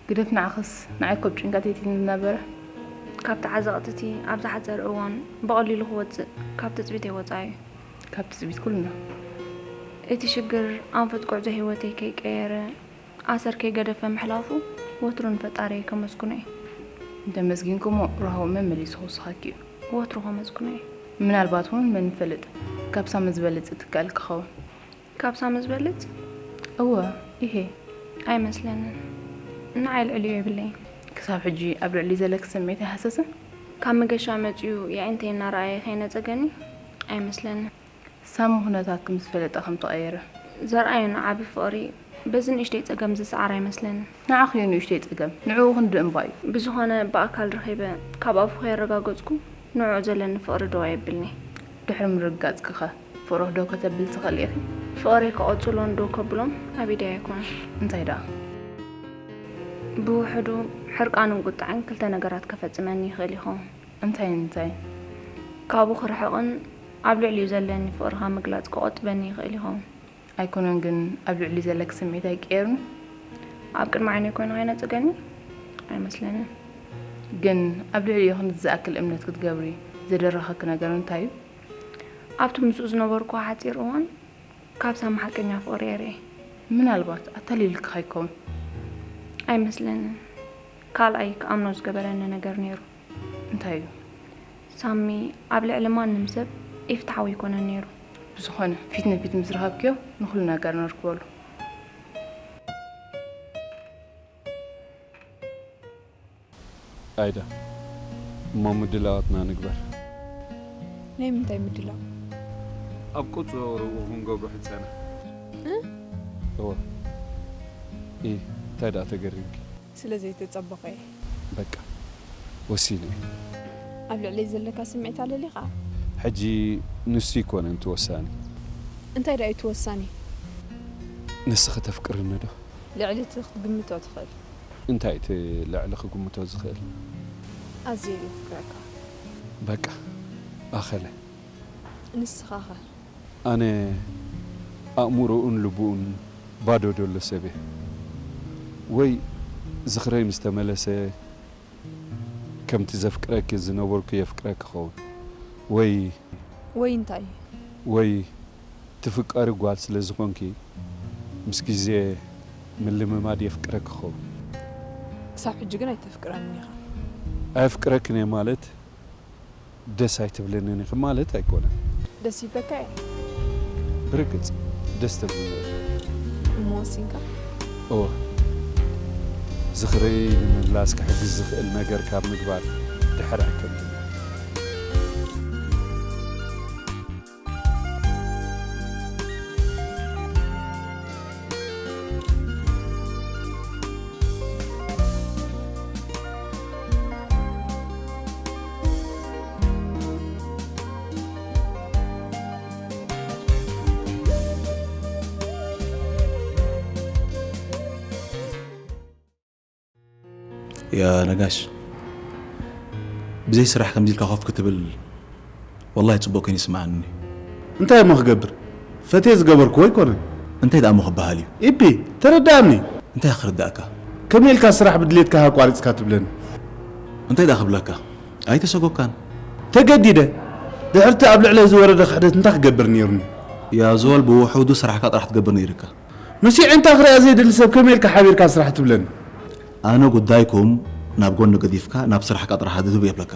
ግደፍ ንዓኽስ፣ ንዓይ እኮ ብጭንቀት የቲኒ ዝነበረ። ካብቲ ዓዘቕቲ እቲ ኣብ ዝሓጸረ እዋን ብቐሊሉ ክወጽእ ካብ ትጽቢተይ ወጻኢ እዩ። ካብ ትጽቢት ኩልና። እቲ ሽግር ኣንፈት ጉዕዞ ህይወተይ ከይቀየረ፣ ኣሰር ከይገደፈ ምሕላፉ ወትሩ ንፈጣሪየይ ከመስግኖ እየ። እንተመስጊንኩሞ፣ ረሃቡ መመሊሱ ክውስኸኪ እዩ። ወትሩ ከመስግኖ እየ። ምናልባት እውን መን ይፈልጥ፣ ካብ ሳሚ ዝበልጽ ትከኣል ክኸውን። ካብ ሳሚ ዝበልጽ? እወ፣ ኢሄ። ኣይመስለንን። ንዓይ ልዕሊኡ የብለይን። ክሳብ ሕጂ ኣብ ልዕሊ ዘለኪ ስምዒት ኣይሃሰሰን? ካብ መገሻ መጺኡ የዒንተይ እናረኣየ ከይነጸገኒ? ኣይመስለንን። ሳሚ ኩነታትኪ ምስ ፈለጠ ከም ተቐየረ። ዘርኣየኒ ዓቢ ፍቕሪ በዚ ንእሽተይ ጸገም ዝሰዓር ኣይመስለንን። ንዓኺ እዩ ንእሽተይ ጸገም፣ ንዕኡ ክንድእ እምባ እዩ። ብዝኾነ ብኣካል ረኺበ ካብ ኣፉ ከየረጋገጽኩ ንዕኡ ዘለኒ ፍቕሪ ደው ኣየብልኒ። ድሕሪ ምርግጋጽኪ ኸ ፍቕርኺ ደው ከተብሊ ትኽእሊ ኢኺ? ፍቕረይ ክቐጽሎን ደው ከብሎን ኣብ ኢደይ ኣይኮነን። እንታይ ደኣ? ብውሕዱ ሕርቃንን ቁጥዐን ክልተ ነገራት ከፈጽመኒ ይኽእል ይኸውን። እንታይ እንታይ? ካብኡ ክርሕቕን ኣብ ልዕሊኡ ዘለኒ ፍቕሪ ካብ ምግላጽ ክቖጥበኒ ይኽእል ይኸውን። ኣይኮነን ግን ኣብ ልዕሊኡ ዘለኪ ስምዒት ኣይቀየርን? ኣብ ቅድሚ ዓይነይ ኮይኑ ከይነጽገኒ? ኣይመስለንን። ግን ኣብ ልዕሊኡ ክንድዚ ዝኣክል እምነት ክትገብሪ ዘደረኸኪ ነገር እንታይ እዩ? ኣብቲ ምስኡ ዝነበርኩ ሓጺር እዋን ካብ ሳሚ ሓቀኛ ፍቕሪ እየ ርእየ። ምናልባት ኣታሊሉኪ ከይከውን? ኣይመስለንን። ካልኣይ ክኣምኖ ዝገበረኒ ነገር ነይሩ። እንታይ እዩ? ሳሚ ኣብ ልዕሊ ማንም ሰብ ኢፍትሓዊ ኣይኮነን ነይሩ። ብዝኾነ፣ ፊት ንፊት ምስ ረኸብክዮ ንኹሉ ነገር ነርክበሉ። ኣይዳ፣ እሞ ምድላዋትና ንግበር። ናይ ምንታይ ምድላው? ኣብ ቆጽሮ ክንገብሮ ሕጸና። እ? እወ። ኢ፣ እንታይ ደኣ ተገሪምኪ? ስለ ዘይተጸበቐ እየ። በቃ፣ ወሲነ እየ። ኣብ ልዕለይ ዘለካ ስምዒት ኣለሊኻ? ሕጂ ንሱ ኣይኮነን እቲ ወሳኒ። እንታይ ደኣ እዩ እቲ ወሳኒ? ንስኺ ተፍቅርኒ ዶ? ልዕሊ እቲ ክትግምቶ ትኽእል። እንታይ እቲ ልዕሊ ክግምቶ ዝኽእል? ኣዝየ እየ ዘፍቅረካ። በቃ፣ ኣኸለ። ንስኻኸ? ኣነ ኣእምሮኡን ልቡኡን ባዶ ደሎ ሰብ እየ። ወይ ዝኽረይ ምስ ተመለሰ፣ ከምቲ ዘፍቅረኪ ዝነበርኩ የፍቅረኪ ኸውን። ወይ ወይ እንታይ? ወይ ትፍቀሪ ጓል ስለ ዝኾንኪ፣ ምስ ግዜ ምልምማድ የፍቅረኪ ኸውን። ክሳብ ሕጂ ግን ኣይተፍቅረንን ኢኻ። ኣየፍቅረክን እየ ማለት ደስ ኣይትብለንን ኢኺ ማለት ኣይኮነን። ደስ ይብለካ እየ። ብርግጽ ደስ ትብለኒ። እሞ ወሲንካ? እወ። ዝኽሪ ንምምላስ ክሕግዝ ዝኽእል ነገር ካብ ምግባር ድሕር ኣይከብድን። ያ ነጋሽ፣ ብዘይ ስራሕ ከምዚ ኢልካ ኮፍ ክትብል ወላሂ ጽቡቕ ኮይኑ ይስምዓኒ። እንታይ እሞ ክገብር? ፈትየ ዝገበርክዎ ኣይኮነን። እንታይ ደኣ እሞ ክበሃል እዩ? ኢፒ፣ ተረድኣኒ። እንታይ ክርድኣካ? ከመይ ኢልካ ስራሕ ብድሌትካ ኣቋሪጽካ ትብለኒ? እንታይ ደኣ ክብለካ? ኣይተሰጎግካን። ተገዲደ። ድሕርቲ ኣብ ልዕለይ ዝወረደ ክሕደት እንታይ ክገብር ነይሩኒ? ያ ዞል ብውሑዱ ስራሕካ ጥራሕ ትገብር ነይርካ። ምስ የዒንታ ክሪኣ ዘይደሊ ሰብ ከመይ ኢልካ ሓቢርካ ስራሕ ትብለኒ? ኣነ ጉዳይኩም ናብ ጎኒ ገዲፍካ ናብ ስራሕካ ጥራሕ ኣድህብ የብለካ።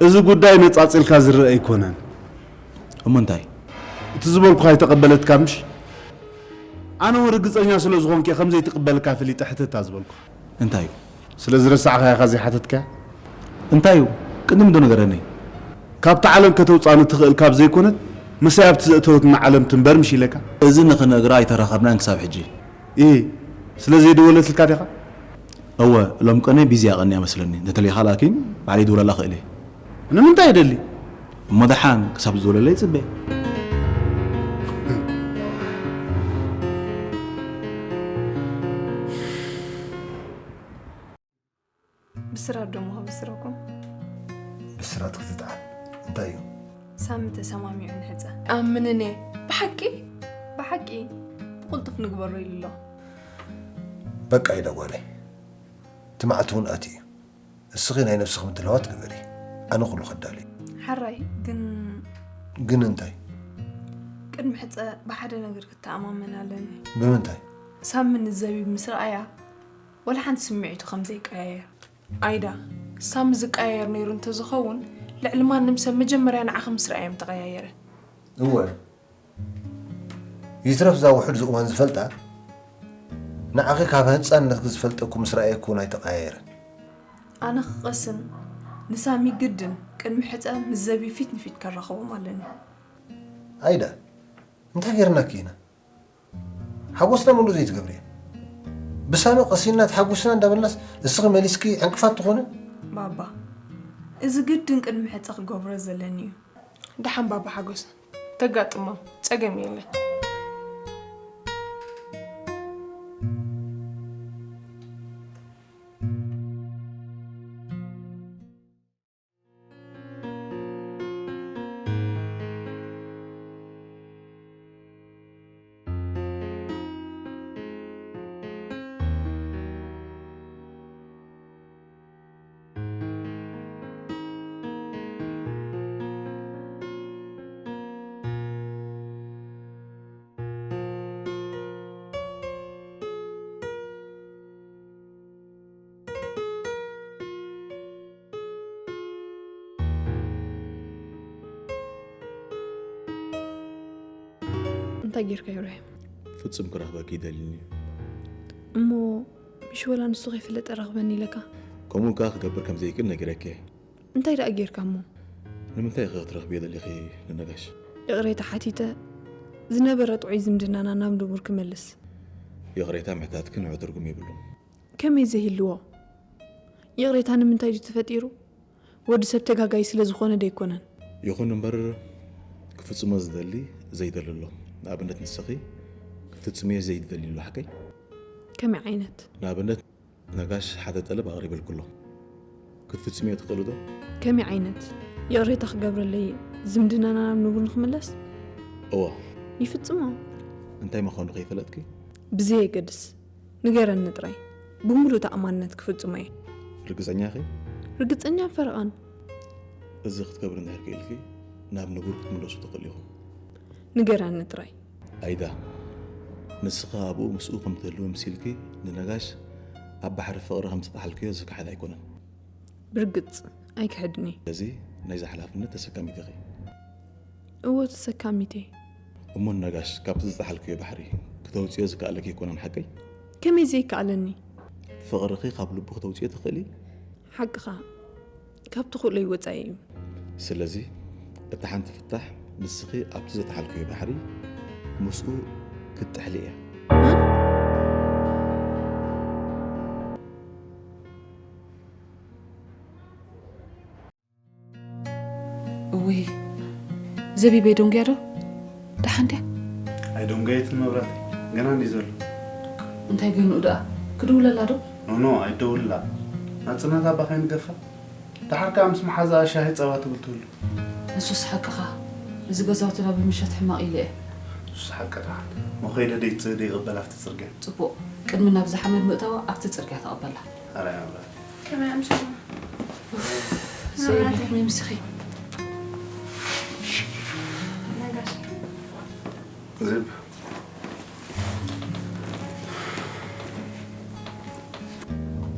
እዚ ጉዳይ ነጻጺልካ ዝረአ ኣይኮነን። እሞ እንታይ? እቲ ዝበልኩኻ ኣይተቐበለትካ ምሽ? ኣነ እውን ርግጸኛ ስለ ዝኾንኩ እየ ከም ዘይትቕበለካ ፈሊጠ ሕተታ ዝበልኩኻ። እንታይ እዩ? ስለ ዝረሳዕካ ኢኻ ዘይሓተትካያ? እንታይ እዩ? ቅድም ዶ ነገረኒ? ካብታ ዓለም ከተውጻኒ ትኽእል ካብ ዘይኮነት፣ ምሳይ ኣብቲ ዘእተወትና ዓለም ትንበር ምሽ ኢለካ። እዚ ንኽነግራ ኣይተራኸብናን ክሳብ ሕጂ። ኢ፣ ስለ ዘይደወለትልካ ዲኻ? እወ፣ ሎም ቀነ ቢዚ ኣቐንያ መስለኒ። እንተተሊኻ ላኪን ባዕለይ ድውለላ ክእል እየ። ንምንታይ ይደሊ? እሞ ደሓን ክሳብ ዝደወለለይ ጽበ። ብስራት ዶ ምኸ ብስረኩም? ብስራት ክትጥዓም እንታይ እዩ? ሳሚ ተሰማሚዑ ንሕጸ። ኣምንን እየ። ብሓቂ? ሓቂ፣ ብቕልጡፍ ንግበሮ ኢሉ ኣሎ። በቃ ኢዳ ጓለይ፣ እቲ መዓልቲ እውን ኣትዩ እዩ። እስኺ ናይ ነብስኺ ምድላዋት ግበሪ፣ ኣነ ኩሉ ከዳሉ እየ። ሓራይ ግን ግን እንታይ? ቅድሚ ሕፀ ብሓደ ነገር ክተኣማመን ኣለኒ። ብምንታይ? ሳሚ ንዘቢብ ምስ ረኣያ ዋላ ሓንቲ ስምዒቱ ከም ዘይቀያየር። ኣይዳ፣ ሳሚ ዝቀያየር ነይሩ እንተዝኸውን ልዕሊ ማንም ሰብ መጀመርያ ንዓኺ ምስ ረኣየ ምተቐያየረ። እወ፣ ይትረፍ እዛ ውሑድ ዝእዋን ዝፈልጣ፣ ንዓኺ ካብ ህፃንነትኪ ዝፈልጠኩ ምስ ረኣየኩ እውን ኣይተቐያየረን። ኣነ ክቐስን ንሳሚ ግድን ቅድሚ ሕፀ ምስ ዘቢ ፊት ንፊት ከራኸቦም ኣለኒ። ኣይዳ፣ እንታይ ጌርናኪ ኢና? ሓጎስና ምሉእ ዘይትገብርያ። ብሳሚ ቀሲንና ተሓጉስና እንዳበልናስ እስኺ መሊስኪ ዕንቅፋት ትኾኒ? ባባ፣ እዚ ግድን ቅድሚ ሕፀ ክገብሮ ዘለኒ እዩ። ደሓን ባባ ሓጎስ፣ ተጋጥሞ ጸገም የለን። እንታይ ጌርካ ኢብራሂም? ፍጹም ክረኽበኪ ይደልን እዩ። እሞ ምሽ ወላ ንሱ ከይፍለጥ ኣራኽበኒ ኢለካ? ከምኡ ከኣ ክገብር ከም ዘይክእል ነጊረኪ እየ። እንታይ ደኣ ጌርካ እሞ? ንምንታይ ኢኺ ክትረኽብዮ ደሊኺ ንነጋሽ? ይቕሬታ ሓቲተ፣ ዝነበረ ጥዑይ ዝምድናና ናብ ንቡር ክመልስ። ይቕሬታ ምሕታትኪ ንዑ ትርጉም የብሉን። ከመይ ዘይህልዎ? ይቕሬታ ንምንታይ ድዩ ተፈጢሩ? ወዲ ሰብ ተጋጋይ ስለ ዝኾነ ደይኮነን። ይኹን እምበር ክፍጽሞ ዝደሊ ዘይደሊ ኣሎ። ንኣብነት ንስኺ ክትፍጽምዮ ዘይትደሊ ኣሎ ሓቀይ? ከመይ ዓይነት? ንኣብነት ነጋሽ ሓደ ጠለብ ኣቕሪበልኩ ኣሎ። ክትፍጽምዮ ትኽእሉ ዶ? ከመይ ዓይነት? ይቕሬታ ክገብረለይ ዝምድናና ናብ ንቡር ንኽምለስ? እወ። ይፍጽሞ። እንታይ ምዃኑ ከይፈለጥኪ? ብዘየገድስ ንገረኒ ጥራይ። ብምሉእ ተኣማንነት ክፍጽሞ እየ። ርግጸኛ ኢኺ? ርግጸኛን ፈረቓን። እዚ ክትገብሪ እንድሕር ክኢልኪ ናብ ንቡር ክትምለሱ ትኽእሉ ኢኹም። ንገረኒ ጥራይ። ኣይዳ፣ ንስኺ ኣብኡ ምስኡ ከም ትህልዊ ምሲልኪ ንነጋሽ ኣብ ባሕሪ ፍቕሪ ከም ዝጠሓልክዮ ዝከሓድ ኣይኮነን። ብርግጽ ኣይክሕድን እየ። ስለዚ ናይዚ ሓላፍነት ተሰካሚት ኢኺ። እወ ተሰካሚት እየ። እሞ ነጋሽ ካብቲ ዝጠሓልክዮ ባሕሪ ክተውጽዮ ዝከኣለኪ ኣይኮነን ሓቀይ? ከመይ ዘይከኣለኒ? ፍቕርኺ ካብ ልቡ ክተውጽዮ ትኽእሊ? ሓቅኻ፣ ካብ ትኽእሎይ ወጻኢ እዩ። ስለዚ እታ ሓንቲ ፍታሕ ንስኺ ኣብቲ ዝጠሓልክዮ ባሕሪ ምስኡ ክትጥሕሊ እያ። እውይ፣ ዘቢበይ ደንጉያ ዶ? ደሓን ድያ? ኣይደንገየትን መብራተይ፣ ገና እንድዩ ዘሎ። እንታይ ገንኡ ደኣ? ክድውለላ ዶ? ኖኖ፣ ኣይደውልላ። ናጽነት ኣባ ከይንገፋ። ደሓር ከኣ ምስ መሓዛኣ ሻሂ ጸባ ትብል ትህሉ። ንሱስ ሓቅኻ። እዚ ገዛውትና ብምሸት ሕማቕ ኢለ እየ። ንሱስ ሓቂ ደሓን። መኸይደ ደይት-፣ ደይቕበል ኣብቲ ጽርግያ። ጽቡቕ። ቅድሚ ናብዚ ሓመድ ምእታዋ ኣብቲ ጽርግያ ተቐበላ። ኣራይ መብራተይ። ከመይ ኣምሲኹም? ሰይድ፣ ከመይ ምስኺ? ነጋሽ። ዝብ።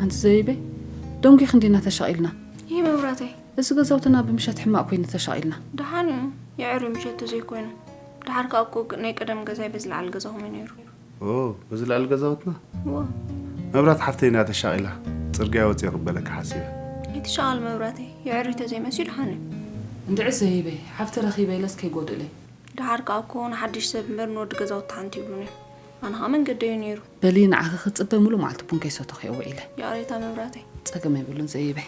ኣንቲ ዘቢበይ፣ ደንጒኺ እንዲና ተሻቒልና። ይህ መብራተይ። እዚ ገዛውትና ብምሸት ሕማቕ ኮይኑ ተሻቒልና። ደሓን እዩ፣ የዕሪ ምሸት ተዘይኮይኑ። ደሓር ከኣ እኮ ናይ ቀደም ገዛይ በዚ ልዓሊ ገዛኹም እዩ ነይሩ። ኦ፣ በዚ ልዓሊ ገዛውትና? እወ። መብራት ሓፍተይ እንድያ ተሻቒላ፣ ጽርግያ ወጺኤ ክበለካ ሓሲበ። ኣይትሻቐል መብራተይ፣ የዕሪ ተዘይመሲዩ ደሓን እዩ። እንድዒ ዘቢበይ፣ ሓፍቲ ረኺበ ኢለስ ከይጎድእለይ። ደሓር ከኣ እኮ ንሓድሽ ሰብ እምበር ንወዲ ገዛውቲ ሓንቲ ይብሉን እዮም። ኣነ ኸኣ መንገደይ እዩ ነይሩ። በሊ ንዓኺ ክጽበ ሙሉእ መዓልቲ ቡን ከይሰተኹ እየ ውዒለ። ይቕሬታ መብራተይ። ጸገም የብሉን ዘቢበይ።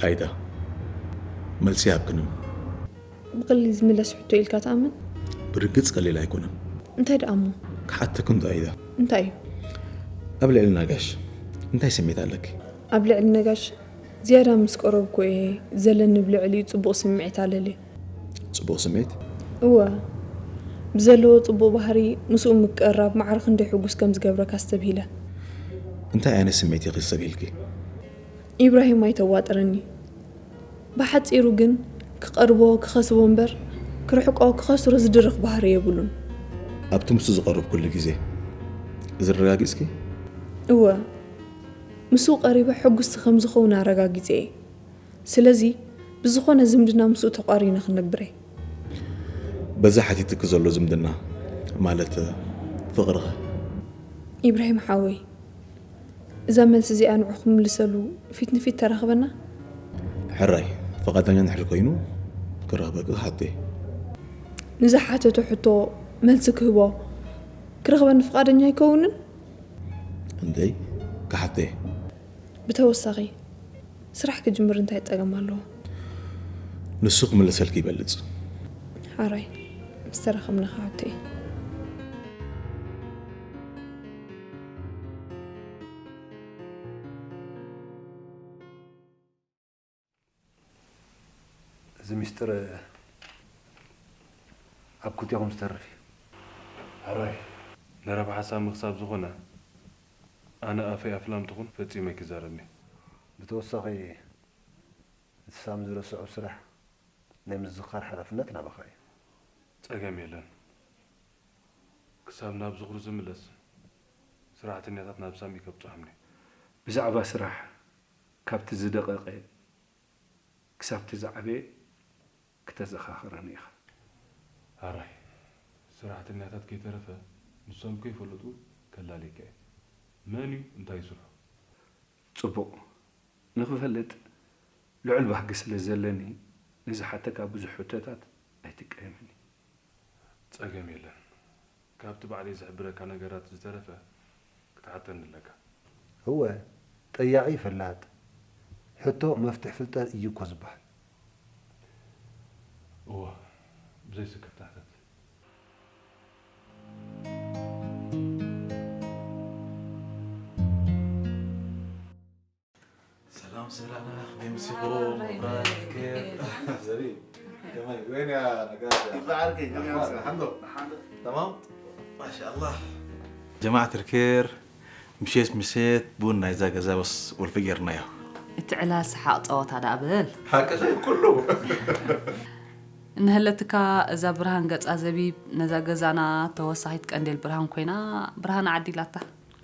ኣይዳ፣ መልሲ ይሃብክንም። ብቐሊል ዝምለስ ሕቶ ኢልካ ትኣምን? ብርግጽ ቀሊል ኣይኮነን። እንታይ ደኣ እሞ? ክሓተኪ እንዶ ኣይዳ። እንታይ እዩ? ኣብ ልዕሊ ነጋሽ እንታይ ስምዒት ኣለኪ? ኣብ ልዕሊ ነጋሽ ዝያዳ ምስ ቀረብኩ እየ ዘለኒ ብልዕሊኡ ጽቡቕ ስምዒት ኣለልየ። ጽቡቕ ስምዒት? እወ፣ ብዘለዎ ጽቡቕ ባህሪ ምስኡ ምቅርራብ ማዕረ ክንደይ ሕጉስ ከም ዝገብረካ ኣስተብሂለ። እንታይ ዓይነት ስምዒት ኢኺ ኣስተብሂልኪ? ኢብራሂም ኣይተዋጥረኒ። ብሓጺሩ ግን ክቐርቦ ክኸስቦ እምበር ክርሕቆ ክኸስሮ ዝድርኽ ባህሪ የብሉን። ኣብቲ ምስኡ ዝቐረብኩሉ ግዜ እዚ ኣረጋጊጽኪ? እወ፣ ምስኡ ቀሪበ ሕጉስቲ ከም ዝኸውን ኣረጋጊጸ እየ። ስለዚ ብዝኾነ ዝምድና ምስኡ ተቋሪነ ክነብር እየ። በዚ ሓቲትኪ ዘሎ ዝምድና ማለት ፍቕርኸ? ኢብራሂም ሓወይ፣ እዛ መልሲ እዚኣ ንዑ ክምልሰሉ ፊት ንፊት ተራኽበና? ሕራይ፣ ፍቓደኛ እንድሕር ኮይኑ ክረኽበኪ ክሓቶ እየ። ንዝሓተቶ ሕቶ መልሲ ክህቦ ክረኽበኒ ፍቓደኛ ኣይከውንን? እንተይ ክሓቶ እየ። ብተወሳኺ ስራሕ ክጅምር እንታይ ጸገም ኣለዎ? ንሱ ክምልሰልኪ ይበልጽ። ሓራይ፣ ምስ ተራኸብና ክሓቶ እየ። እዚ ሚስጥር ኣብ ክልቴኹም ዝተርፍ እዩ። ሕራይ፣ ንረብሓ ሳሚ ክሳብ ዝኾነ ኣነ ኣፈይ ኣፍላም ትኹን ፈጺመ ኣይክዛረብን እየ። ብተወሳኺ እቲ ሳሚ ዝረስዖ ስራሕ ናይ ምዝኻር ሓላፍነት ናባኻ እዩ። ጸገም የለን። ክሳብ ናብ ዝኽሩ ዝምለስ ስራሕተኛታት ናብ ሳሚ ከብጽሖም እየ። ብዛዕባ ስራሕ ካብቲ ዝደቐቐ ክሳብቲ ዝዓበየ ክተዘኻኽረኒ ኢኻ። ሕራይ፣ ሰራሕተኛታት ከይተረፈ ንሶም ከይፈለጡ ከላልየካ እየ። መን እዩ እንታይ ይስርሑ? ጽቡቕ። ንኽፈልጥ ልዑል ባህጊ ስለ ዘለኒ ንዝሓተካ ብዙሕ ሕቶታት ኣይትቀየመኒ። ጸገም የለን። ካብቲ ባዕለይ ዝሕብረካ ነገራት ዝተረፈ ክትሓተኒ ኣለካ። እወ፣ ጠያቒ ፈላጥ፣ ሕቶ መፍትሕ ፍልጠት እዩ እኮ ዝበሃል። እወ፣ ብዘይ ስክፍታ ሕተት። ሰላም ሰላም፣ ከመይ መሲኹም? መብራት፣ ኬፍ፣ ዘቢብ፣ ከመይ? ወይን ያ ነጋሽ? ይበዓልከ፣ ከመይ ኣምስኻ? ሓምዶ? ተማም? ማሻኣላህ። ጀማዓት ርኬር፣ ምሸት ምሸት ቡን ናይዛ ገዛ ወስ ወልፊ ጌርናዮ። እቲ ዕላል ሰሓቕ ጸወታ ደኣ በል። ሓቅኺ ኩሉ። እንሀለትካ እዛ ብርሃን ገጻ ዘቢብ ነዛ ገዛና ተወሳኺት ቀንዴል ብርሃን ኮይና ብርሃን ዓዲላታ።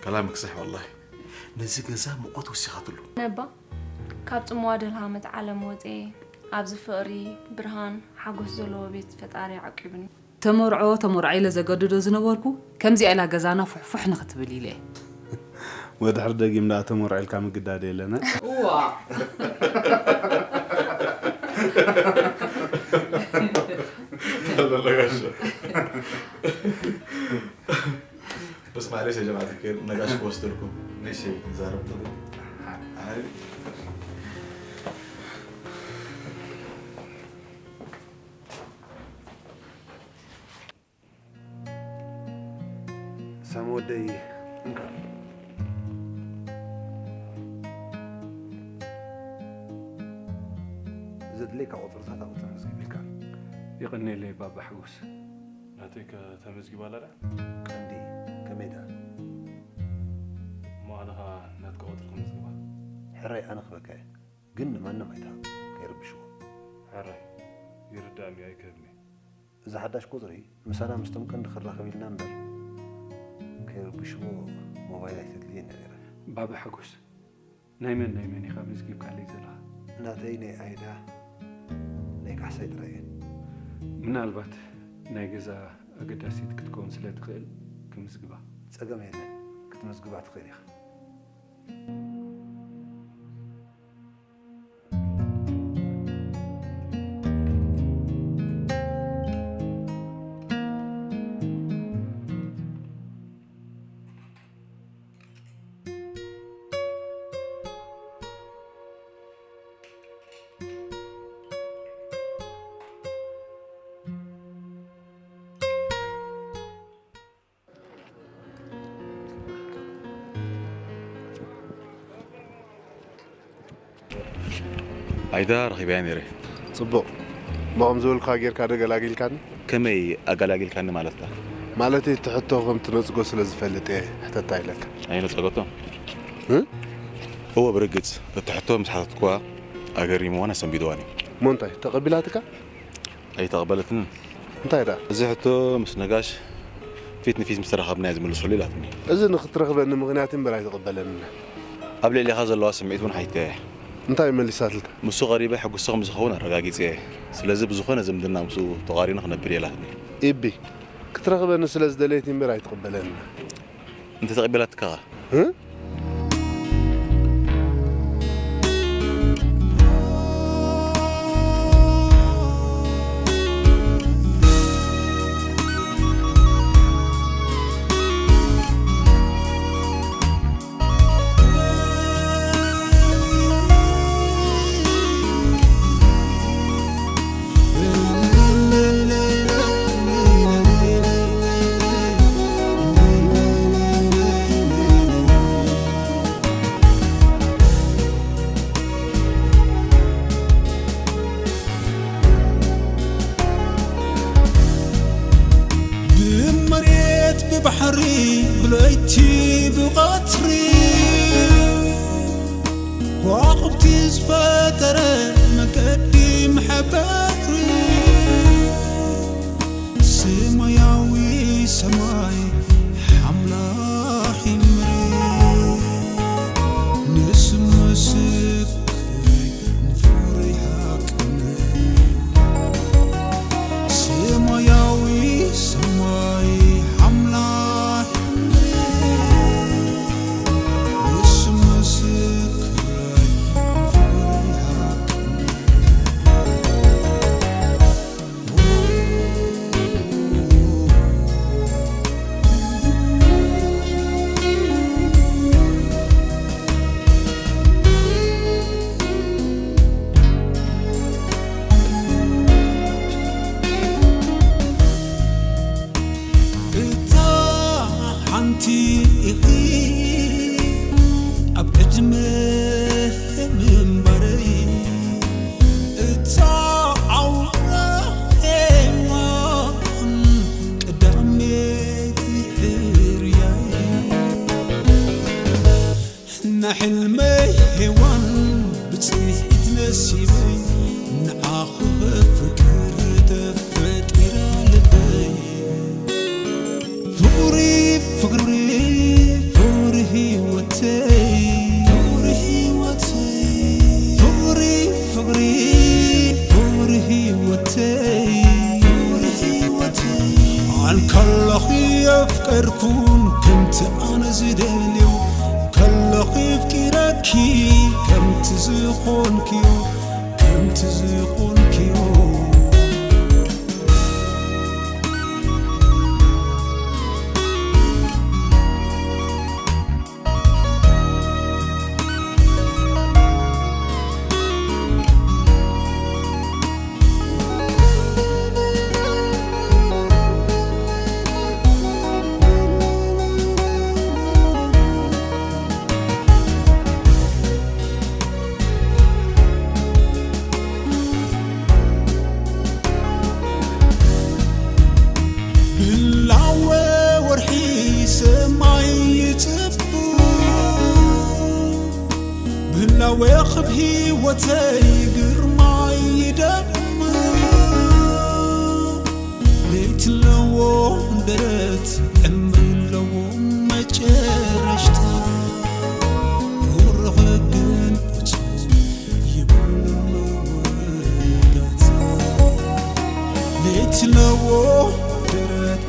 ከላምክ ሰሕ ወላሂ። ነዚ ገዛ ሙቐት ወሲኻትሉ። ነባ ካብ ጽምዋ ደልሃመት ዓለም ወጽኤ ኣብዚ ፍቕሪ፣ ብርሃን፣ ሓጎስ ዘለዎ ቤት ፈጣሪ ዓቂቡኒ። ተመርዖ ተመርዖ ኢለ ዘገድዶ ዝነበርኩ ከምዚኣ ኢላ ገዛና ፉሕፉሕ ንኽትብል ኢለ እየ። ወድሕር ደጊም ደኣ ተመርዖ ኢልካ ምግዳድ የለና። እዋ። ኣለሎ ጋሻ። بس معليش يا جماعة الخير، نقاش كوستركم. ماشي، زاربتكم. ሳሚ ወደይ፣ እንካ። ዘድልየካ ቁፅርታት ኣብኡ ተመዝጊቡ ኢልካ። የቐንየለይ ባባ ሓጎስ። ናተይ ከ ተመዝጊባ ኣላ ድያ? ቀንዲ፣ ከመይ ድኣ? እሞ ኣነ ኸኣ ናትካ ቁፅሪ ክመዝግባ። ሕራይ ኣነ ክበካ እየ፣ ግን ንማንም ኣይትሃብ፣ ከይርብሽዎ። ሕራይ፣ ይርዳእኒ፣ ኣይክህብን እየ። እዚ ሓዳሽ ቁፅሪ ምሳና ምስቶም ቀንዲ ክራኸብ ኢልና እምበር ከይርብሽዎ ሞባይል ኣይተድልየኒ ነይራ። ባባ ሓጎስ፣ ናይ መን ናይ መን ኢኻ መዝጊብካለይ ዘለኻ? ናተይ፣ ናይ ኣይዳ፣ ናይ ካሕሳይ ጥራይ እየን። ምናልባት ናይ ገዛ ኣገዳሲት ክትከውን ስለ ትኽእል ክምዝግባ። ጸገም የለን፣ ክትመዝግባ ትኽእል ኢኻ። ኣይዳ ረኺበያ ነይረ። ጽቡቕ። ብኸም ዝበልኩኻ ጌርካ ዶ ገላጊልካኒ? ከመይ ኣገላጊልካኒ ማለትካ? ማለተይ እቲ ሕቶ ከም ትነጽጎ ስለ ዝፈልጥ እየ ሕተታ ኢለካ። ኣይነጸገቶ? እ? እወ፣ ብርግጽ እቲ ሕቶ ምስ ሓተትኩዋ ኣገሪምዋን ኣሰንቢድዋን እዩ። እሞ እንታይ፣ ተቐቢላትካ? ኣይተቐበለትንን። እንታይ ደኣ? እዚ ሕቶ ምስ ነጋሽ ፊት ንፊት ምስ ተራኸብና እየ ዝምልሰሉ ኢላትኒ። እዚ ንኽትረኽበኒ ምኽንያት እምበር ኣይተቐበለንን። ኣብ ልዕሌኻ ዘለዋ ስምዒት እውን ሓቲተያ እየ። እንታይ መሊሳትልካ? ምስኡ ቀሪበ ሕጉስቲ ከም ዝኸውን ኣረጋጊጸ እየ። ስለዚ ብዝኾነ ዝምድና ምስኡ ተቓሪኑ ክነብር እየ ኢላትኒ። ኢቢ፣ ክትረኽበኒ ስለ ዝደለየት እምበር ኣይትቕበለንን። እንተ ተቐቢላትካ ኸ? እ? ብመሬት ብባሕሪ ብለይቲ ብቐትሪ ከዋኽብቲ ዝፈጠረ መገዲ መሐበሪ ሰማያዊ ሰማይ ሓምላኺ መሬት ንስሙ ምስክር ንፍቕሪ ሓቅነት ሰማያዊ ሰማይ ሓምላኺ መሬት ንስሙ ምስክር ንፍቕሪ ሓቅነት እታ ሓንቲ ኢኺ ኣብ ዕድመ ምንባረይ እታ ኣውራ ሄዋን ቀዳመይቲ ሕርያይ ንሕልመይ ሄዋን ብጽሒት ነሲበይ ንዓኺ ፍቅር ተፈጢራ ልበይ ፍቕሪ ፍቕሪ ፍቕሪ ህይወተይ ፍቕሪ ህይወተይ ፍቕሪ ፍቕሪ ፍቕሪ ህይወተይ ፍቕሪ ህይወተይ ኣንከለኺ የፍቀርኩን ከምቲ ኣነ ዝደልዮ ከለኺ ፍቂረኪ ከምቲ ዝኾንክዮ ከምቲ ዝኾንክዮ ብላወ ወርሒ ሰማይ ይጽቡ ብላወ ኽብ ህይወተይ ግርማይ ይደም ለይቲ ኣለዎ ደረት ዕምሪ ኣለዎ መጨረሽታ ፍቕርኺ ግን ፍጹም ይብሉ መወዳእታ ለይቲ ኣለዎ ደረት